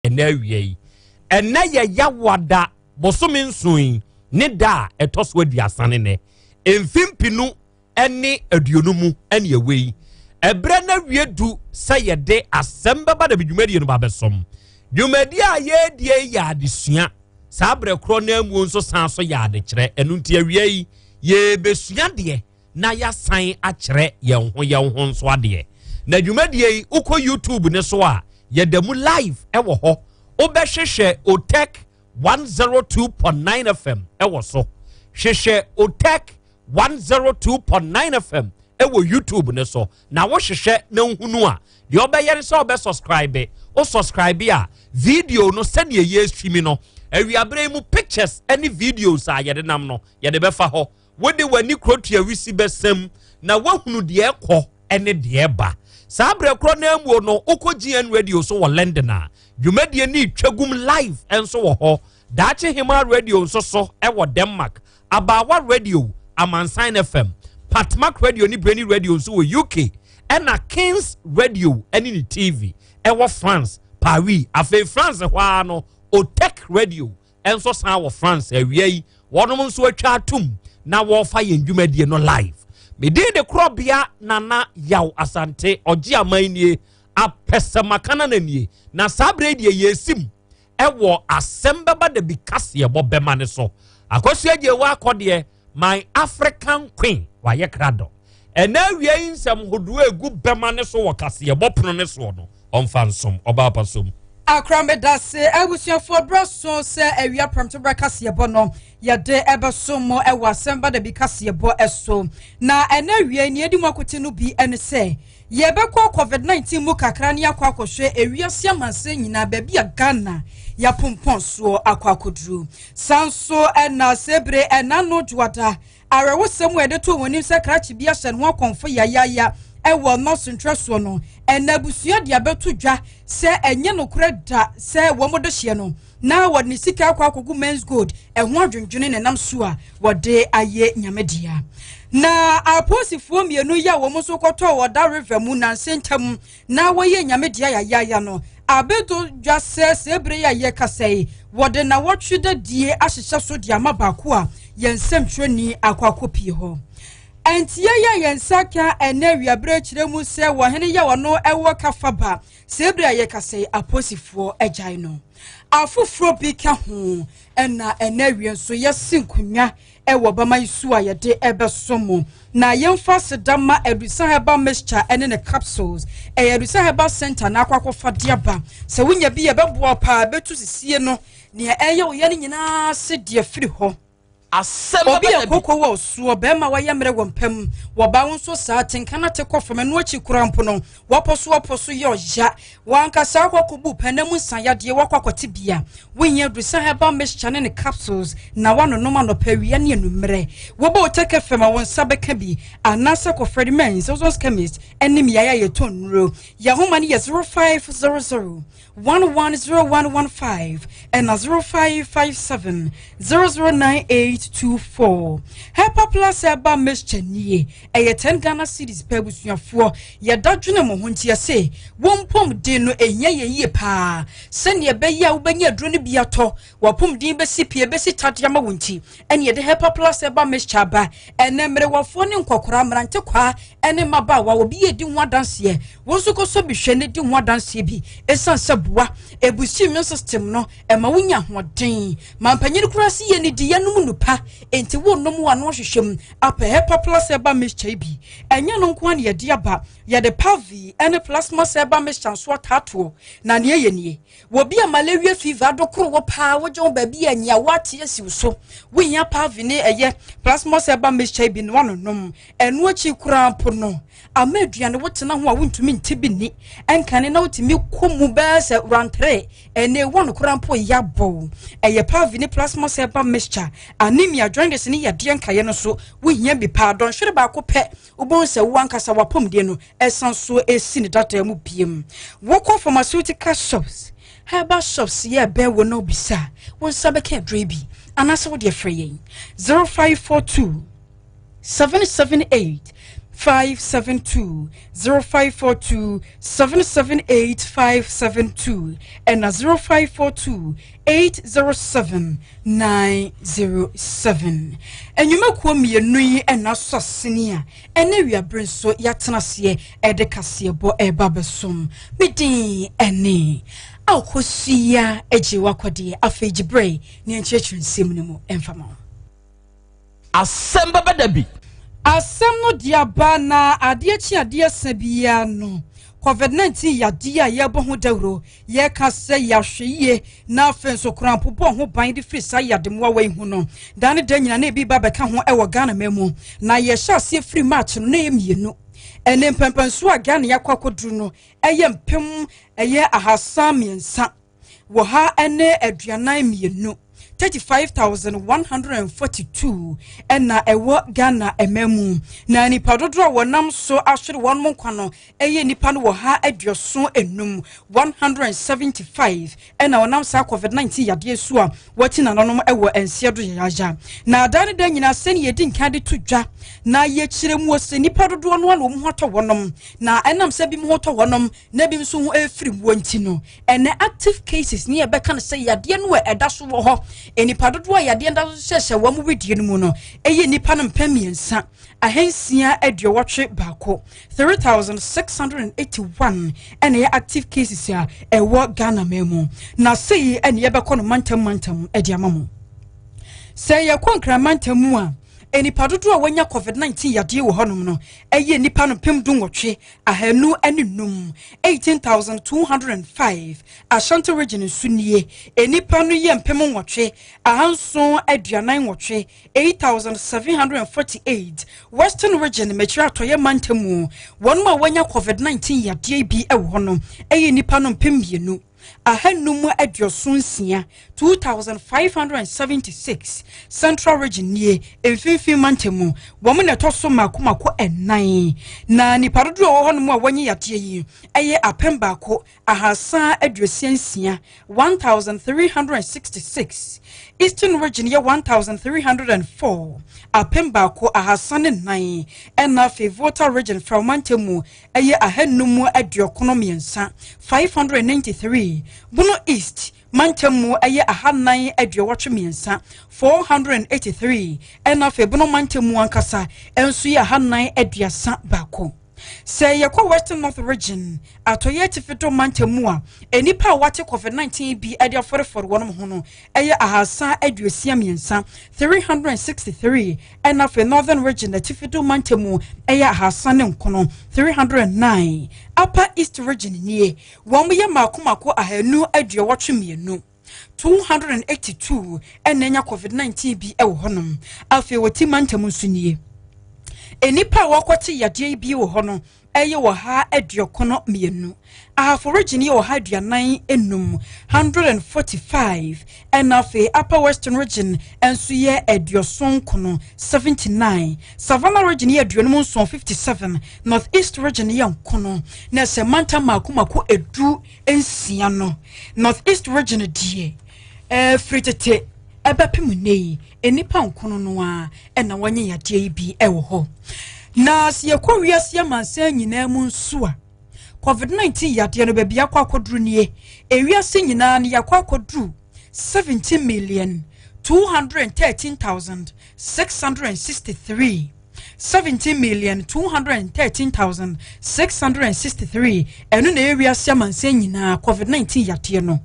Ɛnnɛ awia yi, ɛnnɛ yɛ Yawada bosome nson yi ne da a ɛtɔ so 30 ne nɛ, mfe 2020 mu ɛne ɛwɔ yi. Ɛberɛ no awie du sɛ yɛde asɛm bɛba da bi dwumadie no ba bɛsom. Dwumadie a yɛredie yɛ adesua, saa berɛ korɔ no amuo nso san so yɛ adekyerɛ. Ɛno nti awia yi yɛrebɛsua deɛ na yɛasan akyerɛ yɛn ho yɛn ho nso adeɛ. Na dwumadie yi wokɔ YouTube ne so a, yɛda mu live ɛwɔ hɔ. Wobɛhwehwɛ Otec 102.9 FM ɛwɔ so. Hwehwɛ Otec 102.9 FM ɛwɔ YouTube ne so na wohwehwɛ na nhunu a, deɛ ɔbɛyɛ ne sɛ ɔbɛ subscribe. Wo subscribe a, video no sɛdeɛ yɛ stream no awiabere yi mu, pictures ne videos a yɛde nam no yɛde bɛfa hɔ. Wode w'ani kurotua wisi bɛsɛm na woahunu deɛ ɛkɔ ne deɛ ɛba. Saa berɛ korɔ no amuo no, wokɔ GN Radio so wɔ London a, dwumadie ne twagum live nso wɔ hɔ. Daakye Hema Radio nso so ɛwɔ Denmark, Abaawa Radio, Amansan FM, Patmak Radio ne Brainy Radio nso wɔ UK, ɛna Kings Radio ne ne TV ɛwɔ France, Paris. Afei France hɔ ara no, Otec Radio nso san wɔ France. Awia yi wɔnom nso atwa atum na wɔrefa yɛn dwumadie no live. Medin de Korɔbea Nana Yaw Asante ɔgye aman nie apɛsɛmakana na nie. Na saa berɛ yi deɛ yɛsim ɛwɔ asɛm bɛba da bi kaseɛbɔ bɛma ne so. Akosua gye wɔ akɔdeɛ my African Queen wayɛ krado. Ɛna awia yi nsɛm hodoɔ egu bɛma ne so wɔ kaseɛbɔ pono ne soɔ no, ɔmfa nsom ɔbaa pa som. Akora, medase. Abusuafoɔ, berɛ so sɛ awia prɛmtoberɛ kaseɛbɔ no yɛde ɛbɛso mo ɛwɔ asɛm ba da bi kaseɛbɔ ɛso. Na ɛnɛ awia ni yɛdi mu akote no bi ɛne sɛ yɛbɛkɔ COVID-19 mu kakra ne akɔ akɔhwɛ ewiase amansan nyinaa baabi a Ghana yɛapompɔn soɔ akɔ akɔduru. San so ɛna sɛbere ɛna no dwoada awerɛwosɛm a yɛde to wɔn anim sɛ krakye bi ahyɛ ne ho akɔmfo yayaya ɛwɔ nɔɔso ntwerɛsoɔ no, ɛna abusua de abɛto dwa sɛ ɛnyɛ nokorɛ da sɛ wɔn de hyɛ no na wɔde ne sika akɔ akɔgu Menzgold. Ɛho adwendwene ne nam so a wɔde ayɛ nyamedea. Na apolisifoɔ mmienu yi a wɔn nso kɔtɔɔ ɔda river mu nanse ntam na wɔyɛ nyamedea yayaya no abɛto dwa sɛ sɛ ebere yi a yɛkasa yi, wɔde nawɔtwe dadie ahyehyɛ so de ama baako a yɛn nsɛmtwerɛni akɔ akɔpie hɔ. Ɛntie yɛ yɛn nsa ka ɛnɛ awiaberɛ kyerɛ mu sɛ wɔhene yɛ ɔno ɛwɔ Kafaba, sɛ ebere a yɛkasa yi apolisifoɔ agyae no. Afoforɔ bi ka ho. Ɛna ɛnɛ awie nso yɛsi nkonnwa ɛwɔ bama yi so a yɛde ɛbɛso mu. Na yɛmfa seda ma Adusa Herbal Mixture ɛne ne capsules. Ɛyɛ Adusa Herbal Center na akɔ akɔfa de aba. Sɛ wonya bi, yɛbɛboa paa, bɛtu sisie no nea ɛyɛ wo yɛ no nyinaa se deɛ firi hɔ. Asɛm obi bɛba a koko wɔ soɔ, bɛrima wayɛ mmerɛ wɔ mpam, wɔba wo nso saa tenka no te kɔ fam. Ɛno akyi kora mpo no, wɔpɔ so wɔpɔ so yɛ ɔya, wankasa akɔ akɔbu pɛnɛ mu nsayadeɛ, wakɔ akɔte bia wonya Adusa Herbal Mixture ne ne capsules na wanonom anɔpa, awia ne anummerɛ. Wɔbɔ Otec FM a, wo nsa bɛka bi, anaasɛ kɔ Fred Mens Ozons Chemist ne mmeaeɛ a yɛtɔn nnuro. Yɛhoma no yɛ 0500 110115 ɛna 0557 009824. Hepa Plus Herbal Mixture nie, ɛyɛ 10 Ghana cedis pɛ. Abusuafoɔ, yɛda dwene mo ho nti ɛse wɔn mpɔm den no ɛhia yɛ yie paa sɛnea ɛbɛyɛ a wobɛnya aduro no bi atɔ, wɔpɔm den bɛsi pie bɛsi tadeɛ ama wɔn. Nti ɛne yɛde Hepa Plus Herbal Mixture aba. Ɛnɛ mmerewɔfoɔ ne nkɔkora, mmerante kwaa ɛne mmabaawa, obi yɛ di ho adanseɛ. Wɔn nso kɔsɔ bi hwɛ ne di ho adanseɛ bi, ɛsiane sɛ boa ebusi immune system no, ɛma wonya ahoɔden ma mpanyin koraa si yɛ ne di yɛnom nupa. Nti wɔnom wɔ ano ahwehwɛ mu apɛ Hepa Plus Herbal Mixture yi bi. Ɛnyɛ no nko ara na yɛde aba, yɛde Pavi ɛne Plasma Herbal Mixture nso ataatoɔ. Na nea ɛyɛ nie, wɔbi a malaria fever adokoro wɔ paa, wogye wo baabi a nyia woate asi wo so, wohia Pavi ne ɛyɛ Plasma Herbal Mixture yi bi no anonom. Ɛno akyi koraa mpo no, ama aduane wotena ho a wontumi nte bi ni ɛnkane na wotumi kɔ mu bɛɛ sɛ rantere, ɛnɛ ɛwɔ no koraa mpo yɛ abɔw. Ɛyɛ Pavi ne Plasma Herbal Mixture. Anemia, jaundice ne yadeɛ nkaeɛ no so wohia bi paa, dɔnhwere baako pɛ wobɛhu sɛ wo ankasa wapɔmuden no ɛsan so ɛsi ne dada mu biem. Wokɔ pharmaceutical shops, herbal shops yɛ ɛbɛn wo na obisa, wo nsa bɛka aduro bi, anaasɛ wode frɛ yɛn 0542 778. 572, 0542 778 572 ɛna 0542 807 907. Nnwumakuo mmienu yi ɛna asɔ asene a ɛne wiabere nso yɛatena aseɛ ɛde kaseɛbɔ ɛreba bɛsom. Me din ɛne Akosua agye wakɔdeɛ. Afei gyebrɛ ne nkyerɛkyerɛ nsɛm no mu ɛmfa ma wo. Asɛm bɛbɛ da bi. Asɛm no de aba na adeɛ kye adeɛ sa biara no, COVID-19 yadeɛ a yɛbɔ ho dawuro, yɛka sɛ yɛahwɛ yie na afei nso korampo bɔ ho ban de firi saa yademoa yi ho no, daa ne da nyina na ebi ba bɛka ho ɛwɔ Ghana ma mu. Na yɛhyɛ aseɛ firi March no na ɛyɛ 2. Ɛne mpɛmpɛnso a Ghana yɛakɔ akɔduru no ɛyɛ 332,142, 35,142 ɛna ɛwɔ Ghana ɛma mu. Na nipa dodoɔ a wɔnam so ahwere wɔn mo nkwa no ɛyɛ nipa no 175, 175 ɛna wɔnam saa COVID-19 yadeɛ so a wɔte nananom ɛwɔ nseɛ do yayaya. Na adan ne da nyinaa, sɛne yɛdi nkan de to dwa na yɛkyerɛ mu sɛ nipa dodoɔ no a na wɔn ho atɔ wɔnom, na ɛnam sɛ bi mu ho tɔ wɔnom na bi nso ho ɛfiri mu nti no, ɛnɛ active cases ne yɛbɛka no sɛ yadeɛ no a ɛda so wɔ hɔ, nipa dodoɔ a yadeɛ da so hyehyɛ wɔn wedie no mu no ɛyɛ nipa no 3681, 3681 ɛna ɛyɛ active cases a ɛwɔ Ghana man mu. Na sei ɛna yɛbɛkɔ no mantam mantam ɛde ama mo. Sɛ yɛkɔ Nkramantam mu a, nipa dodoɔ a wɔanya COVID-19 yadeɛ wɔ hɔnom no ɛyɛ nipa no 18,205, 18,205. Ashanti Region nso nie, nipa no yɛ 8,748, 8748. Western Region, mɛkyerɛ Atɔyɛ mantam mu, wɔn a wɔanya COVID-19 yadeɛ bi wɔ hɔ no ɛyɛ nipa no 2,576, 2576. Central Region nie, Mfimfini mantam mu, wɔn na ɛtɔ so mako mako 4, na nipa dodoɔ a wɔwɔ hɔnom a wɔnyɛ yadeɛ yi ɛyɛ 1,366, 1366. Eastern Region yɛ 1304, 1,304. Ɛna afei Volta Region, Frawmantam mu, ɛyɛ 593, 593. Bono East mantam mu ɛyɛ 483, 483. Ɛna afei Bono mantam mu ankasa ɛnso yɛ 431. Sɛ yɛkɔ Western North Region, Atɔyɛ Atifi mantam mu a, nnipa a wɔate COVID-19 bi de afɔrefɔre wɔn ho no ɛyɛ 363, 363. Ɛna afei Northern Region, Atifi mantam mu, ɛyɛ 309, 309. Upper East Region nie, wɔn yɛ mako mako 282, 282 ɛna anya COVID-19 bi ɛwɔ hɔnom. Afei wɔti mantam nso nie, nnipa a wɔkɔte yadeɛ yi bi wɔ hɔ no ɛyɛ 192. Ahafo Region yɛ 145, 145. Ɛna afei Upper Western Region nso yɛ 79, 79. Savannah Region yɛ 57, 57. North East Region yɛ 9. Na sɛ mantam mako mako 16 no, North East Region deɛ, firi tete ɛbɛpem nne yi, nnipa 9 no a ɛna wɔnyɛ yadeɛ yi bi ɛwɔ hɔ. Na sɛ yɛkɔ wiase amansan nyinaa mu nso a, COVID-19 yadeɛ no baabi akɔ akɔduru nie. Ewiase nyinaa no yɛakɔ akɔduru 17,213,663, 17,213,663. Ɛno na ɛyɛ wiase amansan nyinaa COVID-19 yadeɛ no.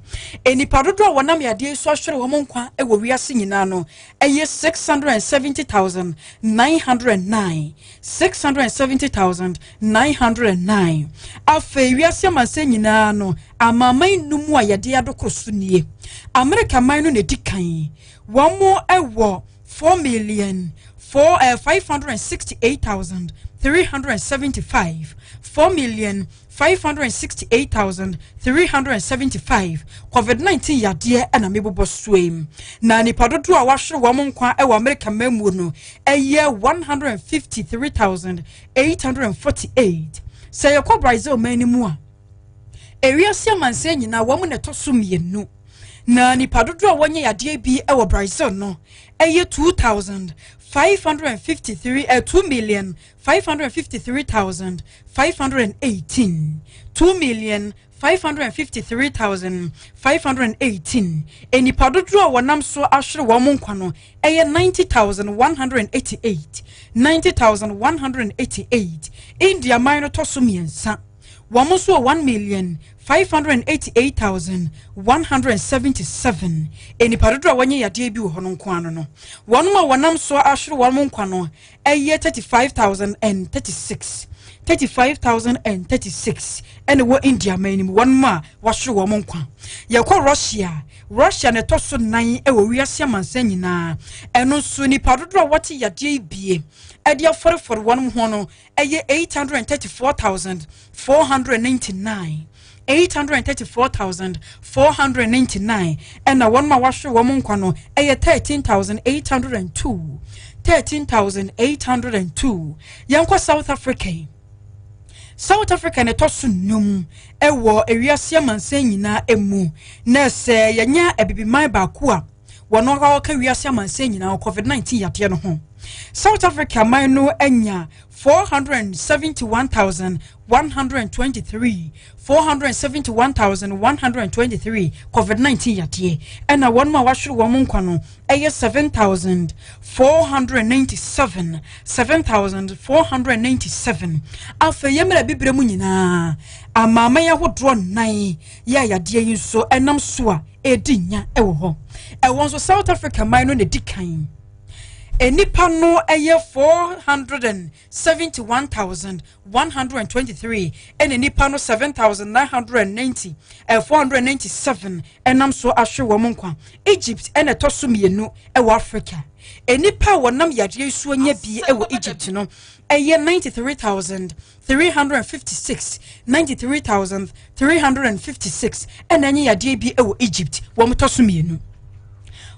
Nnipa dodoɔ a wɔnam yadeɛ so ahwere wɔn nkwa wɔ wiase nyinaa no ɛyɛ 670,909, 670,909. Afei wiase amansan nyinaa no, amaaman num a yɛde adokoro so nie. Amerika man no na edi kan, wɔn wɔ 4 million 4 568,375, 4,568,375. COVID-19 yadeɛ ɛna mebobɔ soɔ yi. Na nipa dodoɔ a wahwere wɔn nkwa ɛwɔ Amerika mmamuo no ɛyɛ 153,848. Sɛ yɛkɔ Brazil man no mu a, ewiase amansan nyinaa wɔn na ɛtɔ so 2, na nipa dodoɔ a wɔnyɛ yadeɛ bi ɛwɔ Brazil no ɛyɛ 2,000. 553 2,553,518, 2,553,518. Nnipa dodoɔ a wɔnam so ahwere wɔn nkwa no ɛyɛ 90,188, 90,188. India man no tɔ so mmiɛnsa, wɔn nso wɔ 1,588,177. Nnipa dodoɔ a wɔnyɛ yadeɛ bi wɔ hɔ no nko ano no, wɔn a wɔnam so ahwere wɔn nkwa no ɛyɛ 35,036, 35,036 ɛna wɔ India man no mu, wɔn a wɔahwere wɔn nkwa. Yɛkɔ Russia. Russia na ɛtɔ so nan ɛwɔ wiase amansan nyinaa. Ɛno nso nipa dodoɔ a wɔte yadeɛ yi bie ɛde afɔrefɔre wɔn ho no ɛyɛ 834,499, 834,499, ɛna wɔn a wɔahwere wɔn nkwa no ɛyɛ 13,802, 13,802. Yɛnkɔ South Africa yi. South Africa na ɛtɔ so num ɛwɔ ewiase amansan nyinaa emu, na sɛ yɛnya abibiman baako a wɔn a wɔka wiase amansan nyinaa COVID-19 yadeɛ no ho. South Africa man no anya 471,123, 471,123 COVID-19 yadeɛ, ɛna wɔn a wɔahwere wɔn nkwa no ɛyɛ 7497, 7497. Afei yɛmmerɛ bibire mu nyinaa, amaaman ahodoɔ nnan yɛ a yadeɛ yi nso ɛnam so a ɛredi nya ɛwɔ hɔ. Ɛwɔ nso South Africa man no na ɛdi kan. Nipa no ɛyɛ 471,123, ɛna nipa no 7990, 497 ɛnam so ahwere wɔn nkwa. Egypt ɛna ɛtɔ so mmienu ɛwɔ Africa. Nipa a wɔnam yadeɛ yi so anya bi ɛwɔ Egypt no ɛyɛ 93,356, 93,356 ɛna ɛnyɛ yadeɛ bi ɛwɔ Egypt. Wɔn tɔ so mmienu.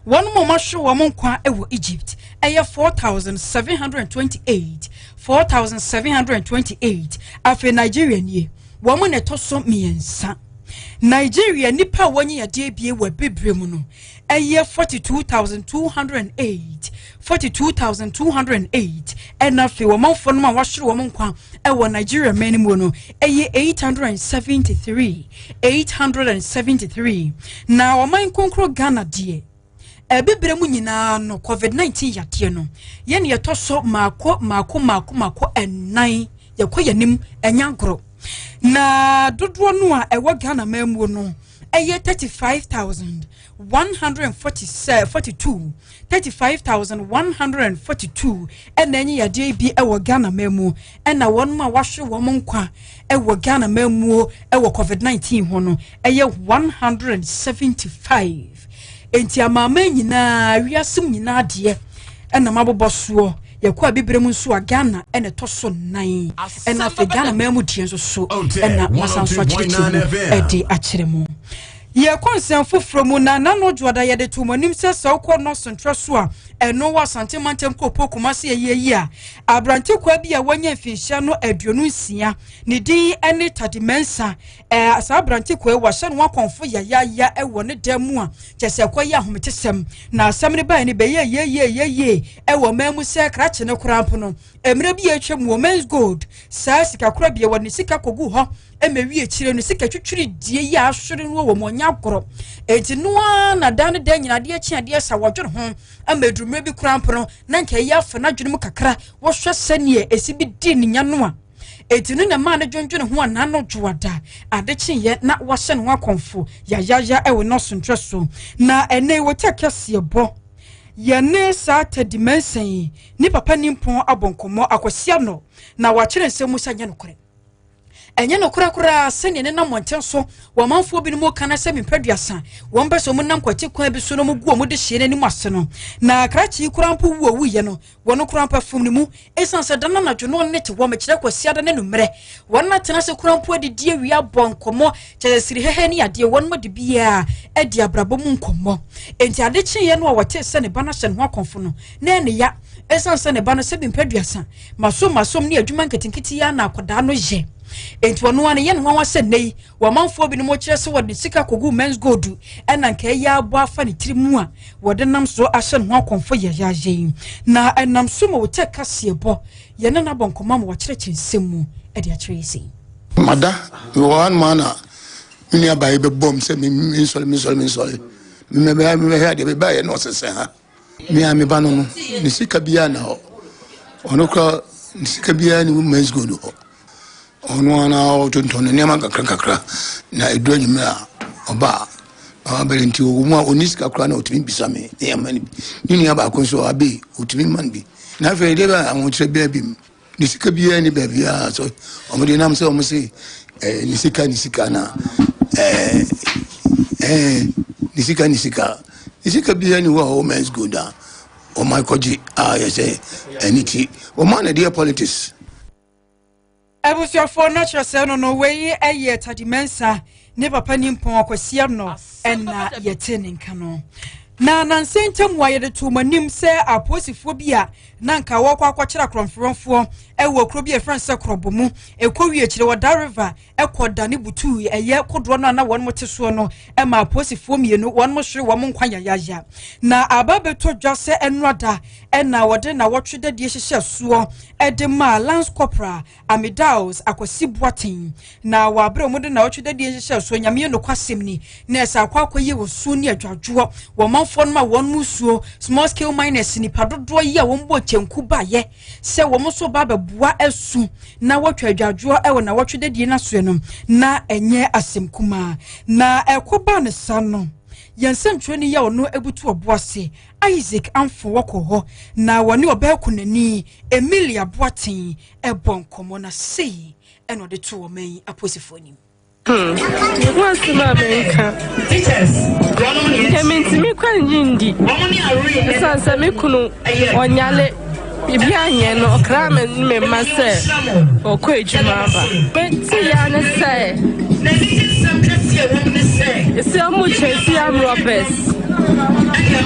Wɔn mu a wɔahwere wɔn nkwa wɔ Egypt ɛyɛ 4728, 4728. Afei Nigeria nie, wɔn na ɛtɔ so mmiɛnsa. Nigeria nipa a wɔnyɛ yadeɛ bie wɔ bibire mu no ɛyɛ 42,208, 42,208, ɛna afei wɔn manfoɔ no a wɔahwere wɔn nkwa ɛwɔ Nigeria man no mu no ɛyɛ 873, 873. Na ɔman kronkron Ghana deɛ, ɛbibire mu nyinaa no, COVID-19 yadeɛ no, yɛn yɛtɔ so maako maako maako maako ɛnan. Yɛkɔ yɛn anim, ɛnya agorɔ. Na dodoɔ no a ɛwɔ Ghana man mu no ɛyɛ 35,142, 35,142 ɛna ɛnyɛ yadeɛ bi ɛwɔ Ghana man mu, ɛna wɔn a wɔahwere wɔn nkwa ɛwɔ Ghana man mu ɛwɔ COVID-19 ho no ɛyɛ 175. Nti amaaman nyinaa, wiase mu nyinaa deɛ ɛna mabobɔ soɔ. Yɛkɔ abibire mu nso a, Ghana ɛna ɛtɔ so nan, ɛna afei Ghana man mu deɛ nso so ɛna masan so akyerɛkyerɛ mu ɛde akyerɛ mu. Yɛkɔ nsɛm foforɔ mu. Na nano dwoada yɛde to mo anim sɛ wokɔ nɔsontrɛ so a ɛno wɔ Asante mantam kuropɔn Kumase yɛyɛ yi a, aberante kwa bi a wanya mfinhyia no 26, ne din ne Tade Mɛnsa. Saa aberante kwa yi wahyɛ no akɔnfo yayaya ɛwɔ ne dan mu a kyɛ sɛ ɛkɔ yɛ ahometesɛm. Na asɛm no bae no bɛyɛ yeyeyeye ɛwɔ man mu sɛ krakye no koraa mpo no, mmerɛ bi a atwa mu wɔ Menzgold saa sika kora bia wɔde ne sika kɔgu hɔ ɛma wie akyire no, sika twitwiri die yi a ahwere no wɔ mu ɔnya agorɔ. Enti no ara na da no da nyina adeɛ kye adeɛ sa wɔdwene ho ama adurummerɛ bi koraa mpo no na nka ɛyɛ afa n'adwene mu kakra. Wɔhwɛ sɛneɛ ɛsi bi di ne nya no a, eti no na maa no dwendwene ho a n'ano dwoada ade kyeeɛ na wahyɛ ne ho akɔmfo yayaya ɛwɔ n'ɔsontrɛ so. Na ɛnɛ wɔtɛ kɛseɛ bɔ yɛne saa Tadi Mɛnsa yi ne papa nimpɔn abɔ nkɔmmɔ akɔsia no, na wakyerɛ nsɛm mu sɛ nyɛ nokorɛ, ɛnyɛ nokorɛ koraa sɛdeɛ ne nam mmɔnten so wɔn binom ka na sɛ mempɛ wɔn pɛ sɛ wɔn nam kwati kwan bi so na wɔn gu wɔn de hyɛ n'anim ase no. Na krakye koraa mpo wu owuyɛ no, wɔn koraa mpo fom ne mu, ɛsiane sɛ dana anadwo no ɔne te hɔ mekyerɛ kwasiada ne nummerɛ wɔn atena ase koraa mpo adidi awia abɔ nkɔmmɔ kyerɛ siri hɛhɛ ne adeɛ wɔn mo de biara adi abrabɔ mu nkɔmmɔ. Enti ade kyeeɛ no a wɔte sɛ ne ba no ahyɛ ne ho akɔmfo no na ɛne ya, ɛsiane sɛ ne ba no sɛ mempɛ aduasa masom masom ne adwuma nketenkete yi ana akwadaa no yɛ. Enti ɔno ara no yɛ ne nwanwa sɛ nnɛ yi wɔmanfoɔ binom kyerɛ sɛ wɔde sika kɔgu Men's Gold ɛna nka ɛyɛ abɔ afa ne tiri mu a wɔde nam so ahyɛ ne ho akɔmfo yɛyɛayɛ yi na ɛnam so ma wɔkyɛ kaseɛbɔ yɛne no abɔ nkɔmmɔ ma wɔakyerɛkyerɛ nsɛm mu de akyerɛ yɛ sei. Mada mewɔ hɔ anoma na me nua baa yi bɛbɔ m sɛ mensɔre mensɔre mensɔre mebɛhwɛ adeɛ mebaeɛ na ɔsesɛ ha me a meba no no ne sika biara na hɔ ɔno kora ne sika biara ne women's gold hɔ ɔno ara na ɔtontɔn ne nneɛma kakra kakra na ɛduru anwummerɛ a ɔba a ɔbɛrɛ nti ɔwɔ mu a ɔni sika koraa na ɔtumi bisa me ne yɛma no bi ne nua baako nso abe ɔtumi ma no bi na afei deɛ bɛ ahokyerɛ biara bi mu ne sika biara ni baabiara so wɔn de nam sɛ wɔn se ɛɛ ne sika ne sika na ɛɛ ɛɛ ne sika ne sika ne sika biara ni hɔ a wɔn men's good a wɔn akɔgye a yɛ sɛ ɛne ti wɔn a na ɛde yɛ politics. Abusuafoɔ no kyerɛ sɛ no no wei yɛ Tadi Mensah ne papa nimpɔn Akwasi Arnor ɛna yɛte ne nka no. Na nansa ntam a yɛde too mo anim sɛ apolisifoɔ bi a na nka wɔkɔ akɔkyerɛ akorɔmforɔmfoɔ ɛwɔ kuro bi a yɛfrɛ no sɛ Korɔbɔ mu ɛkɔ wie akyire wɔ Da River ɛkɔ dane butuu ɛyɛ kodoɔ no a na wɔn te soɔ no ɛma apolisifoɔ mmienu wɔn hwere wɔn nkwa yayaya. Na aba bɛtɔ dwa sɛ ɛnoada ɛna wɔde nawɔtwe dadie hyehyɛ soɔ ɛde maa Lance Corporal Amidaus Akwasi Boateng na wɔ abere a wɔde nawɔtwe dadie hyehyɛ soɔ Nyame yɛ nokwasɛm ni na ɛsɛ akɔ akɔyɛ wɔ suo ne adwadwoɔ wɔ manfoɔ no ma wɔn mu suo small scale miners nipa dodoɔ yi a wɔn bɔ kyɛnku baayɛ sɛ wɔn nso ba abɛboa asu na wɔtwa adwadwoɔ wɔ nawɔtwe dadie no asoɛ no na ɛnyɛ asɛm kumaa na ɛkɔ baa ne sa no yɛn nsɛmtwerɛni yɛ ɔno abutu ɔbo ase Isaac Amfo wɔkɔ hɔ na wɔne ɔbaa kunani Emilia Boateng ɛbɔ nkɔmmɔ na sei ɛna ɔde to wɔn yi apolisifoɔ anim. Wɔasɛm a menka nka mentumi kɔ ngye ndi ɛsiane sɛ me kunu ɔnyale biribi anyɛ no ɔkra me ne me mma sɛ ɔkɔ adwuma aba mete ya ne sɛ ɛsɛ ɔmo kyɛ si am robbers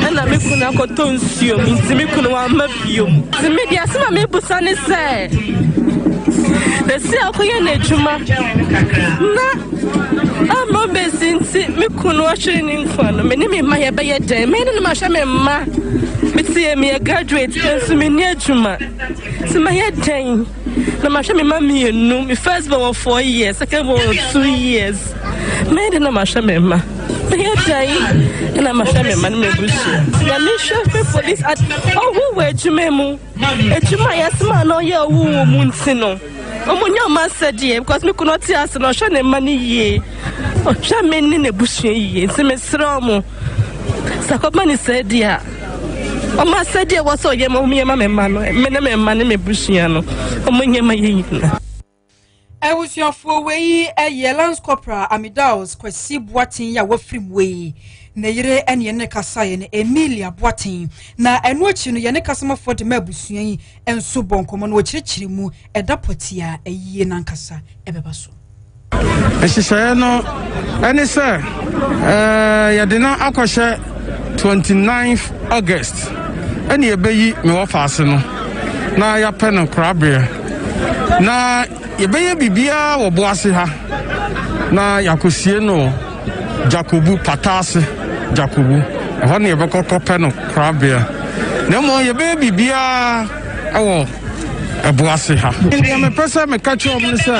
ɛna me kunu akɔtɔ nsuo mu nti me kunu wamma biom nti me deɛ asɛm a mebusa ne sɛ ɛsi akɔyɛ n'adwuma na ama bɛsi nti me kunu ɔhwere ne nkwa no me ne me mma yɛbɛyɛ dɛn me ne no mahwɛ me mma metie meyɛ graduate nso menni adwuma nti mayɛ dɛn na mahwɛ me mma mmienu me first born wɔ 4 years, second born wɔ 2 years. Mɛyɛ dɛn na mahwɛ me mma? Mɛyɛ dɛn na mahwɛ me mma ne m'abusua? Na mehwɛ hwɛ police ɔho wɔ adwuma mu adwuma a yɛasoma na ɔyɛ ɔwo wɔ mu nti no ɔmo nyɛ ɔmo asɛdeɛ because me kunu ɔte ase na ɔhwɛ ne mma no yie ɔhwɛ me ne n'abusua yie nti mesrɛ ɔmo sɛ akɔba ne sɛ deɛ a ɔmo asɛdeɛ wɔ sɛ ɔyɛ ma ɔmo yɛ ma me mma no me ne me mma ne m'abusua no ɔmo nyɛ ma yɛ nyina. Abusuafoɔ wei yɛ Lance Corporal Amidaus Kwasi Boateng a wafiri mu wei ne yere ne yɛne kasaeɛ no Emilia Boateng na ɛno akyi no yɛne kasamafoɔ de ma abusua yi nso bɔ nkɔmmɔ no wɔkyerɛkyerɛ mu ɛda pɔte a ɛyie nankasa ɛbɛba so. Nhyehyɛeɛ no ɛne sɛ yɛde no akɔhyɛ 29 August ɛne yɛbɛyi me wɔfaase no na yɛapɛ no koraberɛ na yɛbɛyɛ biribiara wɔ boase ha na yɛakɔsie no Jacobu Pataase Jacobu ɛhɔ ne yɛbɛkɔ kɔpɛ no koraberɛ na mmom yɛbɛyɛ biribiara ɛwɔ ɛboase ha. Deɛ mepɛ sɛ meka kyerɛ wɔn ne sɛ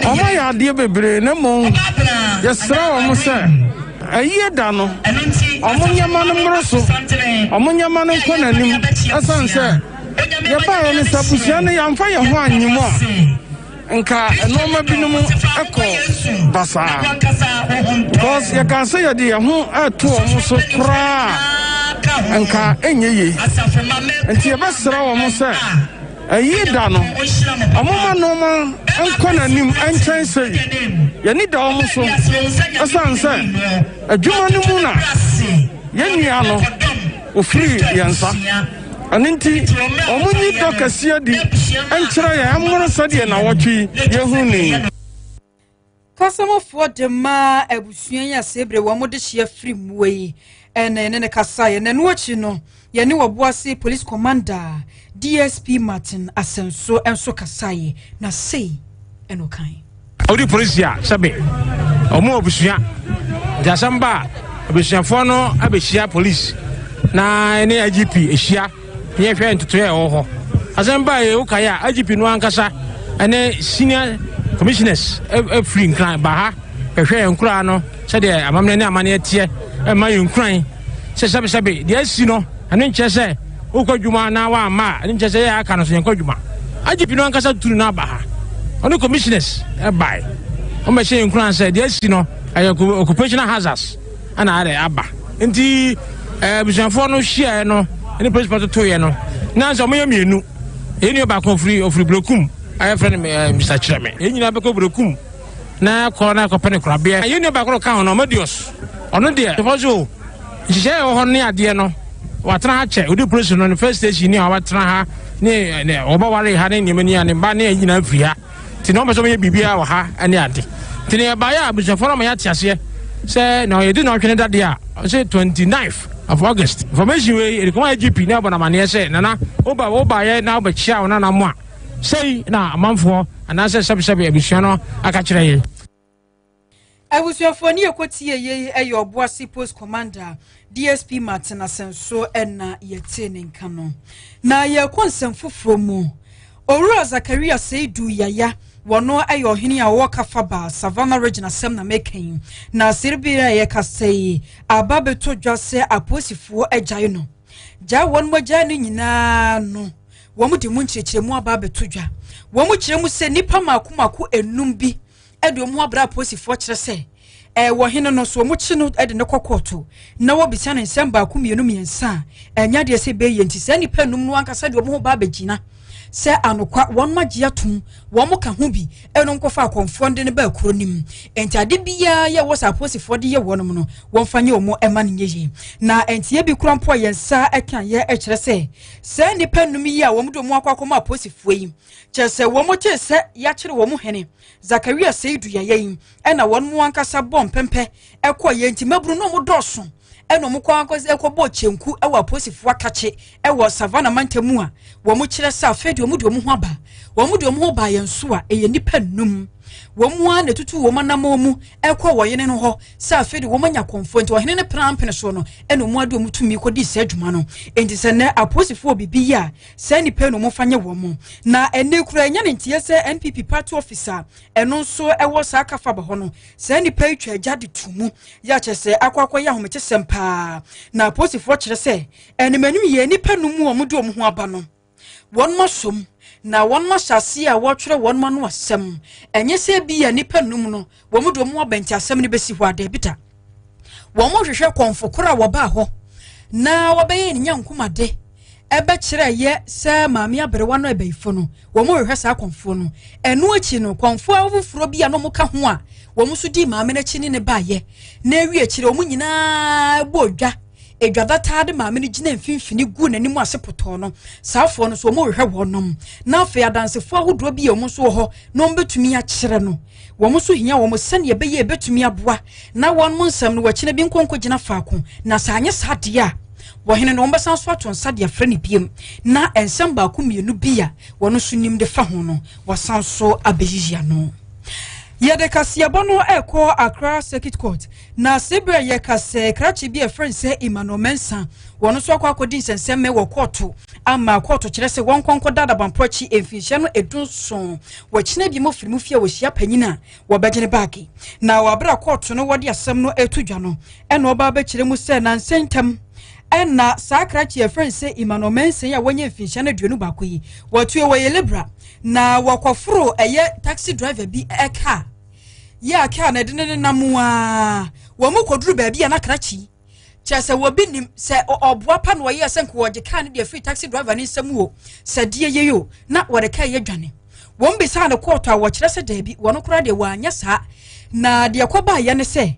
wɔn ayɛ adeɛ bebree na mmom yɛsrɛ wɔn sɛ ɛyie da no wɔn nneɛma no mmoro so wɔn nneɛma no nkɔ n'anim ɛsiane sɛ yɛbaeɛ no sɛ abusua no yɛamfa yɛn ho annye mu a nka nneɛma binom ɛkɔ basaa because yɛka sɛ yɛde yɛn ho ɛto wɔn so koraa nka ɛnyɛ yie nti yɛbɛsrɛ wɔn sɛ ɛyi da no ɔmoma nneɛma nkɔ n'anim nkyɛn sɛ yɛni da wɔn so ɛsiane sɛ adwuma no mu na yɛn nua no ofiri yɛn nsa ɛno nti wɔn nyi dɔ kɛseɛ di nkyerɛ yɛn ɛmmoro sɛdeɛ nawɔtwe yɛhu ni. Kasamafoɔ de ma abusua yi asebere wɔn de hyia firi mmoa yi ɛna ɛne ne kasa yɛ n'ano akyi no yɛne Wɔboase police commander DSP Martin Asɛnso nso kasaeɛ na sei. ɛna ɔkae. Wodi polisi a sɛbe ɔmo abusua nti asɛm ba a abusuafoɔ no abɛhyia polisi na ɛne IGP ahyia ne yɛhwɛ ntotoeɛ a ɛwɔ hɔ. Asɛm ba yɛ wokae a IGP no ankasa ɛne senior commissioners afiri Nkran ba ha bɛhwɛ yɛn nkoraa no sɛdeɛ amammerɛ ne amanneɛ teɛ ɛma yɛn nkuran sɛ sɛbesɛbe deɛ asi no ɛno nkyerɛ sɛ wokɔ adwuma na woamma a ɛno nkyerɛ sɛ yɛ aka no so yɛnkɔ adwuma. IGP no ankasa turu no aba ha ɔne commissioners ɛbae wɔn bɛhyɛ yɛn nkuran sɛ deɛ asi no ɛyɛ occupational hazards ɛna ayɛ aba nti abusuafoɔ no hyiaeɛ no ɛne police totoeɛ no na sɛ wɔyɛ mmienu yɛn nua baako ofiri ofiri Burokum ayɛ frɛ no Mr. Kyerɛmɛ yɛn nyinaa bɛkɔ Burokum na kɔ na kɔpɛ ne korabea yɛn nua baako no ka ho no Amadios ɔno deɛ ɛfɔ so nhyehyɛ ɛwɔ hɔ ne adeɛ no watena ha kyɛ odi police no ne first station ni a watena ha ne ne ɔbɛware ha ne nneɛma ni a ne mba ne nyinaa firi ha nti na ɔmpɛ sɛ ɔbɛyɛ biribiara wɔ ha ne ade nti ne yɛbaeɛ a abusuafoɔ no ma yɛate aseɛ sɛ na yɛdi na ɔtwene dadeɛ a ɔsɛ 29th of August information wei ɛde kɔma IGP ne abɔ namaneɛ sɛ nana woba wobaeɛ na wobɛkyia wo nana mo a sɛi na amanfoɔ anaasɛ sɛbesɛbe abusua no aka kyerɛ yɛn. Abusuafoɔ ne yɛkɔtie yei ɛyɛ Ɔboase Post Commander DSP Martin Asɛnso ɛna yɛte ne nka no. Na yɛkɔ nsɛm foforɔ mu. Owura Zakaria Seidu Yaya, wɔno ɛyɛ ɔhene a ɔwɔ Kafaba, Savannah Region asɛm na meka yi. Na serebere a yɛkasa yi aba bɛtɔ dwa sɛ apolisifoɔ agyae no. Gyae wɔn mo agyae no nyinaa no, wɔn de mu nkyerɛkyerɛmu aba abɛto dwa. Wɔn kyerɛ mu sɛ nnipa mako mako enum bi ɛde wɔn ho abra apolisifoɔ kyerɛ sɛ ɛwɔ hene no so wɔn kyi no de ne kɔ kɔɔto na wɔbisa no nsɛm baako mmienu mmiɛnsa a ɛnya deɛ sɛ bɛyɛ. Nti saa nnipa enum no ankasa de wɔn ho ba abɛgyina sɛ anokwa wɔn agye atom wɔn ka ho bi ɛno nkɔfa akɔnfoɔ de ne ba kuro nim. Nti ade biara yɛ wɔ sɛ apolisifoɔ de yɛ wɔn no, wɔmfa nyɛ wɔn ɛma no nyɛ yie. Na ntie bi kura mpo a yɛn nsa ɛka yɛ ɛkyerɛ sɛ saa nnipa enum yi a wɔn de wɔn akɔ akɔma apolisifoɔ yi kyerɛ sɛ wɔn te sɛ yɛakyere wɔn hene Zakaria Seidu Yaya yi ɛna wɔn mu ankasa bɔ mpɛmpɛ ɛkɔ yɛn. Nti mabunu no wɔn dɔɔso ɛna wɔn kɔ ankasa ɛkɔbɔ kyenku ɛwɔ apolisifoɔ akakye ɛwɔ Savannah mantam mu a wɔn kyerɛ sɛ afei deɛ wɔn de wɔn ho aba wɔn de wɔn ho ba yɛn so a ɛyɛ nnipa num. Wɔn mu ara na etutu wɔn anammɔn mu ɛkɔ wɔ hene no hɔ sɛ afei de wɔn anya kɔnfoɔ. Nti ɔhene no pena soɔ no ɛna wɔn ade wɔn tumi kɔdi saa adwuma no. Nti sɛ nnɛ apolisifoɔ bibi yi a saa nnipa no wɔn fa nyɛ wɔn mo. Na ɛnɛ kura ɛnya ne nteɛ sɛ NPP party officer ɛno nso ɛwɔ saa Kafaba hɔ no, saa nnipa yi twa agya de to mu yɛ akyɛ sɛ akɔ akɔyɛ ahomekyesɛm paa. Na apolisifoɔ kyerɛ sɛ ɛnum anim yɛ nnipa no mu a wɔde wɔn ho aba no wɔn asom na wɔn ahyɛ aseɛ a wɔtwerɛ wɔn ano asɛm. Ɛnyɛ sɛ bi a nnipa num no wɔn de wɔn aba nti asɛm no bɛsi hɔ a, daabi da. Wɔn hwehwɛ kɔnfo koro a wɔbaa hɔ na wɔbɛyɛ ne nyankomade ɛbɛkyerɛ yɛ sɛ maame aberewa no ɛbɛyifo no, wɔn hwehwɛ saa kɔnfoɔ no. Ɛno akyi no, kɔnfoɔ afoforɔ bi a na wɔn ka ho a wɔn nso di maame n'akyi ne ne baayɛ na ewie akyire wɔn nyinaa bɔ dwa edwadataa de maame no gyina mfimfini gu n'anim ase potɔɔ no. Saafoɔ no nso wɔn rehwɛ wɔnom. Na afei adansefoɔ ahodoɔ bi a wɔn nso wɔ hɔ na wɔn bɛtumi akyerɛ no, wɔn nso hia wɔn sɛnea ɛbɛyɛ ɛbɛtumi aboa na wɔn mo nsɛm no wɔakyinɛ bi nkonko gyina faako. Na sɛ anyɛ saa deɛ a, wɔhene no wɔn bɛsan so ato nsa de afrɛ ne biem na nsɛm baako mmienu bi a wɔn nso nim de fa ho no wɔsan so abɛyiyi ano. Yɛde kaseɛbɔ no ɛkɔ Accra Circuit Court na sebere yɛka sɛ krakye bi a ɛfrɛ sɛ Emmanuel Mensah, wɔn nso akɔ akɔdi nsɛnsɛmmɛ wɔ kɔɔto ama kɔɔto kyerɛ sɛ wɔn nkɔnkɔ da adabampɔ akyi mfinhyia no 17. Wɔkyena bi mu firi mu fie a wɔhyia panyin a wɔbɛgye ne baage. Na wɔabere kɔɔto no wɔde asɛm no ɛto dwa no ɛna ɔba abɛkyerɛ mu sɛ nansa ntam ɛna saa krakye a ɛfrɛ sɛ Emmanuel Mensah yi a wɔnyɛ mfinhyia no 21 yi wɔtue wɔyɛ labourer na wɔkɔforo ɛyɛ taxi driver bi ɛka yɛ a kaa na ɛde ne nenam a wɔn mu kɔduru baabi a na krakye kyerɛ sɛ wɔbi nim sɛ ɔboa pa na wɔyɛ sɛ nka wɔgye kaa no deɛ firi taxi driver ne nsam o sɛ deɛ yɛ o na wɔde kaa yɛ dwane. Wɔn bisa no kɔɔto a wɔkyerɛ sɛ daabi, wɔn koraa deɛ wɔanyɛ saa. Na deɛ kɔbaayɛ ne sɛ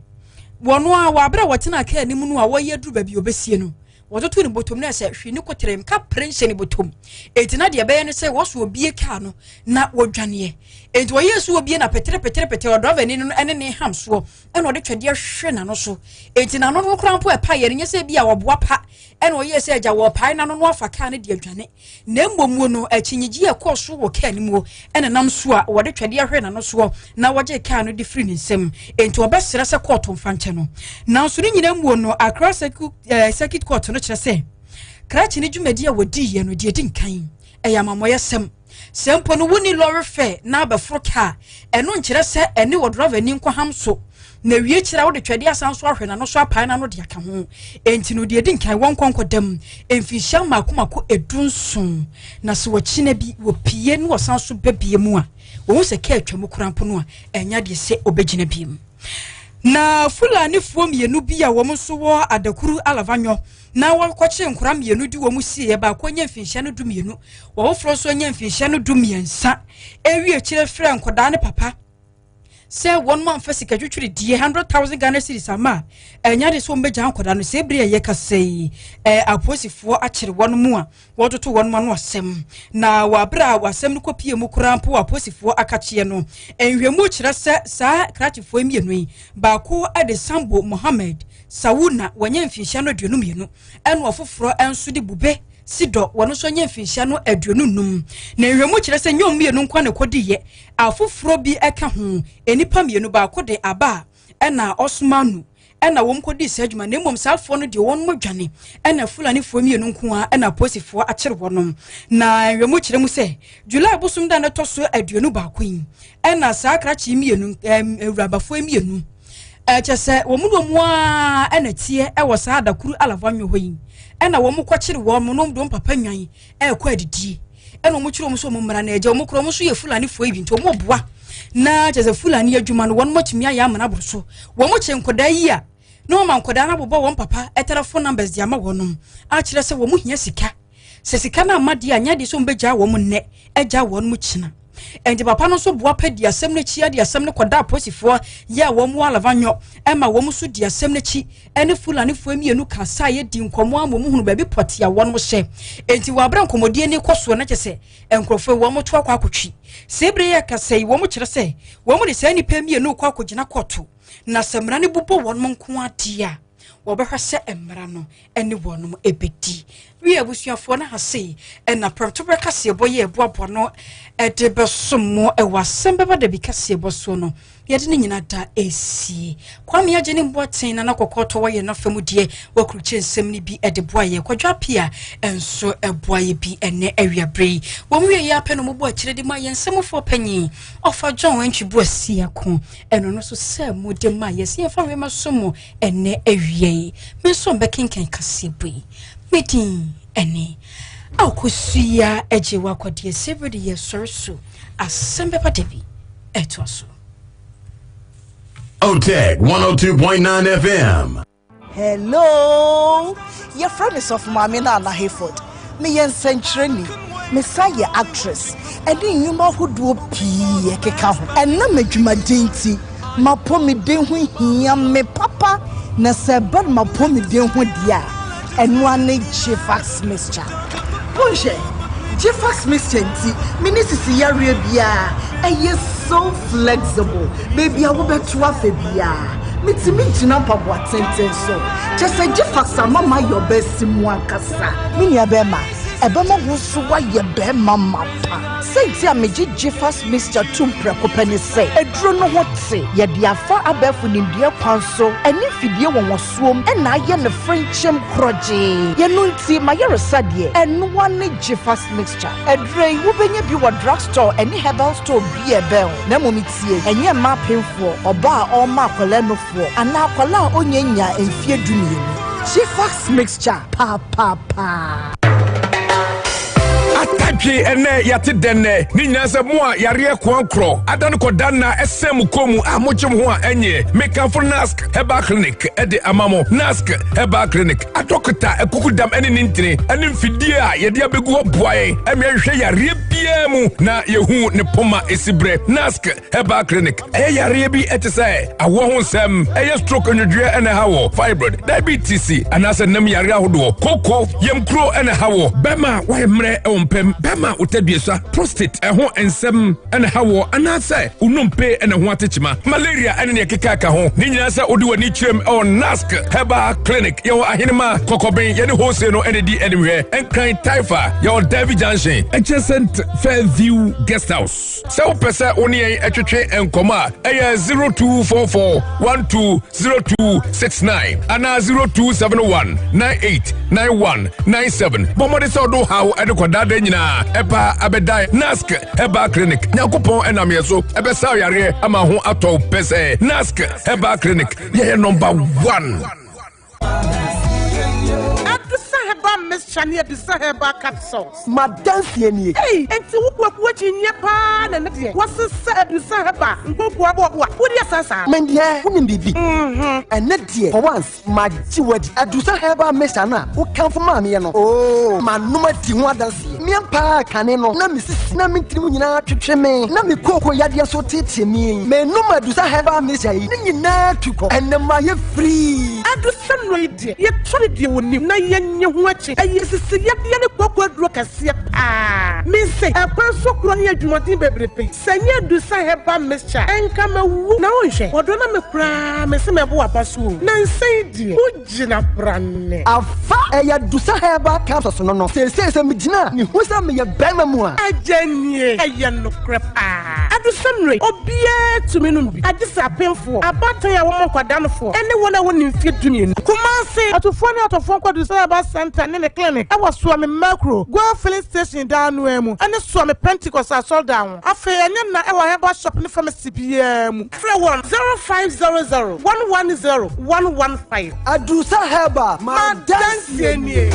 wɔn a wɔabrɛ wɔtena kaa anim no a wɔyɛ duru baabi a wɔbɛsie no, wɔtoto ne bɔtɔm na sɛ hwee ne kotere nka pere nhyɛ ne bɔtɔm. Eti na deɛ ɛbɛyɛ ne sɛ wɔso obie kaa no na wɔdwaneɛ. Enti wɔyɛɛ so wɔbie na petere petere petere ɔdrɔvani no ne ne ham soɔ ɛna ɔde twɛdeɛ hwe n'ano so. Enti n'ano no koraa mpo ɛpaeɛ no nyɛ sɛ bi a wɔboa pa ɛna ɔyɛɛ sɛ agya wɔpae n'ano no afa kaa no de adwane. Na mmom mu no akyinnyegyeɛ ɛkɔɔ so wɔ kaa no mu ɛna nam so a wɔde twɛdeɛ hwe n'ano soɔ na wɔgye kaa no de firi ne nsam. Enti ɔbɛsrɛ sɛ kɔɔto mfa nkyɛ no. Nanso ne nyinaa muo no Accra Circuit Court no kyerɛ sɛ krakye no dwumadi a wɔdiiɛ no deɛ ɛdi nkan ɛyɛ amammɔyɛsɛm. Sɛ mpo no wonni lɔre fɛ na abɛforo kaa, ɛno nkyerɛ sɛ ɛne ɔdrɔvani nkɔham so. Na wie kyerɛ a wode twɛdeɛ asan so ahwɛ n'ano so apae n'ano de aka ho. Enti no deɛ ɛdi nkan wɔnkɔ nkɔda mu mfinhyia mmaako mmaako 17. Na sɛ wɔkyena bi wɔpie na wɔsan so ba bie mu a, wɔhu sɛ kaa atwa mu koraa mpo no a, ɛnyɛ adeɛ sɛ ɔbɛgyina bie mu. Na Fulanifoɔ mmienu bi a wɔn nso wɔ Adakuru Alavanyo na wɔkɔkyee nkwadaa mmienu de wɔn sieeɛ, baako anya mfinhyia no 12, wɔfoforɔ nso anya mfinhyia no 13. Ewie akyire frɛ nkwadaa ne papa sɛ wɔn amfa sika twitwiridie 100,000 Ghana cedis ama a ɛnyɛ de sɛ wɔn bɛgya nkwadaa no. Sɛ ebere a yɛkasa yi, apolisifoɔ akyere wɔn mu a wɔtoto wɔn ano asɛm. Na wɔ abere a asɛm no kɔpie mu koraa mpo apolisifoɔ akakyeɛ no, nhwɛmu kyerɛ sɛ saa krakyefoɔ mmienu yi baako de Sambo Mohammed Sawu na wanya mfinhyia no 22, ɛna ɔfoforɔ nso de Bube Sidɔ, wɔn nso anya mfinhyia no 25. Na nhwɛmu kyerɛ sɛ nyɛ wɔn mmienu nko na ɛkɔdiiɛ, afoforɔ bi ka ho, nnipa mmienu, baako de aba a ɛna ɔsoma nu ɛna wɔn kɔdii saa adwuma, na mmom saa afoɔ no deɛ wɔn mo dwane, ɛna Fulanifoɔ mmienu nko ara ɛna apolisifoɔ akyere wɔn. Na nhwɛmu kyerɛ mu sɛ July bosom da no ɛtɔ so 21 yi ɛna saa krakye mmienu, awurabafoɔ mmienu, Ɛkyɛ sɛ wɔn ne wɔn ara na ɛteɛ wɔ saa adakuru alavanyo hɔ yi. Ɛna wɔn kɔkyere wɔn na wɔn de wɔn papa nwan ɛrekɔ adidie. Ɛna wɔn kyerɛ wɔn sɛ wɔn mmara na agya wɔn korɔ wɔn nso yɛ Fulanifoɔ yi bi nti wɔn boa. Na kyɛ sɛ Fulani adwuma no wɔn atumi ayɛ amena aboro so. Wɔn kye nkɔdaa yi a na wɔn ma nkɔdaa no abobɔ wɔn papa telephone numbers de ama wɔn akyerɛ sɛ wɔn hia sika. Sɛ sika no amma deɛ a, nyɛ adeɛ sɛ wɔbɛgyaa wɔn nnɛ, agya wɔn mu kyena. Ɛnti papa no nso boa pɛ di asɛm no akyi de asɛm no kɔda apolisifoɔ yɛ a wɔn wɔ Alavanyo ɛma wɔn nso di asɛm no akyi ɛne Fulanifoɔ mmienu ka saa yɛ di nkɔmmɔ ama wɔn hunu baabi pɔte a wɔn hyɛ. Ɛnti wɔ abere nkɔmmɔdie no kɔ soɔ na kyɛ sɛ nkurɔfoɔ wɔn to akɔ akɔtwi. Sɛ ebire yɛ kasa yi wɔn kyerɛ sɛ wɔn de saa nnipa mmienu kɔ akɔgyina kɔɔto na sɛ mmara no bobɔ wɔn nko adeɛ a wɔbɛhwɛ sɛ mmara no ne wɔnom ɛbɛdi. Wie abusuafoɔ no ha sei ɛna prɛmtoberɛ kaseɛbɔ yɛ ɛboaboa no ɛde bɛsom mo ɛwɔ asɛm bɛba da bi kaseɛbɔ soɔ no yɛde ne nyina da ɛsie. Kwame agye ne mboaten na nakɔkɔɔ tɔ wɔyɛ n'afa mu deɛ wakurukyɛ nsɛm no bi ɛde boa yɛ. Kwadwo Apia nso ɛboa yɛ bi ɛnɛ awiaberɛ yi. Wɔn wie yɛ apɛ no mobɔ akyire de ma yɛn nsɛmfoɔ panyin ɔfa John Antwi Boasiako ɛno no so sɛ mode ma yɛ sɛ yɛmfa wei ma so mo ɛnnɛ awia yi. Me nso mbɛkenkan kaseɛbɔ yi. Me din ɛne Akosua Agye Wakɔdeɛ sɛ de yɛ sɔre so asɛm bɛba da bi ɛtoa so. OTEC 102.9 FM. Hello! Yɛfrɛ me Sɔfo Maame Nana Hayford. Meyɛ nsɛnkyerɛnni. Mesan yɛ actress ɛne nnwuma ahodoɔ pii ɛkeka ho. Ɛnam adwumaden nti, m'apɔmuden ho hia me papa. Na sɛ ɛba no m'apɔmuden ho deɛ a, ɛno ara ne Gfax mixture. Monhwɛ, Gfax mixture nti, me ne sisi yareɛ biara, ɛyɛ so flexible. Baabi a wobɛto afa biara, metumi gyina mpaboa tenten so. Kyerɛ sɛ Gfax ama mayɛ ɔbaa mu ankasa. Me nua bɛrima, ɛbɛma wo nso woayɛ bɛrima mapa. Sɛnti a megye Gfax mixture tom prɛko pɛ ne sɛ, aduro no ho te. Yɛde afa abɛɛfo nimdeɛ kwan so ɛne mfidie wɔwɔsoom ɛna ayɛ no frenkyɛm korɔgyee. Yɛno nti mayɛresa deɛ, ɛnoa ne Gfax mixture. Aduro yi, wobɛnya bi wɔ drugstore ɛne herbal store bi a ɛbɛn wo. Na mmom tie, ɛnyɛ mmaa apemfoɔ, ɔbaa a ɔrema akwadaa nufoɔ, anaa akwadaa a ɔnnya nyaa mfeɛ 12. Gfax mixture, papaapa. Atadwe ɛnɛ yɛate dɛn nɛ ne nyinaa sɛ mo a yareɛ koankorɔ ada no kɔda nna ɛsɛn mo kɔn mu a mogye mo ho a ɛnyɛ mekamfo Nask Herbal Clinic ɛde ama mo. Nask Herbal Clinic adɔkota akukudam ɛne ne ntini ɛne mfidie a yɛde abɛgu hɔ boa yɛn ɛme ahwehwɛ yareɛ bi biara mu na yɛhu ne poma ɛsi berɛ. Nask Herbal Clinic ɛyɛ yareɛ bi ɛte sɛ awoɔ ho nsɛm, ɛyɛ stroke nnwodwoeɛ ɛna ɛha wɔ, fibroid, diabetes anaasɛ nam yareɛ ahodoɔ, koko, yamkuro ɛna ɛha wɔ, bɛma wayɛ mmerɛ ɛwɔ mpam, bɛma wotadua prostate ɛho nsɛm ɛna ɛha wɔ, anaasɛ wonompe ɛna ho atekyema, malaria ɛne nea ɛkeka ka ho. Ne nyinaa sɛ wode w'ani kyerɛm ɛwɔ Nask Herbal Clinic. Yɛwɔ Ahenema Kɔkɔben, yɛne Hose no ɛna di animhwɛ, Nkran Taifa, yɛwɔ Davy Junction, adjacent Fairview Guest House. Sɛ wopɛ sɛ wo ne yɛn ɛtwetwe nkɔmmɔ a, ɛyɛ 0244 120269 anaa 0271 989197. Bɔ mmɔden sɛ wode wo haw ɛde kɔdaadaa nyinaa ɛba abɛdan Nask Herbal Clinic. Nyankopɔn ɛnam yɛn so ɛbɛsa wo yareɛ ama ho atɔ wo pɛ sɛ Nask Herbal Clinic yɛyɛ number one. Adusa herbal mixture ne Adusa herbal capsules. M'adanseɛ nie. Ei, enti wo kuakuo akyinnyeɛ paa na ɛnɛ deɛ wɔsesa Adusa herbal nkokoɔ aboaboa wo deɛ saa saa. Me deɛ wonim biribi? Ɛnɛ deɛ for once magye wo adi. Adusa herbal mixture no a wokamfo maa meɛ no, oo manom adi ho adanseɛ. Me ampa ara kane no na me sisi na me tirim nyinaa twetwe me, na me kooko yadeɛ nso teetee me. Menom Adusa herbal mixture yi, ne nyinaa tu kɔ. Ɛnnɛ mayɛ free. Adusa nnuro yi deɛ, yɛtɔ no deɛ wɔnim na yɛnnye ho akyi. Ɛyɛ sisi yadeɛ ne kooko aduro kɛseɛ paa. Mise, ɛkwan so korɔ ne adwumaden bebrebe. Sɛ ɛnyɛ Adusa herbal mixture a, nka mawu. Na wonhwɛ, ɔdɔ na me koraa mese mɛbo w'aba so o. Nansa yi deɛ, wo. Gyina brane. Afa ɛyɛ Dusa herbal capsules no no seesei sɛ megyina a mehu sɛ meyɛ barima mu a. Agya nie, ɛyɛ nokorɛ paa. Adusa nnuro yi, obiara tumi nom bi, agye sɛ apemfoɔ, abaatan a wɔmmɔ nkwadaa nofoɔ, ne wɔn a wɔnni mfeɛ dumienu. Kumasi, Atufoɔ ne atɔfoɔ nkɔ Dusa Herbal Centre ne ne clinic wɔ Suame Mmakuro, Goil Filling Station dan no ara mu, ne Suame Pentecost Asɔredan ho. Afei ɛnyɛ nna wɔ herbal shop ne pharmacy biara mu. Frɛ wɔn 0500 110 115. Adusa Herbal, m'adanseɛ nie.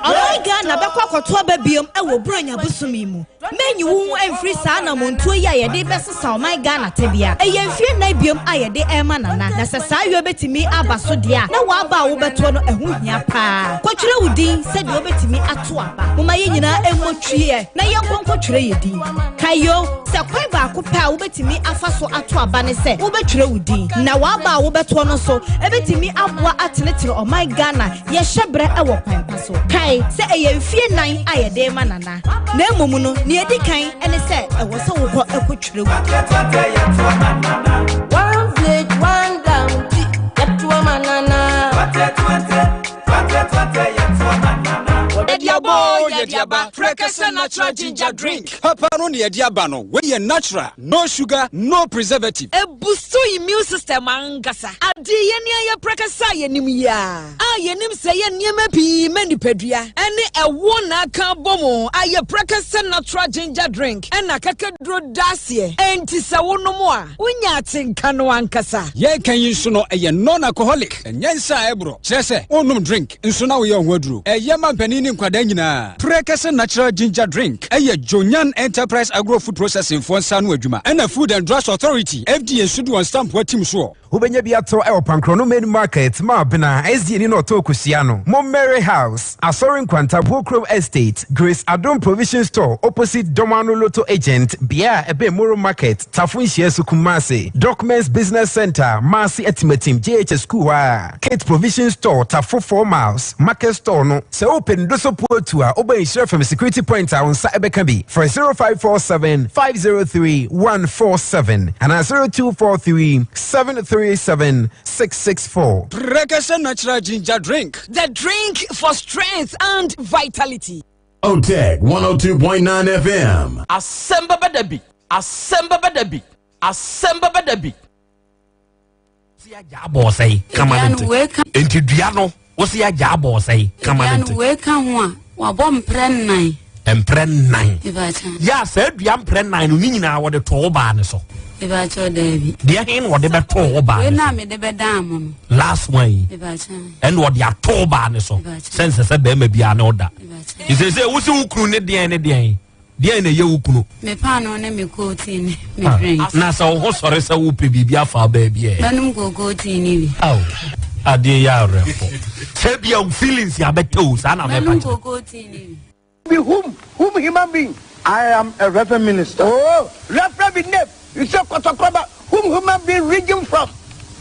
Ɔman Ghana bɛkɔ akɔto aba biom wɔ Buronya bosome yi mu. Mɛnyi wo ho mfiri saa anamontuo yi a yɛde rebɛsesa ɔman Ghana tebea. Ɛyɛ mfie nnan biom a yɛde rema Nana, na sɛ saa yɔ bɛtumi aba so deɛ a, na w'aba a wobɛtoɔ no ɛho hia paa. Kɔtwerɛ wo din sɛdeɛ wobɛtumi ato aba. Momma yɛn nyinaa mmɔ twiɛ na yɛnkɔ nkɔtwerɛ yɛn din. Kae o, sɛ kwan baako pɛ a wobɛtumi afa so ato aba ne sɛ wobɛtwerɛ wo din. Na w'aba a wobɛtoɔ no nso bɛtumi aboa atenetene ɔman Ghana yɛ hyɛberɛ wɔ kwan pa so. Kae sɛ ɛyɛ mfie nnan a yɛde rema Nana. Na mmom no, nea ɛdi kan ne sɛ ɛwɔ sɛ wokɔ kɔtwerɛ wo din. One village, one dam, yɛtoa ma Nana. Yɛde aba oo, yɛde aba, Prɛkɛsɛ natural ginger drink. Papa no na yɛde aba no, wei yɛ natural, no sugar, no preservative. Ɛbustu immune system ankasa. Adeɛ yɛn ani ayɛ prɛkɛsɛ a yɛnim yi ara a yɛnim sɛ ɛyɛ nneɛma pii ma nipadua ɛne ɛwoɔ na aka abɔ mu ayɛ prɛkɛsɛ natural ginger drink ɛna akakaduro da aseɛ enti sɛ wonom a wonya atenka no ankasa. Yɛreka yi nso no ɛyɛ non-alcoholic, ɛnyɛ nsa a ɛborɔ, kyerɛ sɛ wonnom drink nso na woyɛ wo ho aduro. Ɛyɛ ma mpanin ne nkwadaa nyinaa. Prɛkɛsɛ Natural Ginger Drink yɛ Jonyan Enterprise Agro Food Processing foɔ nsa ano adwuma ɛna Food and Drugs Authority, FDA, nso de wɔn stamp atim soɔ. Wobɛnya bi atɔ wɔ Pankrono Main Market, Maabena, SDA ni na ɔtɔ kosua no, Mo Mary House, Asɔre Nkwanta, Buokrom Estate, Grace Adom Provision Store, opposite Domano Lotto Agent, bea a ɛbɛn Moro Market, Tafo Nhyiaso, Kumasi, Documents Business Centre, Maase Atimatim, JHS School hɔ ara, Kate Provision Store, Tafo 4 Miles, Market Store no. Sɛ wopɛ nnudoso puotu a, wobɔ Nhyira FM Security Point a wo nsa bɛka bi. Frɛ 0547 503 147 anaa 0243 737 664. Prekese Natural Ginger Drink. The drink for strength and vitality. Oteg 102.9 FM. Asɛm bɛba da bi, asɛm bɛba da bi, asɛm bɛba da bi. Agya abɔ ɔsɛe kama no nti. Nti dua no wosi agya abɔ ɔsɛe kama no nti. Wei ka ho a wabɔ mprɛ nnan. Mprɛ nnan. Yɛ a saa dua mprɛ nnan no ne nyinaa wɔde too wo baa ne so. Ìbàkyɛ daabi. Deɛ he na wɔde bɛtoo wo baa ne so. Wei na mede bɛdan mo no. Last one yi. Ìbàkyɛ. Ɛna wɔde ato wo baa ne so. Sɛ nsɛ sɛ bɛrima biara ne ɔda. Ìsɛ sɛ wosi wo kunu ne deɛn ne deɛn. Deɛn na ɛyɛ wo kunu? Me paanoo ne me kootii ne me drink. Na sɛ wo ho sɔre sɛ wopɛ biribi afa baabi ɛ? Mɛnom kookoo tii ne bi. Aw. Adeɛ yɛ awerɛfo. Sɛ bia wo feelings abɛtɛ o saa na mɛpa kyerɛ. Be whom? Whom human being? I am a reverend minister. Oh, reverend be name. You say Kotokroba. Whom human being region from?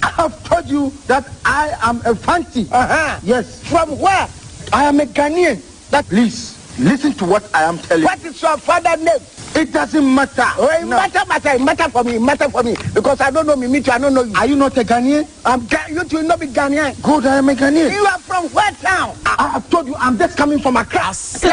I have told you that I am a Fanti. Uh-huh. Yes. From where? I am a Ghanaian. That please listen to what I am telling you. What is your father's name? It doesn't matter. Oh, it No. matter, matter, it matter for me, it matter for me. Because I don't know me, me too, I don't know you. Are you not a Ghanaian? I'm you two not be Ghanaian. Good, I am a Ghanaian. You are from where town? I have told you I'm just coming from Accra. Yes,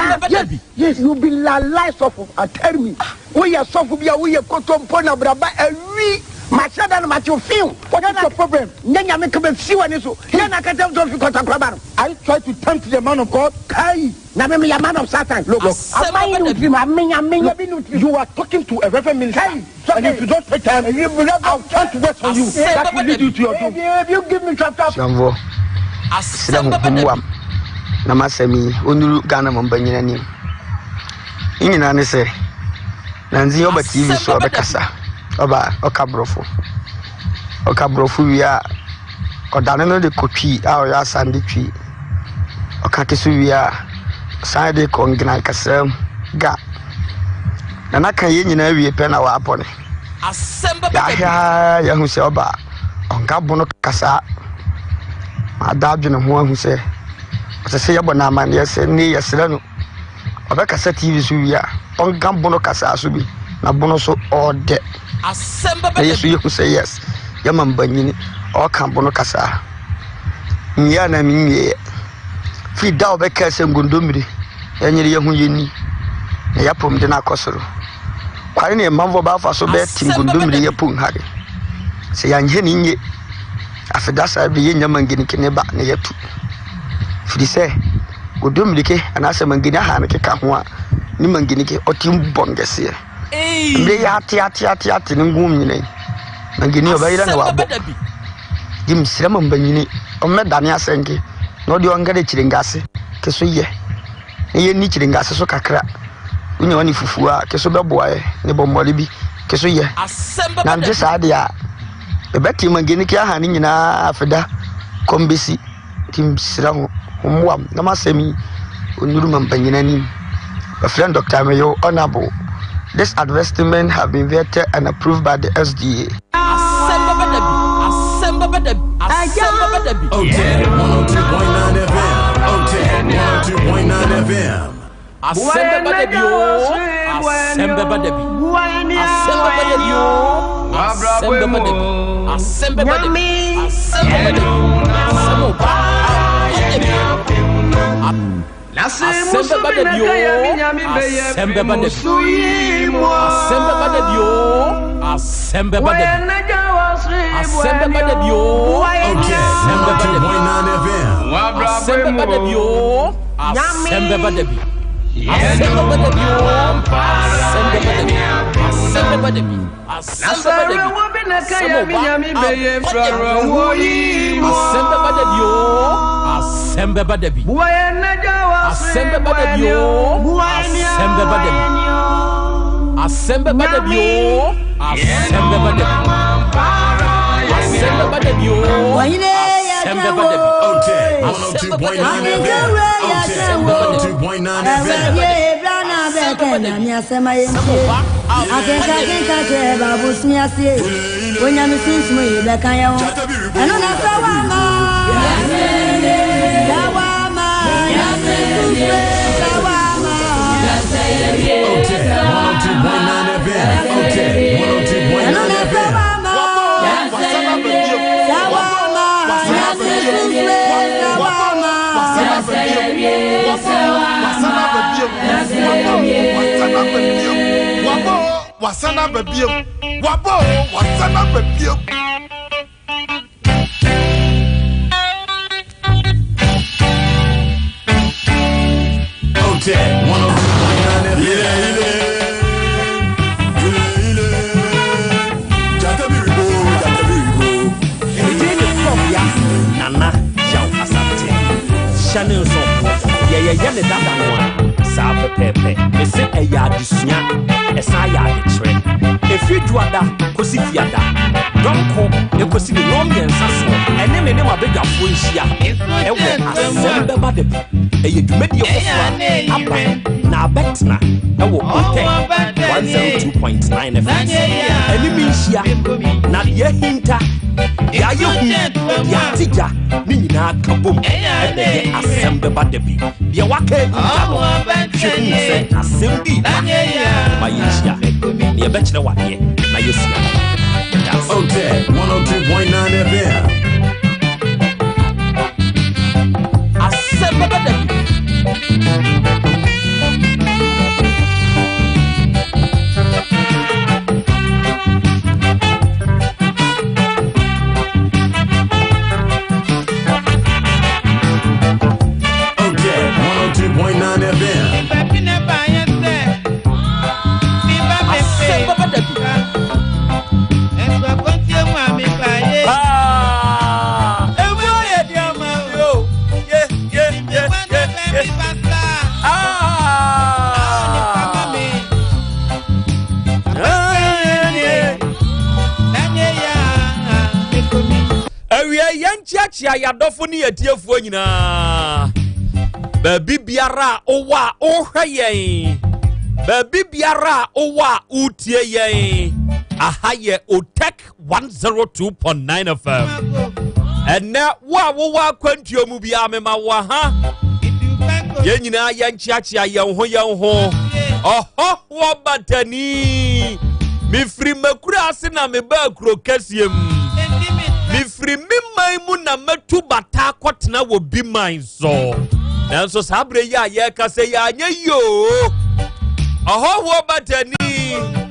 yes, you be la lies of I tell me. We are soft, we are kotompo na braba ewi. Machada na macho feel. What is your problem? Nyanya me kebe si wani so. Nyanya kete mto fi kotokraba no. Are you trying to tempt the man of God? Kai. Na me me ya man of Satan. Look, look. Amai no dream, amenya amenya bi no dream. You are talking to a reverend minister. Kai. And if you don't take time, I'll turn to words on you. That will lead you to your doom. If you give me chapter. Abusuafoɔ, mesrɛ mo mommoa me na m'asɛm yi ɔnnuru Ghana mampanyin anim. Ne nyinaa ne sɛ, nansa yi ɔba TV so a ɔbɛkasa, ɔba a ɔka borɔfo. Ɔka borɔfo wie a, ɔdane no de kɔ Twi a ɔyɛ Asante Twi. Ɔka te so wie a, ɔsan de kɔ Ngenan kasa mu, Ga. Na n'aka yei nyinaa wie pɛ na wapɔne. Yɛahwɛ ara yɛahu sɛ ɔba a, ɔnka bono kasa. Mada adwene ho ahu sɛ ɔsɛ sɛ yɛbɔ no amanneɛ sɛ nnɛ yɛsrɛ no ɔbɛkasa TV so wie a, ɔnka bono kasa so bi na bono so ɔɔdɛ. Na yɛ so yɛhu sɛ yes, yɛma mbanyini ɔɔka bono kasa. Nwie a na menwieɛ. Firi da a ɔbɛkaa sɛ ngondommire yɛnyere yɛn ho yɛnni na yɛapɔmuden akɔ soro. Kwan ne mmanfoɔ bɛafa so bɛte ngondommire yɛ pon hare. Sɛ yɛanyɛ ne nye afeda saa bi yɛnnya mangenikene ba na yɛatu. Firi sɛ godommirike anaasɛ mangeni aha no keka ho a ne mangenike ɔte bɔ nkɛseɛ. Mmerɛ yi ate ate ate ate ne ngom nyina yi mangeni ɔbɛyerɛ na wabɔ. Gye mesrɛ ma mbanyini ɔmmɛdane asɛnke na ɔde ɔnkɛdɛ kyirengase ke so yɛ na yɛnni kyirengase so kakra wonya ɔne fufuo a ke so bɛboa yɛ ne bɔmmɔre bi ke so yɛ na nte saa deɛ a ɛbɛte mangeni ke aha ne nyinaa afeda kɔm bɛsi nti mesrɛ ho mmoa m na masɛm yi ɔnnuru ma mpanyin anim. Bɛfrɛ no Dr. Ameyo Honorable. This advertisement have been vetted and approved by the SDA. Asɛm bɛba da bi. Asɛm bɛba da bi. Asɛm bɛba da bi. OTEC 102.9 FM. OTEC 102.9 FM. Asɛm bɛba da bi oo. Asɛm bɛba da bi. Asɛm bɛba da bi oo. Asɛm bɛba da bi. Asɛm bɛba da bi. Asɛm bɛba da bi. Asɛm ɔba. Asɛm bɛba da bi oo. Asɛm bɛba da bi. Asɛm bɛba da bi oo. Asɛm bɛba da bi. Asɛm bɛba da bi oo. OTEC Asɛm bɛba da bi. 102.9 FM. Asɛm bɛba da bi oo. Asɛm bɛba da bi. Asɛm bɛba da bi oo. Asɛm bɛba da bi. Asɛm bɛba da bi. Asɛm bɛba da bi. Asɛm ɔba abɔ da bi. Asɛm bɛba da bi oo. Asɛm bɛba da bi. Asɛm bɛba da bi oo. Asɛm bɛba da bi. Asɛm bɛba da bi oo. Asɛm bɛba da bi. Asɛm bɛba da bi oo. Asɛm bɛba da bi. OTEC 102.9 FM. OTEC 102.9 FM. OTEC 102.9 FM. OTEC 102.9 FM. Wasana babiem wabɔ wasana babiem. OTEC 102.9 FM. Ɛgye ne korɔbea Nana Yaw Asante. Hyɛ ne nso, yɛyɛyɛ ne dada no a, saa pɛpɛɛpɛ. Mese ɛyɛ adesua, ɛsan yɛ adekyerɛ. Ɛfiri dwoada kɔsi fiada, dɔnko ɛkɔsi ne nnɔn mmiɛnsa soɔ, ɛne me ne m'abadwafoɔ. atiefoɔ nhyia ɛwɔ asɛm bɛba da bi. Ɛyɛ dwumadie foforɔ a aba na abɛtena ɛwɔ Otec 102.9 FM. Ɛne me nhyia na deɛ ahinta, deɛ ayɛ hu, deɛ ate gya ne nyinaa ka bom ɛna ɛyɛ asɛm bɛba da bi. Deɛ waka ahinta no, hwɛ hu sɛ asɛm bi ba ma yɛnhyia na yɛbɛkyerɛ wadeɛ na yɛsua. Yɛda ase. Otec 102.9 FM. Asɛm bɛba da bi. Otec 102.9 FM. Asɛm bɛba da bi. Ah, emu ayɛ di ama o. Ye ye ye ye ye. Ah. Awie yɛnkyeakyea yɛadɔfo ne yɛtiefoɔ nyinaa. Baabi biara a wowɔ a wohwɛ yɛn. Baabi biara a wowɔ a wotie yɛn. Aha yɛ Otec 102.9 FM. Ɛnɛ wo a wowɔ akwantuo mu biara mema wo aha. Yɛn nyinaa yɛnkyeakyea yɛn ho yɛn ho. Ɔhɔhoɔ batani. Mefiri makura ase na mebaa kuro kɛseɛ mu. Mefiri me man mu na matu bata akɔtena wɔ bi man so. Nanso saa berɛ yi a yɛreka sɛ yɛanyɛ yie o. Ɔhɔhoɔ batani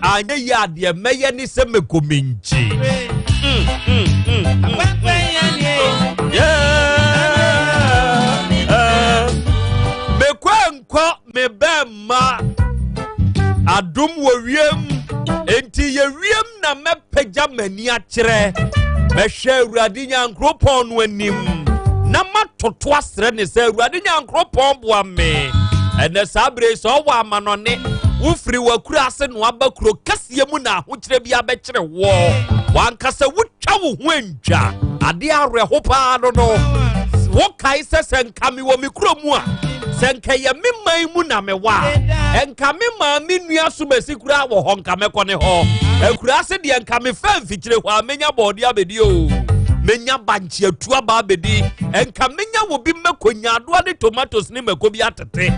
anyɛ yie a deɛ mɛyɛ ne sɛ mɛkɔ me nkyi. Yeah. Mekɔ nkɔ mebɛmma adom wɔ wiem enti yɛ wiem na mɛpagya m'ani akyerɛ mɛhwɛ awurade nyankoropɔn no anim na matoto asrɛ ne sɛ awurade nyankoropɔn boa me ɛnɛ saa bere sɛ ɔwɔ amanɔne wofiri w'akura ase na waba kuro kɛseɛ mu na ahokyerɛ bi abɛkyerɛ woɔ wankasa wotwa wo ho antwa adeɛ awerɛho paa no no wokae sɛ sɛ nka mewɔ me kuro mu a sɛ nka yɛ me man mu na mewɔ a nka me maame nua so bɛsi koraa wɔ hɔ nka mɛkɔ ne hɔ akura ase deɛ nka mefa mfikyire hɔ a menya bɔɔde abɛdi o menya bankye atu aba abɛdi nka menya wɔ bi mɛkɔ nyaadoa ne tomatoes ne mɛkɔ bi atete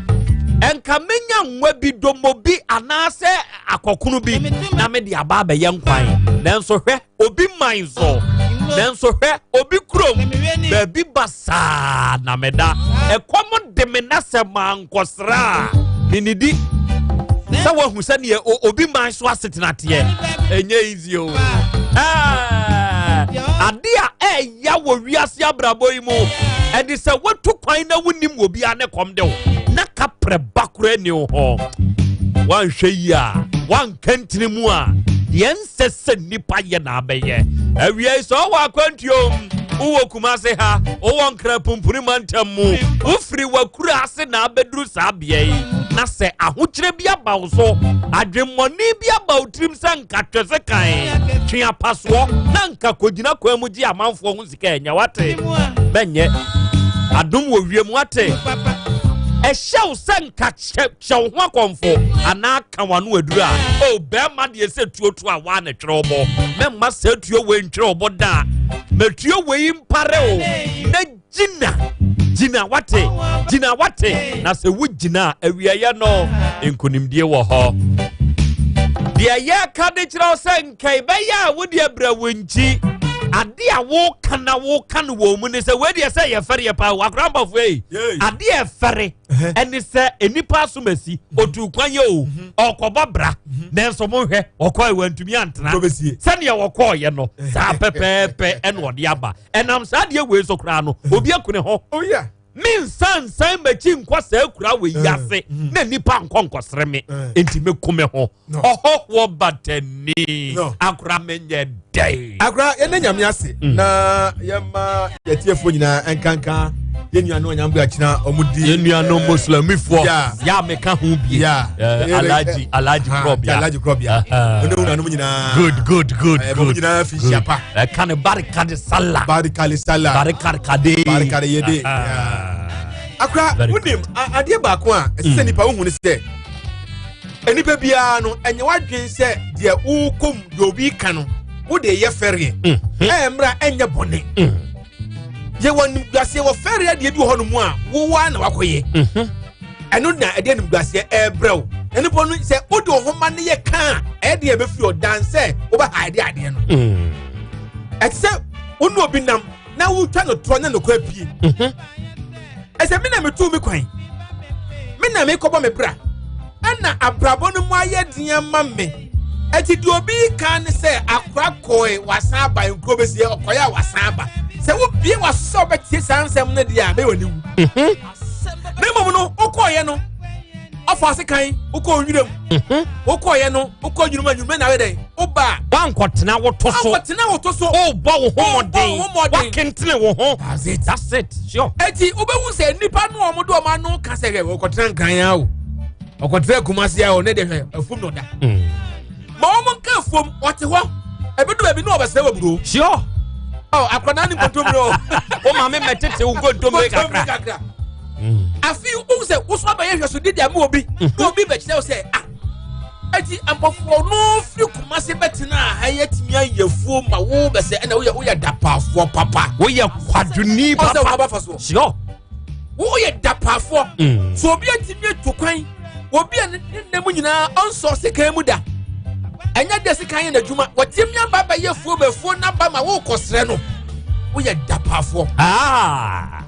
nka menya nwa bi domo bi anaasɛ akɔkono bi na mede aba abɛyɛ nkwan nanso hwɛ obi man so nanso hwɛ obi kurom baabi basaa na meda ɛkɔm de me na sɛ mankɔsra a menidi sɛ woahu sɛdeɛ obi man so asetena teɛ ɛnyɛ easy o ade a ɛya wɔ wiase abrabɔ yi mu ɛde sɛ woatu kwan na wonim wɔ biara ne kɔm de wo na kaprɛ ba koraa ni wo hɔ woanhwɛ yi a woanka ntini mu a deɛ ɛnsɛ sɛ nnipa yɛ na abɛyɛ awiei sɛ ɔwɔ akwantuom wowɔ kumase ha wowɔ nkra pumpuni mantam mu wofiri w'akura ase na abɛduru saa bea yi na sɛ ahokyerɛ bi aba wo so adwemmɔne bi aba wo tirim sɛ nka twɛse kan twe apasoɔ na nka kɔgyina kwan mu gye amanfoɔ ho sika ɛnyɛ wate bɛnyɛ adom wɔ wiem wate ɛhyɛ wo sɛ nka hyɛ wo ho akɔmfo anaa ka w'ano aduru a o bɛrima deɛ sɛ tuo to a waa na twerɛ wobɔ mɛmma saa tuo wei ntwerɛ wobɔ da mɛtuo wei mpare o na gyina gyina wate gyina wate na sɛ wogyina a awieeɛ no nkonimdie wɔ hɔ deɛ yɛka de kyerɛ wo sɛ nkae bɛyɛ a wode abrɛ wo nkyi ade a woka na woka no wɔ mu ne sɛ wei deɛ sɛ yɛfɛreɛ paa wakora mpɔfoɔ yi ade a ɛfɛre ɛne sɛ nnipa asomasi otu kwan yɛ o mhm. ɔkɔbɔ bra mhm. nanso monhwɛ ɔkɔɛ wantumi antena sɛdeɛ wɔkɔɔyɛ no saa pɛpɛɛpɛ ɛna ɔde aba ɛnam saa deɛ wei so koraa no obi aku ne ho oh, mensansan m'akyi nkɔ saa kura wɔ yi ase mhm. na nipa nkɔ nkɔsere me nti meku me ho ɔhɔhoɔ batani akora menyɛ dɛn akora yɛne nyame ase mm. na yɛma yɛtiefoɔ nyinaa nkanka Yɛn nuanom anyambo akyina ɔmo di. Yɛn nuanom muslimifoɔ. Yeah. Yà mi ka ho bie. Yeah. Alhaji Alhaji Krobia. Alhaji Krobia. Ɔne wɔn nuanom nyinaa. Good good good good. Good. Nyinaa fi hyia pa. Ɛka ne barika de sala. Barika de sala. Barika de kade. Barika de yede. Akora wunim adeɛ baako a ɛsɛ sɛ nipa wohu ne sɛ nipa biara no ɛnyɛ wadwen sɛ deɛ wokɔm deɛ obi ka no wode yɛ fɛreɛ ɛyɛ mmerɛ ɛnyɛ bɔne yɛwɔ nimguaseɛ wɔ fɛreɛ deɛ bi wɔ hɔ nom a wowɔ na wakɔyɛ ɛno na ɛde animguaseɛ ɛrebrɛ wo na nipa no sɛ wode wo ho ma no yɛ ka a ɛyɛ deɛ ɛbɛfiri ɔdan sɛ wobɛha ɛde adeɛ no ɛte sɛ wo ne obi nam na wotwa no torɔ ne nokora pie ɛsɛ me na metuu me kwan me na mekɔbɔ me bra ɛna abrabɔ no mu ayɛ den ama me ɛti deɛ obi ka ne sɛ akora kɔe wasan aba nkuro bɛsi ɔkɔe a wasan aba sɛ wobie waso sɛ wobɛtie saa nsɛm no deɛ a bɛyɛ w'ani wu na mmom no wokɔɔyɛ no ɔfa ase kan wokɔ nwura mu wokɔɔyɛ no wokɔ nwura mu anwummerɛ na ayɛ dɛn woba wankɔtena wo to so wankɔtena wo to so wobɔ wo ho mmɔden wakentene wo ho that's it that's it sure eti wobɛhu sɛ nnipa no a wɔde wɔn ano ka sɛ hwɛ wɔkɔtena nkran a o ɔkɔtena kumase a o ne de hwɛ afum na ɔda ma wɔn nka afuom ɔte hɔ ebi do baabi na ɔbɛsrɛ wɔ buro sure ɔ akwadaa ne nkontommire o wo maame mɛtete wo nkontommire kakra afi wohu sɛ woso abɛyɛ hwɛsode de ama obi na obi bɛkyerɛ wo sɛ ah eti mpɔfoɔ no firi kumase bɛtena a ha yɛtumi ayɛ fuo ma wo bɛsɛ ɛna woyɛ woyɛ dapaafoɔ papa woyɛ kwadwoni papa ɔsɛ wo abafa soɔ sure woyɛ dapaafoɔ so obi atumi atu kwan obi a ne nna mu nyinaa ɔnsɔ sekan mu da ɛnyɛ deɛ sekan yɛ n'adwuma wɔtumi aba bɛyɛ fuo bɛfuo n'aba ma wokɔsrɛ no woyɛ dapaafoɔ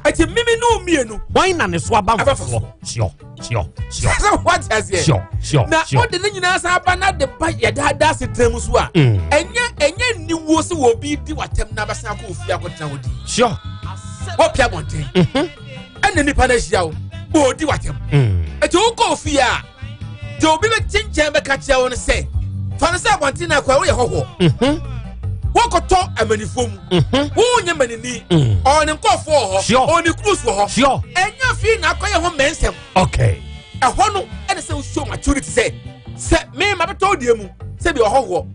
ɛti mimi ne wo mmienu wɔn na ne so aba mfasoɔ sure sure sure sɛ wate aseɛ sure sure na wode ne nyinaa san aba na de ba yɛ daadaa setena mu so a ɛnyɛ ɛnyɛ niwuo sɛ wɔ obi di w'atɛm na abɛsan akɔ ofie akɔtena hɔ di sure wɔpia abɔnten ɛna nipa no ahyia wo wɔdi w'atɛm ɛti wokɔ ofie a deɛ obi bɛte nkyɛn bɛka kyerɛ wo no sɛ fa no sɛ abɔnten na akɔ woyɛ hɔhoɔ wokɔtɔ amanifoɔ mu wonyɛ manini ɔwɔ ne nkɔɔfoɔ wɔ hɔ ɔwɔ ne kurus wɔ hɔ ɛnyɛ afei na akɔyɛ ho mmɛnsɛm okay ɛhɔ no ɛne sɛ wosuo maturity sɛ sɛ me ma bɛtɔ deɛ mu sɛ bi ɔhɔhoɔ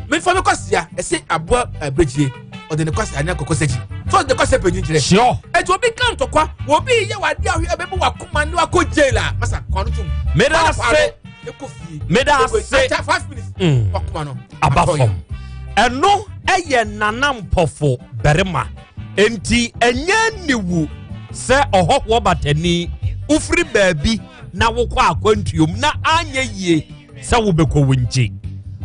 memfa me kɔsia ɛsɛ aboa abirekyie ɔde ne kɔsia ne akɔkɔ sɛkyi so ɔde ne kɔsia panyin kyerɛ sure ɛti obi ka ntɔkwa obi yɛ wade ahwɛ ɛbɛbu wakoma ne wakɔ jail a masa kwan no tum meda ase meda ase wakoma no aba fam ɛno ɛyɛ nana mpɔfo barima enti ɛnyɛ niwu sɛ ɔhɔhoɔ batani wofiri baabi na wokɔ akwantuom na anyɛ yie sɛ wobɛkɔ wo nkyi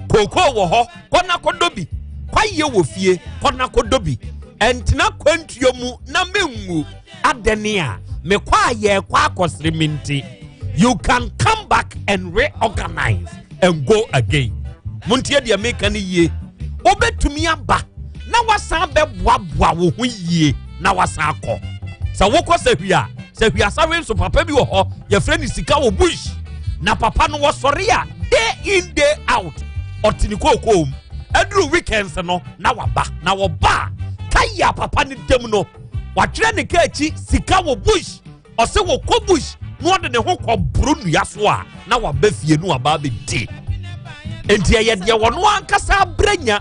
kookoo wɔ hɔ kɔ na kɔdɔ bi kwayɛ wɔ fie kɔ na kɔdɔ bi ɛntena kwantuo mu na menwu adɛne a mekɔ a yɛkɔ akɔsere me nti you can come back and reorganize and go again montie deɛ meka no yie wobɛtumi aba na wasan bɛboaboa wo ho yie na wasan akɔ sɛ wokɔ sɛ hwi a sɛ hwi asawe nso papa bi wɔ hɔ yɛfrɛ no sika wɔ bush na papa no wɔsɔre a day in day out ɔte ne kookoo mu aduru weekends no na waba na wɔba a kaya papa no dam no watwerɛ ne ka akyi sika wɔ bush ɔsɛ wɔkɔ bush na ɔde ne ho kɔ boro nnua so a na waba fie no aba abɛdi enti ɛyɛ deɛ wɔn ankasa abrɛ nya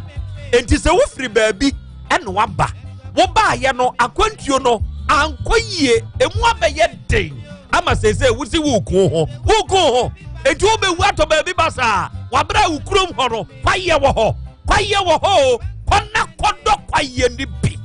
enti sɛ wofiri baabi ɛna waba wobaayɛ no akwantuo no ankɔ yie emu abɛyɛ den ama seesei wosi woko ho woko ho enti wobɛwu atɔ baabi ba saa wabrɛ wo kurom hɔ no kwayɛ wɔ hɔ kwayɛ wɔ hɔ o kɔna kɔdɔ kwayɛ no bi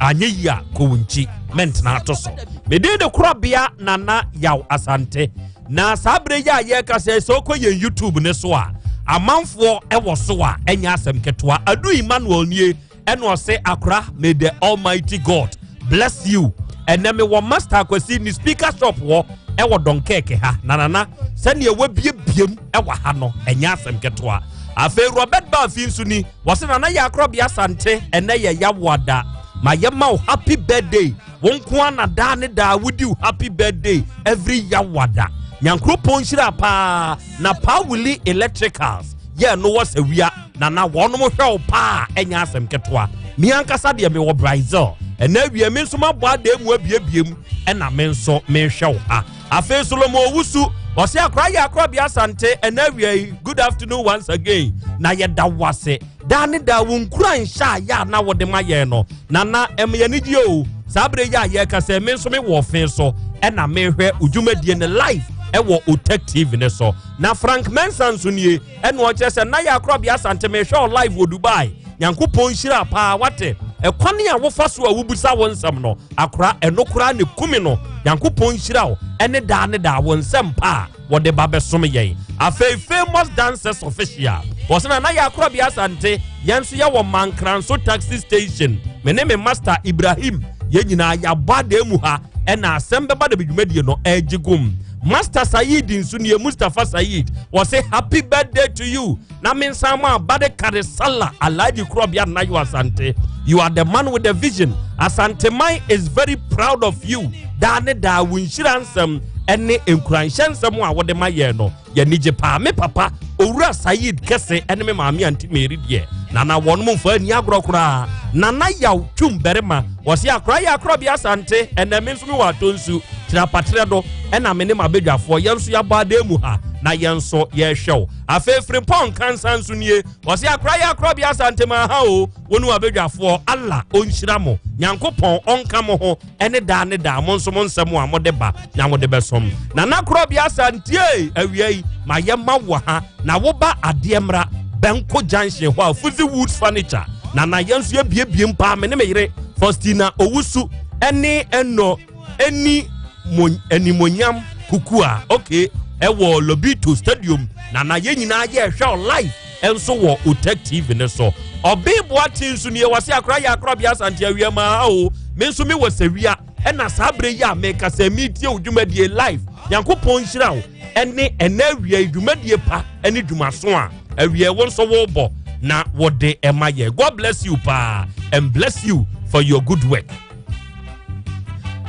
anyɛ yi a kɔ wo nkyi mɛntena ato so mede ne korabea nana yaw asante na saa berɛ yi a yɛreka sɛ sɛ wokɔ yɛn youtube ne so a amanfoɔ ɛwɔ so a ɛnyɛ asɛm ketewa adu emmanuel nie ɛna ɔse akora may the almighty god bless you ɛnɛ mewɔ master akwasi ne speaker shop wɔ ɛwɔ dɔnkɛɛkɛ ha na nana sɛnea wabiebiem ɛwɔ ha no ɛnyɛ asɛm ketewa afei robert baafi nso ni wɔse nana yɛ akorɔbea asante ɛnɛ yɛ yawoada ma yɛma wo happy birthday wo nko ara na daa ne daa wodi wo happy birthday every yawada nyankoropɔn nhyira paa na paa wuli electricals yɛ no wɔ sawia na na wɔnom hwɛ wo paa ɛnyɛ asɛm ketewa me ankasa deɛ mewɔ brazil Ɛnɛ awie me nso mabɔ adan mu abiebie mu ɛna me nso mehwɛ wo ha. Afei Solomon Owusu ɔsɛ akora yɛ akorabea Asante ɛnɛ awia yi good afternoon once again na yɛda wo ase daa ne daa wo nkura nhyɛ a yɛ a na wode ma yɛn no nana ɛma yɛn ani gye o saa bere yi a yɛreka sɛ me nso me wɔ ɔfe so ɛna mehwɛ odwumadie no live ɛwɔ Otec TV ne so na Frank Mensah nso nie ɛna ɔkyerɛ sɛ na yɛ akorabea Asante mehwɛ o live wɔ Dubai Nyankopɔn nhyira paa wate ɛkwane a wofa so a wobusa wo nsɛm no akora ɛno koraa ne kumi no Nyankopɔn nhyira wo ɛne daa ne daa wo nsɛm pa a wɔde ba bɛsom yɛn afei famous dancers official wɔsɛ na na yɛ akorabea Asante yɛn nso yɛwɔ Mankranso taxi station me ne me master Ibrahim yɛn nyinaa yɛabɔ adan mu ha ɛna asɛm bɛba da dwumadie no ɛregye gum Master Saeed nso nie Mustafa Saeed wɔse happy birthday to you na me nsan ma abade kare sala Alhaji Kurɔbea Nayo Asante you are the man with the vision Asanteman is very proud of you daa ne daa wo nhyira nsɛm ɛne nkuranhyɛ nsɛm a wode ma yɛn no yɛn gye paa me papa owura Saeed kɛse ɛne me maame anti Mary deɛ nana wɔn mo mfa ani agorɔ koraa nana yaw twum barima wɔsi akora yɛ akora bi asante ɛnɛ me nso me wɔ atɔ nsu tirapatrɛ do ɛna me ne m'abadwafoɔ yɛn nso yɛabɔ adan mu ha na yɛn nso yɛrehwɛ wo afei frimpɔn nkansa nso nie wɔsi akora yɛ akora bi asante ma ha o wɔn abadwafoɔ Allah ɔnhyira mo nyankopɔn ɔnka mo ho ɛne daa ne daa mo nso mo nsɛm a mode ba na mode bɛsom nana korɔbea asantie awia yi ma yɛma wɔ ha na woba adeɛ mmra bɛnko junction hɔ a Fuzi Woods Furniture na na yɛn nso yɛbiebie mpaa me ne me yere Faustina Owusu ɛne ɛnɔ ɛni mo animonyam kuku a okay ɛwɔ Lobito Stadium na na yɛn nyinaa yɛ ɛhwɛ live nso wɔ Otec TV ne so. Ɔbee Boakye nso nie, wɔse akora yɛ akorabea Asante awia maa o. Me nso me wɔ sawia ɛna saa berɛ yi a meka sɛ metie wo dwumadie live. Nyankopɔn nhyira wo ɛne ɛnɛ awia yi dwumadie pa ɛne dwumaso a awia wo nso wobɔ na wode ɛma yɛ. God bless you paa and bless you for your good work.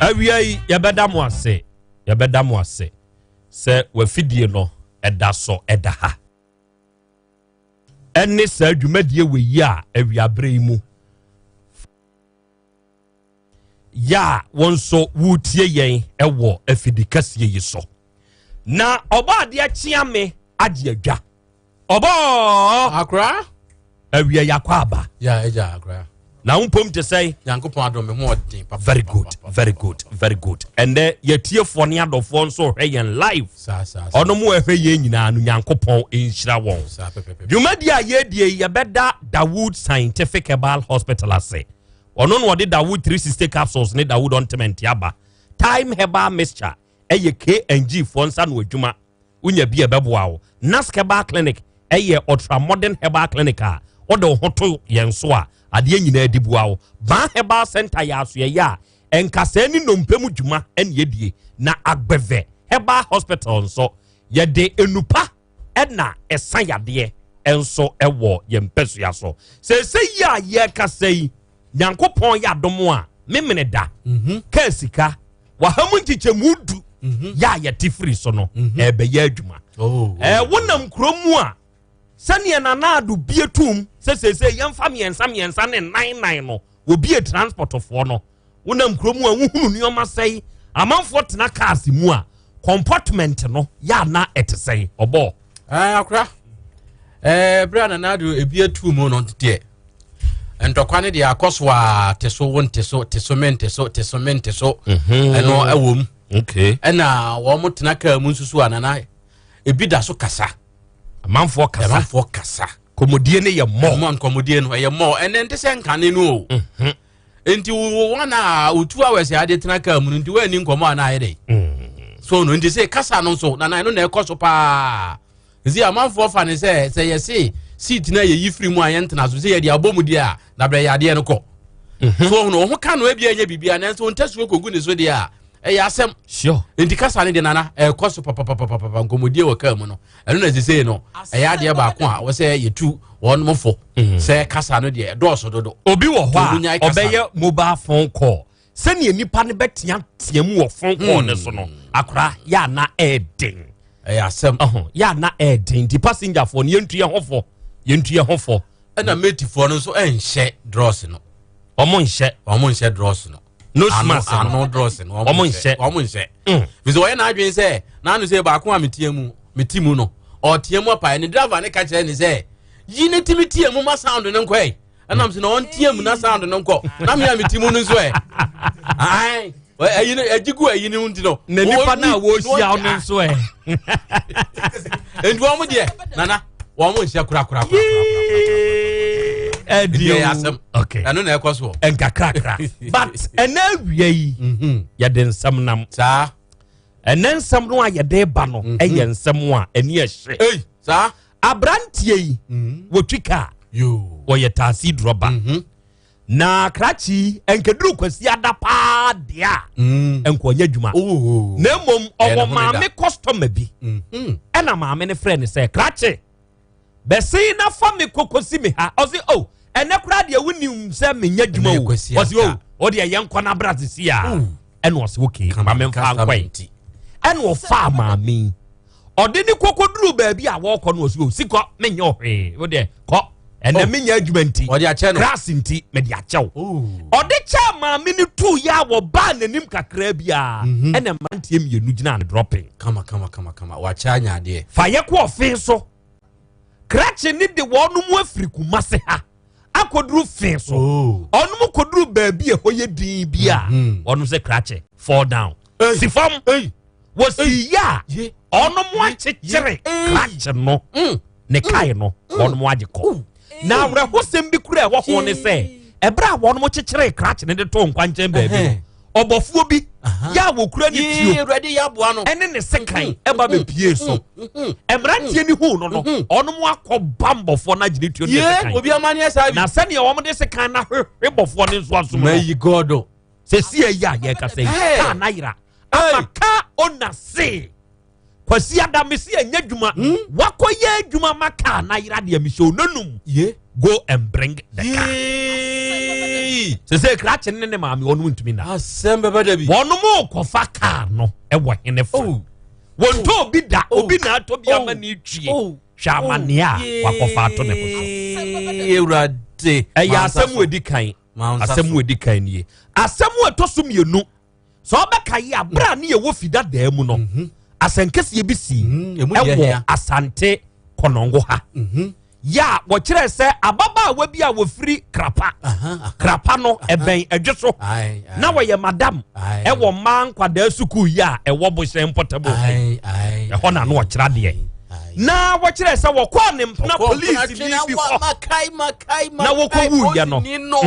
Awia yi yɛbɛda mo ase, yɛbɛda mo ase sɛ wafidie no ɛda so ɛda ha. ɛne saa dwumadie wɔ yi a awiaberɛ yi mu yɛ a wɔn nso woretie yɛn wɔ afidi kɛseɛ yi so na ɔbɔ adeɛ kyea me agye adwa ɔbɔ akora awia yakɔ aba ya agya akora na wo mpom te sɛn nyankopɔn adom me ho ɔden papa very good very good very good ɛnɛ yɛtiefoɔ ne adɔfoɔ nso hwɛ yɛn live ɔno mu ɛhwɛ yɛn nyinaa no nyankopɔn nhyira wɔn dwumadi a yɛdie yɛbɛda Dawood Scientific Herbal Hospital ase ɔno na ɔde Dawood 360 capsules ne Dawood ointment aba Time Herbal Mixture ɛyɛ KNG foɔ nsa no adwuma wonya bi a ɛbɛboa wo. Nask Herbal Clinic ɛyɛ ultra modern herbal clinic a wode wo ho to yɛn so a adeɛ nyinaa di boa wo. Ban Herbal Center yɛ asoɛyɛ a nkasɛɛ ne nnompe mu dwuma ɛne ɛdie. Na Agbeve Herbal Hospital nso yɛde nnupa ɛna ɛsa yadeɛ nso ɛwɔ yɛn mpɛsua so. Seesei yi a yɛrekasa yi Nyankopɔn yɛ adom a memene da mhm. kaa sika waha mu nkyekyɛmu du mhm. yɛ a yɛte firi so no mhm. ɛbɛyɛ adwuma oh, oh. wonam kuro mu a sɛdeɛ nanaado bie tom sɛ seesei yɛmfa mmiɛnsa mmiɛnsa ne nan nan no wɔbie transportfoɔ no wonam kuro mu a wohunu nneɛma sɛe amanfoɔ tena cars mu a comportment no yɛ ana ɛte sɛn ɔbɔɔ akora berɛ a nanaado ebi atu mu no deɛ ntɔkwa no deɛ akɔ so a te so wo nte so te so mente so te so mente so mhm. ɛno ɛwɔ mu ɛna wɔn tena kaa mu nso so a nana ebi da so kasa amanfoɔ kasa amanfoɔ kasa nkɔmɔdie no yɛ mɔ mɔ nkɔmɔdie no ɛyɛ mɔ ɛnɛ nte sɛ nkane no o mhm. nti wo wɔn a wo two hours a ade tena kaa mu no nti wɔn ani nkɔmɔ a na ayɛ dɛ mm. so no nti sɛ kasa no nso nana ɛno na ɛkɔ so paa. Nti amanfoɔ fa ne sɛ sɛ yɛse seat no a yɛyi firi mu a yɛntena so sɛ yɛde abɔ mu deɛ a na berɛ yɛ adeɛ no kɔ mhm. so ɔhono ɔho ka no ebia ɛnyɛ biribia nanso ntasuo kɔgu ne so deɛ a ɛyɛ asɛm sure. nti kasa no deɛ nana ɛkɔ so papapapapa nkɔmmɔdie wɔ kaa mu no ɛno na sesei no ɛyɛ adeɛ baako a wɔ sɛ yɛtu wɔn mo fo mhm. sɛ kasa no deɛ ɛdɔɔso dodo obi wɔ hɔ a ɔbɛyɛ mobile phone call sɛnea nipa no bɛteatea mu wɔ phone call no so no hmm. akora yɛ ana ɛɛden ɛyɛ asɛm ɔho yɛ ana ɛɛden nti passenger foɔ no yɛntu yɛn ho fɔ yɛntu yɛn ho fɔ ɛna matefoɔ no nso ɛnhyɛ drɔs no. Wɔn nhyɛ. Wɔn nhyɛ drɔs no. Nose mask no. Ano drɔs no. Wɔn nhyɛ. Wɔn nhyɛ. Fisɛ wɔyɛ n'adwene sɛ n'ano sɛ baako a metia mu meti mu no ɔtia mu apae ne driver ne ka kyerɛ ne sɛ yi ne ti mi tia mu ma sound no nkɔ yi ɛnam sɛ na ɔntia mu na sound no nkɔ na mi a meti mu no nso ɛ ayi ɛyi no ɛgye gu ɛyi no nti no. Na nipa na wɔrehyia no nso ɛ. Nti wɔn deɛ nana wɔn nhyɛ korakora. Ɛdi o asɛm okay ɛno na ɛkɔ so. Nkakrakra but ɛnɛ awia yi mhm. yɛde nsɛm nam. Saa. Ɛnɛ nsɛm no a yɛde ba no mhm. ɛyɛ nsɛm a ɛni ɛhyɛ. Saa. Aberanteɛ yi mhm. wɔtwi kaa wɔyɛ taasi drɔba. Na krakye yi nkɛduru kwasi ada paa deɛ a mm. nkɔnyɛ adwuma oh. na mmom ɔwɔ maame kɔstɔma bi mm-hmm. ɛna maame no frɛ no sɛ krakye bɛsen na fa me kɔkɔsi me ha ɔse o oh, ɛnɛ koraa deɛ wonim sɛ menyɛ adwuma o ɔse o oh, ɔdeɛ yɛnkɔ no abra sisi a oh. ɛna ɔse okay maame mfa nkɔe ɛna ɔfaa maame ɔde ne kɔkɔduru baabi a wɔrekɔ no ɔsi o si kɔ menyɛ ɔhwee wo deɛ kɔ ɛnɛ oh. menyɛ adwuma nti kras nti mede akyɛw oh. ɔde kyɛ maame no tuu yɛ a wɔbaa n'anim kakraa biara mhm. ɛna mmeranteɛ mmienu gyina ne dropping kama kama kama kama wakyɛ anya adeɛ fa yɛ kɔ ɔfe so krakye ne de wɔn mu afiri kumase ha akɔduru fe so oh. ɔnom kɔduru baabi a ɛhɔ yɛ din bi a mhm. ɔnom sɛ krakye fall down si fam wɔsi yɛ a ɔnom akyekyere krakye no mm. ne mm. kae no mm. wɔnom agye kɔ na awerɛhosɛm bi kura ɛwɔ ho ne sɛ ɛberɛ a wɔnom kyekyere krakye no de to nkwankyɛn baabi no ɔbɔfoɔ bi yɛ a wɔkura ne tuo ɛne ne sekan ɛba bɛpie so mmeranteɛ ne huu no no ɔnom akɔ bam bɔfoɔ no agyene tuo ne sekan na sɛdeɛ wɔn de sekan no ahwehwe bɔfoɔ no nso asom no sɛsi ayi a yɛkasa yi kaa no ayera ama kaa ona se kwasi ada mesi ɛnyɛ adwuma hmm? wakɔyɛ adwuma ma kaa na yera deɛ mehyɛ onanum go and bring the car sese krakye ne ne maame wɔn ntumi na asɛm bɛbɛ dabi wɔn kɔfa kaa no ɛwɔ hene fa oh. wɔn tɔ obi da oh. obi na atɔ bi ama ne twie oh. hwɛ amaneɛ a wakɔfa ato ne ho so ɛyɛ asɛm wɔ edi kan asɛm wɔ edi kan nie asɛm wɔ ɛtɔ so mmienu. Sɛ ɔbɛka yi a berɛ a ne yɛwɔ fi dadaa mu no mhm. asɛnkɛseɛ bi sii mhm, ɛwɔ Asante Kɔnɔngo ha mhm. yɛ a wɔkyerɛ sɛ ababaawa bi a wɔfiri Krapa Krapa no ɛbɛn ɛdwe so na wɔyɛ madam ɛwɔ mmaa nkwadaa sukuu yi a ɛwɔ Bohyɛn mpɔtam ɛhɔ na no ɔkyerɛ adeɛ na wɔkyerɛ sɛ wɔkɔɔ ne mpena polisi bi hɔ na wɔkɔwuiɛ no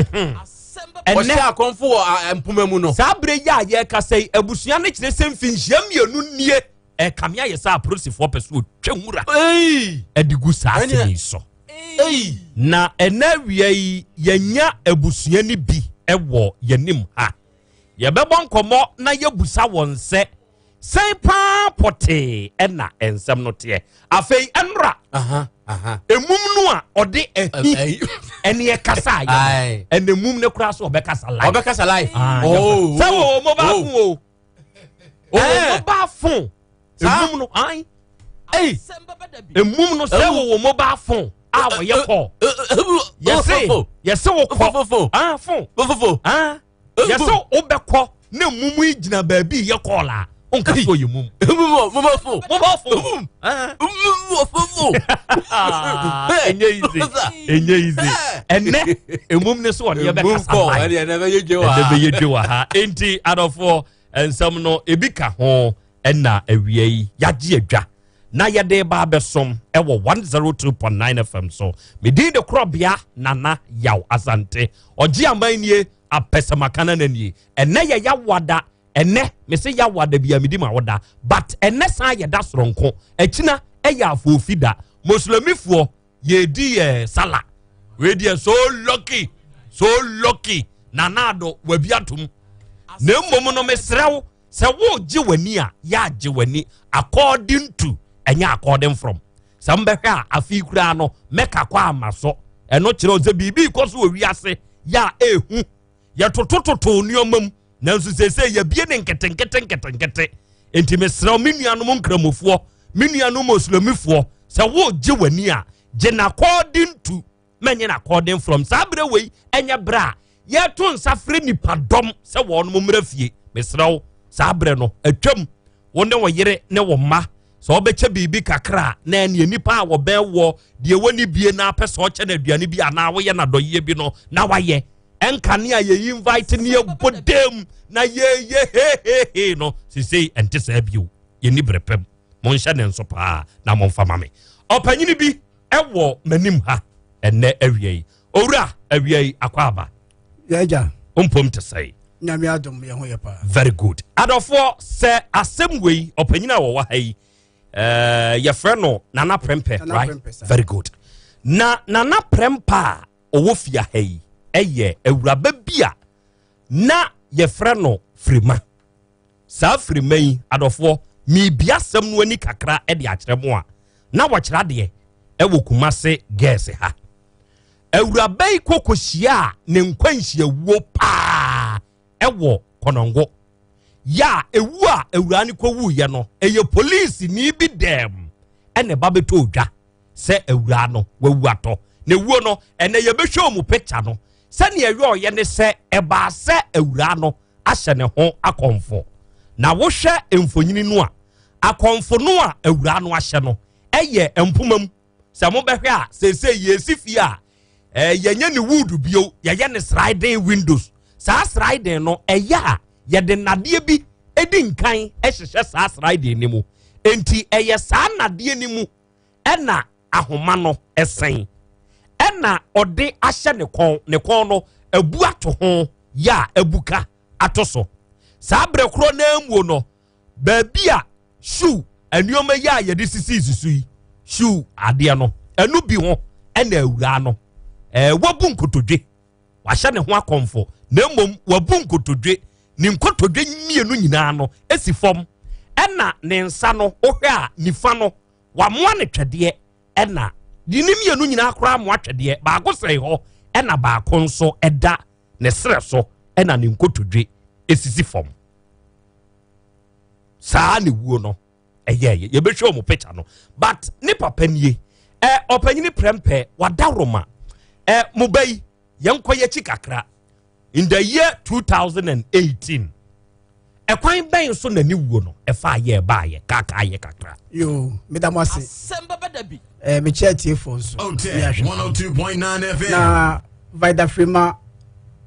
Ɛnnɛ, Ɔhyɛ akɔmfo wɔ mpoma mu no. Saa berɛ yi a yɛrekasa yi, abusua no kyerɛ sɛ mfinhyia mmienu nie ɛrekame ayɛ sɛ apolisifoɔ pɛ so wɔtwa nwura de gu saa asɛm yi so. Na ɛnɛ awia yi, yɛanya abusua no bi wɔ yɛnim ha. Yɛbɛbɔ nkɔmmɔ na yɛbusa wɔn sɛ Sɛn paa pɔtee ɛna nsɛm no teɛ? Afei ɛnora emum no a ɔde ahi ɛne ɛkasa ayɛ no ɛna emum no koraa so ɔbɛkasa live. Ɔbɛkasa live. Ah, oh, sɛ wɔ mobile oh. phone o. Wɔ mobile phone. Emum no ayi. Emum no sɛ wɔ mobile phone a wɔyɛ call. Yɛse yɛse wɔ kɔ. Ah phone. Ah. yɛ sɛ wobɛkɔ na mum yi gyina baabi yɛ kɔɔl a wonka sɛ ɔyɛ mum mobɔfo mobɔfo ɛnyɛ easy ɛnyɛ easy ɛnɛ emum ne so ɔne yɛbɛkasa live ɛnɛ bɛyɛ dwe wɔ ha enti adɔfoɔ nsɛm no ebi ka ho ɛna awia yi yɛagye adwa na yɛde ba abɛsom ɛwɔ 102.9 fm so medin de korɔbea nana yaw asante ɔgye aman nie apɛsɛmakana na nie ɛnɛ yɛ yawada ɛnɛ mese yawada bia medi ma woda but ɛnɛ san yɛda soronko akyina ɛyɛ afoofi da moslemifoɔ yɛdi yɛ sala wei deɛ so lucky so lucky nana ado wabi atom na mmom no mesrɛ wo sɛ wogye w'ani a yɛagye w'ani according to ɛnyɛ according from sɛ mbɛhwɛ a afei koraa no mɛka kɔ ama so ɛno kyerɛ sɛ biribi kɔ so wɔ wiase yɛ a ehu yɛtotototo nneɛma mu nanso seesei yɛbie ne nketenkete nketenkete nti mesrɛ me nuanom nkramofoɔ me nuanom muslimifoɔ sɛ wogye w'ani a gye no according to mɛnyɛ no according from saa berɛ wei ɛnyɛ berɛ a yɛto nsa frɛ nipadɔm sɛ wɔn mmra fie. Mesrɛ wo, saa berɛ no atwam. Wo ne wo yere ne wo mma, sɛ wɔbɛkyɛ biribi kakra a, na ɛneɛ nipa a wɔbɛn wɔ deɛ wɔni bie na apɛ sɛ ɔkyɛ no aduane bi anaa woyɛ no adɔyie bi no na wayɛ. Ɛnkane a yɛ invite ne yɛbɔ dam na yɛyɛ hehehe no, sesei ɛnte saa bio. Yɛnni berɛ pam. Monhyɛ ne nso paa na momfa ma me. Ɔpanyini bi ɛwɔ m'anim ha ɛnɛ awia yi. Owura, awia yi akɔ aba. Yɛagya. Mpom te sɛe. Nyame adom yɛ ho yɛ paa. Very good. Adɔfoɔ, sɛ asɛm wei ɔpanyini a wɔwɔ ha yi, yɛfrɛ no Nana Prempeh, right? Prempeh, Very good. Na Nana Prempeh a ɔwɔ fie ha yi ɛyɛ awuraba bi a na yɛfrɛ no Firima. Saa Firima yi, adɔfoɔ, miribia asɛm no ani kakra de akyerɛ mo a, na wɔkyerɛ adeɛ ɛwɔ Kumase Gɛɛse ha. Awuraba yi kɔkɔhyia a ne nkwanhyiawuo paa ɛwɔ Kɔnɔngo. Yɛ a ewu a awuraa no kɔwuiɛ no, ɛyɛ polisi ni bi dɛm ɛna ɛba bɛtɔ odwa sɛ awuraa no wawu atɔ. Na ewuo no, ɛnɛ yɛbɛhwɛ wɔn picture no. Sɛnea ɛyɛ ɔyɛ ne sɛ ɛbaa sɛ awuraa no ahyɛ ne ho akɔmfo. Na wohwɛ mfonini no a, akɔmfo no a awuraa no ahyɛ no ɛyɛ mpoma mu. Sɛ mobɛhwɛ a, seesei yɛsi fie a, yɛnyɛ ne wood bio, yɛyɛ ne sliding windows. Saa sliding no, ɛyɛ a yɛde nnadeɛ bi di nkan hyehyɛ saa sliding no mu. Enti ɛyɛ saa nnadeɛ no mu ɛna ahoma no ɛsɛn. Ɛna ɔde ahyɛ ne kɔn, ne kɔn no abu ato ho, yɛ a abuka ato so. Saa berɛ korɔ no ara mu no, baabi a shoe nneɛma yi a yɛde sisi susu yi, shoe adeɛ no, ɛno bi ho ɛna awuraa no, wabu nkotodwe, wahyɛ ne ho akɔmfo, na mmom wabu nkotodwe, ne nkotodwe mmienu nyinaa no esi fam, ɛna ne nsa no, wohwɛ a nifa no wamoa ne twɛdeɛ, ɛna ne mmienu nyinaa koraa amoa twɛdeɛ, baako sɛn hɔ ɛna baako nso ɛda ne serɛ so, ɛna ne nkotodwe esisi fam. Saa ne wuo no ɛyɛɛyɛ. Yɛbɛhwɛ wɔn picture no, but ne papa nie. Ɔpanyini Prempeh wadaroma. Mo ba yi, yɛnkɔ yɛkyi kakra. In the year 2018, ɛkwan bɛn so na ne wuo no ɛfa yɛ ɛbaayɛ kaakaa yɛ kakra? Yo, meda mo ase. Asɛm bɛba da bi. Mekyɛ atiefoɔ nso. Otec Ne ahwɛfoɔ. 102.9 FM. Na Vida Frema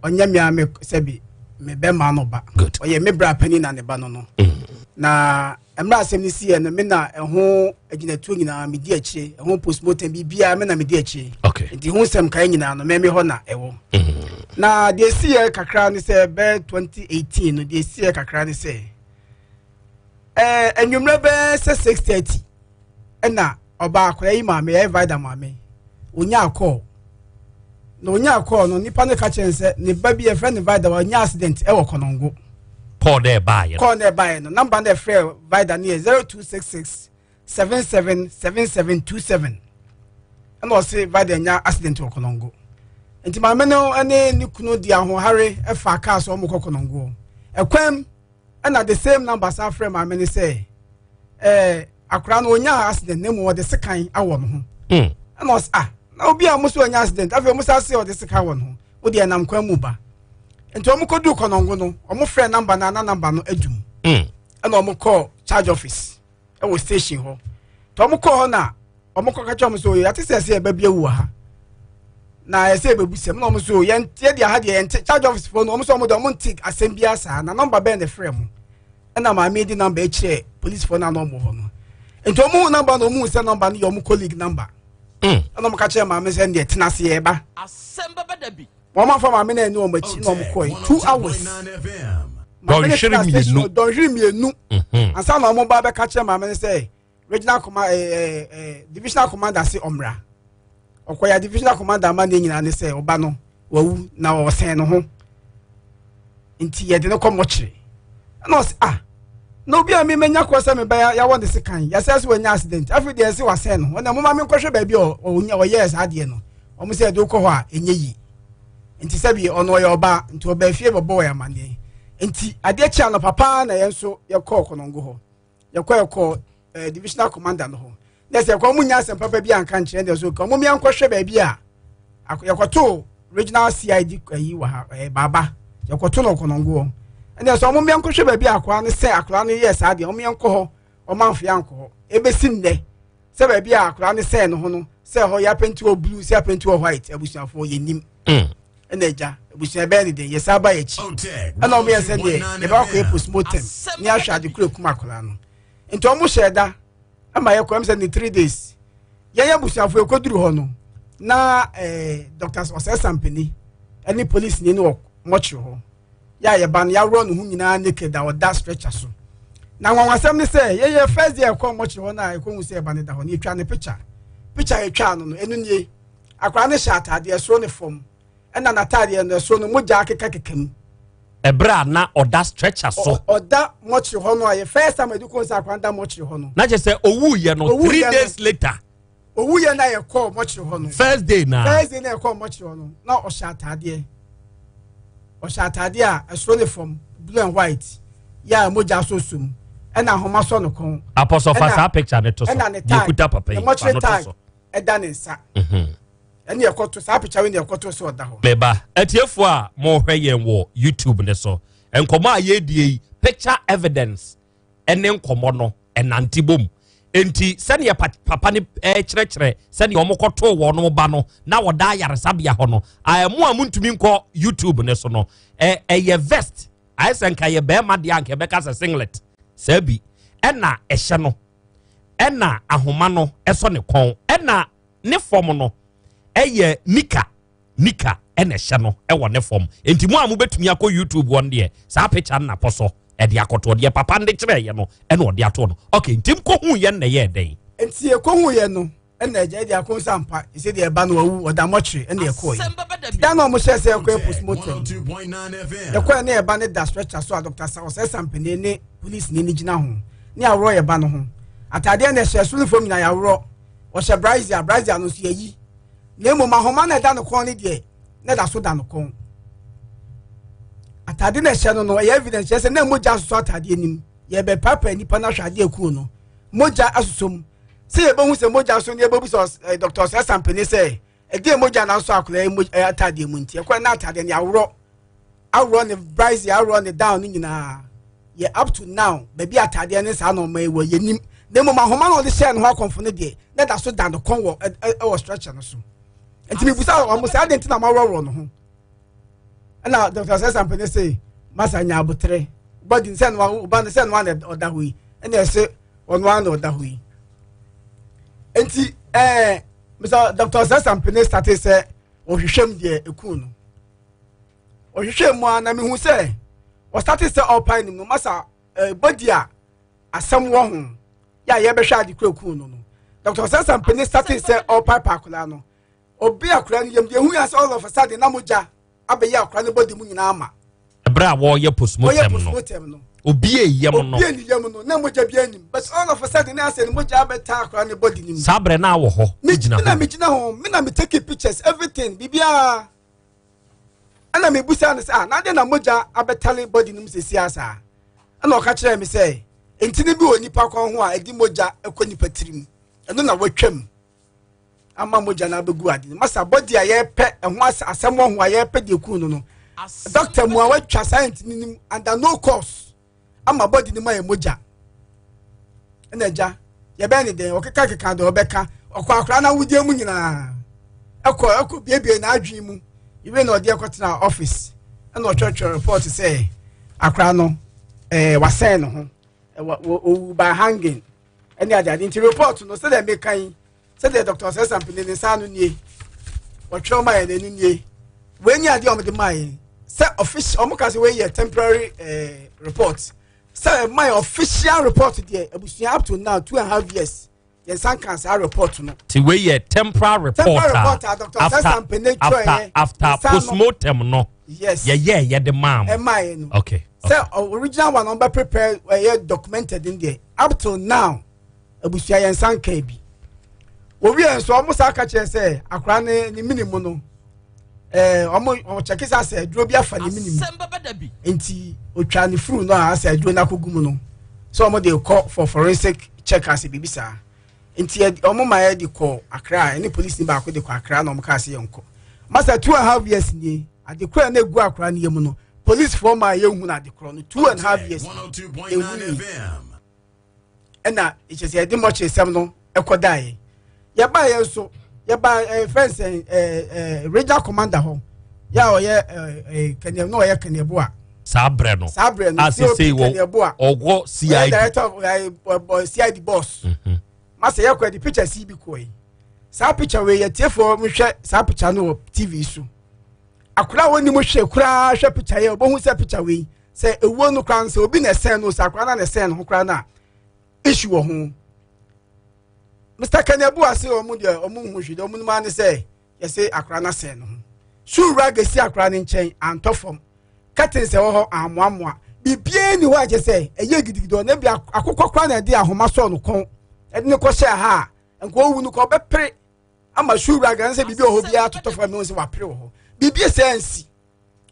ɔnyɛ me a me sɛbi me bɛma no ba. Ɔyɛ me bra panin na ne ba no no. Na mmerɛ asɛm no siiɛ no, me na ɛho agyinatuo nyinaa medi akyire, ɛho postmortem biribiara me na medi akyire. Nti ho nsɛm kae nyinaa no mɛme hɔ na ɛwɔ. Na deɛ siiɛ kakra ne sɛ bɛyɛ 2018 no, deɛ siiɛ kakra ne sɛ anwummerɛ bɛyɛ sɛ 6:30 ɛna ɔbaa akwadaa yi maame, ɛyɛ Vida maame, onyaa call. Na onyaa call no, nipa no ka kyerɛ no sɛ ne ba bi yɛfrɛ no Vida, wanya accident ɛwɔ Kɔnɔngo. Call na ɛbaayɛ no. Call na ɛbaayɛ no, number na ɛfrɛ Vida no yɛ 0266 777727. Ɛna ɔse Vida nya accident wɔ Kɔnɔngo. Nti maame no ne ne kunu di ahoɔhare ɛfa kaa so wɔn kɔ Kɔnɔngo. Ɛkwan ɛna the same number san frɛ maame no sɛ akwadaa no onyaa accident na mu ɔde sekan awɔ ne ho. Ɛna ɔse na obi a mo so ɔnya accident, afei mo sa se ɔde sekan awɔ ne ho, o deɛ nam kwan mu ba. Nti wɔn kɔduu Kɔnɔngo no, wɔn frɛ number no a na number no adum. Ɛna wɔn kɔɔ charge office ɛwɔ station hɔ. Nti wɔn kɔɔ hɔ na wɔn kɔka kyerɛ wɔn sɛ, yɛate sɛ ɛsɛ yɛba bi awu wɔ ha na ɛsɛ yɛbɛbu sɛm. Na wɔn so yɛn yɛ deɛ ha deɛ yɛnte charge office foɔ no, wɔn so wɔn deɛ wɔn nte asɛm biara saa. Na number bɛn na ɛfrɛ mo? Ɛna maame di number kyerɛ police foɔ na wɔn wɔ hɔ no. Nti wɔn hu number na wɔn hu sɛ number no yɛ wɔn colleague number. Ɛna wɔn ka kyerɛ maame sɛ deɛ tena ase yɛ ba. Asɛm bɛba da bi. Wɔn afa maame na ɛne wɔn akyi na wɔn kɔɛ 2 hours. Maame no tena station dɔnhwere mmienu. Ansa na wɔn ba bɛka kyerɛ maame no sɛ regional command divisional commander se ɔmra. Ɔkɔya divisional commander ama ne nyinaa ne sɛ ɔba no wawu na ɔsɛn ne ho. Nti yɛde no kɔ mɔkyere. Ɛna ɔse na obi a me manya kɔ sɛ meba yɛawɔ ne sekan, yɛsɛ sɛ wanya accident, afei deɛ ɛsɛ wasɛn no. Ɔna moma menkɔhwɛ baabi a ɔyɛɛ saa adeɛ no. Ɔmo sɛ yɛde wokɔ hɔ a ɛnyɛ yie. Nti sɛbi ɔno ɔyɛ ɔbaa, nti ɔbaa fie bɛbɔ wɔ amaneɛ. Nti adeɛ kye anɔpa paa na yɛn nso yɛkɔɔ Kɔnɔngo hɔ. Yɛkɔ divisional commander no hɔ. Na sɛ yɛkɔ, ɔmo nya asɛm papa bi anka nkyerɛ deɛ so, ɔmo mmea nkɔhwɛ baabi a yɛkɔtoo Regional CID ayi wɔ ha ɛɛ baaba yɛkɔto no Kɔnɔngoɔ. Ɛnna sɛ wɔn mmea nkɔhwɛ baabi a akwadaa no sɛ akwadaa no yɛ saa deɛ, wɔn mmea nkɔ hɔ, wɔn amfea nkɔ hɔ. Ebesi nnɛ sɛ baabi a akwadaa no sɛn no ho no, sɛ ɛhɔ yɛ apɛnti wɔ blue, sɛ apɛnti wɔ white, abusuafoɔ yɛ nim. Ɛna agya abusua bɛyɛ ne den, yɛsan ba yɛkyi ɛna wɔn yɛ sɛ deɛ yɛbɛ akɔ yɛ postmortem ne ahwɛ ade koro ekum akwadaa no. Nti wɔn hyɛ da ɛma yɛ kɔ ɛm sɛ ne 3 days yɛn abusuafoɔ ekɔduru hɔ no na Dr. Ɔsɛ Sampani ɛne police ni no wɔ mɔkyere hɔ. Yɛ a yɛba no, yɛaworɔ ne ho nyinaa naked a ɔda stretcher so. Na nwanwasɛm ne sɛ yɛyɛ first day ɛkɔ mɔkyere hɔ no a ɛkɔhu sɛ ɛba ne da hɔ no, yɛtwa ne picture yɛtwa no, ɛno nie. Akwaraa no hyɛ ataadeɛ soro ne fam, ɛna n'ataadeɛ no ɛsoro no mogya akekakeka mu. Ɛberɛ a na ɔda stretcher so. Ɔda mɔkyere hɔ no a yɛ first time ɛde kɔn sɛ akwaraa da mɔkyere hɔ no. Na kyerɛ sɛ owuiɛ no 3 days later. Owuiɛ na yɛkɔɔ mɔkyere hɔ no. First day na. First day na yɛkɔɔ mɔkyere hɔ no, na ɔhyɛ ataadeɛ a ɛsoro ne fam blue and white yɛ a mogya soso mu, ɛna ahoma sɔ no kɔn. Apɔsɔfa saa picture ne to so. Ɛna ne tag kuta papa yi ne mɔkyere tag ɛda ne nsa. Ɛne yɛkɔto saa picture wei na yɛkɔto so ɔda hɔ. Meba atiefoɔ a mohwɛ yɛn wɔ YouTube ne so, nkɔmmɔ a yɛdie yi, picture evidence ɛne nkɔmmɔ no ɛnante bom. Nti sɛdeɛ papa ne ɛkyerɛkyerɛ sɛdeɛ wɔn kɔtoo wɔn ba no na wɔda ayaresabea hɔ no, ɛmo a montumi nkɔ YouTube ne so no, ɛyɛ vest ayɛ sɛ nka yɛ bɛrima deɛ anka ɛbɛka sɛ singlet saa bi ɛna ɛhyɛ no, ɛna ahoma no ɛsɔ ne kɔn, ɛna ne fam no ɛyɛ nika nika ɛna ɛhyɛ no ɛwɔ ne fam. Nti mo a mobɛtumi akɔ YouTube wɔn deɛ, saa picture no napɔ so ɛde akɔtoɔ deɛ papa no de kyerɛ yɛ no ɛna ɔde atoɔ no. Ok, nti mkɔhu yɛn na ɛyɛ dɛn? Nti yɛkɔhu yɛ no, ɛna agya de akɔn sɛ ampa ɛsɛ deɛ ɛba no wawu, ɔda mɔkyere. Ɛna ɛkɔɔ yɛ da na ɔmo hyɛ sɛ ɛkɔyɛ postmortem. Yɛkɔɛ ne ɛba ne da stretcher so a Dr. Sa Ɔsɛ Sampene ne police ni ne gyina ho ne aworɔ yɛ ba no ho ataadeɛ na ɛhyɛ soro fam nyinaa yɛaworɔ. Ɔhyɛ brazier, brazier no nso yɛyi, na mmom ahoma na ɛda no kɔn ne deɛ na ɛda so da no kɔn. Ataade na ɛhyɛ no, ɛyɛ evidence kyerɛ sɛ na mogya asosɔ ataadeɛ nim. Yɛbɛpaapaa nipa no ahwɛ adeɛ kuo no mogya asosɔ mu sɛ yɛbɛhu sɛ mogya so ne yɛbɛbu sɛ Dr. Ɔsɛ Sampene sɛ ɛdeɛ mogya na asɔ akwadaa yi ataadeɛ mu. Nti ɛkɔ na ataadeɛ no yɛaworɔ, aworɔ ne brazier, aworɔ ne down no nyinaa yɛ. Up to now, baabi ataadeɛ ne saa nɔɔma yi wɔ yɛnim, na mmom ahoma na ɔde hyɛɛ ne ho akɔnfo no deɛ na da so da ne kɔn wɔ ɛwɔ stretcher no so. Nti mibusa wɔn sɛ adi nti na mo aworɔworɔ no ho? Ɛna Dr. Sɛ Sampene sɛ masa nya abotere bɔdi sɛ no ɔba no sɛ no ana ɔda hɔ yi, ɛna ɛsɛ ɔno ana ɔda hɔ yi. Nti Mr. Dr. Sɛ Sampene start sɛ ɔhwehwɛ mu deɛ ekun no, ɔhwehwɛ mu a na mihu sɛ ɔstart sɛ ɔpae ne mu masa bɔdi a asɛm wɔ ho yɛ a yɛbɛhwɛ ade kura kun no. Dr. Sɛ Sampene start sɛ ɔpae pa akwadaa no, obi akwadaa no yam deɛ ehu yɛ sɛ all of a sudden na mogya abɛyɛ akwadaa no bɔdi mu nyinaa ma. Ɛberɛ a wɔreyɛ postmortem no, postmortem no, obie yam no. Obie ne yam no na mogya bi anim, but all of a sudden na asɛ ne mogya abɛta akwadaa ne bɔdi ne mu. Saa berɛ na wɔ hɔ? Gyina hɔ. Na hɔ. Mi gyina hɔ, mi na mi take pictures, everything, biribiara. Ɛna mi busa no sɛ, ah, na ade na mogya abɛtale bɔdi no mu sɛsi asa? Ɛna ɔka kyerɛ mi sɛ ntini bi wɔ nipa kɔn ho a ɛde mogya kɔ nipa tirim, ɛno na wɔatwam ama mogya no abɛgu ade no. Masa bɔdi a yɛpɛ ɛho asɛm wɔ ho a yɛpɛ deɛ kun no, doctor mu a watwa saa ntini no mu under no cause ama bɔdi no mu ayɛ mogya. Ɛna agya yɛbɛn ne dɛn ɔkeka keka deɛ ɔbɛka ɔkɔ akora no awodie mu nyinaa, ɛkɔ biebie n'adwene mu iwe na ɔde ɛkɔtena office, ɛna ɔtwerɛtwerɛ report sɛ akora no wasɛn ne ho, ɛwɔ owu by hanging ɛne adeade. Nti report no sɛdeɛ meka yi, sɛdeɛ Dr. Ɔsɛ Sampene ne nsa ano nie, wɔtwerɛ ma yɛn n'ani nie. Wei ni adeɛ a wɔde maa yɛn sɛ official. Wɔn ka sɛ wei yɛ temporary report, sɛ ɛma yɛ official report deɛ, abusua, up to now, 2.5 years, yɛn nsa nka saa report no. Ti wei yɛ temporary report. Temporary report a Dr. Ɔsɛ Sampene twerɛ yɛ. After postmortem no. Yes. Yɛyɛ yɛde maa mo. Ɛmaa yɛ no. Okay. Sɛ original one ɔn bɛ prepare ɛyɛ documented n deɛ, up till now, abusua, yɛn nsa nka bi. Owie nso, ɔmo saa ka kyerɛ sɛ akora ne mini mu no, ɔmo kyɛke sɛ asɛ aduro bi afa ne mini mu, nti otwa ne furu no a asɛ aduro no akɔgu mu no, sɛ ɔmo de kɔ for forensic check ase biribi saa. Nti ɔmo ma yɛ de kɔ Akra, ɛne polisi baako de kɔ Akra, na ɔmo kaa sɛ yɛn kɔ. Masa 2½ years nie, adekorɔ a na egu akora no yam no, policefoɔ maa yɛnhunu adekorɔ no 2½ years yɛnhunu yi. Ɛna ɛkyɛ sɛ yɛde mɔkyere sɛm no ɛkɔ daeɛ. Yɛbaa yɛn nso yɛbaa ɛɛ fɛn sɛn ɛɛ ɛɛ regional commander hɔ yɛ a ɔyɛ ɛɛ ɛɛ kɛnɛ na ɔyɛ Kɛnɛboa. Saa berɛ no. Saa berɛ no a sesei wɔ ɔwɔ CID. Ɔyɛ director of ɛɛ ɛ CID boss. Masa yɛ kɔ yɛde picture si bi kɔ yi. Saa picture wei yɛ tiefoɔ nhwɛ saa picture no wɔ TV so. Akora a wɔnim hwɛ koraa hwɛ picture yɛ ɔbɛhu sɛ picture wei sɛ ewuo no koraa no sɛ obi na ɛsɛn no sɛ akora no na ɛsɛn no ho koraa no a issue wɔ ho. Mr. Kenny Abu ase wɔn deɛ wɔn nhu hwee deɛ wɔn nim ara ne sɛ yɛsɛ akora no asɛn no ho. Shoe rag esi akora no nkyɛn antɔ fam. Curtains ɛwɔ hɔ amoamoa. Biribiara ni hɔ a kyerɛ sɛ ɛyɛ gidigidi ɔno ebi akokɔ koraa na ɛde ahoma sɔɔ no kɔn ɛde ne kɔhyɛ ha a nka owu no kɔ ɔbɛpere ama shoe rag anasɛ biribi wɔ hɔ biara totɔ fam ɛho sɛ wapere wɔ hɔ. Biribi sɛ nsi.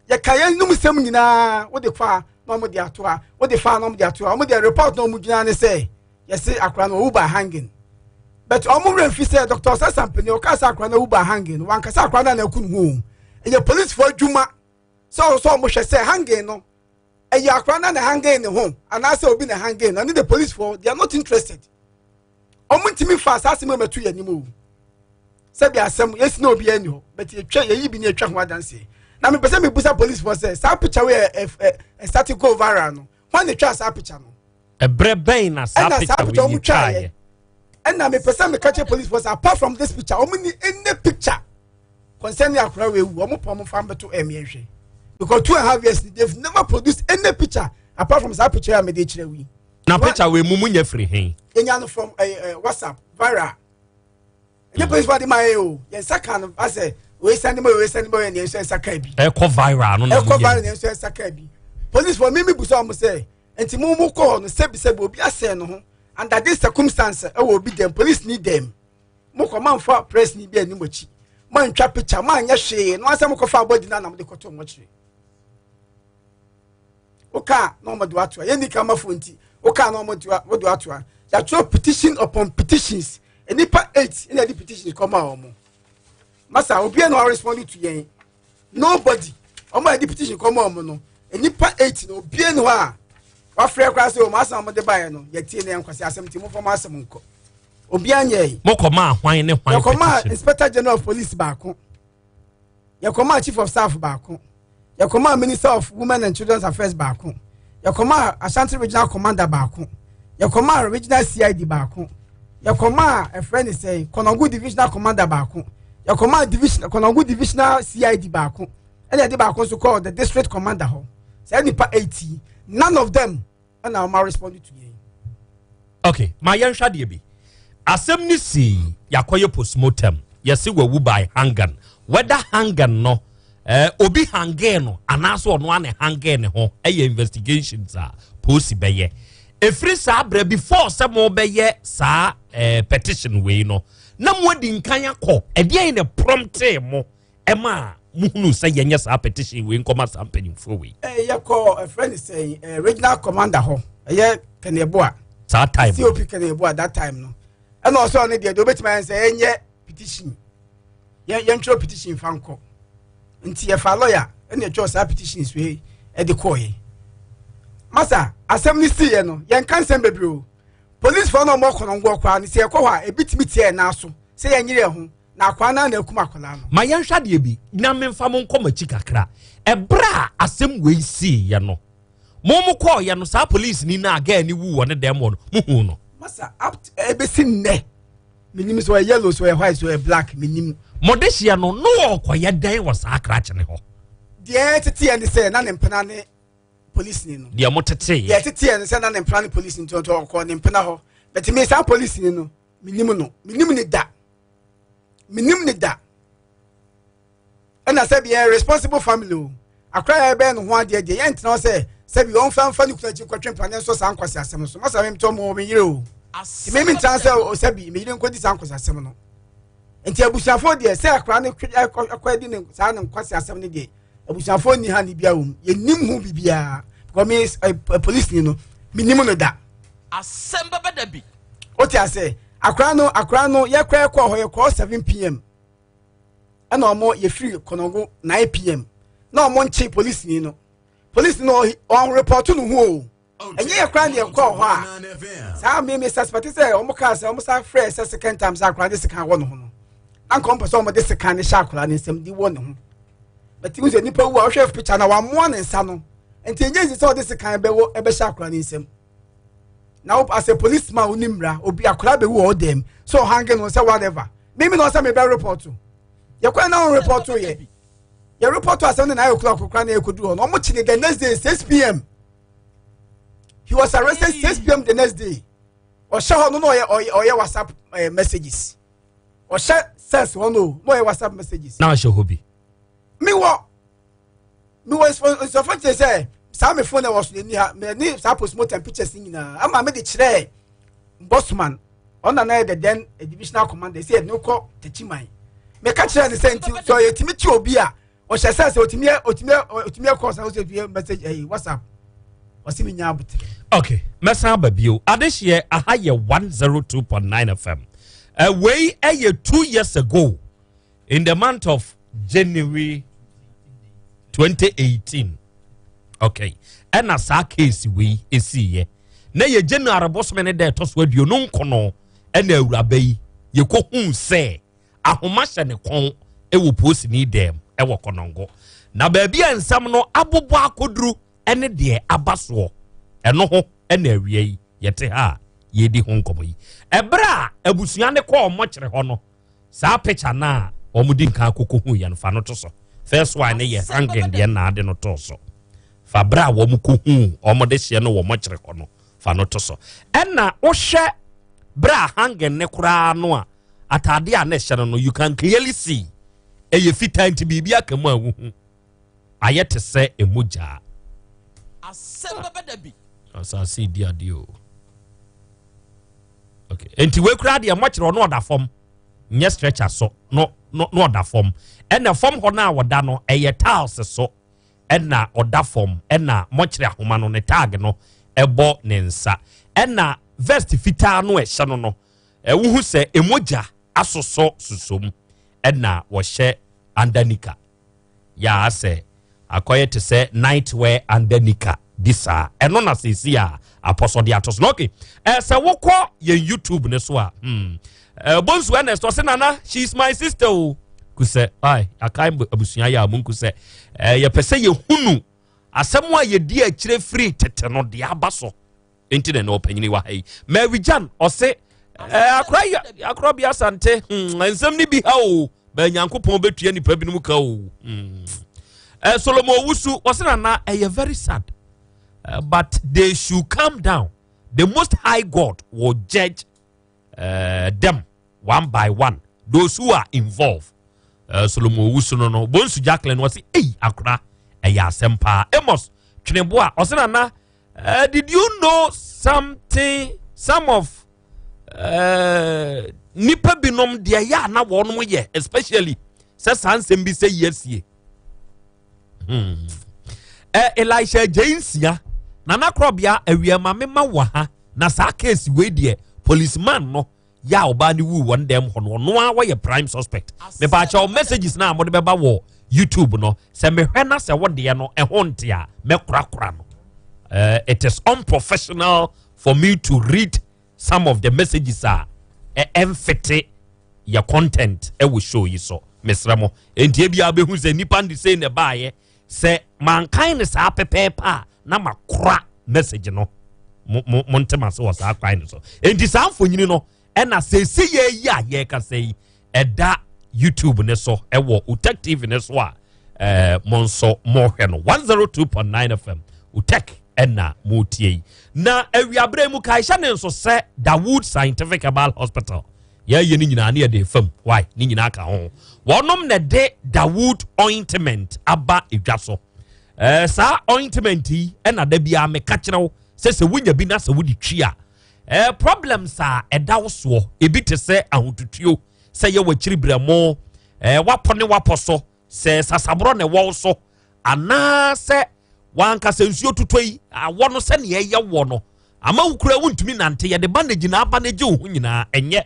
Yɛka yɛn num sɛm nyinaa wode fa na wɔn de ato ha, wode fa na wɔn de ato ha. Wɔn de report na wɔn gyina ne sɛ yɛse akora no owu by hanging. But wɔn werɛ mfi sɛ Dr. Osei Sampene ɔka sɛ akora no owu by hanging no wankasa akora no a na ɛku ne ho o. Ɛyɛ policefoɔ adwuma sɛ ɔwɔ sɛ wɔn hwɛ sɛ hanging no ɛyɛ akora no na hanging ne ho anaasɛ obi na hanging no. Ɛne the policefoɔ they are not interested. Wɔn ntumi fa saa asɛm ɛmɛto yɛn anim o. Sɛbi asɛm yɛsi na obi ani hɔ but yɛtwa yɛyi bi ne yɛtwa ho adanseɛ. Na mepɛ sɛ mebusa policefoɔ sɛ saa picture wei ɛ ɛ ɛ go viral no wɔn na etwa saa picture no. Ɛbrɛ bɛn na saa picture wei yɛ twaeɛ? Ɛna mepɛ sɛ meka kyerɛ policefoɔ sɛ apart from this picture wɔn ni any picture concerning akora wei wu wɔn pɔn wɔn fa mbɛto ɛmi ɛhwɛ because 2½ years they have never produced any picture apart from saa picture a mede kyerɛ wi. Na picture wei mu mu nyɛ firi hen? Yɛnya no from WhatsApp viral. Ɛnyɛ police fo de ma yɛ o, yɛn nsa kan no asɛ wei sani ma wei sani ma yɛn nso nsa kan bi. Ɛkɔ viral no na mo yɛ. Ɛkɔ viral na yɛn nso nsa kan bi. Police fo mímí busa wɔn sɛ nti mo mo kɔ hɔ no sɛbi sɛbi obi asɛn no ho under this circumstance ɛwɔ obi dɛm police ni dɛm mo kɔ ma nfa press ni bi anim akyi ma ntwa picture ma nyɛ hwee na wasɛ mo kɔ fa abɔdi na anam de kɔtɔ mo akyire. Wokaa na wɔn de atoa yɛn ni kamafo nti wokaa na wɔn de atoa yɛatwerɛ petition upon petitions nipa 8 ɛna yɛde petitions kɔma wɔn. Masa obiara na ɔrespond to yɛn, nobody. Wɔn a yɛde petition kɔma wɔn no nipa 8 na obiara ni hɔ a wafrɛ koraa sɛ wɔn asɛm a wɔde baeɛ no yɛtie na yɛn nkwasi asɛm ti mo fɔm asɛm nkɔ obiara nyɛ yi. Mo kɔ maa hwan ne hwan petition? Yɛkɔ maa Inspector General of Police baako, yɛkɔ maa Chief of Staff baako, yɛkɔ maa Minister of Women and Children's Affairs baako, yɛkɔ maa Ashanti Regional Commander baako, yɛkɔ maa Regional CID baako, yɛkɔ maa ɛfrɛ ne sɛ Kɔnɔngo Divisional Commander baako, yɛkɔ maa division Kɔnɔngo Divisional CID baako, ɛna yɛde baako nso kɔɔ the District Commander hɔ. Saa nipa 80 none of them ɛna wɔn respond to yɛn. Okay, ma yɛnhwɛ adeɛ bi. Asɛm ni si yɛakɔyɛ postmortem, yɛse wawu by hanging. Whether hanging no obi hangee no anaasɛ ɔno ana hangee ne ho ɛyɛ investigations a polisi bɛyɛ. Ɛfiri saa berɛ before sɛ mobɛyɛ saa petition wei no na moadi nkan akɔ ɛdeɛn na promptee mo ɛma muhunu sɛ yɛnyɛ saa petition wei nkɔma saa mpanyimfoɔ wei? Yɛkɔ ɛfrɛ ne sɛ regional commander hɔ, ɛyɛ Kɛnɛboa. Saa time COP Kɛnɛboa that time no ɛna ɔsɛ ɔno deɛ deɛ obɛtumi ayɛ sɛ yɛnyɛ petition, yɛntwerɛ petition fa nkɔ. Nti yɛfa lawyer ɛna yɛtwerɛ saa petitions wei ɛde kɔɔyɛ. Masa asɛm no siiɛ no yɛnka nsɛm bebree o. Policefoɔ no a wɔn kɔnɔngoɔ koraa no sɛ yɛkɔ hɔ a ebi tumi tia yɛn nan so sɛ yɛnyere yɛn ho na akwaa no na akum akwadaa no. Ma yɛnhwɛ adeɛ bi na memfa mo nkɔ m'akyi kakra. Ɛberɛ a asɛm wei siiɛ no, mo mo kɔɔyɛ no saa police ni na girl ni wu wɔ ne dɛm wɔ no, mo hu no? Masa up to ɛbɛsi nnɛ menim sɛ ɔyɛ yellow, sɛ ɔyɛ white, sɛ ɔyɛ black, menim. Mo de hyeɛ no no ɔkɔyɛ dɛn wɔ saa krakye ne hɔ? Deɛ teteɛ ne sɛ na ne mpena ne police ni no. Deɛ mo teteɛ. Deɛ teteɛ ne sɛ na ne mpena ne police ni nti ɔkɔ ne mpena hɔ. But me saa police ni no menim no, menim ne da. Menim ne da. Ɛna sɛ bi responsible family o. Akora yɛ bɛn no ho adeɛ deɛ yɛntena hɔ sɛ sɛbi ɔmfa mfa ne kunu akyi nkɔtwe mpa ne nso saa nkwasi asɛm so. Masa me ntɔ mo me yere o. Nti me mentena sɛ sɛbi me yere nkɔdi saa nkwasi asɛm no. Nti abusuafoɔ deɛ sɛ akora no ɛkɔ adi ne saa ne nkwasi asɛm no deɛ abusuafoɔ nni ha ne bia wɔm yɛnim ho biribiara because me police ni no menim no da. Asɛm bɛbɛ da bi. Wote ase akora no yɛkɔ ɛkɔ hɔ yɛkɔ 7 pm. Ɛna ɔmo yɛfiri Kɔnɔngo 9 pm na ɔmo nkye polisini no. Polisi no ɔn report no ho o. Ɛnyɛ yɛ koraa ne yɛkɔɔ hɔ a saa me me suspect sɛ ɔmo kaa sɛ ɔmo san frɛ sɛ second time sɛ akwadaa de sekan wɔ ne ho no. Na nka ɔmo pɛ sɛ ɔmo de sekan ne hyɛ akwadaa ne nsam de wɔ ne ho. But n sɛ nipa wu a ɔhwɛ picture na wamoa ne nsa no. Nti ɛnyɛ nsi sɛ ɔde sekan bɛwɔ ɛbɛhyɛ akwadaa ne nsam. Na as a policeman wo ni mmara obi akwadaa bɛwu wɔ ɔdɛm so ɔhange no sɛ whatever. Mimi na ɔsɛ me bɛ report. Yɛkɔ na ɔn report yɛ. Yɛ report asɛm no na ayɛ okura kokora na ɛkɔduru hɔ no ɔmo kyene the next day 6 pm. He was arrested 6 pm the next day. Ɔhyɛ hɔ no na ɔyɛ ɔyɛ ɔyɛ WhatsApp messages. Ɔhyɛ cells hɔ no na ɔyɛ WhatsApp messages. Na ɔhyɛ hɔ bi. Mi wɔ mi wɔ nsɔfo kyerɛ sɛ saa mi phone na ɛwɔ so n'ani ha mɛ ne saa postmortem pictures nyinaa ama mi de kyerɛ bossman ɔna na yɛ the then divisional commander sɛ yɛde no kɔ Techiman. Mɛka kyerɛ ne sɛ nti sɛ ɔyɛ timi kyi obi a ɔhyɛ sɛ sɛ otumi yɛ otumi yɛ otumi yɛ calls na ɔsɛ otumi yɛ message ɛyi WhatsApp ɔsi mi nya abotire. Okay, mɛsan aba bio. Adehyeɛ aha yɛ 102.9 FM. Wei ɛyɛ 2 years ago in the month of January 2018. Okay, ɛna saa case wei esiiɛ. Na yɛ January bosome ne da ɛtɔ so 29 ɛna awuraba yi yɛkɔhuu sɛ ahoma hyɛ ne kɔn ɛwɔ polisini dɛm ɛwɔ Kɔnɔngo. Na baabi a nsɛm no abobɔ akɔduru ɛne deɛ aba soɔ ɛno ho ɛna awia yi yɛte ha a yɛdi ho nkɔmmɔ yi. Ɛberɛ a abusua ne kɔɔ mɔkyerɛ hɔ no, saa picture no a wɔn di nkan akoko hu yɛn fa no to so. First one ne yɛ hanging deɛ na ade no to so. Fa berɛ a wɔn kɔ hu wɔn de hyɛ no wɔ mɔkyerɛ hɔ no fa no to so. Ɛna wohwɛ berɛ a hanging ne koraa no a ataade a na ɛhyɛ no, you can clearly see ɛyɛ fitaa nti biribi aka mu a wohu ayɛ te sɛ emu gyaa. Asɛm bɛbɛ da bi. Asase di adeɛ o. Okay, nti wei koraa deɛ mɔkyerɛ ɔno ɔda fam nyɛ stretcher so no no no ɔda fam. Ɛna fam hɔ no a ɔda no ɛyɛ tiles so ɛna ɔda fam ɛna mɔkyerɛ ahoma no ne tag no ɛbɔ ne nsa ɛna vest fitaa no ɛhyɛ no ɛwohu sɛ emogya asosɔ sosom ɛna wɔhyɛ under nika yaa sɛ akɔyɛ te sɛ night wear under nika bi saa ɛno na seesi a apɔsɔde ato so no. Okay, sɛ wokɔ yɛn YouTube ne so a, Bonsu Ernest ɔsɛ nana she is my sister o kusɛ ai akan abusua yɛ a mu nkusɛ yɛpɛ sɛ yɛhunu asɛm a yɛdi akyire firi tete no deɛ aba so nti na ɛna ɔpanyini wɔ ha yi. Mary Jan ɔse akora akora bi asante nsɛm ni bi ha o bɛn Nyankopɔn bɛtua nipa binom ka o. Solomon Owusu ɔse nana ɛyɛ very sad, but they should calm down. The Most High God will judge them one by one, those who are involved. Solomon Owusu no Bonsu Jacqueline ɔse ei akora ɛyɛ asɛm paa. Amos Tweneboa ɔse nana, did you know something? Some of nipa binom deɛ yɛ a na wɔnom yɛ, especially sɛ saa nsɛm bi sɛ yi asie. Elisha Agye Nsia nana korɔbea awia ma mema wɔ ha na saa case wei deɛ policeman no yɛ a ɔbaa ne wu wɔn dɛm hɔ no ɔno a wɔyɛ prime suspect. Mepaakyɛw messages na a mode bɛba wɔ YouTube no sɛ mehwɛ na sɛ wodeɛ no ɛho nte a mɛkorakora no. It is unprofessional for me to read some of the messages a ɛmfete yɛ content ɛwɔ show yi so. Mesrɛ mo nti ebia wobɛhu sɛ nnipa nde sei na ɛbaayɛ sɛ mankan ne saa pɛpɛɛpɛ a na makora message no mo mo mo ntem ase wɔ saa kwan no so. Nti saa mfonyini no ɛna sɛsi yɛ yi a yɛrekasa yi ɛda YouTube ne so ɛwɔ Utek TV ne so a mo nso mohwɛ no 102.9 FM Utek ɛna motie yi. Na awiaberɛ mu kaehyɛ ne nso sɛ Dawood Scientific Herbal Hospital yɛyɛ ne nyinaa ne yɛde fam why ne nyinaa ka ho. Wɔnom na de Dawood ointment aba edwa so. Saa ointment yi ɛna da biara meka kyerɛ wo sɛ sɛ wonya bi na sɛ wode twi a problems a ɛda wo soɔ ebi te sɛ ahotutuo sɛ yɛ w'akyiri brɛmo, wapɔ ne wapɔ so sɛ sasaborɔ na ɛwɔ wo so anaasɛ wankasa nsuo tutɔ yi awɔ no sɛnea ɛyɛ wɔ no ama wo kura wontumi nante yɛde bandage na aba no gye wo ho nyinaa ɛnyɛ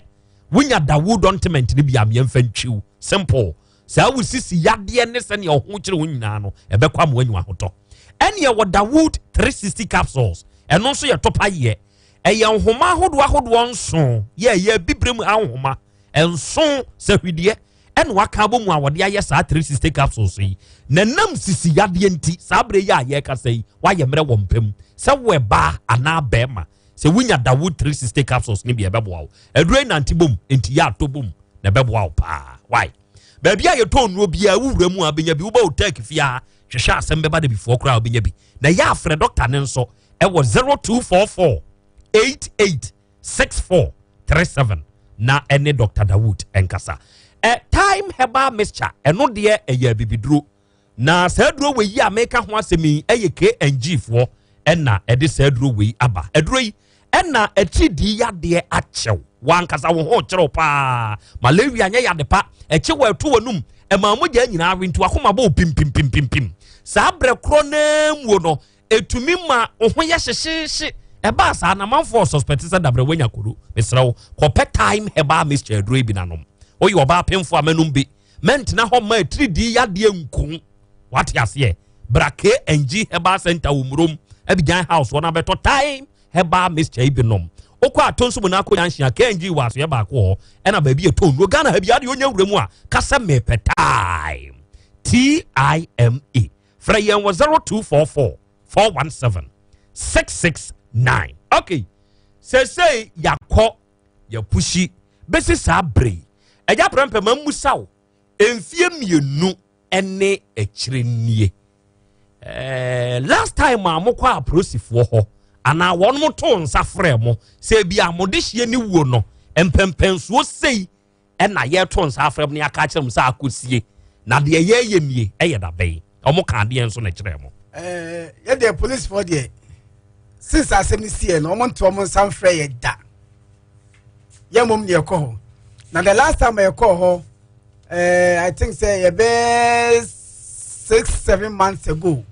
wonya Dawood ointment no bi a meɛmfa ntwiw simple. Saa wo sisi yadeɛ ne sɛnea ɔho kyerɛ wo nyinaa no, ɛbɛkɔ ama woanya ahotɔ. Ɛne ɛwɔ Dawood 360 capsules. Ɛno nso yɛ topa yɛ. Ɛyɛ nhoma ahodoɔ ahodoɔ nson yɛ ɛyɛ abibire mu ahoma nson sɛ hwideɛ ɛna waka abɔ mu a wɔde ayɛ saa 360 capsules yi. Na nam sisi yadeɛ nti saa berɛ yi a yɛrekasa yi woayɛ mmerɛ wɔ mpa mu sɛ wo ɛbaa anaa bɛrima sɛ wonya Dawood 360 capsules no bi ɛbɛboa wo. Aduro yi nante bom nti yɛ atɔ bom na ɛbɛboa wo paa. Why? Baabi a yɛtɔ nnuro biara wowura mu a bɛnya bi wobɛ wo tech fie a hwehwɛ asɛm bɛba da bifoɔ koraa wobɛnya bi. Na yɛ afrɛ dɔkta ne nso ɛwɔ 0244 88 64 37 na ɛne Dr. Dawood ɛnkasa. Ɛ Time Herbal Mixture ɛno deɛ ɛyɛ abibiduro. Na saa aduro wei yi a meka ho asɛm yi ɛyɛ KNG foɔ ɛna ɛde saa aduro wei aba. Aduro yi ɛna atiridii yadeɛ akyɛw. Wankasa wo ho kyerɛw paa. Malaria nyɛ yade pa. Ɛkye wɔ ɛto w'anum. Ɛma mogya nyinaa we nti wakoma bɔ pimpimpimpimpim. Saa berɛ korɔ naa muo no ɛtumi ma wo ho yɛ hyehyeehye. Ɛbaa saa na amanfoɔ suspect sɛ dabrɛ wanya koro. Mesrɛ wo kɔpɛ Thyme Herbal Mixture aduro yi bi na nom. Woyɛ ɔbaa pemfo a mɛnom bi. Mɛntena hɔ mma atiridii yadeɛ nku. Wate aseɛ? Bra KNG Herbal Center wɔ Murom, Abidjan House hɔ na bɛtɔ Thyme Herbal Mixture yi bi nom. Wokɔ a Tonso mu na akɔ Nyanhyia, KNG wɔ asoɛ baako wɔ hɔ, ɛna baabi yɛtɔ nnuro. Ghana ha biara deɛ ɔnya wura mu a, ka sɛ mepɛ Thyme. T-I-M-E. Frɛ yɛn wɔ 0244 417 669. Okay, seesei yɛakɔ yɛpushi bɛsi saa bere yi. Agya Prɛmpɛ ma mmusa wo, mfie mmienu ne akyire nie. Eh, last time a mokɔ apolisifoɔ hɔ anaa wɔn mo too nsa frɛ mo sɛ ebi a mo de hyia ne wuo no mpɛmpɛnsoɔ sei ɛna yɛto nsa afrɛ mo ne aka akyerɛ mo sɛ akɔsie na deɛ yɛyɛ nie ɛyɛ dabɛn wɔn ka adeɛ nso na kyerɛ mo. Ɛɛ yɛ deɛ polisifoɔ deɛ since asɛm no siiɛ no wɔn nto wɔn nsa mfrɛ yɛ da yɛ mmom deɛ ɛkɔ hɔ na the last time yɛkɔɔ hɔ ɛɛ i think sɛ yɛbɛɛ 6 7 months ago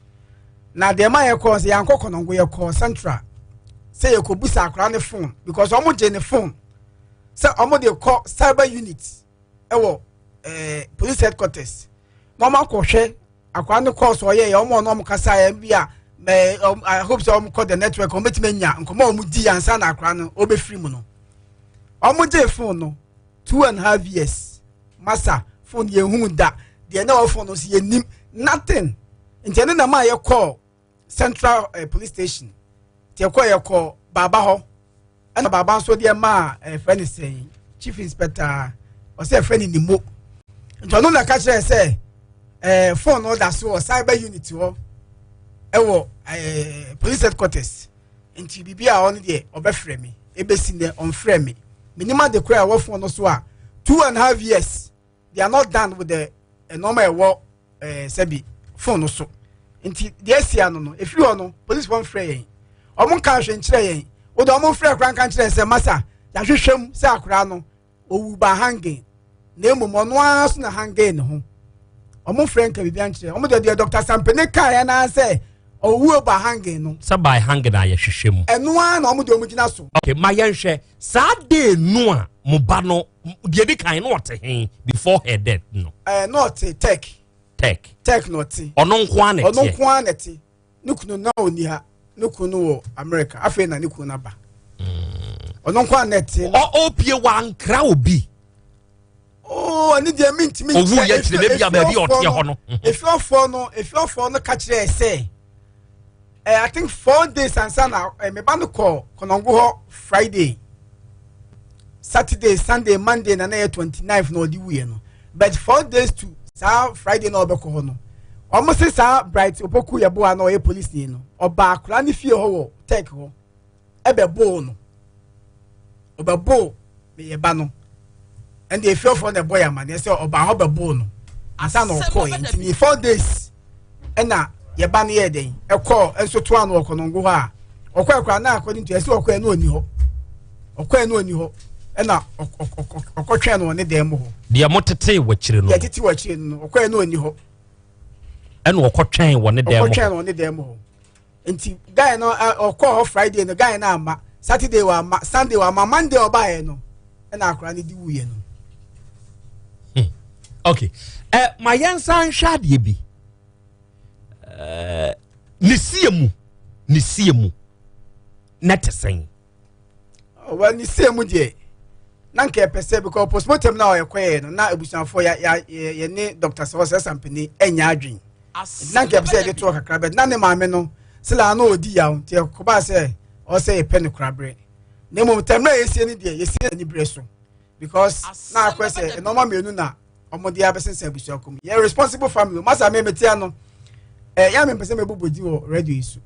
na deɛ ma yɛkɔɔ sɛ yɛankɔ Kɔnɔngo, yɛkɔɔ Central sɛ yɛkɔbusa akwaraa ne phone because wɔn gye ne phone sɛ wɔn de kɔ cyber unit ɛwɔ police headquarters na wɔn akɔhwɛ akwaraa ne calls ɔyɛ yɛ wɔn ɔno wɔn kasa yɛ bi a mɛ I hope sɛ wɔn kɔ the network wɔn bɛtumi anya nkɔmɔ a wɔn di ansa na akwaraa no ɔbɛfiri mu no. Wɔn gye phone no 2.5 years, masa phone yɛn hu da deɛ na ɛwɔ phone no so yɛn nim nothing. Nti ɛne nam a yɛkɔɔ Central Police Station nti yɛkɔ baaba hɔ ɛna baaba nso deɛ maa ɛfɛ ne sɛn chief inspector ɔsɛ ɛfɛ ne nimo nti ɔno na ɛka kyerɛ sɛ phone no da so wɔ cyber unit hɔ ɛwɔ police headquarters nti biribi a ɔno deɛ ɔbɛfrɛ me. Ebesi nɛ ɔnfrɛ me. Menim ade koraa a ɛwɔ phone no so a 2.5 years they are not done with the nneɛma ɛwɔ sɛbi phone no so. Nti deɛ esi ano no efiri hɔ no police wɔn frɛ yɛn, wɔn nka ahwɛ nkyerɛ yɛn o de wɔn frɛ koraa nka nkyerɛ sɛ masa yɛahwehwɛ mu sɛ akwaraa no owu ba hanging na emom ɔno ara so na hanging ne ho. Wɔn frɛ nka biribi ankyerɛ wɔn deɛ Dr. Sampene kaa yɛn nan sɛ owuo ba hanging no. Sɛ by hanging a yɛhwehwɛ mu. Ɛno ara na wɔn de wɔn gyina so. Okay, ma yɛnhwɛ saa day no a mo ba no deɛ di kan no ɔte he before her death no? Ɛɛ, na ɔte Tech. Tech. Tech na ɔte. Ɔno nko ara na ɛteɛ? Ɔno nko ara na ɛte. Ne kunu na ɔni ha, ne kunu no wɔ America, afei na ne kunu no aba. Ɔno nko ara na ɛte. Ɔpie wankra obi? Oo, ɛne deɛ mi ntumi. Owu yɛ kyerɛ baabi a baabi a ɔteɛ hɔ no. Efiɔfoɔ no ka kyerɛ sɛ I think 4 days ansa na me ba no kɔ Kɔnɔngo hɔ Friday, Saturday, Sunday, Monday na na yɛ 29 na ɔde wuyɛ no, but 4 days to saa Friday na ɔbɛkɔ hɔ no, wɔn se saa Bright Opoku yɛ boa na ɔyɛ police ni no ɔba akwaraa ne fie hɔ wɔ Tech hɔ ɛbɛboo no, ɔbɛboo meyɛ ba no. Ɛnna efiɔfoɔ na ɛbɔ yɛ amaneɛ sɛ ɔbaa hɔ bɛboo no ansa na ɔkɔɔ yɛ. Nti ne 4 days ɛna yɛba no yɛ dɛn ɛkɔɔ nso to ano ɔkɔnɔngo hɔ a ɔkɔɔ ɛkora na akɔde nti ɛsɛ ɔkɔɔ ɛno ɔni hɔ, ɔkɔɔ ɛno ɔni hɔ ɛna ɔkɔtwɛn no wɔ ne dan mu hɔ. Deɛ mo tete wɔ akyire no. Deɛ tete wɔ akyire no, ɔkɔɔ ɛno ɔni hɔ. Ɛna ɔkɔtwɛn wɔ ne dan mu hɔ. Ɔkɔtwɛn no wɔ ne dan mu hɔ. Nti guy no ɔkɔɔ hɔ Friday no, guy no ama Saturday wɔ ama Sunday wɔ ama Monday ɔbaeɛ no ɛna akwaraa no di wuyɛ no. Okay, ma yɛnsa nhwɛ adeɛ bi. Ne sie mu, ne sie mu na te sɛn? Well, ne sie mu deɛ na nka yɛpɛ sɛ, because postmortem na ɔyɛkɔyɛ no na abusuafoɔ yɛne Dr. Sɛ ɔsɛ sampani ɛnyɛ adwen, na nka yɛpɛ sɛ yɛde toɔ kakra bɛ na ne maame no sila na ɔdi yaw, nti ɛkɔbaa sɛ ɔsɛ yɛpɛ no koraberɛ. Na mmom tɛmmerɛ a yɛsie no deɛ, yɛsie ani berɛ so, because na akɔ sɛ nneɛma mmienu na wɔde abɛsensɛn abusua kɔm. Yɛ responsible family masa me metea no yɛ a mempɛ sɛ mɛbobɔ din wɔ radio yi so,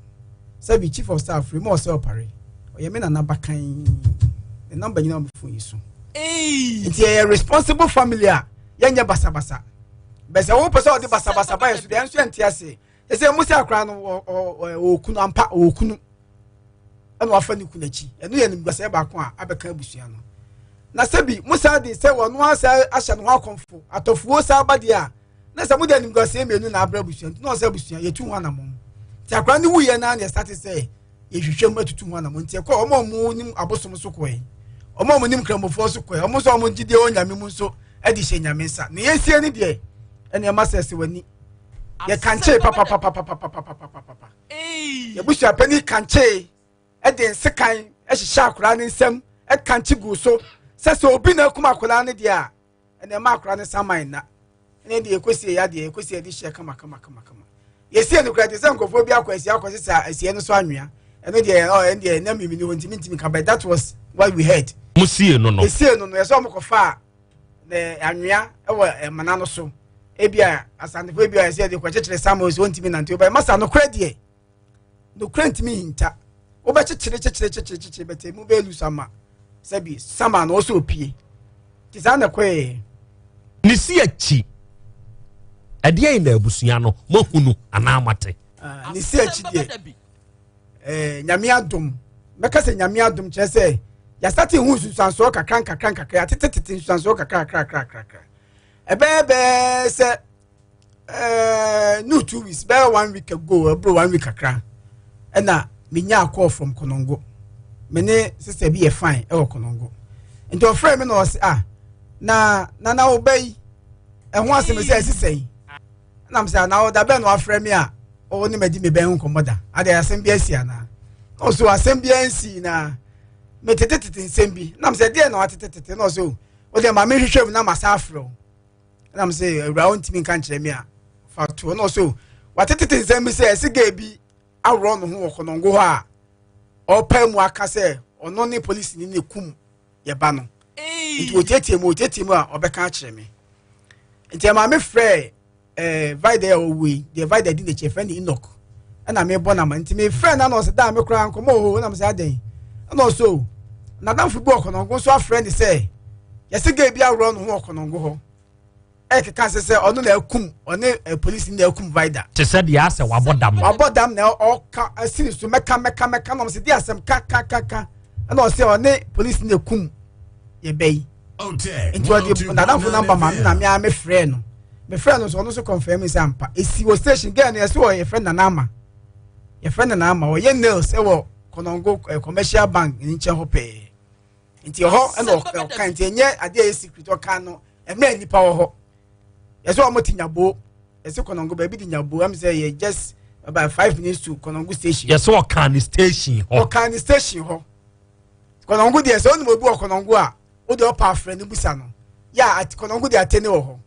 sɛbi chief of staff rema ɔsɛ ɔpare ɔyɛ me nana bakan, ne number nyina wɔ me phone yi so. Nti yɛyɛ responsible family a yɛnyɛ basabasa. Bɛsɛ wopɛ sɛ ɔde basabasa ba yɛ so deɛ, ɛnso yɛnte ase. Ɛsɛ mu sɛ akora no ɔkunu ampa, ɔkunu ɛna wafa ne kunu akyi, ɛno yɛ nimguasɛɛ baako a abɛka abusua no. Na sɛbi mo saa de sɛ wɔn asa ahyɛ ne ho akɔmfo atɔfuo saa ba deɛ a, na sɛ mo de animguasɛɛ mmienu na abrɛ abusua, nti na ɔsɛ abusua yɛtu ho anamɔn. Nti akora no wuyɛ naa na yɛsate sɛ yɛhwehwɛ mu atutu ho anamɔn. Nti ɛkɔ wɔn a wɔn nim abosom so kɔɛ, wɔn a wɔn nim kramofoɔ so kɔɛ, wɔn nso a wɔn gyidie wɔ nyame mu nso de hyɛ nyame nsa. Na yɛnsie ne deɛ ɛna ɛma sɛ ɛsɛ w'ani yɛ kankyee papapapapapapapapa. Yɛbusua panyin kankyee de nsekan hyehyɛ akwadaa ne nsam, kankye gu so sɛ obi na akum akwadaa no deɛ a, ɛna ɛma akwadaa no saman na ɛna deɛ yɛkɔsie yɛ adeɛ yɛkɔsie yɛde hyɛ kama kama kama kama. Yɛsie no koraa te sɛ nkurɔfoɔ bi akɔ asie akɔ sesa asie no so anwea. Ɛno deɛ ɔ ɛno deɛ na mimi ni hɔ ntumi ntumi ka, but that was what we heard. Mo sie no no. Yɛsie no no, yɛsɛ ɔmo kɔfa na anwea wɔ ɛmana no so, ebi a asantefo ebi a yɛsɛ yɛde kɔkyekyere samuel so ɔntumi nante ɔbɛn masa. Nokorɛ deɛ, nokorɛ ntumi hinta, wobɛkyekyere kyekyere kyekyere kyekyere bɛtɛ mu bɛyɛ lusu ama sɛbi sama na ɔsɛ opie te saa na ɛkɔɛ. Ne si akyi ɛdeɛn na abusua no moahunu anaa moate? Ne si akyi deɛ, nyame adom, mɛka sɛ nyame adom kyerɛ sɛ yɛasate ho nsunsuansoɔ kakra nkakra nkakra, yɛatetetete nsunsuansoɔ kakra kakra kakra kakra. Ɛbɛyɛ bɛɛ sɛ no 2 weeks, bɛyɛ one week ago, ɛboro one week kakra, ɛna menya call from Konongo. Me ne sister bi yɛ fine ɛwɔ Konongo, nti ɔfrɛ me na ɔse, ah, na nana wo bɛ yi ɛho asɛm sɛ ɛsi sɛn? Ɛnam sɛ anaa ɔda bɛn na wafrɛ me a ɔwɔ ne ma di me bɛn ho nkɔmmɔ da ade, asɛm bi asi anaa? Na ɔso asɛm bi ansi, na metetetete nsɛm bi. Nam sɛ deɛ na watetetete na ɔso o deɛ ma mehwehwɛ mu na ma sa afrɛ wo. Ɛnam sɛ awura ɔntumi nka nkyerɛ me a fa to na ɔso watetete nsɛm bi sɛ ɛsi gay bi aworɔ ne ho wɔ Kɔnɔngo hɔ a ɔpae mu aka sɛ ɔno ne polisi ni ne kum yɛ ba no. Nti wɔtiatia mu wɔtiatia mu a ɔbɛka akyerɛ me. Nti ɛma me frɛ vida a ɔwɔ yi deɛ, vida di n'akyi, ɛfrɛ no Enoch, ɛna mebɔ n'ama. Nti mefrɛ no na ɔsɛ daa me koraa nkɔmɔ wɔ hɔ. Ɛna mesɛ adɛn? Ɛna ɔsɛ o n'adamfo bi wɔ Kɔnɔngo nso afrɛ ne sɛ yɛsɛ gay bi aworɔ ne ho wɔ Kɔnɔngo hɔ ɛkeka sɛ ɔno na akum ɔne polisi na akum vida. Te sɛ deɛ asɛ wabɔ dam. Wabɔ dam na ɔka asiri so mɛka mɛka mɛka na ɔsɛ di asɛm ka ka ka ka, ɛna ɔsɛ ɔne polisi na akum yɛ bɛ yi. Nti ɔde n'adamfo number ma me na me a mefrɛ no, mefrɛ no so ɔno nso confirm sɛ ampa esi wɔ station. Girl no yɛsɛ wɔ yɛfrɛ Nana Ama, yɛfrɛ Nana Ama, ɔyɛ nails ɛwɔ Kɔnɔngo Commercial Bank ne nkyɛn hɔ pɛɛ. Nti ɛhɔ ɛna ɔka, nti ɛnyɛ adeɛ a ɛyɛ secret. Ɔka no ɛmɛ nipa wɔ hɔ, yɛsɛ wɔn te Nyabo, yɛsɛ Kɔnɔngo baabi de Nyabo, ɛmu sɛ yɛ just about 5 minutes to Kɔnɔngo station. Yɛsɛ ɔka ne station hɔ. Ɔka ne station hɔ. Kɔnɔngo deɛ, sɛ ɔnum obi wɔ Kɔnɔngo a, o deɛ ɔpa afrɛ ne busa no yɛ a, Kɔnɔngo deɛ atene wɔ hɔ.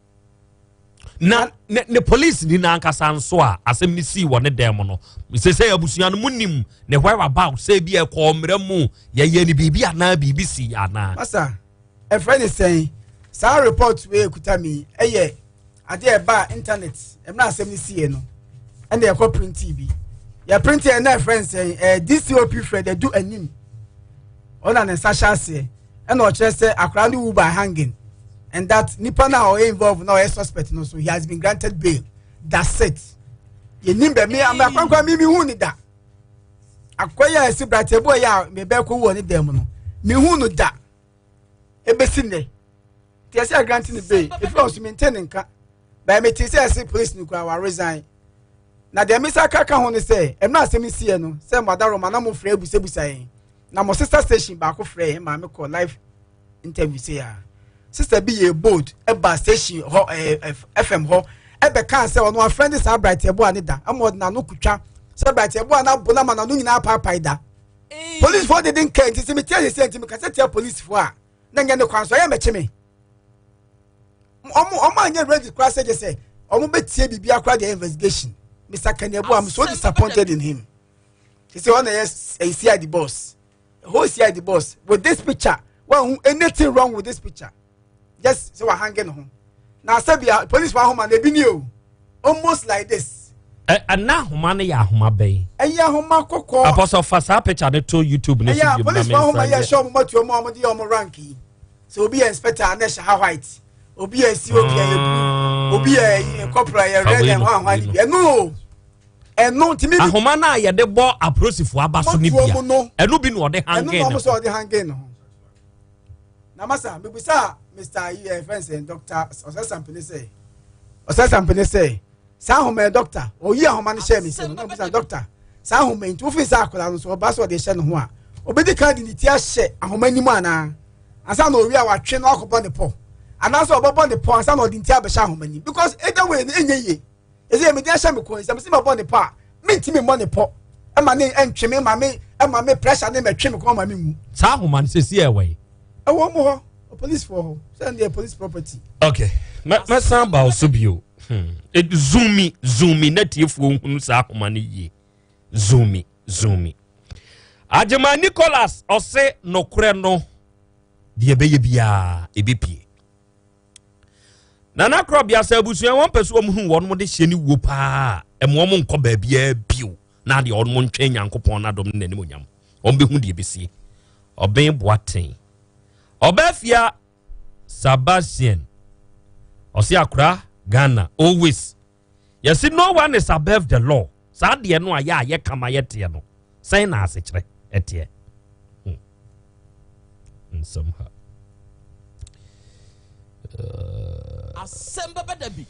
Na ne police ni n'ankasa nso a asɛm ne sii wɔ ne dan mu no, sɛ abusua no mu nim ne whereabout, sɛ ebi ɛkɔɔ mmerɛ mu yɛyɛ ne biribi anaa biribi si anaa? Masa, ɛfrɛ ne sɛn, saa report wei ekuta mi ɛyɛ adeɛ ɛba internet ɛmuna asɛm ne sie no, ɛna ɛkɔ printi bi, yɛ printi ɛna ɛfrɛ ne sɛn, DCOP Fred Edu anim, ɔna ne nsa hyɛ aseɛ, ɛna ɔkyerɛ sɛ akwaraa no wu by hanging and that nipa na ɔyɛ involved na ɔyɛ suspect no so he has been granted bail. That's it. Yɛnim bɛ mi ama akwankwa mi mi hu ni da akɔyɛ a ɛsi brate ebo yɛ a mebɛ kɔ wɔ ne dan mu no, mi hu no da ebesi nnɛ. Tí ɛsɛ agrant ne bail efi wɔn so mi nte ne nka bɛn mi ti sɛ ɛsɛ police no kura wa resign. Na deɛ misa kaka ho ne sɛ ɛmuna asɛm si yɛ no sɛ mo adaroma na mo frɛ ebusabusa yɛn na mo sister station baako frɛ yɛn maame kɔ live interview sɛ ya. Sister bi yɛ bold ɛba station hɔ ɛɛ FM hɔ ɛbɛka sɛ ɔno afrɛ ne saa Bright Yeboah ne da ɛma ɔde n'ano kutwa sɛ Bright Yeboah n'abo n'ama n'ano nyinaa paapae da. Polisifoɔ dede nka nti sɛ metia sɛ nti mekasa tia polisifoɔ a na nyɛ ne kwan so ɛyɛ mɛkye me. Ɔmo ɔmo anyɛ ready koraa sɛ gye sɛ ɔmo bɛtie biribi akora deɛ investigation. Mr. Kenny Yeboah, I'm so disappointed in him. Sɛ ɔna yɛ CID boss. Whole CID boss with this picture. Well, anything wrong with this picture? Just so I hang in home. Now, Sabia, police for home and they be new. Almost like this. Ɛna ahoma no yɛ ahoma bɛn? Ɛyɛ ahoma kɔkɔɔ. Apɔsɔ fa saa picture no to YouTube ne so bi mu na me nsa. Ɛyɛ police for ahoma yɛ ɛhyɛ ɔmo mɔtuo mu ɔmo de yɛ ɔmo rank yi. Sɛ obi yɛ inspector ana ɛhyɛ ha white, obi yɛ COP yɛ blue, obi yɛ corporal yɛ red and white white bi. Ɛno o. Ɛno ntumi. Ahoma no a yɛde bɔ apolisifoɔ aba so no bia ɛno bi na ɔde hangen ne ho. Ɛno na ɔmo sɛ ɔde hangen ne ho. Na masa mebisa Mr. Ayi ɛ fɛn sɛ Dr. Ɔsɛ sɛ Ɔsɛ Sampene sɛ saa ahoma yɛ doctor ɔyi ahoma no hyɛ mi nsam na ɔbisa doctor saa ahoma yi nti wofin sɛ akwadaa no so ɔba sɛ ɔde hyɛ ne ho a obedi kan de ne ti ahyɛ ahoma anim anaa ansa na owie a watwe no akɔbɔ ne pɔ anaasɛ ɔbɛbɔ ne pɔ ansa na ɔde ne ti abɛhyɛ ahoma anim because either way no ɛnyɛ yie. Ɛsɛ yɛ mede ahyɛ me kɔn sɛ mese mɛbɔ ne pɔ a mentumi mmɔ ne pɔ ɛma ne ɛntwe me ma me ɛma me pressure ne mɛtwe me kɔn ma me nwu. Saa ahoma no sɛsi ɛwɔ yi. Ɛwɔ mo hɔ police foɔ hɔ sɛ ɛdeɛ police property. Okay, mɛsan ba so bio. Zoom zoom na tiefoɔ nhunu saa ahoma no yie. Zoom zoom. Agyema Nicholas ɔse nokorɛ no deɛ ɛbɛyɛ biara ɛbɛpie. Nana Korɔbea sɛ abusua wɔn pɛ so wɔn hu wɔn de hyɛ ne wuo paa ɛmo wɔn nkɔ baabiara bio na adeɛ wɔn ntwɛn Nyankopɔn n'adom ne n'anim onyam wɔn bɛhu deɛ bɛsie. Ɔbɛn Boaten Ɔbɛfia Sebastian ɔse akora Ghana always Yɛse no one is above the law. Saa deɛ no a yɛ a yɛka ma yɛteɛ no, sɛn na asekyerɛ ɛteɛ? Nsɛm ha. Asɛm bɛbɛ da bi.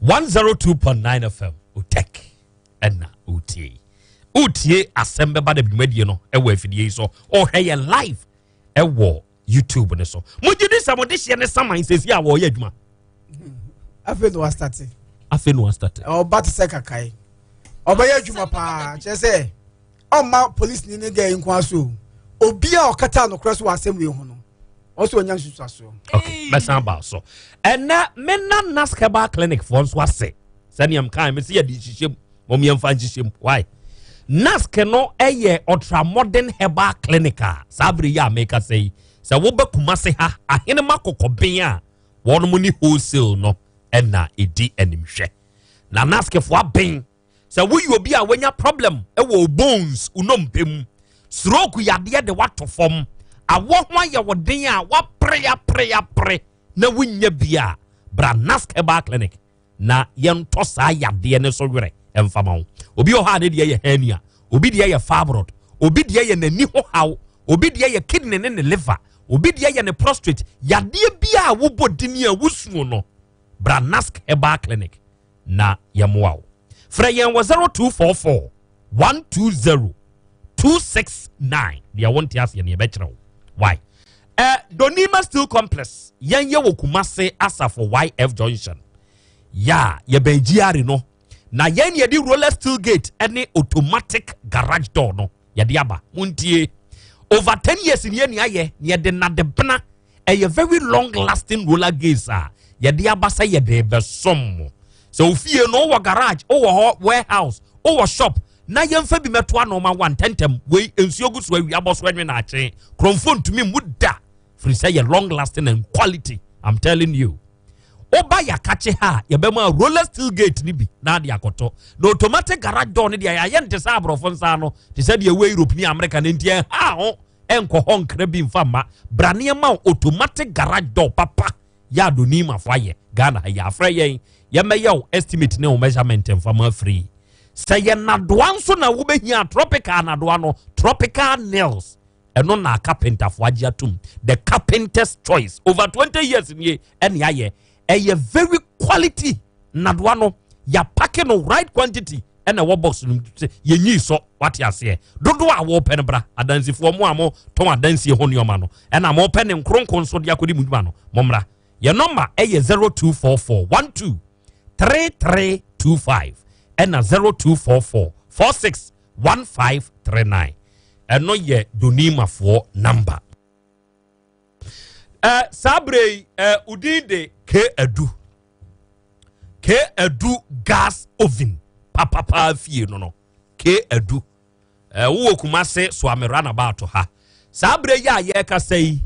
102.9 FM Otek ɛna wotie. Wotie asɛm bɛba da bi dwumadie no ɛwɔ afidie yi so. Ɔhwɛ yɛ live ɛwɔ youtube ne so. Mogye di sɛ mode hyeɛ ne saman sɛsi a wɔyɛ adwuma. Afei na wastate. Afei na wastate. Ɔba te sɛ kakae. Ɔbɛyɛ adwuma paa kyerɛ sɛ ɔmma polisi ni ne gɛɛ nko aso. Obi a ɔkata nokorɛ so wɔ asɛm wei ho no, ɔsɛ ɔnya nsusuasoɔ. Okay, mɛsan ba so. Ɛnɛ me na Nas Herbal Clinic foɔ nso ase. Sɛnea mkae me sɛ yɛde nhyehyɛ mu. Mom yɛmfa nhyehyɛ mu. Why? Nask no yɛ ultra modern herbal clinic a saa bere yi a meka sɛ yi sɛ wobɛ Kumase ha ahenema kɔkɔben a wɔnom ne wholesale no ɛna ɛdi animhwɛ. Na Naskfoɔ aben sɛ woyɛ obi a wanya problem wɔ bones unompe mu, stroke yadeɛ de wato fam, awɔ ho ayɛ wo den a wapere apere apere na wonya bi a, bra Nask Herbal Clinic na yɛntɔ saa yadeɛ no so werɛ mfa ma wo. Obi wɔ hɔ a ne deɛ yɛ hernia, obi deɛ yɛ fibroid, obi deɛ yɛ n'ani ho haw, obi deɛ yɛ kidney ne ne liver, obi deɛ yɛ ne prostate. Yadeɛ bi a wobɔ dini a wosuo no, bra Nask Herbal Clinic na yɛmmoa wo. Frɛ yɛn wɔ 0244 120 269. Deɛ wonte aseɛ no yɛbɛkyerɛ wo. Why? Donima Steel Complex, yɛn yɛ wɔ Kumase Asafo YF Junction. Ya, yɛbɛn GRA no. Na yɛn yɛde roller steel gate ne automatic garage door no yɛde aba. Montie. Over 10 years ni yɛn ayɛ, na yɛde nadebena ɛyɛ very long lasting roller gates a yɛde aba sɛ yɛde bɛsom mo. Sɛ ofie no wowɔ garage, wowɔ hɔ warehouse, wowɔ shop na yɛmfa bi mɛto ano ma wa ntɛntɛm. Wei nsuo gu so awia bɔ so ɛnwe na akye. Kurɔmfoɔ ntumi mu da firi sɛ yɛ long lasting and quality. I'm telling you. Woba yɛakakye ha a yɛbɛma roller steel gate no bi na ade akɔtɔ. Na automatic garage door no deɛ yɛayɛ no te sɛ aborɔfo nsa ano te sɛ deɛ ɛwɔ Europe ne America no nti ɛnha ho ɛnkɔ hɔ nkra bi mfa mma. Bra nneɛma automatic garage door papa yɛ adonimafo ayɛ Ghana ha yi afrɛ yɛn yɛmmɛyɛ wo estimate ne wo measurement mfa ma free. Sɛ yɛ nadoa nso na wobɛhia tropical nadoa no, tropical nails ɛno na carpenterfo agye atom, the carpenter's choice over 20 years nie ɛne ayɛ ɛyɛ very quality nadoa no yɛapake no right quantity. ɛna ɛwɔ box no sɛ yɛnyi sɔ wate aseɛ dodoɔ a wɔpɛ no bra adansifoɔ mo a mo tɔn adansie ho nneɛma no ɛna mo pɛ ne nkoronko nso de akɔdi mo dwuma no mo mmra yɛn nɔmba ɛyɛ 0244 12 3325 ɛna 0244 46 1539 ɛno yɛ donimafoɔ namba eh, saa berɛ yi eh, odin de k adu k adu gas oven papapaa fie no no k adu eh, wowɔ kumase soame runabout ha saa berɛ yi a yɛrekasa yi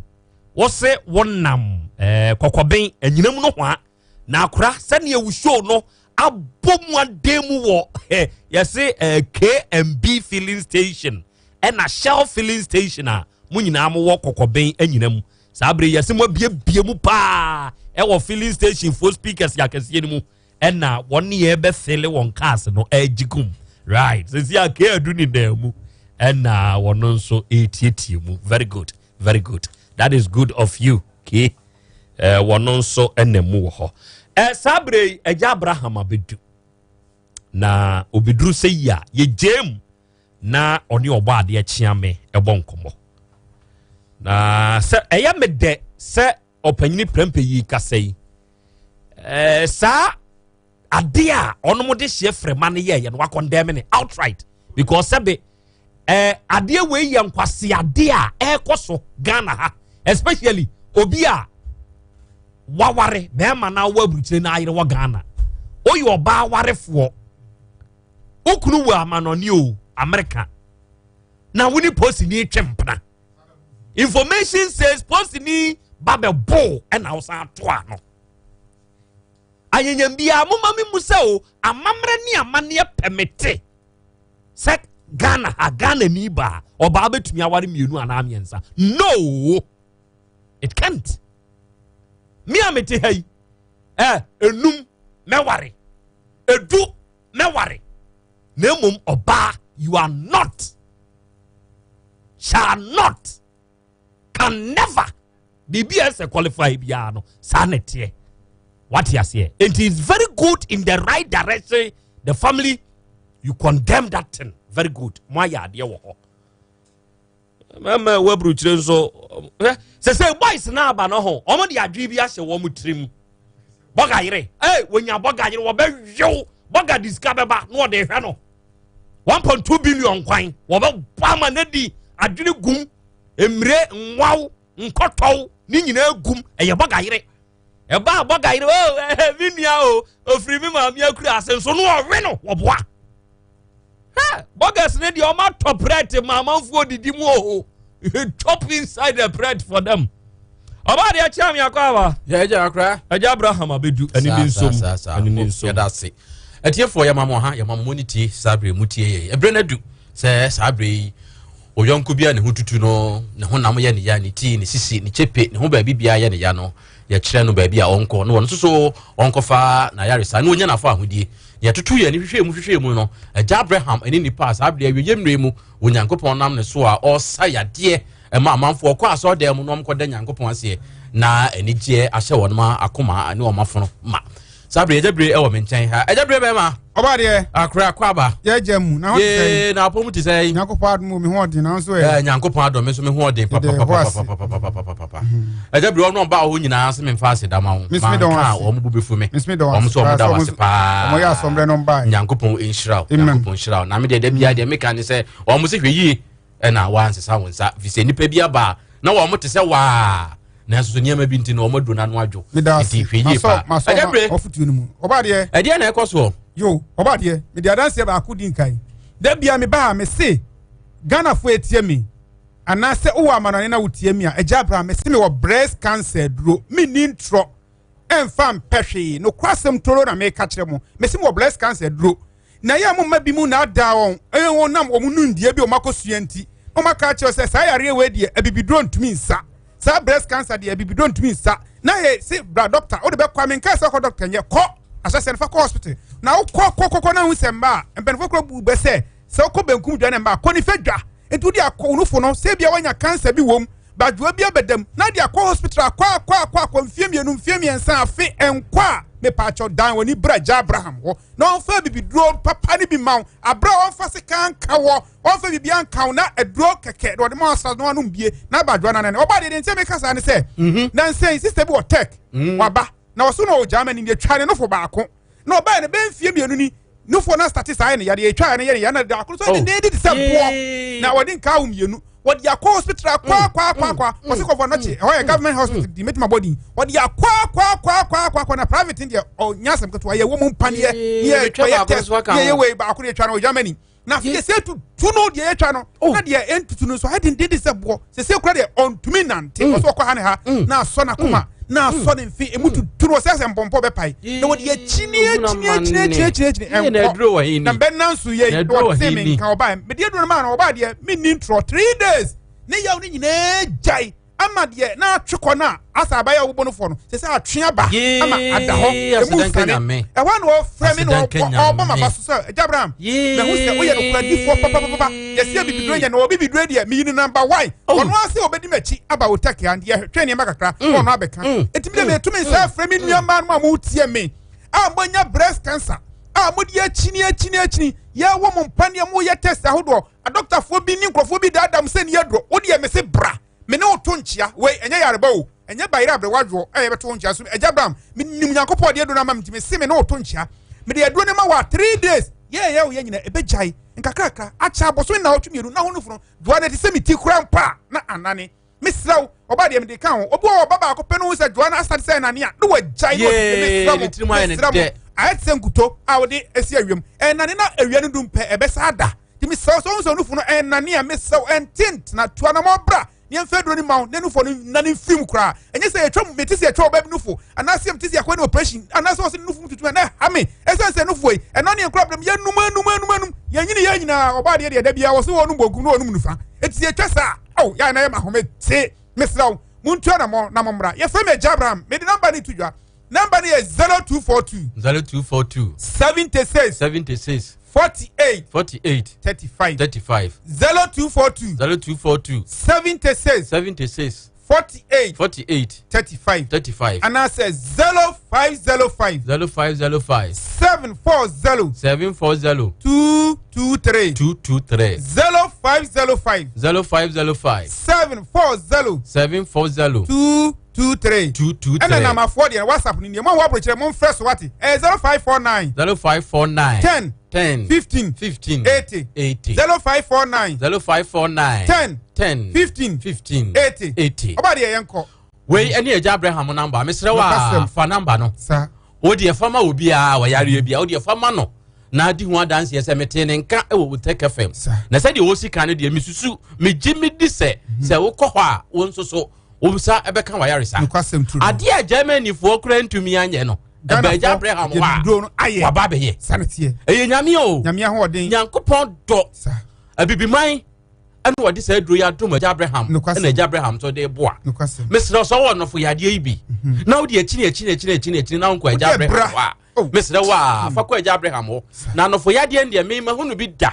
wose wonam eh, kɔkɔben anyinam no hoa na akora sɛdeɛ wo show no abɔ mu adan mu wɔ eh, yɛse eh, kmb filling station ɛna shell filling station a mo nyinaa mowɔ kɔkɔben anyina mu saa bere yɛse mo abiebie mu paa ɛwɔ filling station fo speakers akɛseɛ no mu ɛna wɔn ne yɛ bɛfele wɔn cars no ɛgye gum right sisi a kee adu ne dan mu ɛna wɔn nso ɛretietie mu very good very good that is good of you kee ɛɛ wɔn nso ɛna mu wɔ hɔ ɛɛ saa bere yi ɛgya abraham abɛdu na obɛduru sɛ yi a yɛgye mu na ɔne ɔbɔ adeɛ kyea me ɛbɔ nkɔmmɔ na sɛ ɛyɛ me dɛ sɛ ɔpanyini prɛmpɛ yi kasa yi ɛɛ saa adeɛ a ɔnom de hyɛ frɛma no yɛɛyɛ no wakɔndɛm ne outright because sɛbe ɛɛ adeɛ wei yɛ nkwasi adeɛ a ɛrekɔ so Ghana ha especially obi a waware bɛrima na awɔ aburukyire na ayere wɔ Ghana oyɛ ɔbaa warefoɔ wo kunu wɔ amanɔne o amerika na wo ne posini twe mpena information says posini ba bɛ bo ɛna wo san to ano anyanyam biara moma me mu sɛ o amammerɛ ne amanneɛ pɛ me te sɛ ghana ha ghana ni baa ɔbaa bɛtumi aware mmienu anaa mmiɛnsa no it can't me a mete ha yi eh, enum mɛware edu mɛware na mmom ɔbaa you are not shall not can never biribi a ɛsɛ qualify biara no saa na ɛteɛ wate aseɛ nti it's very good in the right direction the family you condemn that thing very good mo ayɛ adeɛ wɔ hɔ mɛmɛ wɔ aburukyire nso hwɛ sɛsɛ boys na aba no ho wɔn de adwene bi ahyɛ wɔn tirim bɔga yere ee wɔnya bɔga yere wɔbɛ wew bɔga de sika bɛba na wɔde hwɛ no 1.2 billion kwan wɔbɛ bɔ ama ne di adwene gum mmire nwaw nkɔtɔw ne nyinaa gum ɛyɛ bɔga yere ɛba bɔga yere o ɛhɛ mi nua o ofiri mi maame akura ase nso no ɔwe no wɔboa. Hɛ! Burgers ne deɛ ɔma tɔ bread ma amanfoɔ didi mu oho. Chop inside the bread for them. Ɔbaa deɛ kyerɛ mi akɔ aba. Yɛ ɛgya akora. Ɛgya Abraham abedu ɛne ne nsom. Ɛne ne nsom. Yɛda ase. Atiefoɔ yɛ ma mo ha yɛ ma mo ne tie saa bere mu tie yɛ. Ɛbrɛ no adu sɛ saa bere yi oyɔnko bi a ne ho tutu no ne ho nam yɛ ne ya ne ti ne sisi ne kyepe ne ho baabi biara yɛ ne ya no yɛkyerɛ no baabi a ɔnkɔ na wɔn nso so ɔnkɔfa n'ayaresa na ɔnya n'afɔ ahodie Yɛtoto yɛn ani hwehwɛɛ mu hwehwɛɛ mu no, agya Abraham ne nnipa a saa bere awieeɛ mmerɛ mu Onyankopɔn nam ne so a ɔresa yadeɛ ma amanfoɔ kɔ asɔredan mu na wɔkɔda Nyankopɔn aseɛ na anigyeɛ ahyɛ wɔn ma akoma ne wɔn afono ma. Saa bere agya bere wɔ me nkyɛn ha. Agya bere bɛrima. Ɔba deɛ. Akora akɔ aba. Yɛ gya mu na ho te sɛ. Yee na apɔm te sɛ. Nyankopɔn adom mi ho ɔden na nso ɛ. Nyankopɔn adom mi nso mi ho ɔden papapapapapapapapa. Agya bere ɔno ɔba hɔ nyinaa sɛ memfa aseda ma wo manka a wɔn bo bɛfu me wɔn nso wɔn da wase paa nyankopɔn nhyira wo nyankopɔn nhyira wo na me deɛ da biara deɛ meka ne sɛ wɔn sɛ hwɛ yie ɛna wansesa wo nsa fi sɛ nnipa bi aba a na wɔn te sɛ waa nanso so nneɛma bi nti na wɔn aduro n'ano adwo nti hwɛ yie paa agya bere ɛdeɛ na ɛkɔ soɔ yo ɔba deɛ mede adanseɛ baako di nkan da bia meba a mese ghanafoɔ etie me Anaasɛ wowɔ amanɔne na wotie me a, Agya Abraham, mese mewɔ breast cancer aduro, menni ntorɔ, ɛmfa mpɛ hwee, nokorasɛm toro na meka kyerɛ mo, mese mewɔ breast cancer aduro. Na ɛyɛ a momma bi mu naadaa wɔn, ɛyɛ wɔn nam wɔn nimdeɛ bi a wɔakɔsua nti, na wɔaka akyerɛ sɛ saa yareɛ wei deɛ abibiduro ntumi nsa, saa breast cancer deɛ abibiduro ntumi nsa. Na yɛ se bra doctor, wode bɛkɔ a menkaa sɛ kɔ doctor nyɛ, kɔ ahyɛsɛ no fa kɔ hospital. Na wokɔ kɔ kɔ kɔ na hu sɛ mma a, mpanimfoɔ kora bu bɛ sɛ sɛ wokɔ benkum dwa na mma a, kɔ nifa dwa. Nti wode akɔ wo nufo no sɛ ebia wanya cancer bi wom, badwoa bi abɛdam na de akɔ hospital akɔ akɔ akɔ akɔ mfie mmienu mfie mmiɛnsa afe ɛnkɔ a, Mepaakyɛw dan w'ani bra Agya Abraham hɔ na ɔmfa abibiduro papa no bi ma wo. Aberɛ a ɔmfa sekan nka wɔ, ɔmfa biribiara nka wo na aduro kɛkɛ na ɔde ma ɔsra no anom bie na aba adwoa no anan. Ɔbaa deɛ deɛ nti a meka saa ne sɛ, mhm. nansɛn sista bi wɔ tech mm. waba na ɔso na ɔwɔ Germany deɛ twa ne nofo baako na ɔbaa no bɛn mfie mmienu ni nufoɔ no asate saa yɛ ne yadeɛ ɛtwa ne yɛ ne yɛ na da koro so ɛde ne di te sɛ boɔ na wɔde nkaa wo mmienu wɔde akɔ hospital akɔ mm, akɔ akɔ akɔ mm, wɔsi kɔfɔ nɔkye mm, ɛhɔ yɛ government hospital di mɛtuma bɔ din wɔde akɔ akɔ akɔ akɔ akɔ akɔ na private deɛ ɔnya asɛm ketewa yɛ wɔ mu mpaneɛ yɛ yɛ test yɛ yɛ wei baako deɛ twa no wɔ Germany na afei sɛ tutu no deɛ yɛtwa no oh. na deɛ ɛntutu no nso ayɛ dendenden sɛ boɔ sɛsɛ kura deɛ ɔntumi nante ɔsɛ ɔkɔ ha ne ha na asɔ n'akoma na asɔ ne mfe emu tutu no ɔsɛ sɛ mpɔmpɔ bɛpae na wɔde akyini akyini akyini akyini akyini akyini ɛnkɔ na bɛna nso yɛ yi wɔte me nka ɔbaa mede aduro no maa no ɔbaa deɛ menni ntorɔ 3 days ne yaw no nyinaa gyae ama deɛ na atwe kɔ no a asa abayɛ a wobɔ no foɔ no sɛ sɛ atwe aba ama ada hɔ ɛmu nsane ɛhɔ na ɔfrɛ me na ɔbɔ maba so sɛ agya Abraham mahu sɛ woyɛ nokoradifoɔ papapapa yɛsɛ bibiduro nyɛ na ɔbibiduro deɛ meyi no number one oh. ɔno ase ɔbɛdi m'akyi aba wo tɛkea nti yɛhwɛ nneɛma kakra mm. ɔno abɛka ɛtumi mm. dɛ metumi nsa mm. frɛ me nnuamaa no a motie me a moanya breast cancer a mode akyini akyini akyini yɛwɔ mo mpaneɛ moyɛ test ahodoɔ adɔktafoɔ bi ne nkurɔfoɔ bi daadaa mo sɛ ne yɛduro wodeɛ mese bra me ne wo to nkyea wei ɛnyɛ yareba o ɛnyɛ bayerɛ aberewa dwoɔ ɛyɛ bɛto wo nkyea so agya Abraham menim Nyankopɔn ɔde aduro no ama me nti mese me ne wo to nkyea mede aduro no ma wo a 3 days yɛyɛ wo yɛ nyina ɛbɛgyae nkakrakra akyɛ abosome nnawɔtwe mmienu na ho no funu doa no ɛte sɛ me ti kora mpo a na anane mesrɛ wo ɔba deɛ mede ka ho obi wɔ ɔba baako pɛ no ho sɛ doa no asate sɛ ɛnane a na wagyae na mesrɛ mo mesrɛ mo ayɛ te sɛ nkuto a wode asi awiam ɛnane na awia no dum pɛ ɛbɛsa ada nti mesrɛ wo sɛ wohu sɛ onufo no ɛnane a mesrɛ wo ɛnte ntena tu anamɔ bra ne ɛmfa aduro no ma wo na nufo no nane mfiri mu koraa ɛnyɛ sɛ yɛtwa mete sɛ yɛtwa ɔbaa bi nufo anaasɛ mete sɛ yɛakɔ ne operation anaasɛ ɔsɛ ne nufo mu tutu a na ɛha me ɛsiane sɛ nufo yi ɛno ne nkora brɛm yɛnum anum anum anum yɛnyini yɛn nyinaa ɔbaa deɛ deɛ da biara wɔ so wɔnom bonkum ne wɔnom nufa ɛti sɛ yɛtwa saa aw yɛ na yɛ ma home te mesrɛ wo montu anamɔ na mommra yɛfrɛ me agya Abraham mede namba no to dwa namba no yɛ 0242 0242 76 76 48 48 35 35 0242 0242 76 76 48 48 35 35 anaasɛ 0505 0505 740 740 223 223 0505 0505 740 740 223 223 ɛna namafoɔ deɛ WhatsApp ni deɛ mo a wɔ aburokyerɛ mo nfrɛ so wate ɛyɛ 0549 0549 10 10 15 15 80 80 0549 0549 10 10 15 15 80 80 ɔba deɛ yɛn kɔ. Wei ɛne agya Abraham namba mesrɛ wo a fa namba no wo deɛ fa ma obiara wɔyareɛ bia wo deɛ fa ma no na adi ho adanseɛ sɛ metee ne nka wɔ Otec FM na sɛdeɛ wɔsi ka no deɛ mesusu megye medi sɛ sɛ wokɔ hɔ a wo nso so wo nsa ɛbɛka wayaresa adeɛ a Germanyfoɔ kora ntumi anyɛ no ɛbɛ agya Abraham hɔ a waba abɛyɛ ɛyɛ nyame o Nyankopɔn dɔ abibiman ɛna wɔde saa aduro yi adom agya Abraham ɛna agya Abraham nso de boa mesrɛ sɛ ɔwɔ nɔfo yadeɛ yi bi mhm. na wode akyini akyini akyini akyini akyini na wonkɔ agya Abraham hɔ a oh. mesrɛ wo a fa kɔ agya Abraham hɔ na nɔfo yadeɛ deɛ mema hu no bi da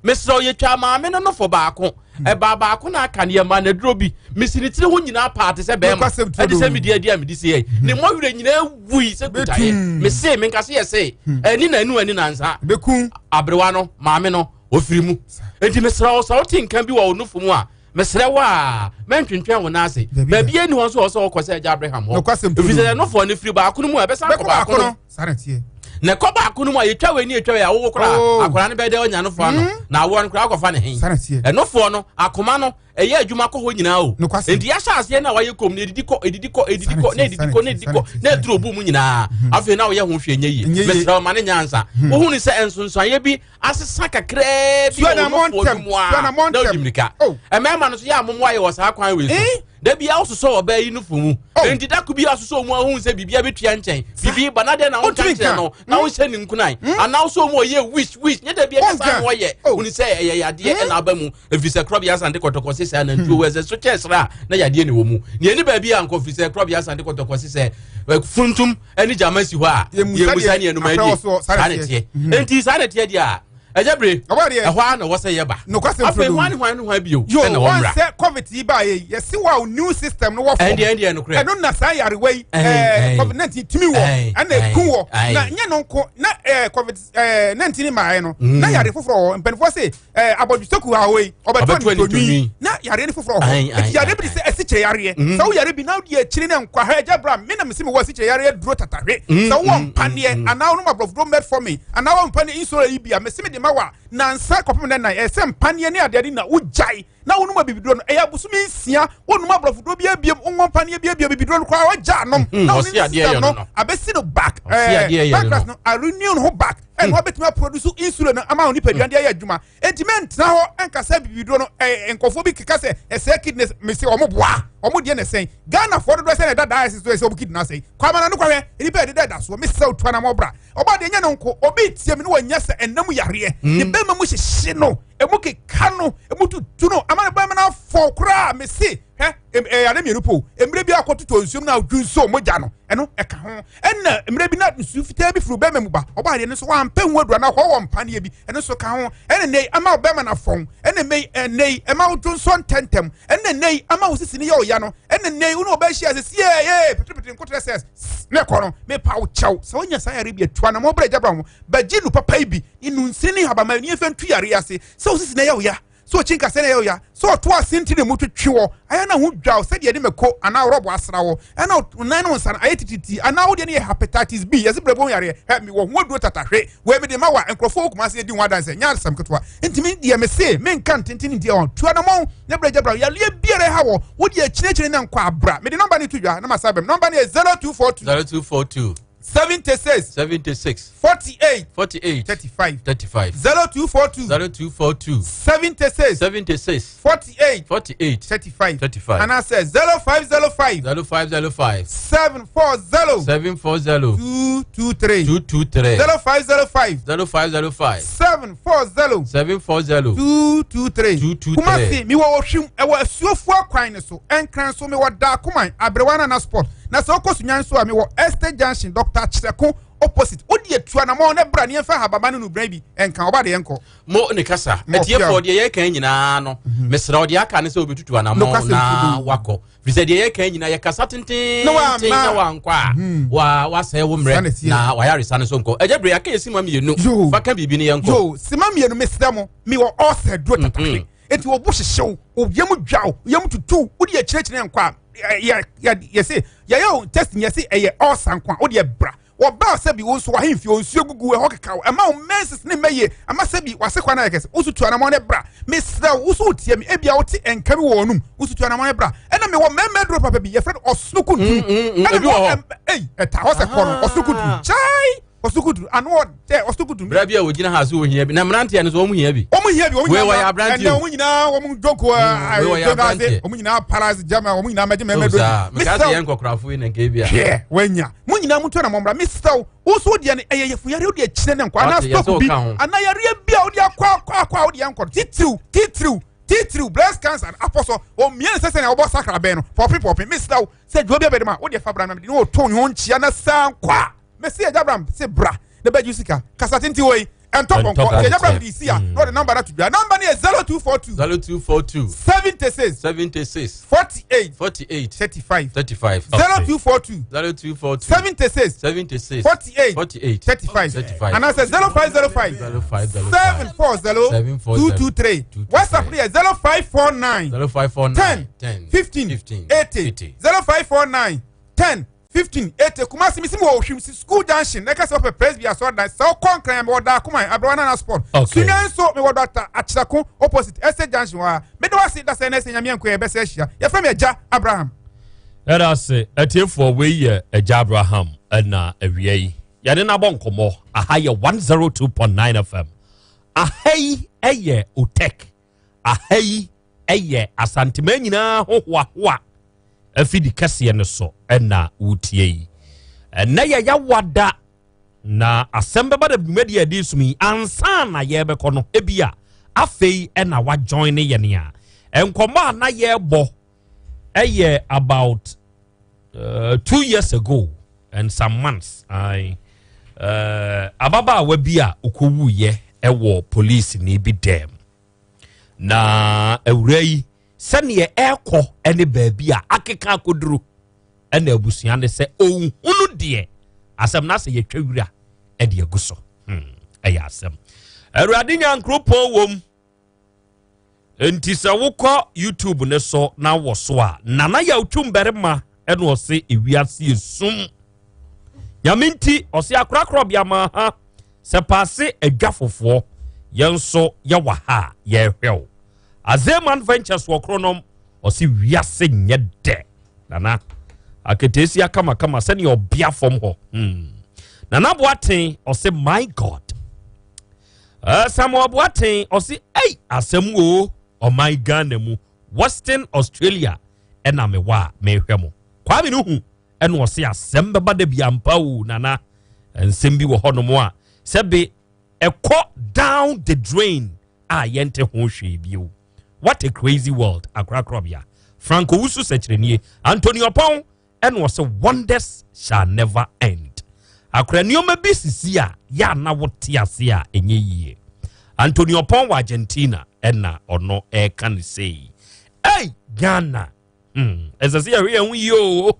mesrɛ yɛtwa maame no nɔfo baako hmm. ɛbaa baako na aka no yɛma no aduro bi mesi ne tiri ho nyinaa paa te sɛ bɛrima ɛde sɛ medi adi a mede sie hmm. ne mmɔwerɛ nyinaa wui sɛ kutaeɛ mese menka se yɛ se hmm. ɛni na anu ani nansa aberewa no maame no ofiri mu enti mesrɛ wo sɛ wote nka bi wɔ wo nofo mu a mesrɛ wo a mɛntwentwɛn wo nan ase baabi ani hɔ nso wɔ sɛ wɔkɔ sɛ agya Abraham hɔ ɛfiri sɛ ɛnofoɔ no firi baako no mu a ɛbɛsan kɔ baako no na ɛkɔ baako no mu a yɛtwa wei ne yɛtwa wei a wowo koraa oh. akwadaa no bɛyɛ dɛ ɔnya nofoɔ ano hmm? na awoɔ no koraa akɔfa ne he ɛnofoɔ no akoma no ɛyɛ adwuma kɔ hɔ nyinaa o nti yɛahyɛ aseɛ no a wayɛ kom no ɛdidi kɔ ɛdidi kɔ ɛdidi kɔ na ɛdidi kɔ na ɛdidi kɔ na ɛduru obu mu nyinaa hmm. afei na woyɛ ho hwɛ nyɛ yie mesrɛ wo ma ne nyansa hmm. wohu ne sɛ nsonsoayɛ bi asesa kakraa bi wɔ nofoɔ no mu a na wodi mmirika oh. mmarima no so yɛ amomoa yɛ wɔ saa kwan wei so eh? Da bi awososɔ ɔbaa yi nufo mu oh. Enti da ko bi asosɔ mu ahun sɛ biribi abetua nkyɛn biribi ba na dɛn na wonka nkyerɛ no na hmm? wonhyɛ ne nkunan hmm? anaa wosɔ mu ɔyɛ wish wish nyɛ da bi ɛnyɛ saa na ɔyɛ oh. Hunu sɛ ɛyɛ yadeɛ hmm? ɛna aba mu ɛfiri sɛ korɔbea asante kɔtɔkɔ se sɛ anantuo wɔ ɛsɛ so kyɛ sra a na yadeɛ ne wɔ mu nea ɛni baabi a nkɔ firi sɛ korɔbea asante kɔtɔkɔ se sɛ funtum ɛne gyama si hɔ a yɛmusa ne ɛnum adi saa ne teɛ enti saa ne teɛ deɛ a Ɛgya bere ɛhɔ ara na ɛwɔ sɛ yɛba. Afei hwan ne hwan ne hwan bio ɛna wɔn mmra. Sɛ covid yi ba yɛ yɛsi wa o new system no wɔ fam. Ɛndeɛ ɛndeɛ nokorɛ. Ɛno na saa yarewa yi ɛɛ covid 19 timi wɔ ɛna eku wɔ na nyɛ no nko na ɛɛ covid ɛɛ 19 maa yɛ no na yare foforɔ wɔ mpanimfoɔ se ɛɛ abɔdwesoku ha wɔ yi ɔbɛtɔ ne tonwi na yareɛ no foforɔ wɔ hɔ eti yareɛ bi te sɛ asikyire yareɛ sɛ wo yare bi na wodi akyire ne nkwa ha ɛgya bra me na mesi me wɔ asikyire yareɛ duro tatahwe sɛ wowɔ mpaneɛ anaa wonom aborɔfoduro metformin anaa wɔ mpaneɛ insulin yi bi a mesi me de ma wa nansa kɔpem ne nan ɛsɛ mpaneɛ ne adeade na wogyae na wonom abibiduro no ɛyɛ abosome nsia wonom aborɔfoduro bi abiem wowɔ mpaneɛ bi abiem abibiduro no koraa wagya anom na wo ne system no abɛsi no back ɛɛ pancreas no arenew no ho back ɛna wabɛtumi aproduce insulin no ama wo nipadua de ayɛ adwuma Enti mɛntena hɔ nka sɛ bibiduro no ɛɛ nkɔfoɔ bi keka sɛ ɛsɛe kidneys mese wɔn boa wɔn deɛ na ɛsɛn Ghanafoɔ dodoɔ sɛ na ɛda dialysis so ɛsɛ wɔn kidney asɛe kwamana no kɔhwɛ nnipa yɛde da ɛda soɔ mesɛ otu anamɔ bra ɔba deɛ nyɛ no nko obi tie me no wɔnyɛ sɛ ɛnam yareɛ ne bɛrima mu hyehye no emu keka no emu tutu no ama ne bɛrima no afɔ koraa mese hwɛ ɛyare mmienu po mmerɛ bi akɔtotɔ nsuom na adwu nso mogya no ɛno ɛka ho ɛna mmerɛ bi na nsu fitaa bi firi bɛrima mu ba ɔbaa deɛ no nso wampɛ ho adura na hɔ wɔ mpaneɛ bi ɛno nso ka ho ɛna nnɛ yi ama ɔbɛrima no afɔn ɛna nnɛ yi ɛnɛ yi ɛma wodwo nso ntɛntɛm ɛna nnɛ yi ama wo sisi no yɛ ɔya no ɛna nnɛ yi wo ne ɔbɛhyia sɛ sie ee petrepetire nkotrɛ sɛ ne kɔ no mepa wo kyɛw sɛ wonya saa yare bi atua na mɔbrɛ gyabra ho bɛgye nu papa yi bi ne nunsini ne habama ne yɛmfa ntu yare ase sɛ wo sisi no yɛ ɔya sɛ ɔkyi nkasɛɛ na ɛyɛ ɔya, sɛ ɔto ase nti na emu twetwe wɔ, ayɛ na ho dwaw sɛdeɛ yɛde mako anaa rɔbo asra wɔ, ɛna wo nan ne wo nsa no ayɛ tititi, anaa wo deɛ no yɛ hepatitis B, yɛse brɛbo ho yareɛ, hɛ, mewɔ ho aduro tatahwe, wei mede ma wo a, nkurɔfoɔ wɔ Kumasi adi ho adanseɛ, nyɛ asɛm ketewa, nti me deɛ mese menka ntenten nti ɛwɔ, tu anamɔn na brɛ gya bra, yareɛ biara ɛha wɔ, wo deɛ kyinɛkyinɛ na nkɔ abra, mede nɔmba no to dwa na masa abam, nɔmba no yɛ 0242. 0242. 76. 76. 48. 48. 35. 35. 0242. 0242. 76. 76. 48. 48. 35. 35. And I said 0505. 0505. 740. 740. 223. 223. 0505. 0505. 740. 740. 223. 223. Kumasi, mi wɔ ohwim, ɛwɔ asuofuo akwan ne so. Ɛnkran so mi wɔ Daakoman, Aberewa Nana Sport. Na sɛ wokɔ Sunyani nso a, mewɔ Estate Junction, Doctor Kyerɛko opposite. Wode atu anamɔn na bra ne yɛmfa hababa ne nubran bi nka. Ɔba de yɛnkɔ. Mo ne kasa. Mo Atiefoɔ pia. deɛ yɛka nyinaa no, mesrɛ wo deɛ aka ne sɛ wobɛtutu anamɔn Nokwasɛm na tudu. wakɔ. Firi sɛ deɛ yɛka nyinaa yɛkasa tententen Na wamma. na wankɔ a, wa wasɛe wo Saa na mmerɛ ɛteɛ. na wayaresa no so nkɔ. Agya Bere, aka yɛ sima mmienu. Fa ka biribi ne yɛnkɔ. Yo, sima mmienu mesrɛ mo, mewɔ ulcer duro tatahwe. Enti wo bo hyehye wo, wo yam dwa wo, wo yam tutu wo, wode akyinakyina nkɔ a, yɛse yɛyɛ wo test yɛse ɛyɛ ulcer nko a, wode bra. Wɔbaa sɛ bi wo nso w'ahemfie nsuo gugu ɛhɔ keka wo, ɛma wo menses ne mmɛyie, ama sɛ bi w'ase kwan ayɛ kɛse, wo nso tu anamɔn ne bra. Mesrɛ wo, wo nso wotie me, ebia wote nka bi wɔ w'anum, wo nso tu anamɔn ne bra. Ɛna mewɔ mmarima aduro papa bi, yɛfrɛ no ɔsono kuntunu. Ɛna ebi wɔ mewɔ hɔ. ei, ɛta hɔ sɛ kɔ no, ɔsono kuntunu. Kyai! Ɔsono ano ɔdɛ ɔsono kuntunu. Bere bi a wɔgyina ha so wɔhia bi na mmeranteɛ no so wɔn hia bi. Wɔn hia bi wɔn Wei nyinaa wɔyɛ aberanteɛ ɛnɛ o. wɔn nyinaa wɔn dwonko Mm, wei wɔyɛ aberanteɛ. wɔn nyinaa paralyze gyama wɔn nyinaa mɛgye mɛmɛ Oh, do. saa mekaa sɛ yɛn nkɔkorafo yi na nka ebi a. Hwɛ wanya mo nyinaa mo tu na mo mmra mesrɛ wo wo so deɛ no ɛyɛ yɛfo yareɛ wode akyinɛ ne nkɔ anaa Wate, yɛsɛ stroke bi ɔka ho. anaa yareɛ bi a wode akɔ akɔ akɔ a wode yɛ nkɔ no titiriw titiriw titiriw breast cancer apɔ so omia ne sɛ sɛnea wɔbɔ sakra bɛn no pɔpe pɔpe mesrɛ wo sɛ dwuma bi abɛde ma wode fa bra na mede ne wɔto ne ho nkyia na saa nkɔ a mesi agya bram se bra na bɛgye sika kasa tenten wɔ yi ɛntɔ pɔnkɔ nti agya bram de si a na ɔde namba no ato dwa namba no yɛ 0242 0242 76 76 48 48 35 35 0242 0242 76 76 48 48 35 35 anaasɛ 0505 0505 740 223 WhatsApp no yɛ 0549 0549 10 10 15 15 80 0549 10 15 80 Kumasi misi mi wɔ Ohwim si school junction na ɛka sɛ ɔpɛ Presby asɔrɔdan sɛ ɔkɔ Nkran mi wɔ Daakoma Aberewa Nana Sport Okay. Sunyani nso mi wɔ Dr. Akyerɛko opposite Estate junction hɔ a mede wase da sɛ na ɛsɛ Nyame nko yɛ bɛsɛ ahyia yɛfrɛ me Agya Abraham. Yɛda ase atiefoɔ wei yɛ Agya Abraham ɛna awia yi yɛne no abɔ nkɔmmɔ aha yɛ 102.9 FM aha yi ɛyɛ Otek aha yi ɛyɛ Asanteman nyinaa ho hoahoa afidi kɛseɛ no so ɛna wotie yi ɛnɛ yɛ yawada na asɛm bɛba da dwumadi a ɛde som yi ansa na yɛbɛkɔ no ebi a afei ɛna wajoin ne yɛn a nkɔmmɔ a na yɛrebɔ ɛyɛ about 2 years ago and some months. Aye. Ababaawa bi a ɔkɔwuiɛ. ɛwɔ polisini bi dɛm. Na awura yi sɛdeɛ ɛrekɔ ne baabi a akeka akɔduru ɛna abusua no sɛ ɔnhunu deɛ asɛm no asɛ yɛtwa wira ɛde agu so hmm, ɛyɛ asɛm awurade nyankoropɔn wom nti sɛ wokɔ youtube ne so na wɔ so a nana yɛ otwum barima ɛna ɔse ewiase esum nyame nti ɔse akorakorɔ bia ma ha sɛ paase adwa fofoɔ yɛn nso yɛwɔ ha a yɛrehwɛ wo Azeman Ventures wɔ Kronom ɔse wiase nyɛ dɛ nana aketeesia kamakama sɛnea ɔbea fam hɔ hmm. Nana Boaten ɔse my God Samuel Boaten ɔse ei asɛm o ɔman Ghana mu Western Australia ɛna mewɔ a mehwɛ mo Kwame no hu ɛna ɔse asɛm bɛba da bi ampa o nana nsɛm bi wɔ hɔnom a sɛbe ɛkɔ down the drain a yɛnte ho hwee bio what a crazy world akorakorɔbea Frank Owusu sɛkyerɛnie Anthony Ɔpɔn ɛna ɔsɛ wonders shall never end akora nneɛma bi sisi a yɛ ana wote ase a ɛnyɛ yie Anthony Ɔpɔn wɔ Argentina ɛna ɔno ɛreka ne sei ei Ghana hmm ɛsɛ sɛ yɛhwɛ yɛn ho yie o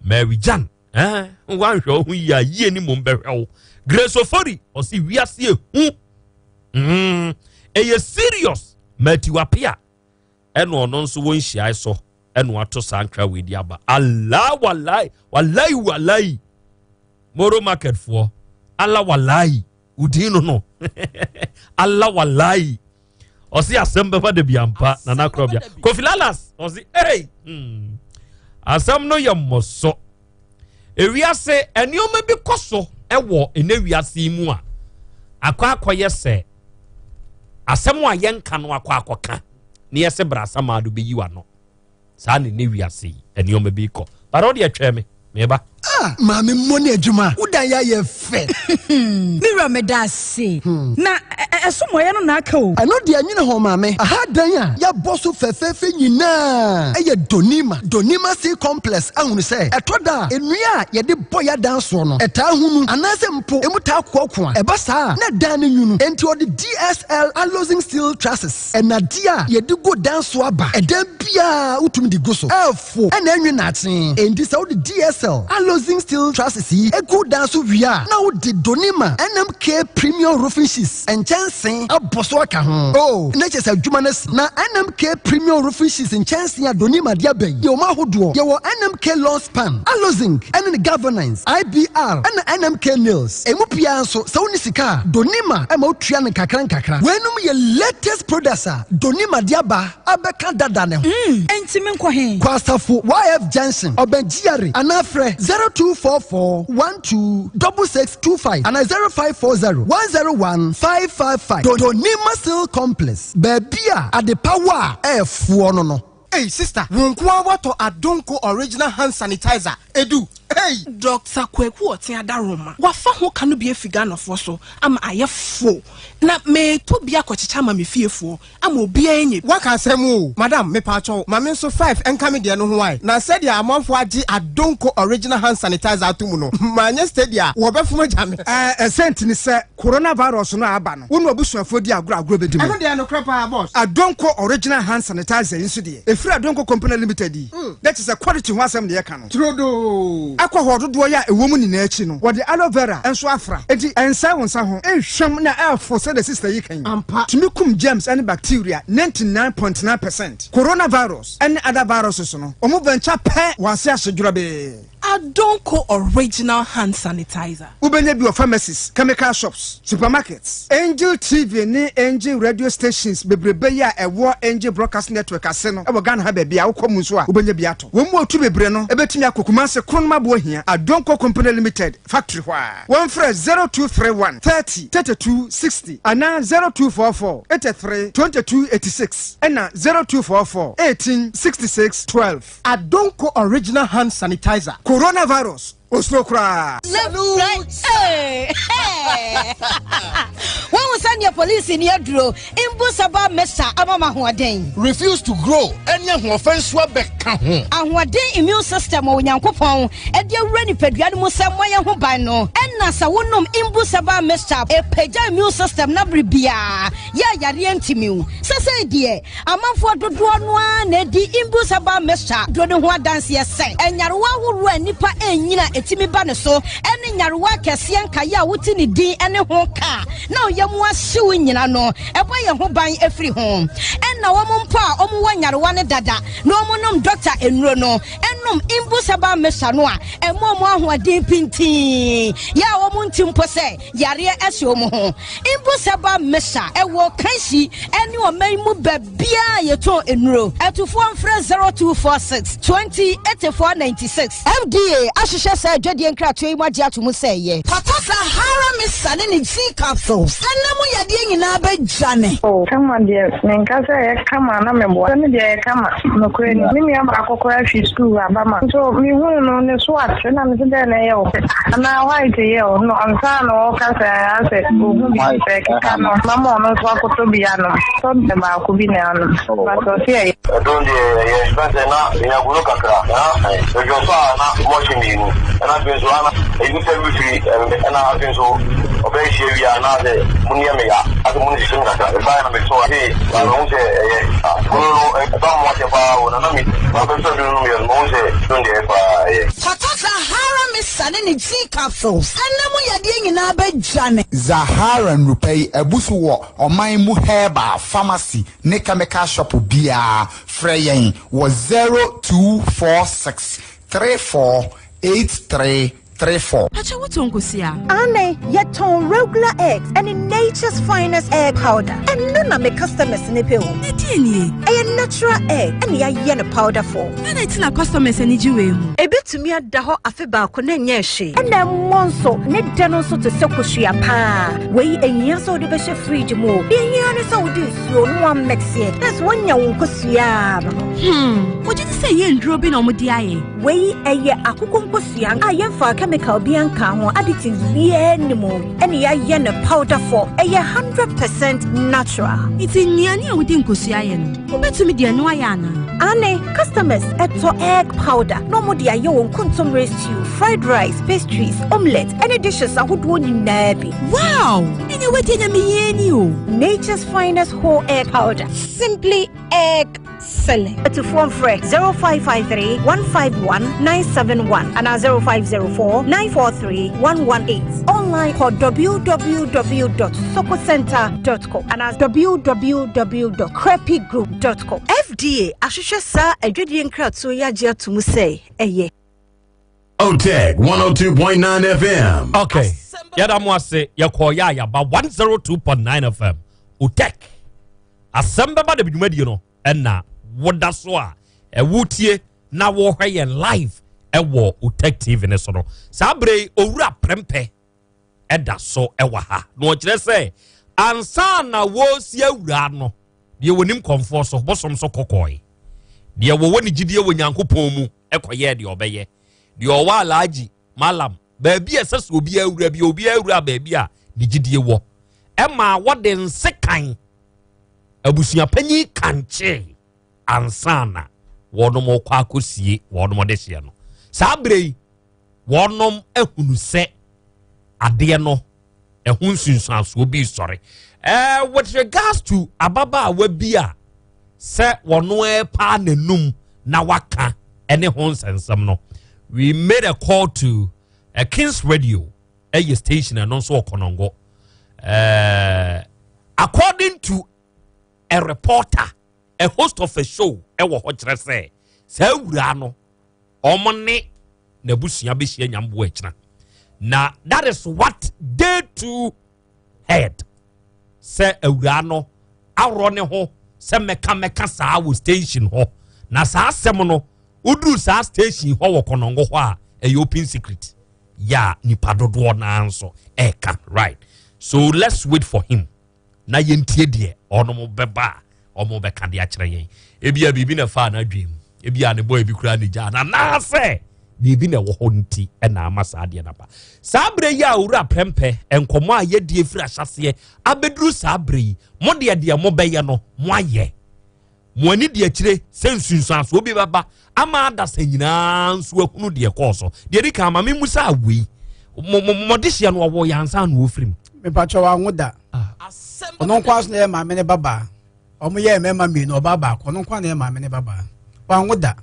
Mary Jan eh wanhwɛ wo ho yie a yie ne mmom bɛhwɛ wo Grace Ofori ɔse wiase ehu mm ɛyɛ serious Matthew Apia ɛna ɔno nso wɔ nhyiae so ɛna wato saa nkra wei di aba Allah walai walai walai Moro market foɔ Allah walai wodin no no Allah walai ɔse asɛm bɛba da bi ampa nana korɔbea kofi lalas ɔse ei hmm. asɛm no yɛ mmɔsɔ ewiase nneɛma bi kɔ so ɛwɔ ɛnɛ wiase yi mu a akɔ akɔyɛ sɛ asɛm a yɛnka no akɔ akɔka ne yɛsɛ brasama do bɛyi wano saa na ɛnɛ wiase yi nneɛma bi kɔ bara ɔde ɛtwɛn me meba. Ah, maame mmɔ ne adwuma wo dan yɛ ayɛ fɛ. Me wura meda ase. Hmm. Na ɛso mmɔyɛ no na aka o. Ɛno deɛ nwene ho maame. Aha dan a yɛabɔ so fɛfɛɛfɛ nyinaa ɛyɛ Donima. Donima Sea Complex ahunu sɛ ɛtɔ da a nnua a yɛde bɔ yɛn adan soɔ no ɛtaa hunu anaasɛ mpo emu taa koakoa. Ɛba saa a na dan no nwunu. Enti ɔde DSL Alozing Steel Trusses Nnadeɛ a yɛde gu dan so aba, ɛdan biara wotumi de gu so. Ɛfo na ɛnwe nnaakye. Enti sɛ wode DSL Alozing Steel Trusses yi gu dan so wie a, na wode Donima NMK Premium Roofing Sheets nkyɛnsee abɔ so aka ho. Oh, na kyerɛ sɛ adwuma no asi. Na NMK Premium Roofing Sheets nkyɛnsee a Donima de aba yi, yɛwɔ mu ahodoɔ. Yɛwɔ NMK Long Span, Alozing ne ne Galvanized, IBR, ɛna NMK Nails. Emu biara nso, sɛ wonni sika a, Donima ma wotua no nkakrankakra. Weinom yɛ latest products a Donima de aba abɛka dada no ho. Mm, enti menkɔ he? Kɔ Asafo YF Junction, ɔbɛn GRA, anaa frɛ 0244 12 6625 anaa 0540 101 555. Donima Steel Complex, baabi a adepa wɔ a ɛɛfoɔ no no. Ei sister wo nko ara woatɔ Adonko original hand sanitizer edu ei. Doctor Kwaku Ɔte Adaroma wafa ho ka no bi afi Ghanafoɔ so ama ayɛ fo na meretɔ bi akɔkyekyɛ ama me fiefoɔ ama obiara anya bi. Waka asɛm o madam mepaakyɛw ma me nso five nka me deɛ no ho ae na sɛdeɛ amanfoɔ agye Adonko original hand sanitizer ato mu no manyɛ steady a wɔbɛfom agya me. Ɛɛ sɛnti ne sɛ Coronavirus no a aba no, wo ne w'abusuafoɔ di agorɔ a agorɔ bɛdi mo. Ɛno deɛ nokorɛ paa boss. Adonko original hand sanitizer yi nso deɛ, ɛfiri Adonko Company Limited yi, na kyerɛ sɛ quality ho asɛm na yɛka no. Turodoo. Alcohol dodoɔ yi a ɛwɔ mu nyinaa akyi no, wɔde aloe vera nso afra. Enti ɛnsɛe wo nsa ho, ɛnhwam na ɛfo sɛdeɛ sister yi ka yi. Ampa. Tumi kum germs ne bacteria 99.9%. Coronavirus ne other viruses no, wɔn venture pɛ wɔ ase ahye dworɔbee. Adonko original hand sanitizer. Wobɛnya bi wɔ pharmacies, chemical shops, supermarkets. Angel TV ne Angel Radio stations bebrebe yi a ɛwɔ Angel Broadcast Network ase no wɔ Ghana ha baabi a wokɔ mu nso a wobɛnya bi atɔ. Wɔn mu a wɔtu bebree no bɛtumi akɔ Kumasi Kronum Aboahia, Adonko Company Limited factory hɔ a. Wɔmfrɛ 0231 30 32 60 anaa 0244 83 22 86 ɛna 0244 18 66 12. Adonko original hand sanitizer. Coronavirus. Osuro koraa. Left, right, hey, hey. Wohu sɛdeɛ polisi ni aduro mbu saba mesa ama ma ahoɔden. Refuse to grow ɛne ahoɔfɛ nso abɛka ho. Ahoɔden immune system a Onyankopɔn de awura nipadua no mu sɛ mmɔ yɛn ho ban no, ɛna sɛ wonom mbu saba mixture ɛpagya immune system no abere biara yɛ a yareɛ ntumi wo. Sesei deɛ Amanfoɔ dodoɔ no ara na adi Imbus herbal mixture duro no ho adanseɛ sɛ nyarewa ahoroɔ a nnipa nnyina a ɛtumi ba ne so ne nyarewa akɛseɛ nkaeɛ a wote ne din ne ho ka a na ɔyam ahye wo nyina no, ɛbɔ yɛn ho ban firi ho. Ɛna wɔn mpo a wɔwɔ nyarewa no dada na wɔnom dɔkta nnuro no nom Imbus herbal mixture no a, ɛma wɔn ahoɔden pintinn yɛ a wɔnte mpo sɛ yareɛ ahyɛ wɔn ho. Mpo sɛ ba Mesa wɔ Kanshi ne ɔman yi mu baabiara a yɛtɔn nnuro. Atufoɔ mfrɛ 0246 20 84 96. FDA ahwehwɛ saa adwadie nkratoɔ yi mu agye ato mu sɛ ɛyɛ. Papa Sahara Mesa ne ne G capsules ɛna mu yadeɛ nyinaa bɛdwane. Oh kama deɛ menka sɛ ɛyɛ kama na meboa sɛ me deɛ ɛyɛ kama nokorɛ ni me nua baako koraa fi sukuu aba ma nso mehuu no ne so ate na mese dɛn na ɛyɛ wo anaa white yɛ wo no ansa na ɔka sɛ asɛ ɔhu bi sɛ ɛkeka no mama ɔno nso akɔtɔ bi anom tɔ deɛ baako bi na anom but ɔse ɛyɛ. Ɛdɔn deɛ ɛyɛ ɛfiri sɛ na menya gono kakra na medwene so a na mɔhye mmienu ɛna afei nso ana ɛyi sɛ mefiri ɛna afei nso ɔbɛyɛ hyia wie a na sɛ mu no yɛ me ya asɛ mu no hyehye me kakra mebaeɛ na metoo ase na mehu sɛ ɛyɛ gono no ɛba mmoakyɛ paa o na na me mabɛsɔ duro no meyɛ no mehu sɛ duro deɛ ɛyɛ paa ɛyɛ. Papa Zahara Misa ne ne G capsules ɛna mu yadeɛ nyinaa bɛdwane. Zahara nnurupɛ yi abu so wɔ ɔman mu herbal pharmacy ne chemical shop biara. Frɛ yɛn wɔ 0246 34 83 34. Pakyɛ wo tɔn kosua? Aane, yɛtɔn regular eggs ɛne nature's finest egg powder. Ɛno na me customers no pɛ o. Na deɛ nie? Ɛyɛ natural egg ɛna yɛayɛ no powder form. Adɛn nti na customers ani gye wei ho? Ɛbɛtumi ada hɔ afe baako na ɛnyɛɛ hwee. Ɛna ɛmmɔ nso, ne dɛ no nso te sɛ kosua paa. Wei ɛnhia sɛ wode bɛhyɛ fridge mu o. Deɛ ɛhia ne sɛ wode nsuo na woamɛkseɛ na sɛ woanya wo nkosua no no. Hmm, wogye di sɛ ɛyɛ nnuro bi na wɔde ayɛ? Wei ɛyɛ akokɔ nkosua a yɛmfaa chemical biara nkaa ho, additives biara nni mu, ɛna yɛayɛ no powder form. Ɛyɛ 100% natural. Nti nnuane a wode nkosua yɛ no, wobɛtumi de ɛno ayɛ anaa? Aane, customers tɔ egg powder na wɔde ayɛ wɔn kontommire stew, fried rice, pastries, omelette, ɛne dishes ahodoɔ nyinaa bi. Wow! Ɛnneɛ wei deɛ na mehia ni o. Nature's finest whole egg powder. Simply egg selling. Atufoɔ mfrɛ 0553 151 971 anaa 0504 943 118. Online kɔ www.sokocenter.com anaa www.crepigroup.com. FDA ahwehwɛ saa adwadie nkratoɔ yi agye ato mu sɛ ɛyɛ. Otec 102.9 FM. Okay. Yɛda mo ase yɛkɔɔ yɛ a yɛaba 102.9 FM. Otec. Asɛm bɛba da bi dwumadie no ɛna woda so a ɛwotie na wɔhwɛ yɛn live ɛwɔ Otec TV ne so no. Saa bere yi owura prɛmpɛ ɛda so ɛwɔ ha. Na ɔkyerɛ sɛ ansa na wɔresi awura no deɛ wɔnim kɔmfoɔ so bosom so kɔkɔe. Deɛ wɔwɔ ne gyidie wɔ Nyankopɔn mu ɛkɔyɛɛ deɛ ɔbɛyɛ. Deɛ ɔwɔ alaaji malam baabi a ɛsɛ sɛ obiara wura bi obiara wura baabi a ne gyidie wɔ ɛma wɔde nsekan abusuapanyin kankyee ansa na wɔnom kɔ akɔsie wɔnom de hyeɛ no saa berɛ yi wɔnom ahunu sɛ adeɛ no ɛho nsunsuansoɔ bi sɔre ɛɛ with regards to ababaawa bi a sɛ wɔn ɛpaa n'anum na waka ɛne ho nsɛnsɛm no we made a call to a Kings Radio ɛyɛ station ɛno nso wɔ Kɔnɔngo ɛɛ according to a reporter a host of a show ɛwɔ hɔ kyerɛ sɛ saa awuraa no wɔn ne n'abusua bɛhyia nyamboa akyina na that is what they too heard sɛ awuraa no aworɔ ne ho sɛ mɛka mɛka saa wɔ station hɔ na saa asɛm no woduru saa station hɔ wɔ kɔnɔngo hɔ a ɛyɛ open secret yɛ a nipa dodoɔ naa nso ɛka right so let's wait for him na yɛntie deɛ ɔnom bɛba a ɔmo bɛka de akyerɛ yɛn ebia biribi na ɛfaa n'adwene mu ebia ne bɔ ebi koraa ne gya na anaasɛ Biribi na ɛwɔ hɔ nti na ama saa adeɛ no aba. Saa berɛ yi a Owura Prɛmpɛ, nkɔmmɔ a yɛadie firi ahyɛaseɛ abɛduru saa berɛ yi, mo deɛ deɛ mobɛyɛ no, moayɛ. Mo ani di akyire sɛ nsunsuansoɔ bi bɛba ama adasa nyinaa nso ahunu deɛ ɛkɔɔ so. Deɛ ɛdi kan, ma memmusa wei, mo mo mo dehyeɛ no ɔwɔ yɛ ansa na ɔfiri mu? Mepakyɛ wanwo da. Ah. Ɔno nko ara so na ɛyɛ maame ne babaa. Wɔn yɛ mmarima mmienu, ɔbaa baako. Ɔno nko ara na ɛyɛ maame ne babaa. Wanwo da.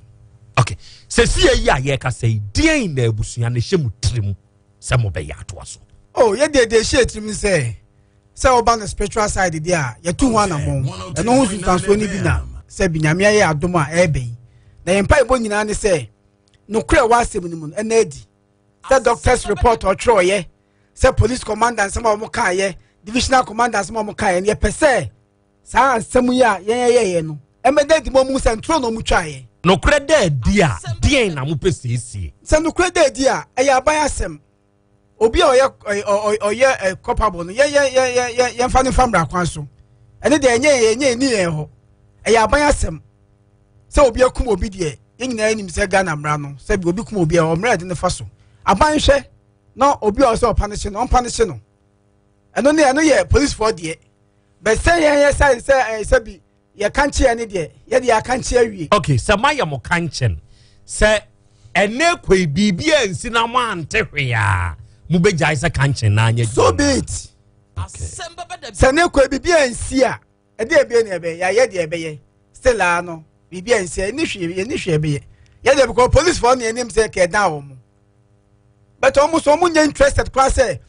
Okay. Sɛsi yi a yɛrekasa yi, deɛn na abusua no hyɛ mo tirim sɛ mobɛyɛ atoa so? Oh, yɛ deɛ deɛ ɛhyɛ tirim sɛ sɛ ɔba no spiritual side deɛ a yɛtu ho anammɔn. Ɛno ho nsunsuansoɔ no bi na sɛ bi Nyame ayɛ adom a ɛreba yi. Na yɛn mpaebɔ nyinaa ne sɛ nokorɛ wɔ asɛm no mu no ɛna adi. Sɛ doctors report ɔtwerɛeɛ, sɛ police commander nsɛm a wɔn kaeɛ, divisional commander nsɛm a wɔn kaeɛ no, yɛpɛ sɛ saa asɛm yi a yɛn yɛyɛeɛ no ɛmɛda adi ma wɔn sɛ ntoro na wɔn twaeɛ. Nokorɛ da adi a, deɛn na mopɛ siesie? Sɛ nokorɛ da adi a, ɛyɛ aban asɛm. Obi a ɔyɛ ɔyɛ culpable no, yɛn yɛn yɛn yɛn yɛnfa no nfa mmara kwan so. Ɛne deɛ ɛnyɛ yɛn ɛnyɛ ɛni yɛn hɔ. Ɛyɛ aban asɛm. Sɛ obi akum obi deɛ, yɛn nyinaa nim sɛ Ghana mmara no, sɛ obi kum obi a, ɔmmara yɛde no fa so. Aban hwɛ na obi a ɔsɛ ɔpa no hye no, ɔmpa no hye no. Ɛno ne ɛno yɛ polisifoɔ deɛ. Bɛ sɛ yɛn yɛ sɛ sɛ ɛɛ sɛ bi yɛ kankye yɛ ne deɛ yɛ de yɛ akankye awie. Okay, sɛ moayɛ mo kankye no sɛ ɛnɛ kɔ yi biribi a nsi na mo ante hwee a mobɛgyae sɛ kankye na anyɛ So be it. Sɛ ne kɔ yi biribi a nsi a ɛde ebie na ɛbɛyɛ yɛayɛ deɛ ɛbɛyɛ still a no biribi a nsi a ɛni hwee ɛni hwee ɛbɛyɛ yɛ deɛ because police foɔ ne anim sɛ kɛdan wɔn but wɔn so wɔn nyɛ interested koraa sɛ.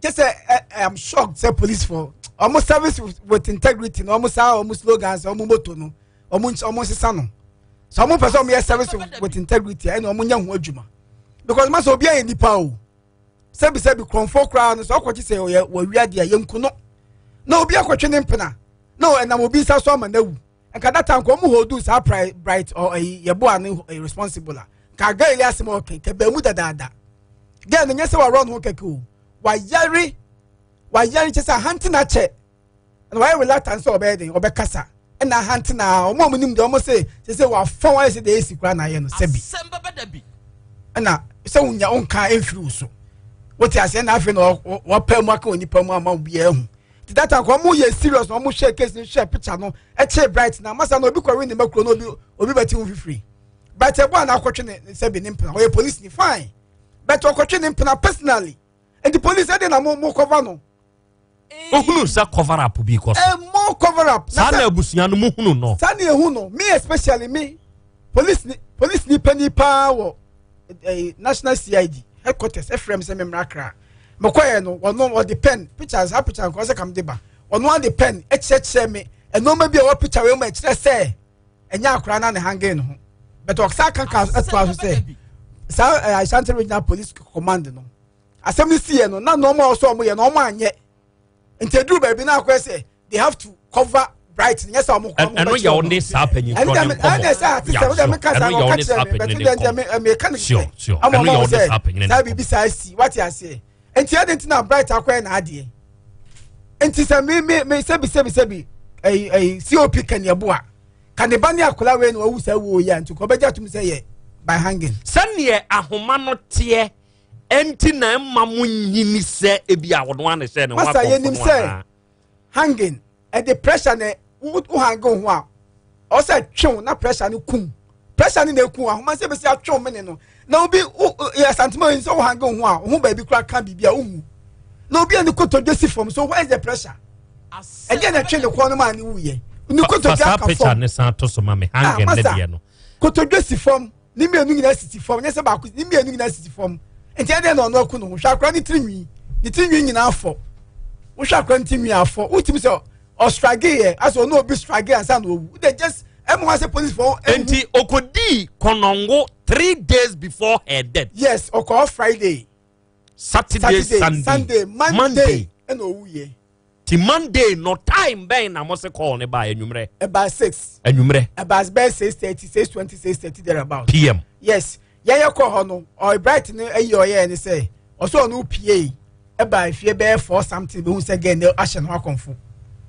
Kyɛ sɛ ɛ I'm shocked sɛ police for ɔmo service with integrity na ɔmo saa ɔmo slogans ɔmo motto no ɔmo ɔmo nsesa no sɛ ɔmo pɛ sɛ ɔmo yɛ service with integrity ɛna ɔmo nya ho adwuma because masa obi ayɛ nipa o sɛbi sɛbi kurɔnfoɔ koraa no sɛ ɔkɔkye sɛ ɔyɛ wɔawia deɛ yɛnku no na obi akɔtwe ne mpena na ɛnam obi nsa so ama no awu nka that time nka ɔmo hold saa bright ɔ ɛyi yɛboa no ɛyi responsible a nka girl yi asɛm a ɔka nka bɛn mu dadaada girl no nyɛ sɛ warɔ ne ho kɛkɛ o wayare wayare kyɛ sɛ ahante na akyɛ na wayɛ reluctant sɛ ɔbɛyɛ den ɔbɛkasa ɛna ahante na ɔmo a ɔmo nim deɛ ɔmo se sɛ sɛ wafɔn ayɛ sɛ deɛ esi koraa na ayɛ no sɛbi ɛna sɛ wonya wonka mfiri wo so wote aseɛ na afei na wapɛ mu aka onipa mu ama obiara hu ti that time kɔ ɔmo yɛ serious na ɔmo hwɛ case no hwɛ picture no ɛkyɛ bright na masa na obi kɔ wi ne ma kuro na obi obi bɛti ho fifiri but ɛbɔ a na akɔtwe ne sɛbi ne mpena ɔyɛ police ni fine but ɔkɔtwe ne mpena personally nti police ɛde na mo mo cover no. Ohunu sɛ cover up bi kɔ so. Ɛmo cover up. Saa na abusua no mo hunu no. Saa na ehu no me especially me police ni police ni panyin paa wɔ eh, national cid headquarters ɛfrɛ mi sɛ mi mmra kra mekɔɛ no ɔno ɔde pen pictures ha picture nkɔ sɛ kam de ba ɔno ade pen ɛkyerɛkyerɛ me nneɛma bi a ɛwɔ picture wei mu ɛkyerɛ sɛ ɛnyɛ akora na ne hangen no ho but ɔsa kanka ɛtoa so sɛ saa ɛɛ Ashanti regional police command no asɛm no si yɛ no na nneɛma a ɔsɔ ɔmo yɛ no ɔmo anyɛ nti eduru baabi na akɔyɛ sɛ they have to cover bright nyɛ sɛ ɔmo kɔ ɛno yɛ ɔne saa panyin korɔ ne nkɔmɔ ɛna sɛ ate sɛ wode meka saa na ɔka kyerɛ me bɛte deɛ deɛ meka ne kɛ ama ɔma wo sɛ saa biribi saa si wate aseɛ nti ɛde nti na bright akɔyɛ n'adeɛ nti sɛ me me me sɛbi sɛbi sɛbi ɛyi ɛyi cop kaniɛboa ka ne ba ne akwadaa wei na wawu saa wuo yi a nti kɔ bɛgye atum sɛ yɛ by hanging. Sɛdeɛ ahoma no teɛ Ɛnti na ɛmma mo nyini sɛ ebi a ɔno ara na ɛhyɛ ne ho Masa akɔmfo yɛnim no sɛ anaa? hanging ɛde pressure na wo wo hange wo ho a ɔsɛ twew na pressure no kum pressure no na eku ahoma sɛ ebesi atwew mene no na obi wo yɛ asantuma yi sɛ wo hange wo ho a wo ho baabi kora ka biribi a wohu na obi a ne kotodwe si fam so where is the pressure ɛdeɛ na ɛtwe ne kɔn no ma ne wuyɛ ne Fa kotodwe saa aka picture fam ne san to so ma me ah hanging ne masa deɛ no. kotodwe si fam ne mmienu nyinaa sisi fam nyɛ sɛ baako ne mmienu nyinaa sisi fam nti ɛdeɛ na ɔno aku ne ho hwɛ akora ne tiri nwi ne tiri nwi nyinaa afɔ wohwɛ akora ne tiri nwi afɔ wotumi sɛ ɔstrage yɛ asɛ ɔno obi strage ansa na owu they just ɛmu wa sɛ police fɔ. nti okodii kɔnɔngo three days before her death. Yes, ɔkɔɔ Friday. Saturday, Sunday, Sunday, Monday ɛna owu yɛ. Ti Monday no time bɛn na mo se call ne ba anwummerɛ? About 6. Anwummerɛ. About bɛyɛ 6:30, 6:20, 6:30 there about. PM. Yes, yɛyɛ kɔ hɔ no, ɔyɛ bright no ayi ɔyɛ ne sɛ ɔsɛ ɔno pie ɛba efie bɛyɛ 4 something bɛhu sɛ girl no ahyɛ ne ho akɔnfo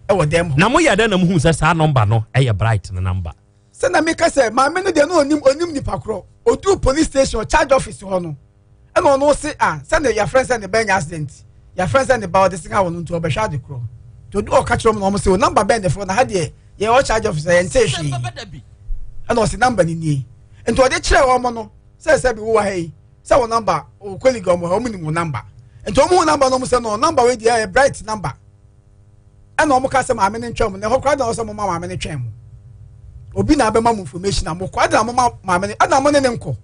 ɛwɔ dɛm hɔ. Na mo yɛ dɛ na mo hu sɛ saa number no ɛyɛ bright no number. Sɛ na meka sɛ maame no deɛ no onim onim nipa korɔ. Oduu police station charge office hɔ no, ɛna ɔno se a sɛne yɛfrɛ sɛ ne ba anya accident, yɛfrɛ sɛ ne ba ɔde sika wɔ no nti ɔbɛhwɛ ade korɔ. Nti odu ɔka kyerɛ ɔmo na ɔmo se o number bɛn ne frɛ na ha deɛ yɛwɔ charge office yɛn nse hwee. Ɛna ɔse number ne nie. Nti ɔde kyerɛ ɔmo no sɛ sɛ bi wowɔ ha yi sɛ wo number o colleague ɔmo ha ɔmo nim wo number. Nti ɔmo hu number no ɔmo sɛ no number wei deɛ ɛyɛ bright number. Ɛna ɔmo ka sɛ maame ne ntwɛn mo na ɛhɔ koraa na ɔsɛ mo ma maame ne twɛn mo. Obi na abɛma mo information a mo kɔ ɛna mo ma maame ne ɛna mo ne ne nkɔ.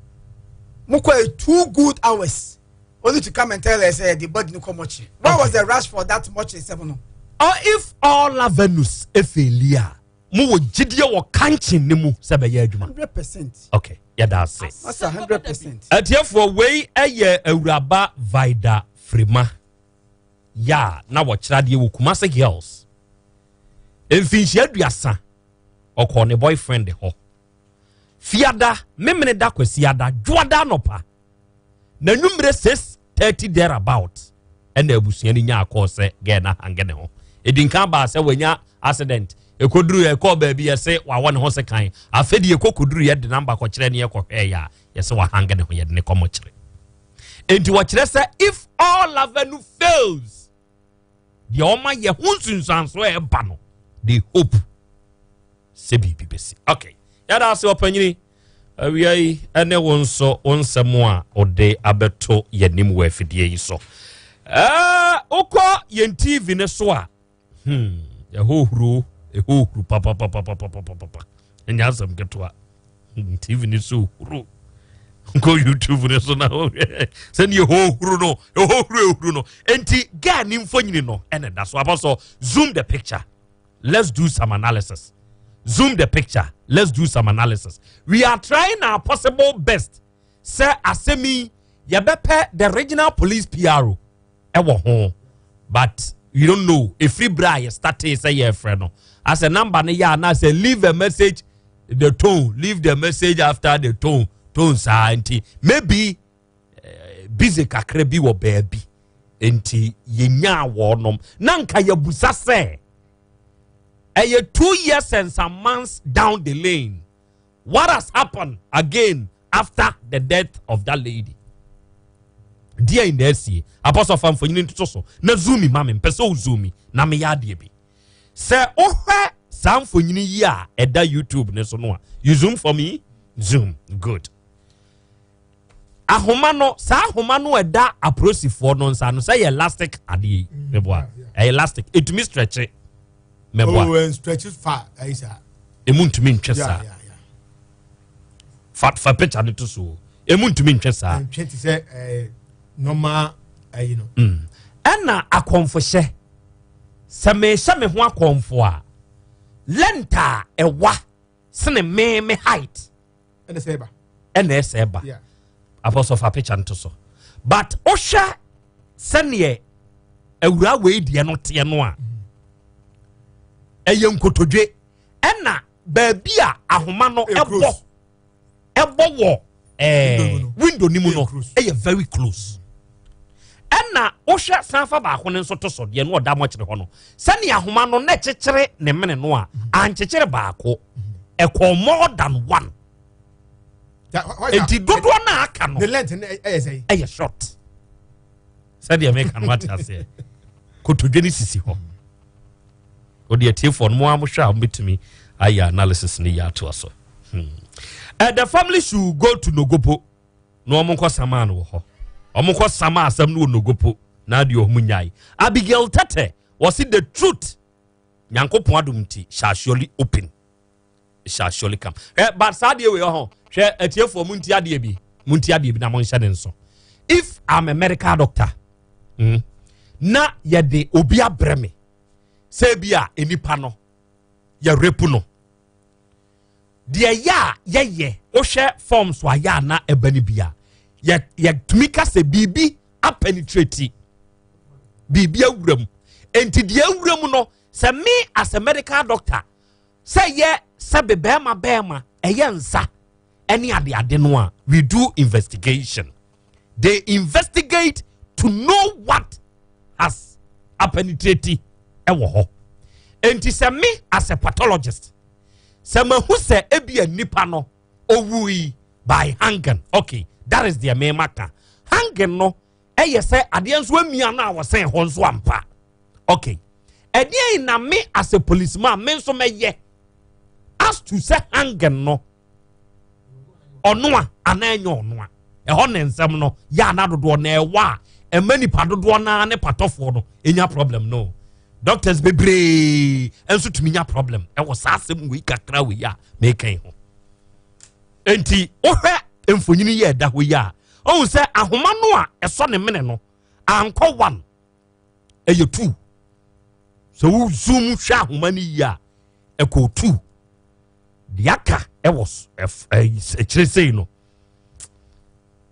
Mo kɔ a 2 good hours only to come and tell us the body no kɔ mortuary. What was the rush for that mortuary sɛm no? Or if all avenues efaili a, mo wɔ gyidie wɔ kankyen ne mu sɛ bɛyɛ adwuma. 100%. Okay, yɛda ase. Masa 100%. Atiefoɔ, wei ɛyɛ Awuraba Vida Frema ya na wɔkyerɛ adeɛ wɔ Kumasi Hills. Mfinhyia 30 ɔkɔɔ ne boyfriend hɔ. Fiada, Memeneda, Kwasiada, Dwoada anɔpa na nwummere 6:30 thereabout ɛna abusua no nyaa kɔɔ sɛ gɛɛ na hange ne ho. Ɛdi nkan baa sɛ wanya accident. Ɛkɔduru ɛkɔɔ baabi yɛse wawɔ ne ho sekan. Afei deɛ ɛkɔkɔduru yɛde namba kɔkyerɛ ne yɛkɔhwɛɛ yɛ a yɛse wahange ne ho yɛde ne kɔmɔkyerɛ. Enti wɔkyerɛ sɛ if all avenue fails, deɛ ɔma yɛ ho nsunsuansoɔ a ɛba no, they hope sɛ biribi bɛsi. Okay, yɛda ase ɔpanyini awia yi ɛne wo nso wo nsɛm a wode abɛto yɛnim wɔ afidie yi so. Wokɔ yɛn TV ne so a, ɛhɔ huro, ɛhɔ huro papapapapapapa. Ɛnyɛ asɛm ketewa. TV ne so huro. Nkɔ YouTube ne so na sɛdeɛ ɛhɔ huro no, ɛhɔ huro ehuro no. Enti girl ne mfonyini no ɛna ɛda so. Abɔ so zoom the picture. Let's do some analysis. Zoom the picture. Let's do some analysis. We are trying our possible best. Sɛ asɛm yi yɛbɛpɛ the regional police PRO ɛwɔ ho, but you don't know. Efiri bere a yɛ startee sɛ yɛfrɛ no asɛ number no yɛ anaasɛ leave a message the tone, leave the message after the tone, tone saa nti maybe busy kakra bi wɔ baabi nti yɛnyaa wɔnom na nka yɛbusa sɛ ɛyɛ 2 years and some months down the lane, what has happened again after the death of that lady? Deɛ na asie Apostle fa mfonyini ntoto so na zoom ma me, mpɛ sɛ wo zoom na meyɛ adeɛ bi. Sɛ wohwɛ saa mfonyini yi a ɛda YouTube ne so no a, you zoom for me, zoom good. Ahoma no, saa ahoma no ɛda apolisifoɔ no nsa no sɛ yɛ elastic adeɛ yi, meboa ɛyɛ elastic, ɛtumi stretch meboa. Oh, stretch fa ayi saa. Emu ntumi ntwe saa. Fa picture no to so. Emu ntumi ntwe saa. Ntwe te sɛ normal ayi no. Ɛna akɔmfohyɛ. Sɛ mehyɛ me ho akɔmfo a, length a ɛwa sene me height. Ɛna ɛsɛ ɛba. Ɛna ɛsɛ ɛba. Apostle fa picture no to so. But wohwɛ sɛneɛ awura wei deɛ no teɛ no a, ɛyɛ nkotodwe. Ɛna baabi a ahoma no ɛbɔ ɛbɔ wɔ window ni mu no ɛyɛ very close. Ɛna wohwɛ sanfa baako no nso to so deɛ no ɔda mɔkyere hɔ no, sɛnea ahoma no na ɛkyekyere ne mene no a, ankyekyere baako, ɛkɔɔ more than one. Enti dodoɔ no aka no the length no ɛyɛ sɛn? Ɛyɛ short. Sɛdeɛ meka no ate aseɛ. Kotodwe no sisi hɔ. Wode atiefoɔ no mo a mohwɛ a mobɛtumi ayɛ analysis no yɛ atoa so. The family should go to Nogopo na wɔn nkɔ sama no wɔ hɔ. Wɔn nkɔ sama asɛm no wɔ Nogopo na adeɛ wɔn nyae. Abigail Tete wɔsi the truth. Nyankopɔn adom nti shall surely open. Shall surely come. But saa adeɛ wei hɔ, hwɛ atiefoɔ mo nti adeɛ bi, mo nti adeɛ bi na mo nhyɛ ne nso. If I'm a medical doctor, na yɛde obi abrɛ me sɛ bi a nipa no yɛ rape no, deɛ yɛ a yɛyɛ wohwɛ forms a yɛ a na ɛba no bi a yɛtumi ka sɛ biribi apenetrate, biribi awura mu. Enti deɛ awura mu no, sɛ me as a medical doctor sɛ yɛ sɛbe bɛrima bɛrima ɛyɛ nsa ɛne adeade no a, we do investigation. They investigate to know what has apenetrate ɛwɔ hɔ. Enti sɛ me as a pathologist sɛ mahu sɛ ebi a nipa no owui by hanging. Okay, that is deɛ mema ka. Hanging no ɛyɛ sɛ adeɛ nso amia no a wɔsɛn hɔ nso ampa. Okay, ɛdeɛn na me as a policeman me nso mɛyɛ as to sɛ hanging no ɔno a anaa ɛnyɛ ɔno a? Ɛhɔ ne nsɛm no yɛ ana dodoɔ na ɛwɔ a ɛma nipa dodoɔ naa ne patɔfoɔ no ɛnya problem no. Doctors bebree nso tumi nya problem ɛwɔ saa asɛm wei kakra wei a meka yi ho. Enti wohwɛ mfonyini yi a ɛda hɔ yi a, ɔhu sɛ ahoma no a ɛsɔ ne mene no ankɔ 1, ɛyɛ 2. Sɛ wo zoom hwɛ ahoma no yi a, ɛkɔ 2. Deɛ aka ɛwɔ akyire sei no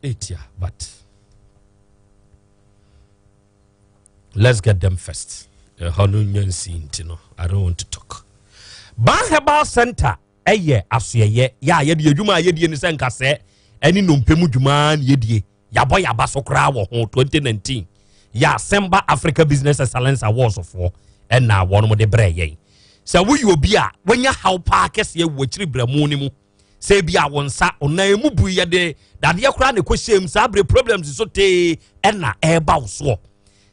ɛtia, but let's get them first. Ɛhɔ no nya nsi nti no, I don't want to talk. Ban Herbal Center ɛyɛ asoɛyɛ yɛ a yɛde adwuma a yɛdie ne sɛ nkasɛɛ ɛne nnompe mu dwuma ne yɛdie. Yɛabɔ yɛaba so koraa wɔ ho. 2019 yɛ Asɛmba Africa Business Excellence Awards foɔ ɛna wɔnom de brɛ yɛn. Sɛ woyɛ obi a wanya haw paa kɛseɛ wɔ akyiri brɛmo no mu, sɛ ebi a wo nsa ɔnan mu bu yɛde dadeɛ koraa na ɛkɔhyɛ mu saa bere problems so tee ɛna ɛreba wo soɔ,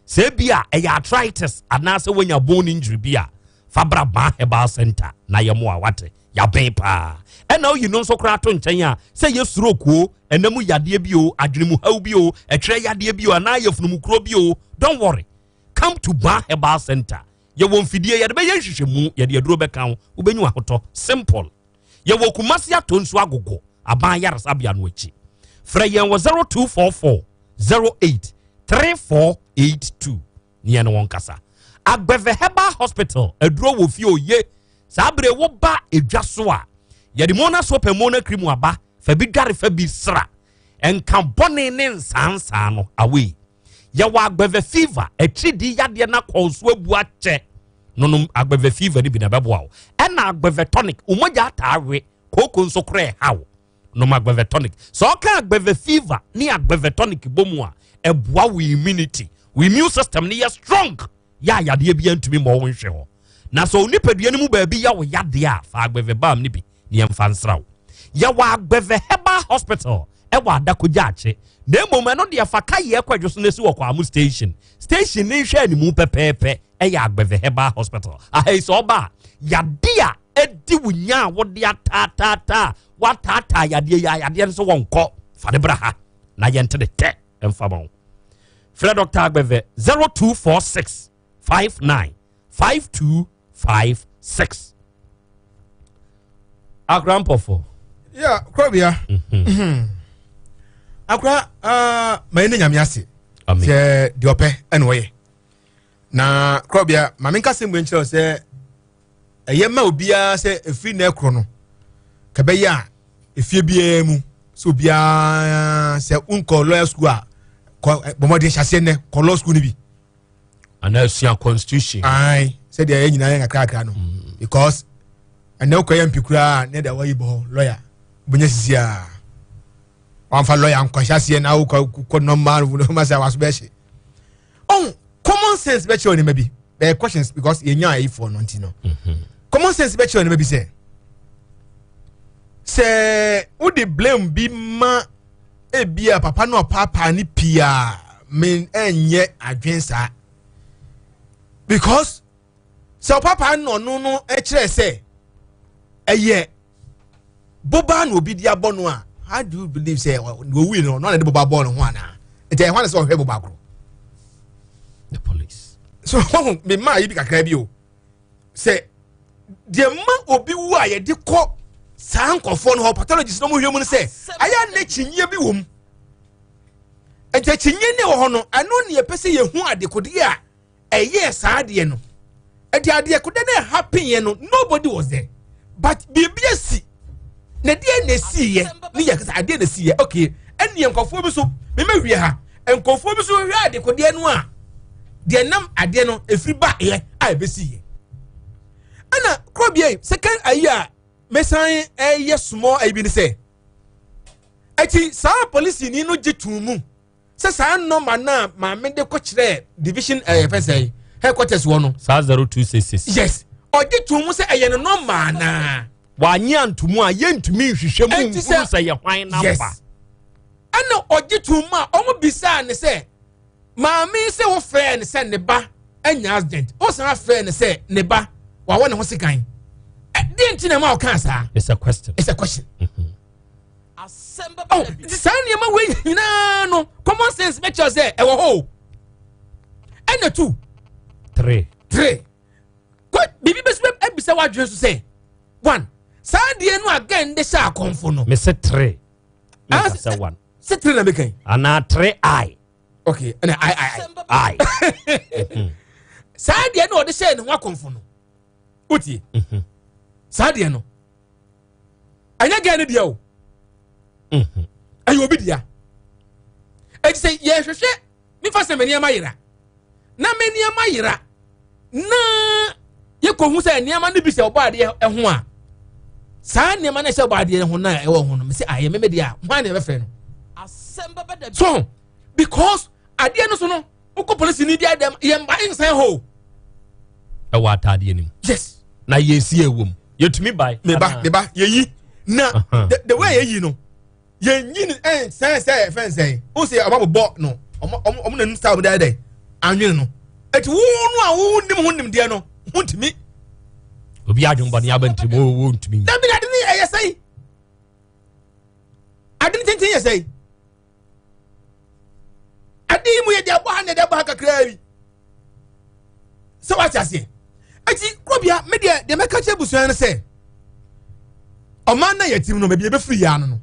sɛ ebi a ɛyɛ arthritis anaasɛ woanya bone injury bi a, fa bra Ban Herbal Center na yɛ mmoa wate. Yɛabɛn paa. Ɛna woyi no nso koraa to nkyɛn a, sɛ yɛ stroke o, ɛna mu yadeɛ bi o, adwene mu haw bi o, ɛtwerɛ yadeɛ bi o, anaa yɛ funumukuro bi o, don't worry, come to Ban Herbal Center. Yɛwɔ mfidie yɛde bɛyɛ nhwehwɛmu, yɛde aduro bɛka ho, wobɛnyi wahotɔ simple. Yɛwɔ Kumasi Atɔ Nsu Agogo aban yaresabea no akyi. Frɛ yɛn wɔ 0244 08 3482 ne yɛne wɔn kasa. Agbɛvɛ Herbal Hospital aduro wɔ fie oye. Saa bere wo ba edwa so a, yɛde Mona soap and Mona cream aba, fa bi dware fa bi sra. Nka bɔne ne nsaansaa no away. Yɛwɔ agbɛvɛ fever, akyiridi yadeɛ na kɔn so abu akyɛ. Nonom agbɛvɛ fever no bi na ɛbɛboa wo. Ɛna agbɛvɛ tonic, wo mogya ataa we, kooko nso korɛ ɛha wo. Nom agbɛvɛ tonic. Sɛ ɔka agbɛvɛ fever ne agbɛvɛ tonic bɔ mu a, ɛboa wo immunity. Wo immune system no yɛ strong. Yɛ a yadeɛ bi ntumi mmɔ wo nhwɛ hɔ. Na sɛ onipadua no mu baabi yɛ wo yadeɛ a, fa agbɛvɛ balm no bi ne yɛmfa nsra wo. Yɛwɔ Agbɛvɛ Herbal Hospital ɛwɔ Adako Gyaakye. Na mmom ɛno deɛ fa ka yɛ kwadwo so na esi wɔ Kwamu Station. Station ne nhwɛ animu pɛpɛɛpɛ ɛyɛ Agbɛvɛ Herbal Hospital. Aha yi sɛ ɔba a, yade a ɛdi wo nya a wode ataataataa, wataataa yadeɛ yi a yadeɛ no sɛ wɔnkɔ, fa ne bra ha na yɛnte ne tɛ ɛmfa ma wo. Frɛ Dr. Agbɛvɛ 0246 59 5256. Akora mpɔfo. Ya kurabea. Akora ma yɛn ne nyame ase. Sɛ deɛ ɔpɛ ɛna ɔyɛ. Na kurabea maame nka sɛ mu nkyerɛ sɛ ɛyɛ ma obiara sɛ efiri na ɛkorɔ no kɛbɛyɛ a efie biara mu sɛ obiara sɛ nkɔ lawyer school a kɔ bɔmɔden hyɛ aseɛ nnɛ kɔ law school no bi. Anaa sua constitution. Ayi sɛdeɛ yɛn nyinaa yɛ kakrakra no because ɛnɛ wokɔ yɛ mpi koraa ne deɛ wɔyi bɔ hɔ lawyer wobɛnya sisi a wamfa lawyer nkɔhyɛ aseɛ na wokɔ kɔ nɔma nɔma sɛ waso bɛhye ɔn common sense bɛkyerɛ nneɛma bi bɛyɛ questions because yɛnya ayifoɔ no nti no common sense bɛkyerɛ nneɛma bi sɛ sɛ wode blame bi ma ebia papa no ɔpaapaa ne pii a me ɛnyɛ adwen saa because sɛ ɔpaapaa no ɔno no kyerɛ sɛ ɛyɛ boba na obi de abɔ no a, how do you believe sɛ owui no ɔno na de boba bɔɔ ne ho anaa? Nti ɛhɔ na sɛ ɔhwɛ boba koro the police so ɔho me maa yi bi kakra bi o sɛ deɛ ma obi wu a yɛde kɔ saa nkɔfoɔ no hɔ pathologist no mo hwɛ mu no sɛ ayɛ ne kyinyeɛ bi wɔ mu. Nti akyinnye ne wɔ hɔ no, ɛno ne yɛpɛ sɛ yɛhu adekodeɛ a ɛyɛɛ saa adeɛ no. Ɛde adekodeɛ no ɛhappen no, nobody was there, but biribi asi na deɛ na esiiɛ ne yɛ kasa adeɛ na esiiɛ. Okay, ɛnneɛ nkɔfoɔ bi so mɛmɛ wie ha, nkɔfoɔ bi so hwɛ adekodeɛ no a deɛ nam adeɛ no efiri ba yɛ a ebesiiɛ. Ɛna kuro bie second ayi a mesan ɛyɛ small ayi bi ne sɛ akyi saa polisini no gye tuu mu sɛ saa nɔma no a maame de kɔkyerɛɛ division ɛyɛ fɛ sɛ headquarters wɔ no. Saa 0266. Yes, ɔgye tuu mu sɛ ɛyɛ no nɔma anaa. Wanye antomu a yɛntumi nhwehwɛ mu nhunu sɛ yɛ hwan namba. Yes. Ɛna ɔgye tom a wɔn bisaa ne sɛ maame yi sɛ wofrɛɛ no sɛ ne ba anya accident wosan afrɛ no sɛ ne ba wawɔ ne ho sekan deɛ nti na ɛma ɔkaa saa. It's a question. It's a question. Mm-hmm. Oh, nti saa nneɛma wei nyinaa no common sense bɛkyerɛ sɛ ɛwɔ hɔ o ɛna two. Three. Three. Kɔ biribi bɛsi bɛbisa w'adwene so sɛ one saa deɛ no again de hyɛ akɔnfo no. Mese three. Mese sɛ one. Sɛ three na meka yi. Anaa three I. Okay, ɛna I I I. I. Saa deɛ no ɔde hyɛ ne ho akɔnfo no. Wotie? Mhm. Saa deɛ no. Ɛnyɛ gɛn no deɛ o. Mhm. Ɛyɛ obi dea. Eti sɛ yɛhwehwɛ mefa sɛ me nneɛma yera na me nneɛma yera na yɛkɔhu sɛ nneɛma no bi sɛ ɔbɔ adeɛ ho a saa nneɛma no ɛhyɛ ɔbɔ adeɛ ho na ɛwɔ ho no mesɛ ayɛ meme deɛ a hwan na ɛbɛfrɛ no so because adeɛ no so no wokɔ polisi ni bi adɛm yɛmba nsan hɔ ɛwɔ ataadeɛ no mu yes na yɛsi ɛwɔ mu yɛtumi bae meba meba yɛyi na the way yɛyi no yɛnyi no ɛnsɛn sɛ ɛfɛn sɛn o sɛ ɔmo abobɔ no ɔmo ɔmo ɔmo nanim style ɔmo de ayɛ dɛ anwene no eti wo no a wo nim ho nimdeɛ no ho ntumi. Obi adwene bɔ ne aba ntumi wo wo ntumi. Dabi na ade ne ɛyɛ sɛn ade ne tenten yɛ sɛn ade yi mu yɛ de abɔ ha na yɛ de abɔ ha kakraa bi. Sɛ wate aseɛ eti kurobia me deɛ deɛ mɛka kyerɛ abusua no sɛ ɔman na yɛtim no baabi yɛbɛfiri yɛ ano no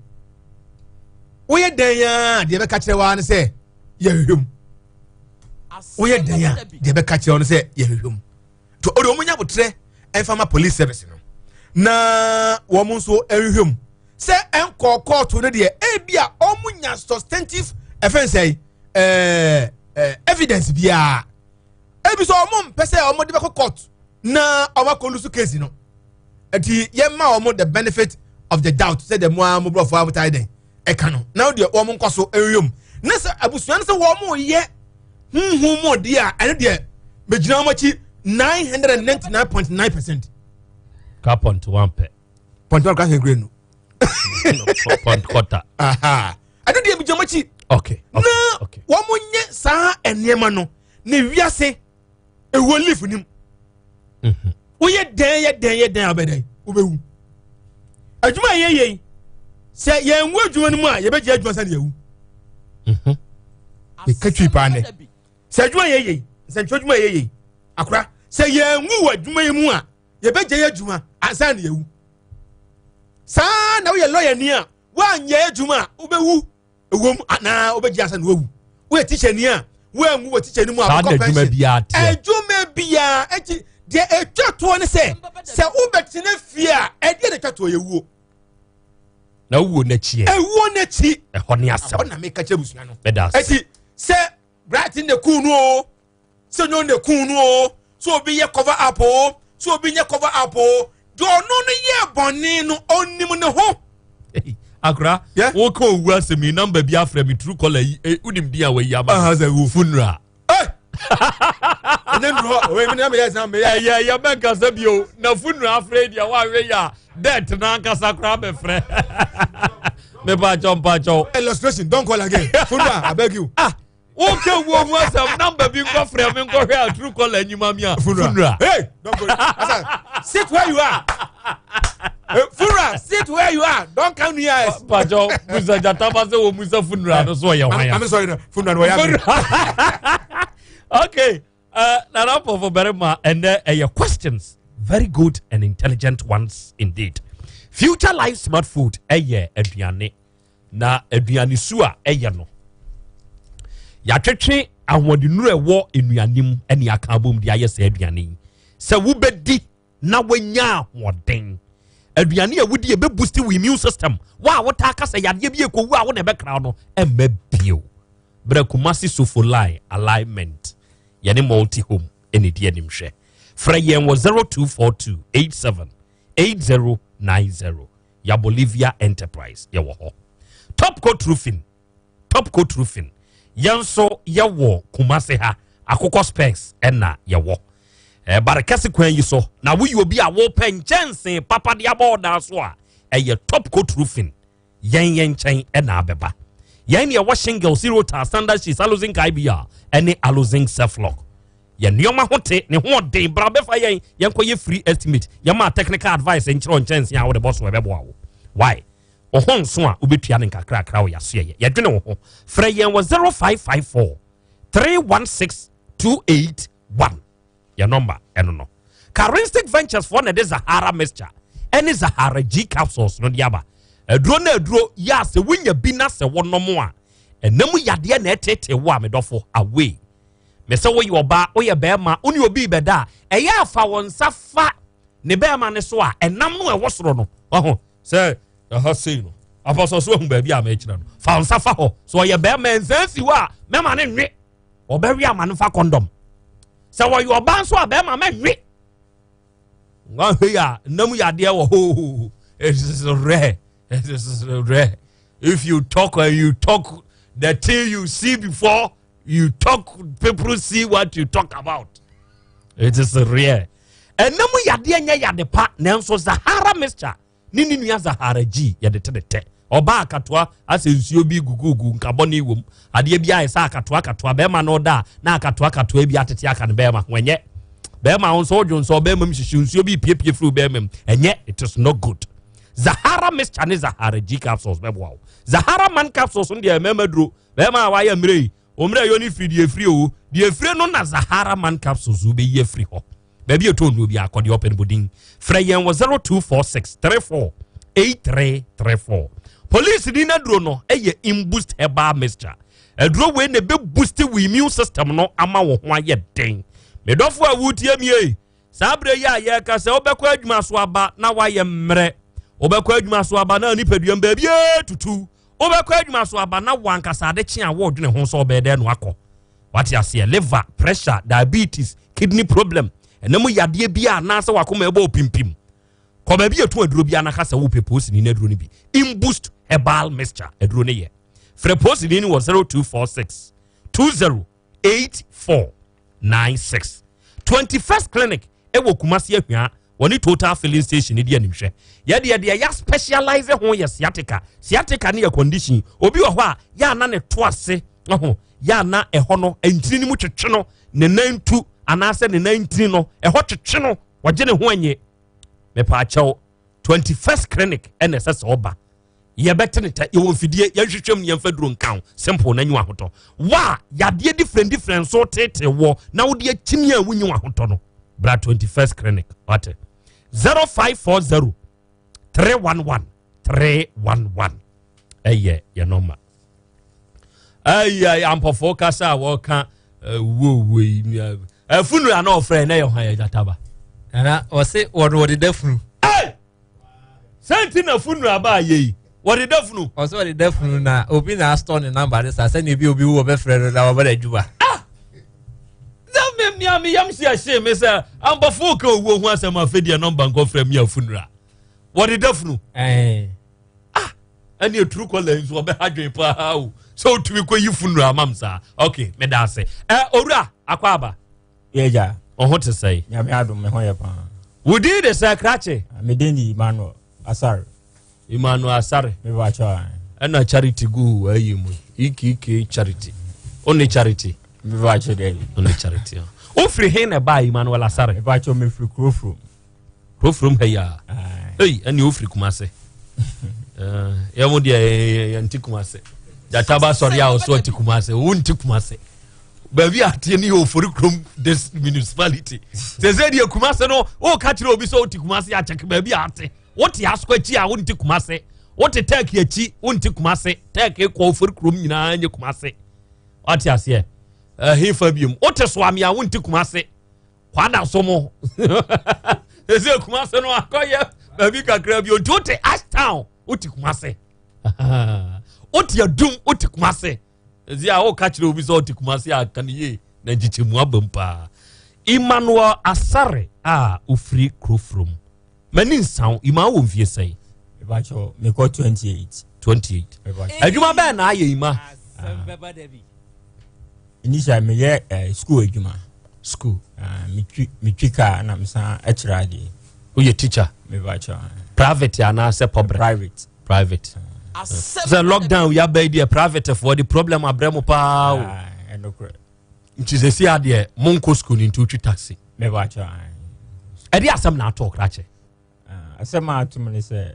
woyɛ dɛn a deɛ bɛka kyerɛ waa no sɛ yɛhwehwɛ mu woyɛ dɛn a deɛ bɛka kyerɛ wo no sɛ yɛhwehwɛ mu nti ɔde wɔn nya abotrɛ ɛmfa ma police service no na wɔn nso nhwehwɛ mu sɛ ɛnkɔɔ kɔɔto no deɛ ebi a wɔn nya substantive ɛfɛn sɛ ɛɛ evidence biara ebi sɛ wɔn mpɛ sɛ wɔn de bɛkɔ court na wɔn akɔ lusu case no eti yɛn ma wɔn the benefit of the doubt sɛ deɛ mo a mo borɔfo a mo taa dɛn ɛka no na deɛ wɔn nkɔ so nhwehwɛ mu ne sɛ abusua no sɛ wɔn yɛ huhu mu deɛ a ɛno deɛ bɛgyina wɔn akyi 999.9%. Ka point one pɛ. Point one kura sɛ no. Point quarter. Ɛno deɛ bɛgyina wɔn akyi. Okay. Na wɔn nyɛ saa nneɛma no na wiase ewuo leaf nim. Mhm. Woyɛ dɛn yɛ dɛn yɛ dɛn abɛdɛn wobɛwu. Adwuma yɛ yɛ yi sɛ yɛn wu adwuma no mu a yɛbɛgye adwuma sɛ yɛwu. Mhm. Meka twi paa nɛ. Sɛ adwuma yɛ yɛ yi nsɛntwerɛ adwuma yɛ yɛ yi akora sɛ yɛn wu wɔ adwuma yi mu a yɛbɛgye yɛ adwuma ansa na yɛwu. Saa na woyɛ lɔya ni a woanyɛ adwuma a wobɛwu. Ewom anaa wobɛgye ansa na wawu. Woyɛ tikyani a woanwu wɔ tikyani mu a wokɔ pension. Adwuma biara eti deɛ etwa toɔ ne sɛ sɛ wobɛtena fie a ɛdeɛ na etwa toɔ yɛ wuo. Na wuo n'akyi ɛ. Ewuo n'akyi. Ɛhɔ ne asɛm. Ɛhɔ na meka kyerɛ abusua no. Ɛda ase. Eti sɛ Brighton na kuu no o sɛ nyɛ ɔna kun no o sɛ obi yɛ cover up o sɛ obi nyɛ cover up o deɛ ɔno no yɛ bɔne no ɔnim ne ho. Akora woka owu asɛm yi namba bi afrɛ me true caller yi eh, wonim din a wayi ama funeral ɛnyɛ nduru hɔ oye mi na meyɛ ɛsan meyɛ. Ɛyɛ yɛ bɛ nkasa bio na funeral afrɛ deɛ wahwɛ yi a dɛt na ankasa koraa bɛfrɛ mepakyɛw mpakyɛw. Illustration don call again funeral abeg you. Ah woka wuo ho asɛm namba bi nkɔfrɛ me nkɔhwɛ a true caller anyima mi a funeral. Hey, don't go. Asa, sit where you are. Hey, funeral, sit where you are. Don't come near us. Pacho, Musa Jataba sɛ wɔ Musa funeral no so ɔyɛ hwan a. I'm sorry, no. Funeral no ɔyɛ. Okay, Nana Pɔfo Barima, ɛnɛ ɛyɛ questions, very good and intelligent ones indeed. Future Life Smart Food ɛyɛ aduane. Na aduane su a ɛyɛ no, yɛatwetwe ahoɔdennuru a ɛwɔ nnuane mu ne aka abom de ayɛ saa aduane yi. Sɛ wobɛdi na woanya ahoɔden. Aduane a wodi ɛbɛbusti wo immune system. Wo a wotaa ka sɛ yadeɛ bi ɛkɔwu a wo na ɛbɛkra no, ɛmma bio. Berɛ Kumasi Sofo Line alignment yɛne multi home ɛne di anim hwɛ. Frɛ yɛn wɔ 0242 87 8090. Ya Bolivia Enterprise yɛwɔ hɔ. Top Coat Roofing, Top Coat Roofing yɛn nso yɛwɔ Kumase ha, Akokɔ Specs ɛna yɛwɔ. Ɛbare kɛse kwan yi so na woyɛ obi a wopɛ nkyɛnsee papa de abɔ ɔdan so a, ɛyɛ Top Coat Roofing. Yɛn yɛn nkyɛn ɛna abɛba. Yɛn ne ɛwɔ shingles, zero tar, standard sheets, aluzinc IBR ɛne aluzinc self-lock. Yɛn nneɛma ho te, ne ho ɔden, bra bɛfa yɛn, yɛnkɔyɛ free estimate, yɛma technical advice nkyerɛ nkyɛnsee a wode bɔ so ɛbɛboa wo. Why? Wo ho nso a wobɛtua no nkakrakra wɔ yɛasoɛyɛ. Yɛdwene wo ho. Frɛ yɛn wɔ 0554 316 281. Yɛ nɔmba ɛno no. Charistic Ventures foɔ na ɛde Zahara mixture ɛne Zahara G capsules no de aba. Aduro no aduro yɛ a sɛ wonya bi na sɛ wonom a ɛnam yadeɛ na ɛtete wo a medɔfo away. Me sɛ woyɛ ɔbaa woyɛ bɛrima wo ne obi bɛda a ɛyɛ afa wɔn nsa fa ne bɛrima ne so a ɛnam no ɛwɔ soro no ɔho sɛ ɛha sei no apɔsɔ so ahu baabi a mɛkyerɛ no fa nsa fa hɔ sɛ ɔyɛ bɛrima nsa si hɔ a mɛma ne nwe ɔbɛwe ama no fa kɔndɔm sɛ wɔyɛ ɔbaa nso a bɛrima mɛnwe wahwɛ yi a nam yɛ adeɛ wɔ hoo it is rare it is rare if you talk and you talk the thing you see before you talk people see what you talk about it is rare ɛnam yadeɛ nyɛ yade pa nanso Zahara mixture ne ne nua Zahara G yɛde te ne tɛ. Ɔbaa akatoa asɛ nsuo bi gugugu nkabɔne wom. Adeɛ bi ayɛ sɛ akatoa akatoa bɛrima no da a na akatoa akatoa bi atete aka ne bɛrima ho ɛnyɛ. Bɛrima ho nso wodwo nso ɔbɛrima mu hyehye nsuo bi piepie firi bɛrima mu ɛnyɛ it is not good. Zahara mixture ne Zahara G capsules bɛboa wo. Zahara man capsules no deɛ mmarima duro bɛrima a wayɛ mmerɛ yi ommerɛ yɛ ne firi deɛ efiri o deɛ efiri no na Zahara man capsules wobɛyi afiri hɔ. Baabi a ɛtɔ nnuro bi akɔ deɛ ɔpɛ no bɔdin. Frɛ yɛn wɔ 0246 34 8334. Police ni n'aduro no yɛ Imboost herbal mixture. Aduro wei na ɛbɛ boost wo immune system no ama wo ho ayɛ den. Medɔfo a wotie mi ei, saa berɛ yi a yɛreka sɛ wobɛkɔ adwuma so aba na woayɛ mmerɛ. Wobɛkɔ adwuma so aba na nipaduam baabi tutu. Wobɛkɔ adwuma so aba na wankasa ade kye a wɔredwene ho sɛ ɔbɛyɛ dɛn no akɔ. Wate aseɛ? Liver, pressure, diabetes, kidney problem, ɛna mu yadeɛ bi a anaasɛ wakoma ɛbɔ opimpim. Kɔ baabi yɛto aduro bi anaka sɛ wopɛ posini no aduro no bi. Imboost herbal mixture aduro no yɛ. Frɛ posini no wɔ 0246 208496. 21st Clinic ɛwɔ Kumasi Ahwia wɔne Total filling station di animhwɛ. Yɛdeɛ deɛ yɛ specialize ho yɛ sciatica. Sciatica ne yɛ condition. Obi wɔ hɔ a yɛ ana ne to ase ho yɛ ana ɛhɔ no ntini no mu twetwe no ne nan tu anaasɛ ne nan ntini no ɛhɔ twetwe no wɔgye ne ho anye. Mepaakyɛw 21st clinic ɛna ɛsɛ sɛ ɔba. Yɛbɛte ne tɛ yɛwɔ mfidie yɛnhwehwɛ mu yɛmfa duro nka ho simple na nyi ahotɔ wa yadeɛ different different so tete wɔ na wode akyini a wonyi ahotɔ no bra 21st clinic wate 0540 311 311 ɛyɛ yɛ nɔma ɛyɛ ampɔfoɔ kasa a wɔka wuo wuo yi ɛfunu a na ɔfrɛ na yɛ hwan yɛ gyataba nana ɔse wɔde wɔde da funu sɛnti na funu aba ayɛ yi wɔde da funu. Ɔsɛ wɔde da funu na obi na asitɔ ne namba de sa sɛnea ebi obi wɔ bɛfrɛ no na wɔbɛ na adwuma. Ah! Sɛ mi mi a mi yam si ɛhyɛ mi sɛ ambɔfo ka owuo ho asɛm afɛ deɛ nɔmba nkɔfrɛ mi afunu a wɔde da funu. Ɛɛ. Ah! Ɛne eturu kɔla nso ɔbɛ ha dwen paa o sɛ otumi kɔ yi funu ama m saa ok meda ase ɛ owura akɔ aba. Yɛ gya. Ɔho te sɛn? Nyame adom me ho yɛ paa. Wo din de sɛ krakye? Ah, me din de Emmanuel Asare. Emmanuel Asare. Me ba kyɛ. Ɛna charity gu ayi mu. EKK charity. One charity. Me ba kyɛ dɛ. One charity. Wofiri he na ɛbaa Emmanuel Asare? Me ba kyɛ me firi Kurofrom. Kurofrom ha yi a. Ei, ɛne wofiri Kumase. Yɛn mo deɛ yɛnte Kumase. Gyata ba sɔre a ɔso ɔte Kumase. Wonte Kumase. Baabi a ateɛ ne yɛ Ofori kurom this municipality. Sɛ sɛ deɛ Kumase no, woka kyerɛ obi sɛ wote Kumase akyɛke baabi a ate. Wote Asko akyi a wonte Kumase. Wote Turkey akyi wonte Kumase. Turkey kɔ Ofori kurom nyinaa nyɛ Kumase. Wate aseɛ? Ɛhefa biom. Wote Soame a wonte Kumase. Kwada so mo. Sɛ Kumase no akɔyɛ baabi kakra bi. Nti wote Ashtown wote Kumase. Wote Adum wote Kumase. Ɛsi a woka kyerɛ obi sɛ ɔte Kumase a ka ne yie na nkyekyɛmu aba mu paa. Emmanuel Asare a ofiri Kurofrom. M'ani nsaw, Ima wɔ mfie sɛn? Mepakyɛw, mekɔ 28. 28. Adwuma bɛn na ayɛ Ima? Initially meyɛ eh, school adwuma. School. Ah, metwi metwi kaa na mesan kyerɛ adeɛ. Woyɛ teacher? Mebakyɛ. Private anaasɛ public? Private. Private. Sɛ lockdown yi aba yi deɛ private foɔ de problem abrɛ mo paa o. Ɛnokorɛ. Nti sɛsi adeɛ monkɔ school no nti wotwi taxi. Mebakyɛ. Ɛde asɛm na ato ɔkrakyɛ. Ah, asɛm a ato mu ne sɛ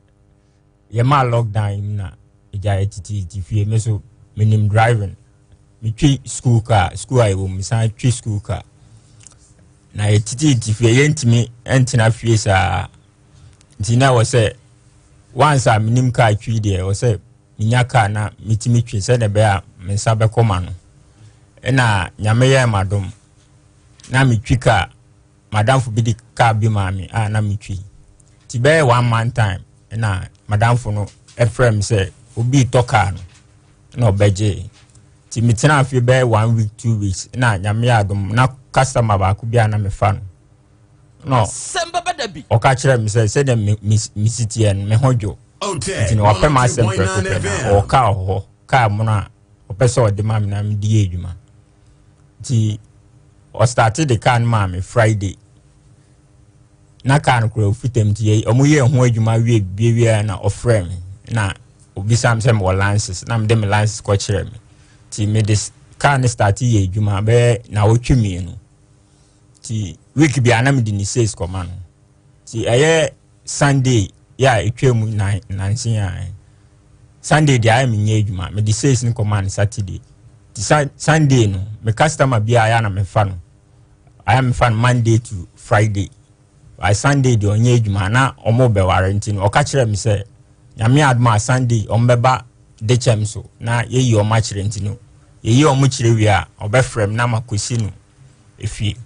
yɛmaa lockdown yi mu na ɛgya yɛtete fie me so menim driving metwi school car school a yɛwɔ mu san twi school car na yɛtete fie yɛntumi ntena fie saa nti na ɛwɔ sɛ once a menim car twi deɛ ɛwɔ sɛ menya car na metumi twi sɛdeɛ ɛbɛyɛ a me nsa bɛkɔ ma no ɛna nyame yɛɛ m'adom na metwi car madamfo bi de car bi maa me a na metwi nti bɛyɛ one month time na madamfo no frɛ me sɛ obi retɔ car no na ɔbɛgye nti metena afei bɛyɛ one week two weeks na nyame yɛ adom na customer baako bi a na mefa no na ɔka kyerɛ me sɛ sɛdeɛ mesi teɛ no me ho dwo nti na wapɛ m'asɛm prɛko pɛ na ɔwɔ kaa wɔ hɔ kaa mono a ɔpɛ sɛ ɔde ma me na mede yɛ adwuma nti ɔstarte de kaa no maa me friday na kaa no kora ofitam nti yɛ ɔmo yɛ ho adwuma wie bie wie na ɔfrɛ me na obisa me sɛ mewɔ lances na mede me lances kɔkyerɛ me nti mede kaa no starte yɛ adwuma bɛyɛ naawɔtwe mmienu nti week biara na mede ne sales kɔma no nti ɛyɛ sunday yɛ a ɛtwa mu nanse a sunday deɛ ayɛ menyɛ adwuma mede sales no kɔma no saturday nti sunday no me customer biara yɛ a na mefa no ayɛ mefa no monday to friday by sunday deɛ ɔnyɛ adwuma na ɔmo bɛware nti no ɔka kyerɛ me sɛ nyame adom a sunday ɔmo bɛba de kyɛm so na yɛyi ɔmo akyerɛ nti no yɛyi ɔmo kyerɛ wie a ɔbɛfrɛ m na makɔsi no efie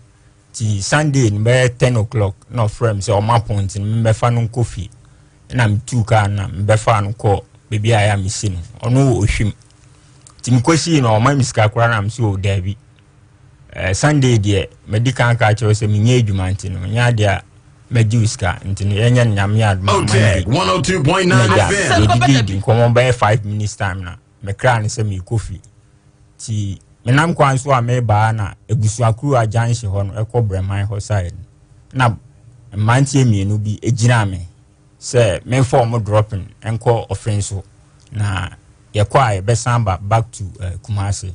nti sunday no bɛyɛ ten o'clock na ɔfrɛ me sɛ ɔmo apɔn nti no mebɛfa no nkɔ fie ɛna metuu kaa no na mebɛfa no kɔ baabi a ɛyɛ a mesi no ɔno wɔ ohwim nti mekɔsii no ɔma me sika koraa na mesɛ o daabi eh, sunday deɛ madi kan ka kyerɛ sɛ menyɛ adwuma nti no menyɛ adeɛ a mɛgye wo sika nti no yɛnyɛ no nyame adoma Monday 102.9 FM. yɛdididi nkɔmmɔ bɛyɛ 5 minutes time na mekra no sɛ merekɔ fie nti menam kwan so a merebaa na abusuakuru a junction hɔ no ɛkɔ brɛman hɔ side no na mmeranteɛ mmienu bi gyinaa me sɛ memfa wɔn dropping nkɔ ɔfen so na yɛkɔ a yɛbɛsan ba back to uh, Kumasi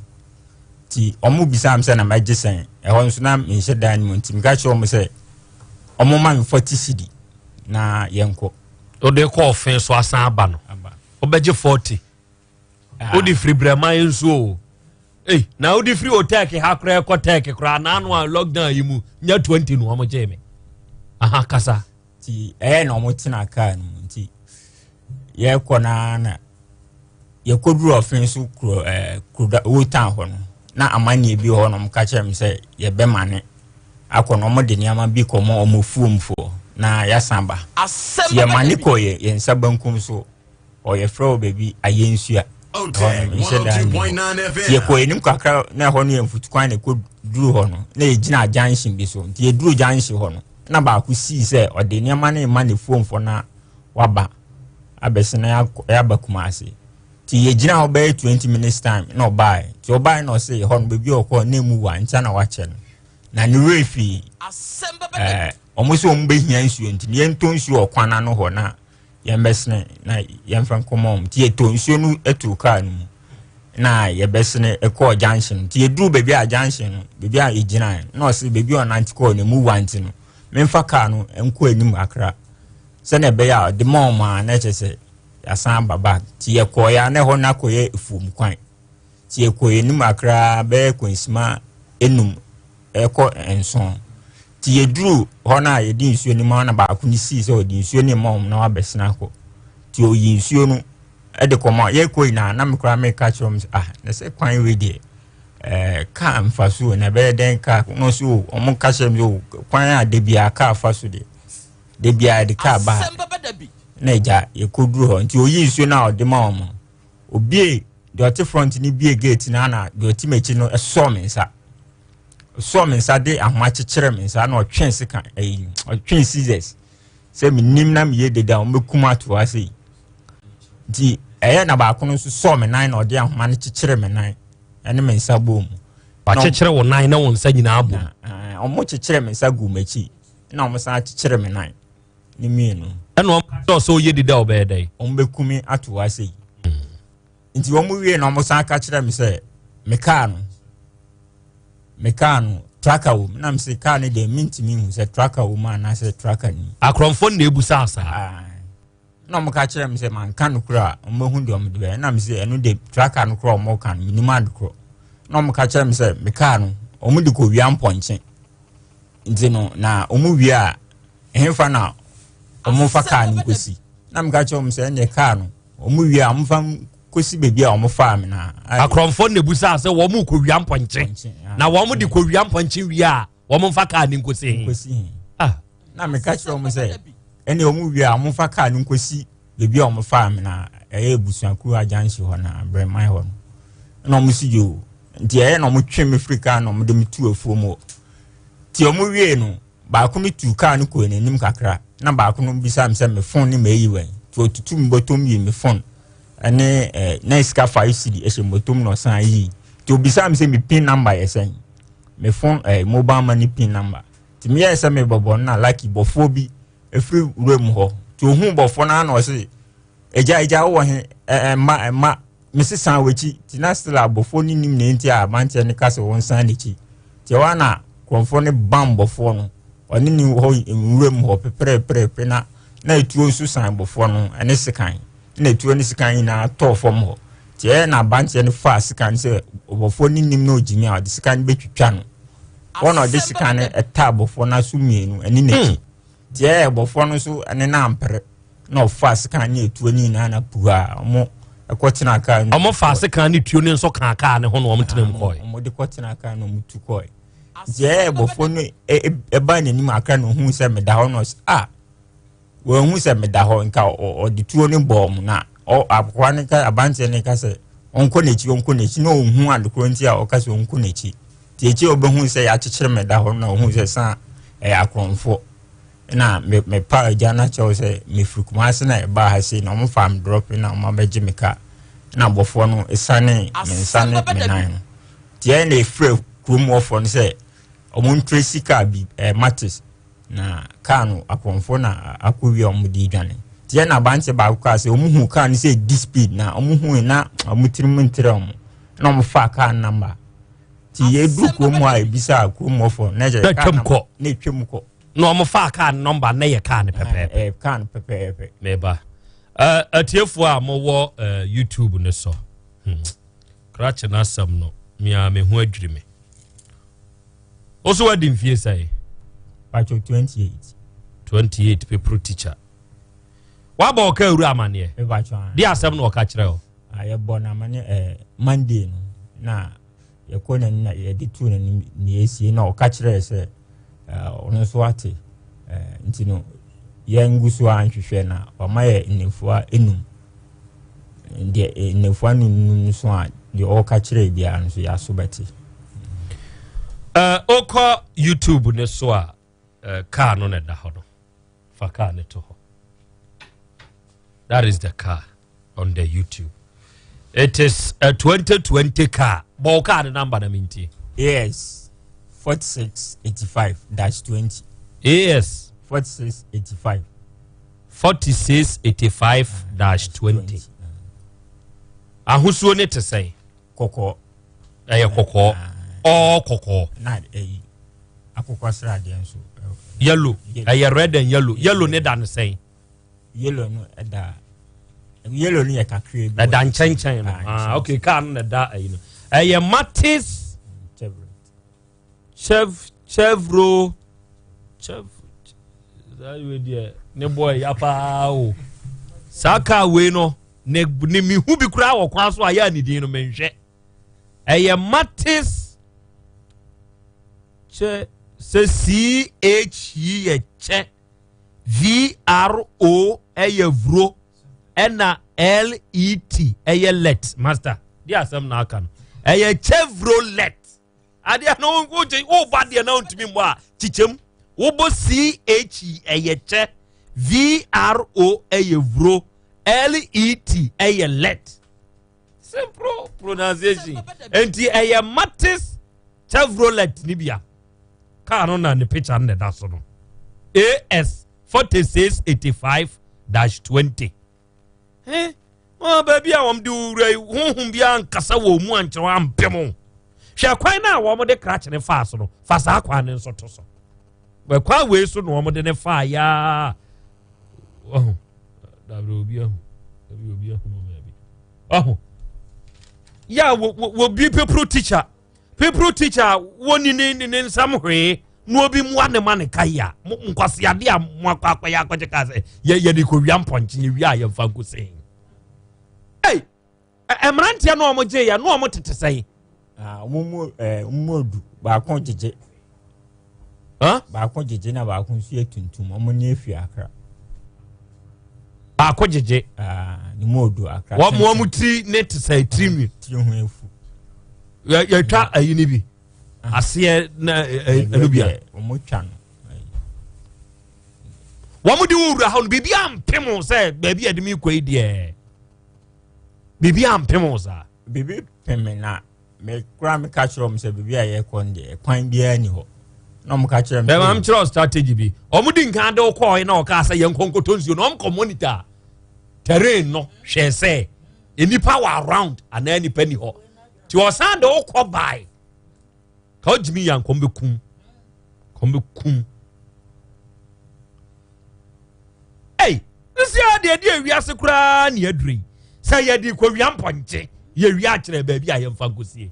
nti wɔn bisa me sɛ na mɛgye sɛn ɛhɔ nso na menhyɛ dan no mu nti meka kyerɛ wɔn sɛ wɔn ma me 40 cedi na yɛnkɔ. wode kɔ ɔfen so asan aba no wobɛgye 40 Ah. wode firi brɛman nso o ei na wode firi otɛk ha koraa kɔ tɛk koraa naano a lockdown yi mu nya 20 no wɔn gyee me aha kasa nti ɛyɛ na wɔn tena kaa no mu nti yɛkɔ naa na yɛkɔduru ɔfen so kuro ɛɛ kuro old town hɔ no na amanneɛ bi wɔ hɔ na wɔn ka kyerɛ me sɛ yɛbɛmane akɔ na wɔn de nneɛma bi kɔ ma wɔn fuomfoɔ na yɛasan ba nti yɛmane kɔ yɛ yɛn nsa bankum so Ɔ yɛfrɛ wɔ baabi Ayɛnsua. Ɛhɔ no menhyɛ da nni hɔ. Nti yɛkɔ anim kakra na ɛhɔ no yɛ mfutukwan na ɛkɔ duru hɔ no na yɛgyina junction bi so. Nti yɛduru junction hɔ no na baako sii sɛ ɔde nneɛma no rema ne fuomfoɔ na waba abɛse na yɛaba Kumase. Nti yɛgyina hɔ bɛyɛ 20 minutes time na ɔbaeɛ. Nti ɔbaeɛ na ɔse ɛhɔ no baabi a ɔkɔɔ na emu wa nti na wakyɛ no. Na ne werɛ fii ɛɛ wɔn sɛ wɔn bɛhia nsuo nti yɛntɔ nsuo wɔ kwan ano hɔ na yɛmbɛsene na yɛmfa nkɔma wɔn nti yɛtɔ nsuo no too kaa no mu na yɛbɛsene kɔɔ junction nti yɛduru baabi a junction no baabi a yɛgyinaeɛ na ɔse baabi a ɔnante kɔɔ no mu wa nti no memfa kaa no nkɔ anim akra sɛnea ɛbɛyɛ a ɔde ma wɔn a na ɛkyɛ sɛ yɛasan aba back nti yɛkɔɔeɛ a na ɛhɔ no akɔyɛ afuom kwan nti yɛkɔɔ anim akra bɛyɛ kwansima enum ɛkɔ nson nti yɛduru hɔ no a yɛde nsuo no ma na baako no sii sɛ ɔde nsuo no ma wɔn na wabɛsena akɔ nti ɔyi nsuo no de kɔma yɛkɔ nyinaa na me koraa meka kyerɛ wɔn sɛ ah na sɛ kwan wei deɛ ɛɛ kaa mfa so na ɛbɛyɛ dɛn kaa no so wɔn ka kyerɛ me sɛ kwan a da biara kaa fa so deɛ da biara yɛde kaa ba na agya yɛkɔduru hɔ nti ɔyi nsuo no a ɔde ma wɔn obie deɛ ɔte front no bie gate no ana deɛ ɔte m'akyi no sɔɔ me nsa ɔsɔɔ me nsa de ahoma kyekyere me nsa na ɔtwe sika ɛyi ɔtwe scissors sɛ menim na meyɛ deda a wɔbɛkum ato ase yi nti ɛyɛ na baako no nso sɔɔ me nan na ɔde ahoma no kyekyere me nan ɛne me nsa bɔɔ mu wakyekyere wo nan na wo nsa nyinaa bom. Ɔmo kyekyere me nsa gu m'akyi na ɔmo san kyekyere me nan ne mmienu. Ɛna ɔmo ka kyerɛ sɛ ɔyɛ deda ɔbɛyɛ dɛn? Ɔmo bɛku me ato hɔ ase yi. Nti wɔn wie na wɔn san ka kyerɛ me sɛ me kaa no me kaa no traka wɔ mu na me sɛ kaa no deɛ mentumi nhu sɛ traka wɔ mu anaasɛ traka ni. Akorɔmfoɔ na ebu saa saa. Na wɔn ka kyerɛ me sɛ manka no koro a wɔn bɛhu deɛ wɔn de bɛyɛ na me sɛ ɛno de traka no korɔ wɔn ka no menim ade korɔ na wɔn ka kyerɛ me sɛ me kaa no wɔn de kɔ wia mpɔnkye nti no na wɔn wie a ɛhefa na wɔn fa kaa no nkɔsi na meka kyerɛ wɔn sɛ ɛnneɛ kaa no wɔn wie a wɔn fa kɔsi baabi a wɔn faa me na. Akorɔmfoɔ na ebusa sɛ wɔn kɔ wia mpɔnkye na wɔn de kɔ wia mpɔnkye wie a wɔn fa kaa no nkɔsi he. Nkɔsi he. Ah. Na meka kyerɛ wɔn sɛ ɛnneɛ wɔn wie a wɔn fa kaa no nkɔsi baabi a wɔn faa me na ɛyɛ abusuakuo agyanhye hɔ na brɛman hɔ no na wɔn si yoo nti ɛyɛ na wɔn twe me firi kaa na wɔn de me tu afuom hɔ ti wɔn wie no. Baako no tuu kaa no kɔɔ n'anim kakra na baako no bisaa me sɛ me fon ne m'ayi wɛn. Nti ɔtutu me bɔtɔm yii me fon ne eh, na sika 5 cedi ɛhyɛ me bɔtɔm na ɔsan yii. Nti obisaa me sɛ me pin number yɛ sɛn? Me fon eh, mobile money pin number. Nti meyɛɛ sɛ mebɔbɔ no na lucky bɔfoɔ bi ɛfiri wuram hɔ. Nti ohuu bɔfoɔ no ara na ɔse agya agya wowɔ he? Ɛmma ɛmma Mese san w'akyi nti na still a bɔfoɔ no nim nea nti a abanteɛ no ka sɛ wɔnsan n'akyi nti ɛhɔ a na kurɔmfoɔ no bam bɔfoɔ no ɔne ne hɔ nwura mu hɔ pepereperepe na na etuo nso san bɔfoɔ no ɛne sekan na etuo ne sekan nyinaa tɔɔ fam hɔ nti ɛyɛ na abanteɛ no faa sekan sɛ bɔfoɔ no nim na ogyimi a ɔde sekan no bɛtwitwa no wɔn na ɔde sekan no ɛtaa bɔfoɔ no aso mmienu ɛne n'akyi nti ɛyɛ bɔfoɔ no nso ɛne no ampere na ɔfa sekan ne etuo ne nyinaa na puha a wɔn ɛkɔ tena kaa no. Wɔn fa sekan ne tuo ne nso kaa kaa ne ho na wɔn tena mu kɔɛ. Wɔn de kɔ tena kaa na wɔn tu kɔɛ. Nti ɛyɛ bɔfoɔ no ɛba n'anim akra na ohun sɛ meda hɔ na ɔsɛ a wɔn hu sɛ meda hɔ nka ɔde tuo ne bɔɔ mu na ɔ akoa ne ka abanteɛ ne ka sɛ ɔnkɔ n'akyi ɔnkɔ n'akyi na ɔnhu adekorɔ nti a ɔka sɛ ɔnkɔ n'akyi nti akyi a ɔbɛhu sɛ yɛakyekyere meda hɔ na ɔhu sɛ san ɛyɛ akorɔmfoɔ. na me me pa agya no akyɛw sɛ mefiri Kumasi na ɛbaa ha sei na wɔn faa me drop na wɔn abɛgye me kaa na abɔfoɔ no esane me nsa ne me nan no tiɛ na efirɛ kurom wɔfoɔ no sɛ wɔn ntresi kaa bi ɛɛ matis na kaa no akɔnfoɔ na akɔwie a wɔn de dwane tiɛ na abanteɛ baako kaa sɛ wɔn hu kaa no sɛ di speed na wɔn hu na wɔn tirim ntere wɔn na wɔn fa kaa namba ti yɛ duru kurom hɔ a ebisa kurom wɔfoɔ na ɛkyɛ kaa namba na etwam kɔ. na wɔn faa kaa no nɔmba na yɛ kaa no pɛpɛɛpɛ. Ɛɛ kaa no pɛpɛɛpɛ. Meba ɛɛ atiefoɔ a mowɔ ɛɛ YouTube no so hmm. Krakye n'asɛm no mia me ho adwiri me. Woso wadi mfie sɛn? Patro 28. 28 pepro teacher. Wabɔ ɔka awura amaneɛ. Di asɛm na ɔka kyerɛ o. Yɛbɔ no amaneɛ ɛɛ Monday no na yɛkɔ n'anim na yɛde too n'anim nea esie na ɔka kyerɛɛ sɛ ɔno nso ate nti no yɛngu so a nhwehwɛ na wama yɛ nnafua enum deɛ nnafua no num nso a deɛ ɔka kyerɛ biara no nso yɛaso bɛte. Wokɔ YouTube ne so a kaa no na ɛda hɔ no fa kaa no to hɔ that is the car on the YouTube. It is a 2020 car. Bɔ car the number na minti. AS 4685 dash 20. AS 4685. 4685 dash 20. Ahosuo ne te sɛn? Kɔkɔɔ. Ɛyɛ kɔkɔɔ. Ɔɔ kɔkɔɔ. Na ɛyi akokɔ sradeɛ nso. Yellow. Ɛyɛ red and yellow. Yellow ne da ne sɛn? Yellow no ɛda yellow no yɛ kakra bi. Ɛda nkyɛnkyɛn no. Ah, okay, car no na ɛda ɛyi no. Ɛyɛ Matis. Chev Chevro Chev saa wei deɛ ne bɔ ɛya paa o. Saa car wei no ne ne mihu bi koraa wɔ kwan so a yɛ a ne din no menhwɛ. Ɛyɛ Matis kyɛ sɛ C H yi yɛ kyɛ. VRO ɛyɛ vuro ɛna LET ɛyɛ let master di asɛm na aka no ɛyɛ Chevrolet adeɛ no wogye wobɔ adeɛ na wontumi mmɔ a kyikyɛm wobɔ CHE ɛyɛ kyɛ VRO ɛyɛ vuro LET ɛyɛ let simple pronunciation nti ɛyɛ Matis Chevrolet ni bia. Kaa no na ne picture no na ɛda so no. AS 4685 dash 20. Eh, ah, baabi a wɔn de wura yi honhom bi ankasa wɔ mu ankyerɛ ampem ho. Hwɛ kwan no a wɔn de krakye ne faa so no, fa saa kwan no nso to so. Kwan wei so na wɔn de ne faa yaa. Ɔho, dabere obi ahu, dabi obi ahu baabi. Ɔho, yɛ a wɔ bi pepro teacher. People teacher a wɔni ne ne ne nsɛm hwee na obi mmoa ne ma ne ka yi a nkwaseade a mo akɔ akɔyɛ akɔgye kaa sɛ yɛ yɛde kɔwia mpɔnkye yɛwia a yɛmfa nko sɛn ei mmeranteɛ no a wɔgye yɛ no wɔn tete sɛn. Ah, wɔn mu ɛɛ wɔn mu odu baako gyegye. Baako gyegye na baako nso yɛ tuntum wɔn ni efi akra. Baako gyegye. Ah, ne mu odu akra. Wɔn wɔn tiri ne te sɛ tiri nwi. Tiri ho efu. Yɛtwa ayi ni bi. Ah. Aseɛ na ɛnu bi a. Wɔn twa no. Wɔn de wura hɔ no biribi ampem sɛ baabi a yɛde mi kɔ yi deɛ biribi ampem saa. Biribi pem na. Me koraa meka kyerɛ wɔn sɛ baabi a yɛrekɔ no deɛ kwan biara ni hɔ na wɔn ka kyerɛ me. Bɛma m kyerɛ strategy bi wɔn di nkan de kɔɔ na ɔkaa sɛ yɛn nkɔ nkɔtɔ nsuo na wɔn kɔ monitor terrain no hwɛ sɛ nnipa wɔ around anaa nnipa ni hɔ ti ɔsan de ɔkɔ bae ka ɔgyimi yɛ nkɔm bɛkum kɔm bɛkum. Ei, sisi a deɛ ɛde ewiase koraa ne aduro yi sɛ yɛde kɔwia mpɔnkye yɛwia akyerɛ baabi a yɛmfa nkɔsie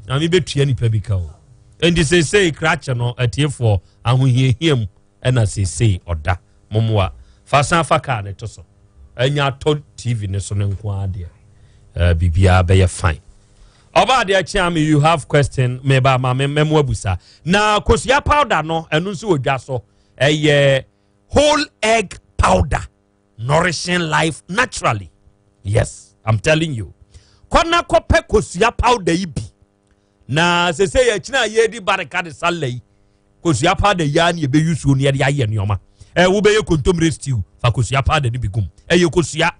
nyame bɛtua nipa bi ka o enti seesei krakye no atiefoɔ ahohiahia mu ɛna seesei ɔda momoa fa san fa kaa ne to so ɛnya atɔ tv ne so no nko ara deɛ uh, biribiara bɛyɛ fine ɔba adeɛ kyea me you have question meba ma me mɛmo abusa na kosua powder no ɛno nso wɔ dwa so ɛyɛ whole egg powder nourishing life naturally yes i'm telling you kɔna kɔpɛ kosua powder yi bi na sese yɛkyina a yɛredi barika de sala yi kosua powder yi ara na yɛbɛyi suo no yɛde ayɛ nneɛma ɛ wobɛyɛ kontomire stew fa kosua powder no bi gum ɛyɛ kosua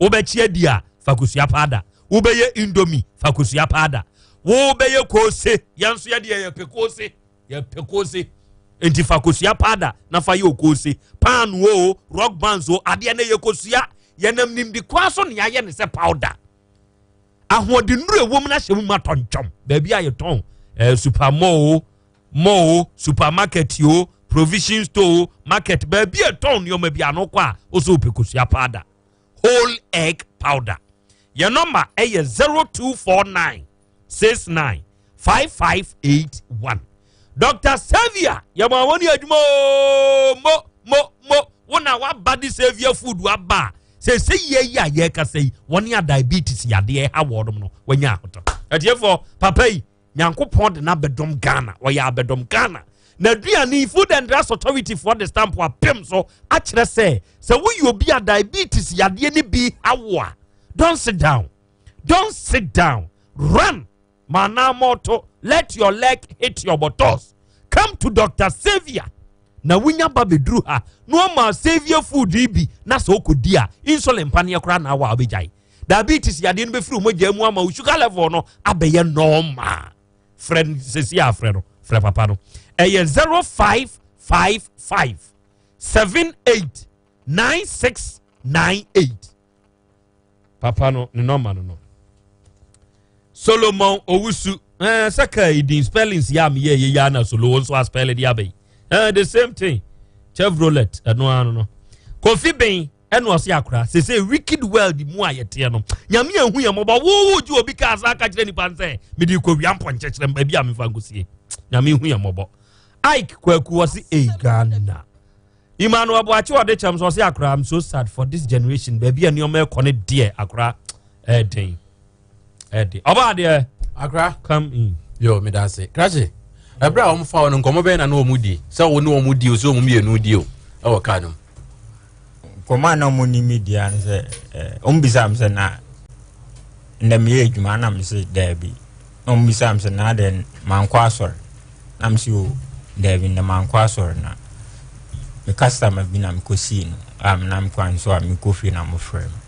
wobɛkye adi a fa kosua powder wobɛyɛ indomie fa kosua powder wobɛyɛ kose yɛn nso yɛde yɛpɛ kose yɛpɛ kose nti fa kosua powder na fa yɛ okose paano o rock bands o adeɛ no yɛ kosua yɛnam nimdi kwan so ne ayɛ ne sɛ powder ahoɔdennuro ɛwɔ mu no ahyɛ mu ma tɔntwɔm baabi a yɛtɔn eh, super mall o mall o supermarket o provision store o market baabi a ɛtɔn nneɛma bi ano kɔ a wosɛ wopɛ kosua powder whole egg powder yɛn nɔmba ɛyɛ 0249 69 5581 Dr. Saviour yɛma wɔn ne adwuma oo mo mo mo wo na waba de Saviour food aba a sɛ sɛ yie yi a yɛrekasa yi wɔne a diabetes yadeɛ ha wɔnom no wɔanya ahotɔ atiefoɔ papa yi nyankopɔn de n'abɛdɔm Ghana ɔyɛ abɛdɔm Ghana na aduane food and drugs authority foɔ de stamp apem so akyerɛ sɛ sɛ woyɛ obi a diabetes yadeɛ no bi awo a don't sit down don't sit down run Manamoto, let your leg hit your buttocks. Come to Dr. Xavier. Na wunya ba beduru ha na ɔma Xavier food yi bi na sɛ ɔkɔdi a insulin mpaneɛ koraa na awa a wobɛgyae. Diabetes yadeɛ no bɛfiri wo mogya mu ama wo sugar level no abɛyɛ normal. Frɛ no sɛsi a frɛ no frɛ papa no. Ɛyɛ 0555 78 9698. papa no ne nɔma no no solomon owusu ɛɛ eh, sɛ kaa yi din spellings yɛ a meyɛ yɛ yɛ ana solo wɔn nso aspɛle de abɛyi ɛɛ eh, the same thing chevrolet ɛno ano no kofi ben ɛna ɔsi akora sese wicked world mu a yɛteɛ no nyame ehu yɛn mɔbɔ wowo gye obi kaa sa aka kyerɛ nipa nsɛ mede kɔ wia mpɔnkyɛkyerɛ baabi a mefa nkosie nyame ehu yɛn mɔbɔ ike kwaku ɔsi ei ghana. Emmanuel Boakye ɔde kyɛm so ɔse akora I'm so sad for this generation baabi a nneɛma ɛkɔ ne deɛ akora ɛden ɛden ɔba adeɛ akora come in. Yo meda ase krakye ɛberɛ a wɔn fa wɔn nkɔmɔ bɛyɛ na ne wɔn di sɛ wɔn ne wɔn di o sɛ wɔn mmienu di o ɛwɔ kaa no mu. Nkɔmɔ a na wɔn ne mi di ano sɛ ɛɛ wɔn bisa mi sɛ na ndɛ meyɛ adwuma na mi sɛ daabi. Na wɔn bisaa me sɛ na adɛn mankɔ asɔre na me sɛ o daabi ndɛ mankɔ asɔre na me customer bi na mekɔsii no a menam kwan so a mekɔ fie na mofrɛ me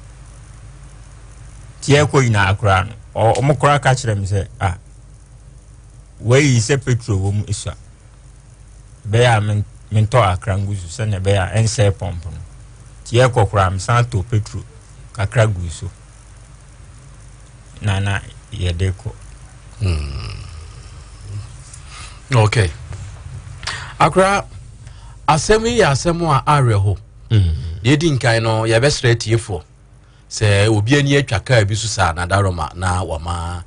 nti yɛkɔ nyinaa koraa no ɔmo koraa ka kyerɛ me sɛ ah wei sɛ petrol wɔ mu esua. Ɛbɛyɛ a mentɔ akra ngu so sɛnea ɛbɛyɛ a ɛnsɛe pɔmp no. Nti yɛkɔ koraa mesan tɔ petro kakra gu so na na yɛde kɔ. Okay. Akora, asɛm yi yɛ asɛm a awerɛho. Deɛ ɛdi nkan no, yɛbɛsrɛ atiefoɔ sɛ obi ani atwa kaa bi so saa na daroma na wama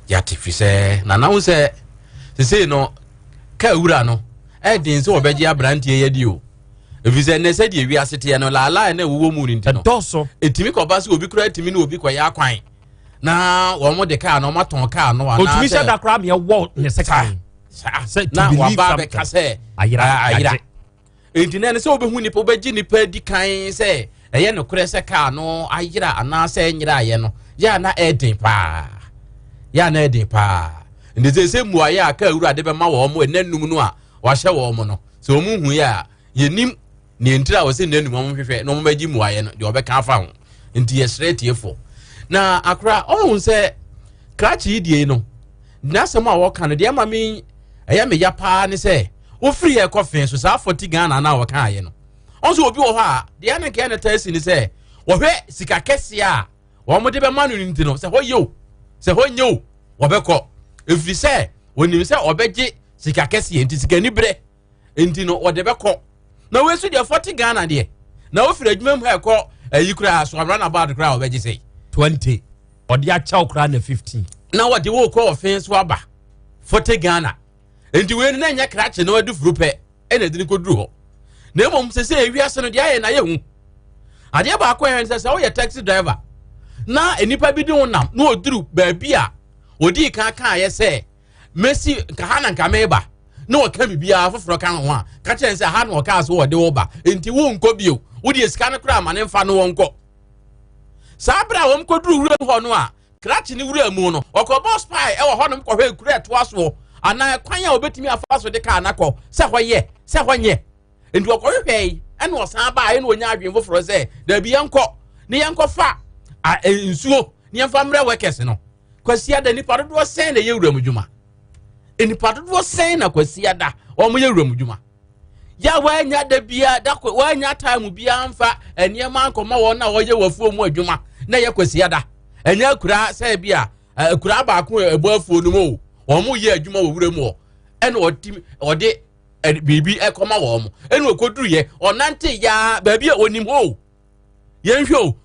yɛate firi sɛ nana ho sɛ sesei no kaa wura no ɛden sɛ wɔbɛgye aberanteɛ yɛ di o ɛfiri sɛ nnɛ sɛdeɛ wiase teɛ no laalaa na ɛwowɔ mu no nti no ɛtumi kɔba sɛ obi koraa tumi ne obi kɔyɛ akwan na wɔn de kaa no wɔn atɔn kaa no anaasɛ otumi hyɛ da koraa meɛ wɔ ne sekan na waba abɛka sɛ ayera ayera nti na ɛne sɛ wobɛhu nipa wobɛgye nipa di kan sɛ ɛyɛ nokorɛ sɛ kaa no ayera anaasɛ ɛnyera ayɛ no yɛ a na ɛden paa yɛ a na ɛden paa nti sɛ sɛ mmuayɛ a kaa wura de bɛma wɔn mo ɛnɛ num no a wahyɛ wɔn mo no sɛ wɔn hu yɛ a yɛnim nea ntira a wɔsɛ nna num wɔn hwehwɛ na wɔn bɛgye mmuayɛ no deɛ wɔbɛka afa ho nti yɛsrɛ atiefoɔ na akora ɔhu sɛ krakye yi die no n'asɛm a wɔka no deɛ ɛma me ɛyɛ me ya paa ne sɛ wofiri yɛ kɔ fee so saa fɔti ghana na wɔka ayɛ no ɔn sɛ obi wɔ hɔ a deɛ ne nkɛyɛ ne taa si ne sɛ wɔhwɛ sika kɛseɛ a wɔn de bɛma no nti no sɛ hɔ yɛ o sɛ hɔ nyɛ o wɔbɛkɔ ɛfiri sɛ wɔnim sɛ ɔbɛgye sika kɛseɛ nti sika ni berɛ nti no wɔde bɛkɔ na wei nso deɛ fɔte ghana deɛ na wofiri adwuma mu ha ɛkɔ ayi koraa so amena na baado koraa wɔbɛgye sɛ 20 ɔde akyɛw koraa na 15 na wɔde wo kɔ ɔfe so aba fɔte ghana nti wei no na ɛnyɛ krakye na wɔde furu pɛ ɛna ɛde no kɔduru hɔ na mmom sɛ sɛ ewiase no deɛ ayɛ na yɛ hu adeɛ baako ɛyɛ sɛ sɛ woyɛ taxi driver na nnipa bi de wo nam na wɔduru baabi a wɔdii kan kaayɛ sɛ mɛsi nka ha na nka meba na ɔka biribiara foforɔ ka ho a ka kyerɛ sɛ ha na ɔkaa so wɔde wo ba nti wonkɔ bio wodeɛ sika no koraa ma ne mfa no wɔnkɔ saa berɛ a wɔn kɔduru wuram hɔ no a krakye ne wura mu no ɔkɔbɔ spy ɛwɔ hɔnom kɔhwɛ kura ɛtoa soɔ anaa kwan a wɔbɛtumi afa so de kaa no akɔ sɛ hɔ yɛ sɛ hɔ nyɛ nti ɔkɔhwehwɛ yi ɛna ɔsan baa ɛna ɔnya adwene foforɔ sɛ dabi yɛnkɔ ne yɛnkɔfa nsuo ne yɛmfa mmerɛ workers no Kwasiada nipa dodoɔ sɛn na ɛyɛ wuram dwuma nipa dodoɔ sɛn na kwasiada wɔn yɛ wuram dwuma yɛ wɔanya da bia da wɔanya time bia nfa nneɛma nkɔma wɔn na wɔyɛ wɔ afuo mu adwuma na ɛyɛ kwasiada ɛnyɛ akura sɛ bi a akura baako ɛbɔ afuo no mu o wɔn yɛ adwuma wɔ wuram hɔ ɛna ɔde ɔde biribi ɛkɔma wɔn ɛna ɔkɔduru yɛ ɔnante yaa baabi a onim hɔ o. yɛnhwɛ o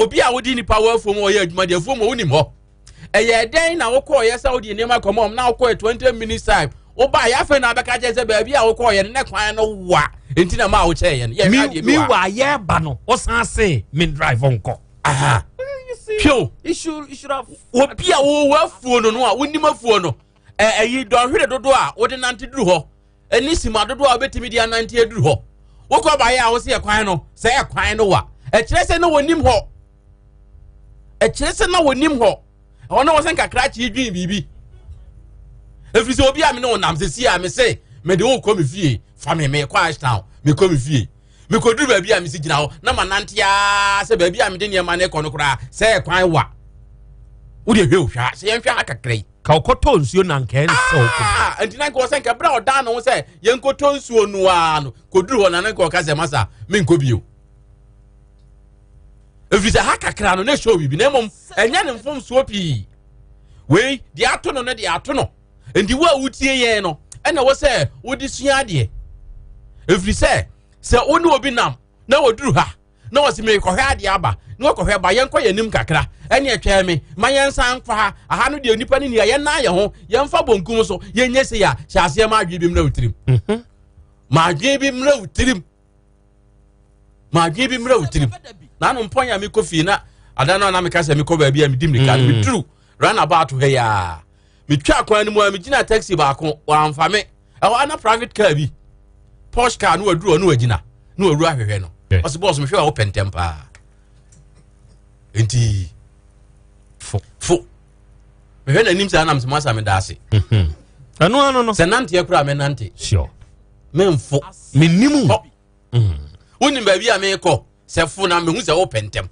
obi a wode nipa wɔ afuom ɔyɛ adwuma deɛ afuom wonim hɔ ɛyɛ dɛn na wokɔɔyɛ sɛ wode nneɛma kɔma ɔm na wokɔɛ 20 minutes time wobaa yɛ afei na abɛka kyerɛ sɛ baabi a wokɔɔyɛ no ne kwan no wa nti na ma wokyɛɛyɛ no yɛhwɛ adeɛ bi wa yɛba no ɔsan se me drive nkɔ aha hwɛ o obi a wowɔ afuo no no a wonim afuo no ɛyi dɔnhwere dodoɔ a wode nante duru hɔ ne sima dodoɔ a wobɛtumi de anante aduru hɔ wokɔ baeɛ a wose ɛkwan no sɛ ɛkwan no wa ɛkyerɛ sɛ na wɔnim hɔ ɛkyerɛ sɛ na wɔnim hɔ ɛhɔ na wɔ sɛ nkakra kye dwen biribi ɛfiri sɛ obi a me ne wo nam sɛsi a me se mede wokɔ me fie fa me mekɔ ashtown mekɔ me fie mekɔduru baabi a mesi gyina hɔ na manante aa sɛ baabi a mede nneɛma no kɔ no koraa sɛ ɛkwan wa wode hwɛ ohwɛ sɛ yɛnhwɛ ha kakra yi ka ɔkɔtɔ nsuo na nka ɛnsɛ ɔkɔ ah, nti na nka ɔsɛ nka berɛ a ɔdaa ne ho sɛ yɛnkɔtɔ nsuo no ara no kɔduru hɔ na na nka ɔka sɛ masa menkɔ bio ɛfiri sɛ ha kakra no na ɛhyɛ biribi na mmom ɛnyɛ ne mfomsoɔ pii wei deɛ ato no no deɛ ato no nti wo a wotie yɛn no ɛna wɔ sɛ wode sua adeɛ ɛfiri sɛ sɛ wo ne obi nam na wɔduru ha na wɔsi mekɔhwɛ adeɛ aba na wɔkɔhwɛ ba yɛnkɔ yɛn anim kakra ɛne ɛtwɛn me ma yɛnsan nkɔ ha aha no deɛ nipa no nia yɛnan yɛn ho yɛmfa bonkum so yɛnyɛ sei a hyɛ aseɛ ma adwene bi mmra wo tirim mhm. ma adwene bi mmra wo tirim ma adwene bi mmra wo tirim na ano mpɔn a mekɔ fie na ada no a na meka sɛ mekɔ baabi a medi mmirika no mm. meduru runabout ha yi a metwa kwan no mu a megyina taxi baako wɔamfa me ɛhɔ ana private car bi posh car no waduru ɔno wagyina na wawura ahwehwɛ no ɔsɛ bɔs mehwɛ a wopɛ ntɛm paa nti fo fo mehwɛ n'anim saa nam sɛ masa meda ase mhm. ɛno ano no sɛ nanteɛ koraa mɛnante sure memfo menim mm. wonim baabi a mekɔ sɛ fo na mehu sɛ wopɛ ntɛm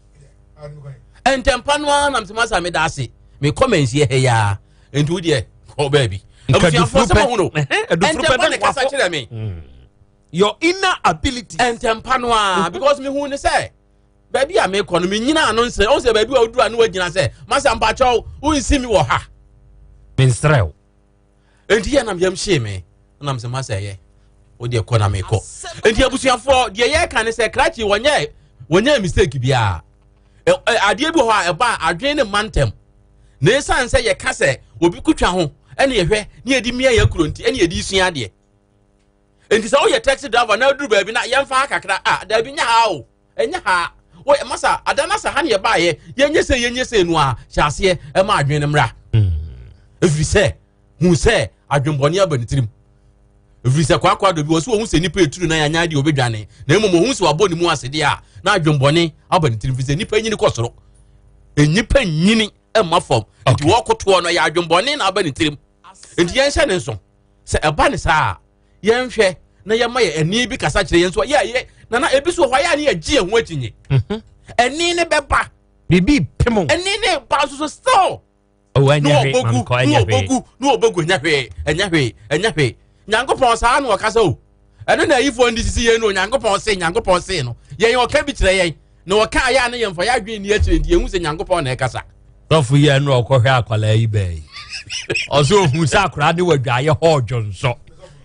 ntɛmpa no ara nam sɛ masa meda ase mekɔ mansie ha yi ara nti wo deɛ kɔ baabi abusuafoɔ sɛ mahu no ntɛmpa ne kasa kyerɛ me mm. Your inner ability. Ntɛmpa no a because mehu ne sɛ baabi a mekɔ no menyina ano nsrɛ ɔhu sɛ baabi a woduru a ne wagyina sɛ masa mpakyɛw wonsi me wɔ ha. Mensrɛ wo. Enti yɛ nam yam hyee me nam sɛ masa ɛyɛ wodeɛ kɔ na mekɔ. Enti abusuafoɔ deɛ yɛka ne sɛ krakye wɔnyɛ wɔnyɛ mistake biara. Adeɛ bi wɔ hɔ a ɛba a adwene ne mma ntɛm. Na ɛsiane sɛ yɛka sɛ obi kutwa ho ɛne yɛhwɛ ne yɛde mia yɛ kuro nti ɛne yɛde sua adeɛ. Enti sɛ woyɛ taxi driver na aduru baabi na yɛmfa ha kakra a daabi nyɛ ha o ɛnyɛ ha wɔyɛ masa ada na sa ha ne yɛbaayɛ yɛnyɛ sɛ yɛnyɛ sɛ no a hyɛ aseɛ ɛma adwene no mmra ɛfiri sɛ hu sɛ adwenbɔne aba ne tirim ɛfiri sɛ kwaakwa dɔ bi wɔ so wɔhu sɛ nnipa ɛturu na yɛanya deɛ ɔbɛdwane na mmom ɔhu sɛ wabɔ ne mu ase deɛ a na adwenbɔne aba ne tirim firi sɛ nnipa nyini kɔ soro nnipa nyini mma fam nti wɔkotoɔ no ɛyɛ adwenbɔne na aba ne tirim nti yɛnhyɛ ne nso sɛ ɛba ne saa a yɛnhwɛ na yɛma yɛ ɛne bi kasa kyerɛ yɛn so yɛ yɛ nana ebi so wɔ hɔ yɛ a ne yɛgye yɛn ho akyinye mhm. ɛne ne bɛba biribi pem ɛne ne ba nso so still ɔwɔ ɛnyɛ hwee maame kɔ ɛnyɛ hwee na ɔbɛgu ɛnyɛ hwee ɛnyɛ hwee ɛnyɛ hwee nyankopɔn saa na ɔkasa o ɛno na ayifoɔ ndi sisi yɛn no nyankopɔn se nyankopɔn se no yɛn ɔka bi kyerɛ yɛn na ɔka ayɛ a ne yɛn fa yɛ adwene ni akyire nti yɛn hu sɛ nyankopɔn na ɛkasa. Sɔfo yi ɛnu ɔkɔhwɛ akwadaa yi bɛɛ yi ɔsɛ ohun sɛ akwadaa ne wɔ adwaayɛ hɔ ɔdwonsɔ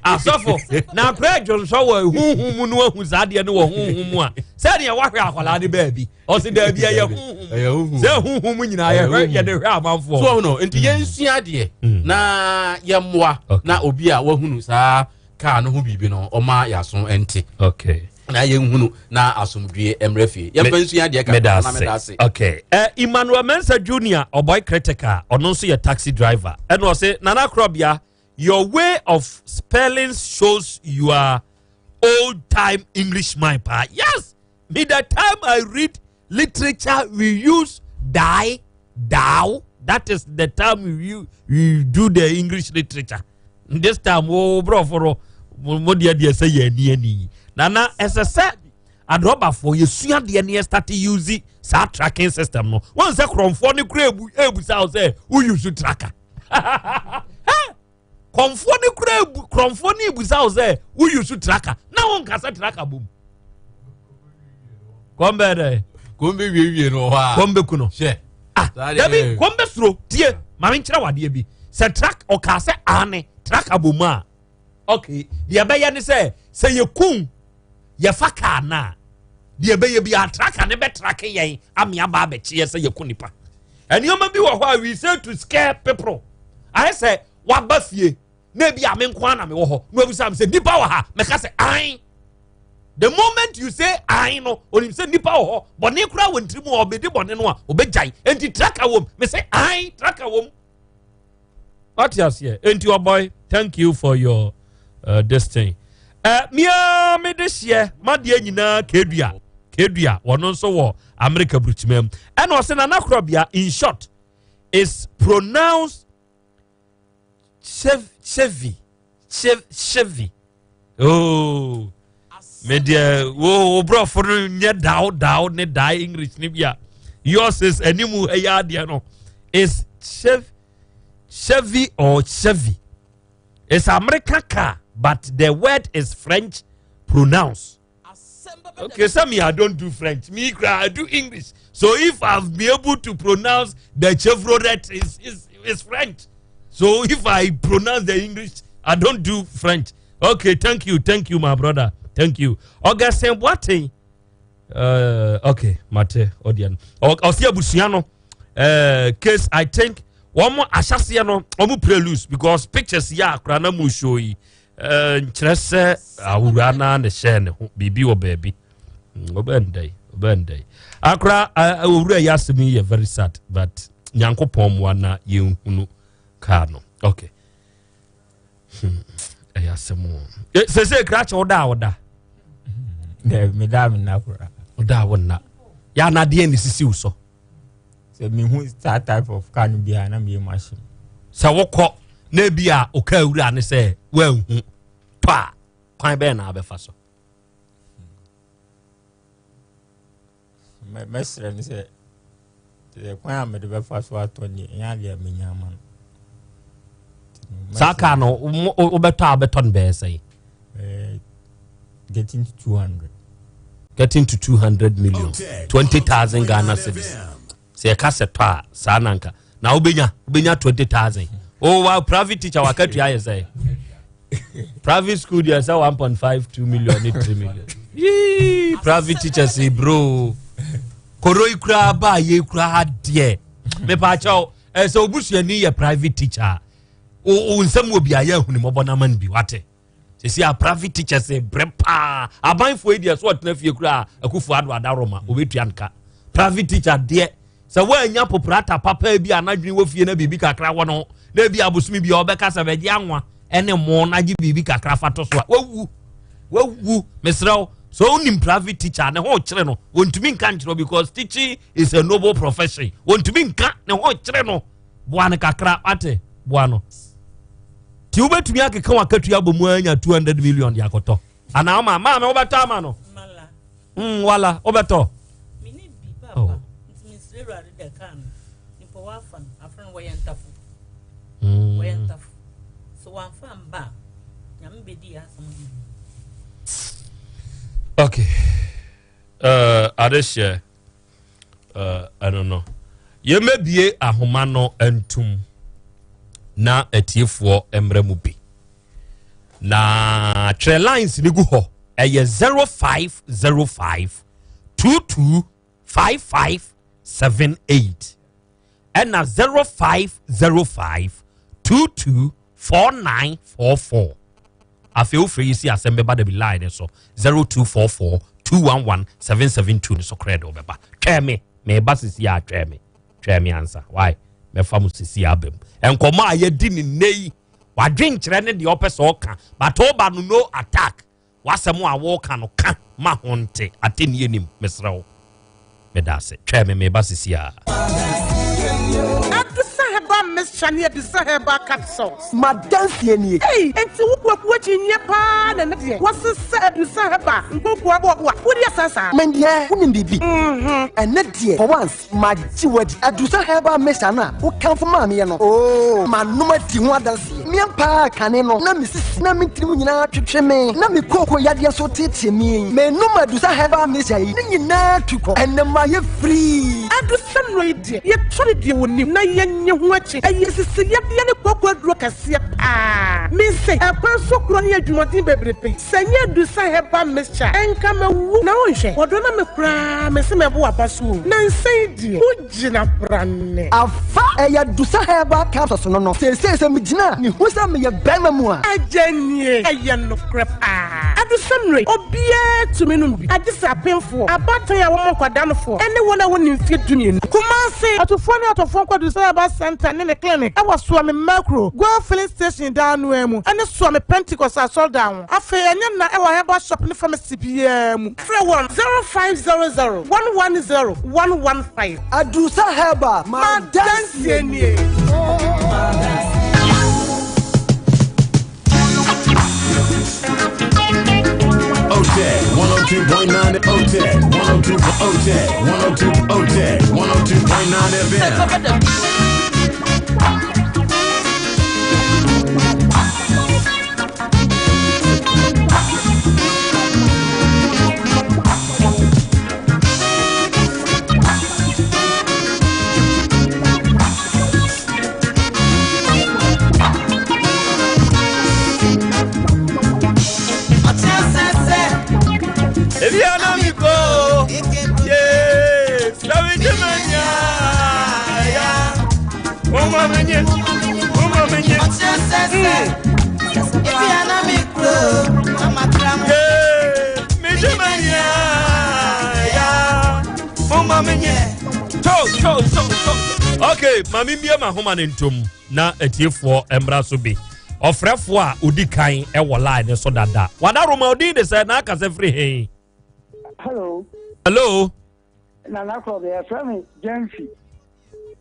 asɔfo na akwadaa adwonsɔ wɔ huhu mu no ahu saa adeɛ no wɔ huhu mu a sɛdeɛ wahwɛ akwadaa ne baabi ɔsɛ daabi ɛyɛ huhu sɛ huhu mu nyinaa yɛhwɛ yɛde hwɛ amanfoɔ. so ɔno nti yɛn sua adeɛ mm. na yɛn mmoa na obi a wahunu saa kaa no ho biribi no ɔma yɛaso nte. Okay na yɛnhunu na asomdwie mmerɛ fie yɛmfa nsua adeɛ kakra na meda ase okay uh, Emmanuel Mensah Junior ɔboy critical ɔno nso yɛ taxi driver ɛna ɔse Nana Korɔbea your way of spelling shows you are old time English mind paa yes me the time I read literature we use die thou that is the time we, we do the English literature this time wo borɔfo no mo deɛ deɛ sɛ yɛ ani ani na na ɛsɛ sɛ adrɔbafoɔ yɛsua deɛ ne yɛstarte use saa tracking system no wɔn sɛ korɔmfoɔ no kura ebu ebusa wo sɛ wo use tracker kɔnfoɔ no kura ebu korɔmfoɔ no ebusa wo sɛ wo use tracker na wɔn nkasa tracker bom kɔn bɛɛ dɛ kɔn bɛ wiewie no wɔ hɔ a kɔn bɛ ku no hyɛ ah dabi kɔn bɛ suro tie maame nkyerɛ wadeɛ bi sɛ track ɔkaa sɛ aane track abɔ mu a okay deɛ ɛbɛyɛ ne sɛ sɛ yɛ kun yɛfa kaa no a deɛ ɛbɛyɛ bi a tracker ne bɛtrake yɛn ame aba abɛkye yɛ sɛ yɛku nipa nneɛma bi wɔ hɔ a we say to scare people ayɛ sɛ waba fie na ebi a me nko ara na mewɔ hɔ na wabisa me sɛ nipa wɔ ha mɛka sɛ an the moment you say an no onim sɛ nipa wɔ hɔ bɔne koraa wɔ ntiri mu a ɔbɛdi bɔne no a ɔbɛgyae enti traka wɔ mu me sɛ an traka wɔ mu wate aseɛ enti ɔbɔe thank you for your uh, this thing uh, mea mede hyeɛ madeɛ nyinaa kedua kedua wɔno nso wɔ amerika burukyima mu ɛna ɔsɛ nana korɔbea in short is pronounced Chevy Chevy oh me deɛ wo wo borɔfo no nyɛ daw daw ne dae English ne bi a yours is animu ɛyɛ adeɛ no is Chevy Chevy or Chevy it's American car but the word is French pronounced. Okay, some me I don't do French. Me I do English. So if I've been able to pronounce the Chevrolet is is is French. So if I pronounce the English, I don't do French. Okay, thank you, thank you, my brother. Thank you. Augustine Boateng. Uh, okay, mate odian. Ɔsi abusua no. Uh, case I think wɔn ahyɛseɛ no wɔn play loose because pictures yɛ akora na mu show yi. Eh, nkyerɛ sɛ awura no na hyɛɛ ne ho biribi wɔ baabi mm, ɔbɛndɛn ɔbɛndɛn akora eh, owura yi asɛm yi yɛ very sad but nyankopɔn mmoa na yɛnhunu kaa no okay hmm, ɛyɛ asɛm o eh, sese krakye woda a woda meda me nna koraa woda a wonna yɛ anadeɛ ne sisi wo so sɛ mehu saa type of car no biara na meyɛ mu ahyem sɛ wokɔ na ebi a ɔka awura ne sɛ woanhu tɔ a kwan bɛn na abɛfa so mɛsrɛ no sɛ sɛ kwan a mede bɛfa so atɔ deɛ ɛnyɛ adeɛ a menya ama no saa kaa no wobɛtɔ a wobɛtɔ no bɛyɛ sɛn? Getting to 200. Getting to 200 million. 20,000 Ghana cedis. Sɛ yɛka sɛ tɔ a saa na nka na wobɛnya wobɛnya 20,000. Oh, wa private teacher wakatua yɛ sɛ private school deɛ sɛ 1.52 million ne 3 million. Yee, private teachers bro. Koro yi koraa baa yɛ koraa deɛ. Mepaakyɛw ɛsɛ obusuani yɛ private teacher. Wo nsɛm wɔ bi a yɛ ahuni mɔbɔ na man bi wate. Sisi a private teachers brɛ paa. Abanfoɔ yi deɛ so ɔtena fie koraa akufo ado adaroma obetua nka. Private teacher deɛ sɛ woanya poprata papa bi a n'adwene wɔ fie na biribi kakra wɔ no na ebi abosomi bi a ɔbɛka sɛ bɛgye anwa ɛne mo na gye biribi kakra fa to so a wawu wawu mesrɛ wo so wonim private teacher ne ho kyerɛ no wɔntumi nka nkyerɛ because teaching is a noble profession wɔntumi nka ne ho kyerɛ no boa no kakra wate boa no nti wobɛtumi akeka wakatua bɔ mu anya 200 million de akɔtɔ anaa ma maame wobɛtɔ ama no mm, wala wobɛtɔ oh. Mm. Okay. Uh, adehyɛ ɛno no yɛmɛbie ahoma no ntum na atiefoɔ mmerɛ mu bi na twerɛ lines no gu hɔ ɛyɛ 0505 22 55 78 ɛna 0505 22 4944 afei wofrɛ yi si asɛm bɛba dabi line no so 0244 211 772 no so korɛ de wobɛba twɛn me meba sisi a twɛn me twɛn me ansa why mɛfa mo sisi aba mu nkɔmmɔ a yɛdi ne nnɛ yi wadwenkyerɛ ne deɛ ɔpɛ sɛ ɔka but ɔba no no attack W'asɛm a woreka no ka ma ho nte atɛnnie nim mesrɛ wo. Meda ase. Twɛn me meba sisi ara. Adusa herbal mixture ne Adusa herbal capsules. M'adanseɛ nie. Ei, enti wo kwaku akyinnyeɛ paa na ɛnɛ deɛ wɔsesa Adusa herbal nkokoa boaboa wodi asa saa? Me deɛ wonim biribi? Ɛnɛ deɛ for once Magye wo adi. Adusa herbal mixture no a wokamfo maa meɛ no, oo, manom adi ho adanseɛ. Me ampa ara kane no, na me sisi na me tirim nyinaa twetwe me, na me kooko yadeɛ nso teetee me. Menom Adusa herbal mixture yi, ne nyinaa tu kɔ. Ɛnnɛ mayɛ firii. Adusa nnuro yi deɛ, yɛtɔ no deɛ wɔnim na yɛnnye ho akyi. Ɛyɛ sisi yadeɛ ne kooko aduro kɛseɛ paa. Mise, ɛkwan so korɔ ne adwumaden bebrebe. Sɛ nyɛ adusa herbal mixture nka mɛwu na wonhwɛ wɔdɔ na me koraa mese mɛbo waba so o nansa yi deɛ wo gyina brane. Afa ɛyɛ adusa herbal capsules no no seesei sɛ megyina a mehu sɛ meyɛ bɛrima mu a. Agya nie ɛyɛ nokorɛ paa adusa nnuro yi obiara tumi nom bi agye sɛ apemfoɔ, abaatan a wɔma nkwadaa nofoɔ ɛne wɔn a wɔnni mfeɛ dumienu. Kumasi, Atufoɔ ne atɔfoɔ nkɔ Adusa Herbal Centre ne ne clinic ɛwɔ Suame Merkro, Goil filling station dan no ara mu ɛne Suame Pentecost asɔredan ho. Afei ɛnyɛ nna ɛwɔ herbal shop ne pharmacy biara mu. Frɛ wɔn 0500 110 115. Adusa Herbal, m'adanseɛ nie. OTEC 102.9 OTEC 102 OTEC 102 OTEC 102.9 FM. Okay, maame mbie ma homa ne ntom na atiefoɔ mmra so bi. Ɔfrɛfoɔ a odi kan wɔ line ne so dada. Wada Roma odin de sɛ na akasa firi he. Hello. Hello. Nana Krɔbɛ, yɛfrɛ me Gyamfi.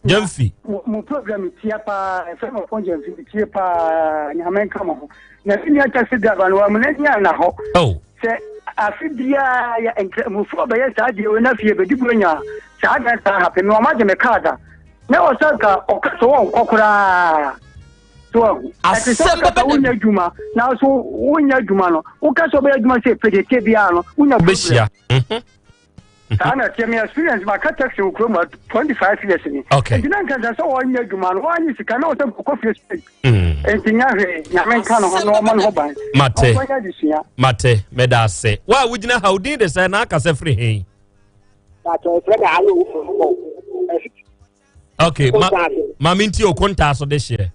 Gyamfi. Mo program tia paa, yɛfrɛ me Ɔpɔn Gyamfi, tie paa, nyame nka mo ho. Na me nua taxi driver no, wamuna ni ana hɔ. Oh. Sɛ afe biara yɛ nkramofoɔ bɛyɛ saa deɛ wei na afei yɛbɛdi buronya saa dan saa hape me wɔn agye me kaa da. Na ɔsɛ nka ɔka sɛ wɔnkɔ koraa. So ahu. Ɛte sɛ wokasa wonya adwuma nanso wonya adwuma no woka sɛ wobɛyɛ adwuma sɛ pɛtɛtɛ biara no wonya problem. Mhm. Saa na ɛteɛ me experience ma ka taxi wɔ kurom ha 25 years ni. Okay. Nti na nka sɛ sɛ wɔnyɛ adwuma no wɔanye sika na wɔsɛ nkɔkɔ fie straight. Mm. Nti nya hwee nyame nka no ho na ɔma no ho ban. Mate. Ɔnkɔnyɛ adesua. Mate meda ase. Wo a wogyina ha wo din de sɛ na akasɛ firi he? Mate frɛ me alo Okay, ma ma me nti okontaa so de hyeɛ.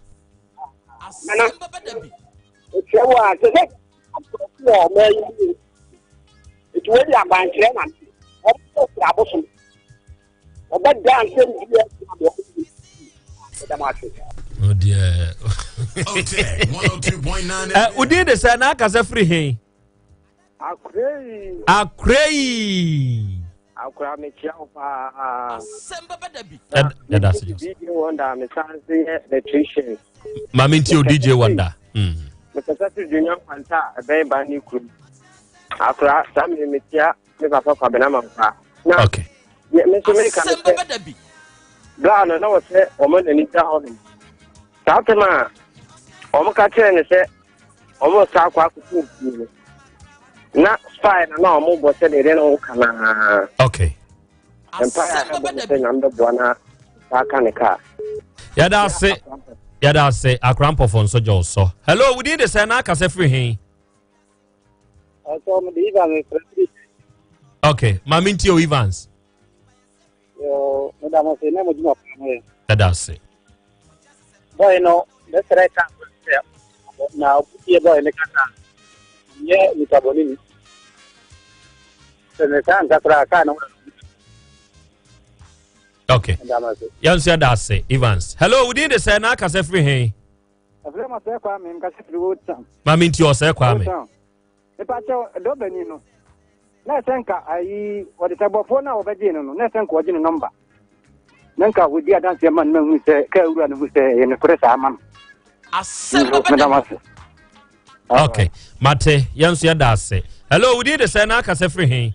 Nana, ɛkyerɛ wo a sɛ sɛ wɔ ɔma yi mu nti wei de akwankyerɛ na ɔbɛfiri abosom ɔbɛda nsɛm bi Oh dear. Udin de sɛ na akasa firi he? Akorei. Akorei. Akora mekyia wo paa. Asɛm bɛbɛ da bi. Ɛda ase. DJ Wonder mesan se yɛ electrician. Maame nti o DJ Wonder. Mm. Mekasa firi Dunya Nkwanta a ɛbɛn ba ne kurom. Akora saa mmiri mekyia me papa Kwabena Mankwa. Na okay. Me nso meka ne sɛ bra no na wɔsɛ wɔn n'ani da hɔ nom. Saa tɛm a wɔn ka kyerɛ ne sɛ wɔn sa akɔ akɔtɔ nsuo no na spy na na wɔn bɔ sɛ deɛ na wɔka naa. okay. mpaeɛ a ɛbɔ no sɛ nyame bɛboa na saa ka ne kaa. yɛda ase yɛda ase akora mpɔfo nso gye ɔsɔ hello wodin de sɛ na akasɛ firi he. ɔsɔ mo de evans firi firi. okay maame nti o evans. Yoo, meda mo ase na mo dwuma pa mo yɛ. Ɛda ase. Bɔyɛ no, bɛsrɛ ka sɛ na obutie bɔyɛ ne kasa nyɛ nipa bɔne ni. Sɛ ne saa nka koraa kaa no Okay. Yɛn nso yɛda ase Evans. Hello, wodin de sɛ na akasa firi he? Ɛfrɛ ma sɛ Kwame, mkasa firi Old Town. Maame nti ɔsɛ Kwame. Mepakyɛw, dɔbani no, na ɛsɛ nka ayi wɔde sɛ bɔfoɔ no a wɔbɛgyee no no, na ɛsɛ nka wɔgye ne nɔmba. Na nka wɔdi adanseɛ ma no ma hu sɛ kaa wura no hu sɛ ɛyɛ nokorɛ saa ama no. Asɛm bɛbɛ da. Okay, mate, yɛn nso yɛda ase. Hello, wodin de sɛ na akasɛ firi he?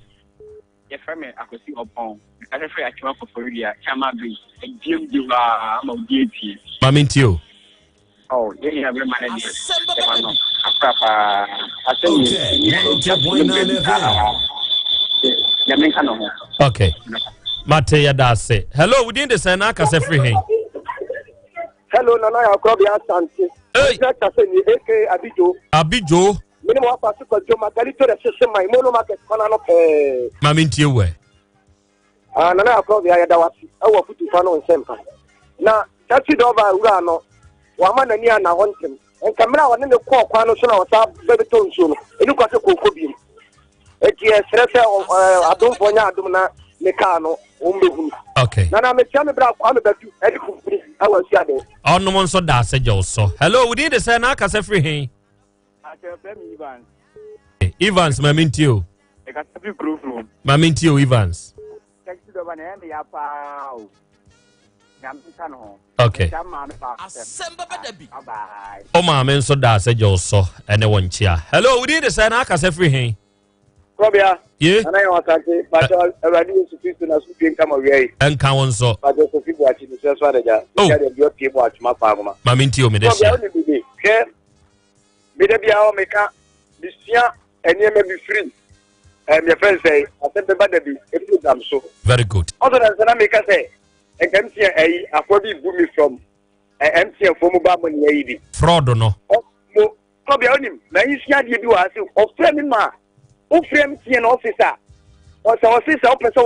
Yɛfrɛ me Akwasi Ɔpɔn. Mekasa firi Akyem Koforidua, Kyama Bridge. Ɛdiem di hɔ ara ama obi atie. Ma mentie o. Oh, yɛn nua bɛrima no deɛ, yɛma no afra paa. Asɛm yi, ɛni ɛni berɛ bi saa. Nyame nka ne ho. Okay. Mate yɛda ase. Hello, wodin de sɛn na akasa firi he? Hello, Nana Yakrobia Asante. Hey. Aka Abijo. Abijo. Mene mo afa so kwadwo magalito de hyehye man mono market kwan ano pɛɛ. Maame ntie wɛ. Ah, nana akɔ bia yɛda wase ɛwɔ afutu fa no nsɛmpa. Na taxi driver wura no wama n'ani ana hɔ ntɛm. Nka mmerɛ a ɔne ne kɔɔ kwan no so na ɔsa bɛbɛtɔ nsuo no, ɛni kwa sɛ kɔnkɔ biem. Eti ɛsrɛ sɛ adomfoɔ nyɛ adom na ne kaa no wɔn bɛhunu. Okay. Nana mekyia me bra Kwame Badu ɛde kumpini ɛwɔ asuaden. Ɔnom nso da ase gye wo so. Hello, wodin de sɛ na akasa firi he? Evans. Evans maame ntie o. Ɛkasa fi kuro from. Maame ntie o Evans. Taxi driver na ɛyɛ me ya paa o. Nyame nka ne ho. Okay. Asɛm bɛbɛ da bi. Bye. O maame nso da ase gye wo so ɛne wo nkyea. Hello, wodin de sɛ na akasa firi he? Kɔbea. Ye. Nana yɛn asante. Pàṣẹ Awurade Yesu Kristo na so due nka ma wia yi. Nka wo nso. Pàṣẹ Kofi Buakye ne sɛ so adagya. Oh. Sika deɛ deɛ ɔpie mu atwoma paa koma. Maame ntie o me de Kɔbea hyɛ. wo ne bibi. Hwɛ me da biara meka mesua nneɛma bi firi ɛm yɛfrɛ no sɛ asɛm bɛba da bi program so. Very good. Ɔsɔ na nsɛ na meka sɛ nka MTN ɛyi afoɔ bi bu mi from MTN foɔ mobile money ɛyi bi. Fraud no. Mo Kɔbea wonim ma nsua adeɛ bi wɔ ha sɛ ɔfrɛ me ma wofrɛ MTN office a ɔsɛ ɔse sɛ wopɛ sɛ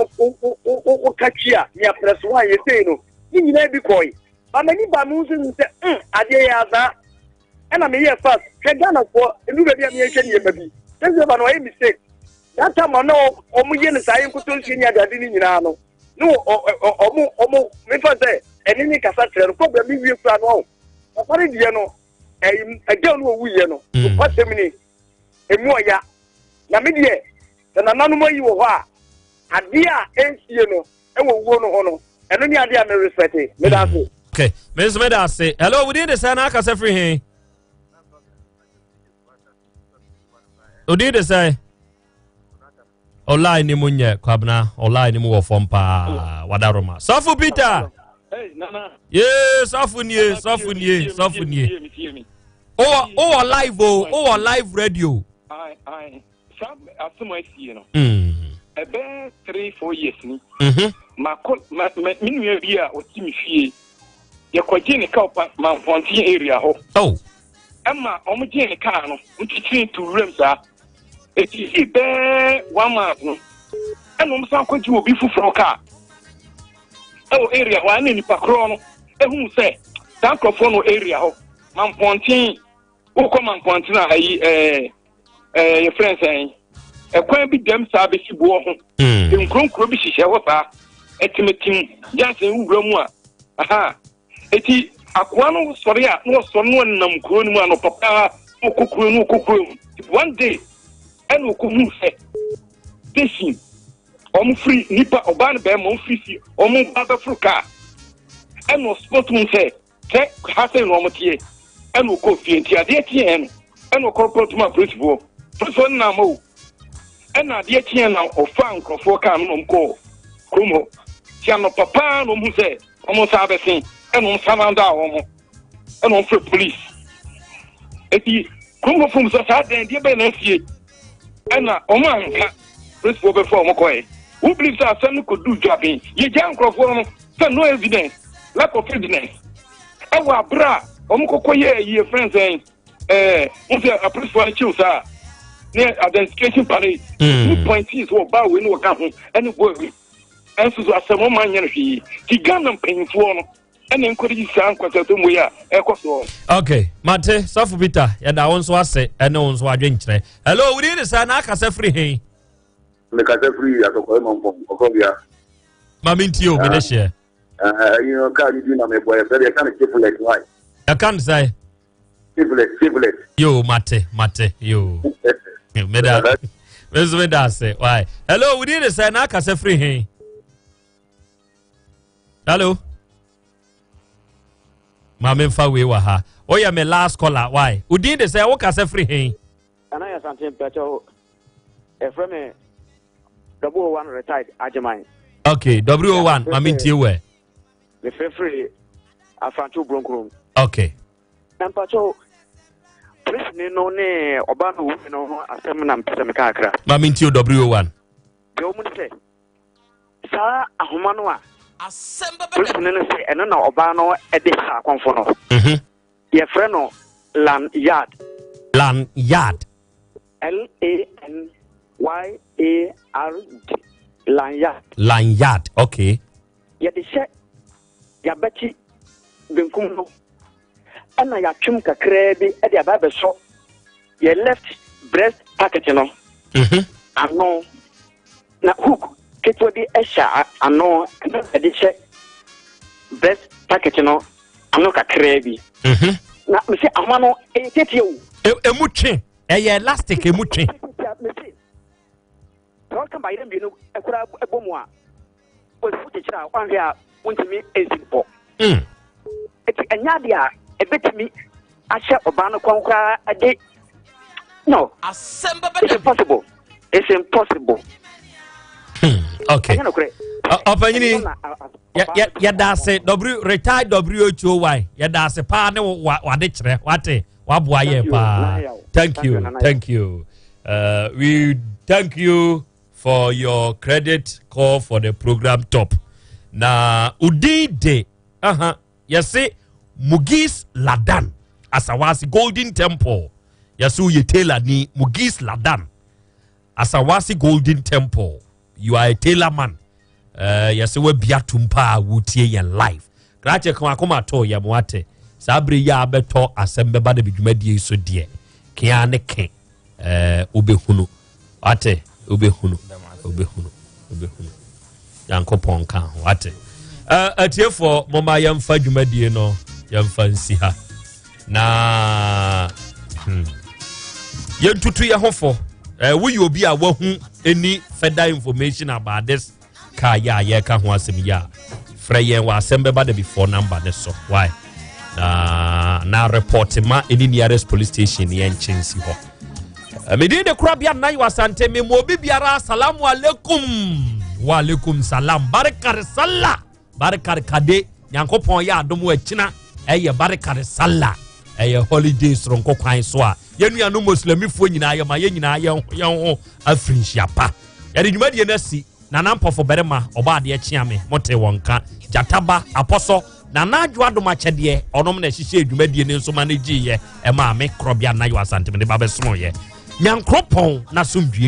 woka twi a nea press one yɛsei no ne nyinaa bi kɔe ba m'ani ba me ho so hu sɛ mm adeɛ yɛ azaa ɛna meyɛ fast hwɛ Ghanafoɔ ɛnu baabi a meyɛhwɛ nneɛma bi sɛ sɛ ba no ɔyɛ mistake that time ɔno ɔmo yɛ no saa yɛ nkoto nsuo ne adeade no nyinaa no ne ɔmo ɔmo mefa sɛ ɛne ne kasa kyerɛ no kɔbea me wie kura no ɔho papa no deɛ no ɛyi ɛgya no owu yɛ no nokwasɛm ni emu ɔya na me deɛ sɛ nananom ayi wɔ hɔ a adeɛ a ɛnsie no ɛwɔ wuo no ho no ɛno ne adeɛ a me respect meda ase. Okay, me nso meda ase. Hello, wodin de sɛ na akasa firi he? Odin de sɛ? Ɔlai ne mu nyɛ kwabena, ɔlai ne mu wɔ fam paa, wadaroma. Sɔfo Peter! Hey, Nana. Yee, sɔfo nie, sɔfo nie, sɔfo nie. Wowɔ wowɔ live o, wowɔ live radio. Aye, aye. Saa asɛm a asie no. Ɛbɛyɛ 3, 4 years ni. Makɔ ma ma me nua bi a ɔte me fie. Yɛkɔgye ne kaa pa Mampɔnten area hɔ. Oh. Ɛma wɔn gyee ne kaa no, wɔkyekyere to wuram saa. Esisii bɛɛ one month no, ɛna wɔn san kɔgye obi foforɔ kaa ɛwɔ area hɔ a ɛna nipa korɔ no ehu sɛ saa nkorɔfoɔ no area hɔ Mampɔnten wokɔ Mampɔnten a ayi ɛɛ ɛɛ yɛfrɛ nsɛn ɛkwan bi dɛm saa bɛsi boɔ ho nkuronkuro bi hyehyɛ hɔ saa ɛtimetim junction wura mu a aha eti akoa no sɔre a na ɔsɔre no ɔnam kuro no mu anɔpa paa na ɔkɔ kuro no ɔkɔ kuro mu one day ɛna ɔkɔ hu sɛ station wɔn firi nipa ɔbaa no bɛrima wɔn firi fi wɔn ba bɛforo kaa ɛna ɔspɔt mu sɛ sɛ ha sɛ na wɔn teɛ ɛna ɔkɔ fie nti adeɛ kyeɛ no ɛna ɔkɔ report ma polisifoɔ polisifoɔ no nam o ɛna adeɛ kyeɛ na ɔfa nkurɔfoɔ kaa no na wɔn kɔɔ kurom hɔ ti anɔpa paa na wɔn hu sɛ wɔn nsa abɛsen ɛna wɔn san da wɔn ho ɛna wɔn frɛ polisi eti kurom hɔ fom sɛ saa dan deɛ bɛyɛ na asie ɛna wɔn anka polisifoɔ bɛfa wɔn kɔɛ wo believe sɛ asɛm no kɔdu dwaben yɛgya nkurɔfoɔ no sɛ no evidence lack of evidence ɛwɔ abere a wɔn kɔkɔ yɛ ɛyi efɛn sɛn ɛɛ n sɛ apolisifoɔ no kyew saa ne identification parade ne pointees wɔ baa wei ne wɔka ho ɛne boy wei ɛnso so asɛm ɔma nyɛ no hwee ti Ghana mpanyinfoɔ no ɛna nkɔde saa nkwasasɛm wei a ɛkɔ soɔ. Okay, mate sɔfo Peter yɛda wo nso ase ɛne wo nso adwenkyerɛ. Hello, wodi ne sɛ na akasa firi he? Mekasa firi Asɔkɔre Mampɔn, Ɔkɔbea. Ma mentie o, mede hyeɛ. Ɛyi no kaa no bi na mebɔ yɛfrɛ deɛ yɛka no Chevrolet why? Yɛka no sɛ? Chevrolet, Chevrolet. Yo, mate, mate, yo. Meda, me nso meda ase, why? Hello, wodi ne sɛ na akasa firi he? Hello. Maame nfa wei wɔ ha. Woyɛ me last caller, why? Wodin de sɛ wokasa firi he? Nana yɛ Asante mpɛkyɛw yɛfrɛ me WO1 retired Agyeman. Okay, WO1 maame ntie wɛ. Mefrɛfrɛ Afrancho Bronkrom. Okay. Na mpakyɛw polisini no ne ɔbaa no owui no ho asɛm na mpɛ sɛ meka akra. Maame ntie WO1. Deɛ ɔmu ne sɛ saa ahoma no a polisini no sɛ ɛno na ɔbaa no de ha akɔmfo no. Yɛfrɛ no lan yard. Lan yard. L A N Y A R D. Lanyard. Lanyard, okay. Yɛde hyɛ yɛabakyi benkum no ɛna yɛatwem kakraa bi de aba abɛsɔ yɛ left breast pocket no ano na hook ketewa bi hyɛ ano ɛna yɛde hyɛ breast pocket no ano kakraa bi. Na mese ahoma no ɛyɛ tietie o. Emu twe ɛyɛ elastic emu twe. Mese sɛ ɔka bayerɛ mmienu koraa bɔ mu a ɔsi kyekyere a ɔnhwɛ a wontumi nsi pɔ. Eti ɛnyɛ adeɛ a ɛbɛtumi ahyɛ ɔbaa no kɔn koraa de no. It's impossible. It's impossible. Okay. Ɔpanyini yɛda ase W retired WHOY yɛda ase paa ne wade kyerɛ wate waboa yɛ paa. Thank you, thank you. We thank you for your credit call for the program top. Na udin de aha yɛse Mugis Ladan Asawase Golden Temple yɛse woyɛ tailor ni Mugis Ladan Asawase Golden Temple you are a tailor man. Yɛsɛ wabia tom paa wotie yɛn live krakye kan akoma to yɛn mo ate saa bere yi a abɛtɔ asɛm bɛba de dwumadie yi so deɛ kea ne ke wobɛhunu wate wobɛhunu wobɛhunu wobɛhunu nyankopɔn ka ho wate atiefoɔ moma yɛmfa dwumadie no yɛmfa nsi ha na yɛntutu yɛ ho fo. Woyɛ obi a wahu any further information about this car yɛ a yɛka ho asɛm yi a frɛ yɛn wɔ asɛm bɛba da before number ne so why na na report ma any nearest police station yɛn nkyɛn si hɔ. Medin de korabea nnan wɔ Asante me mu obi biara assalamu alaikum wa alaikum salam barikar sallah barikar kade. Nyankopɔn yɛ adom akyina ɛyɛ Barikade Sallah, ɛyɛ holiday soronko kwan so a yɛn nuanom Muslimifoɔ nyinaa yɛma yɛn nyinaa yɛn ho afiri nhyia pa. Yɛde dwumadie no asi Nana Mpɔfo Barima ɔbɔ adeɛ kyea me mote wɔn nka Gyataba Apɔsɔ Nana Adwo Adom akyɛdeɛ ɔnom na ɛhyehyɛ dwumadie no nso ma no gyeeɛ ɛmaa me Korɔbea Nayo Asante mede ba bɛsonoeɛ. Nyankoropɔn n'asomdwie.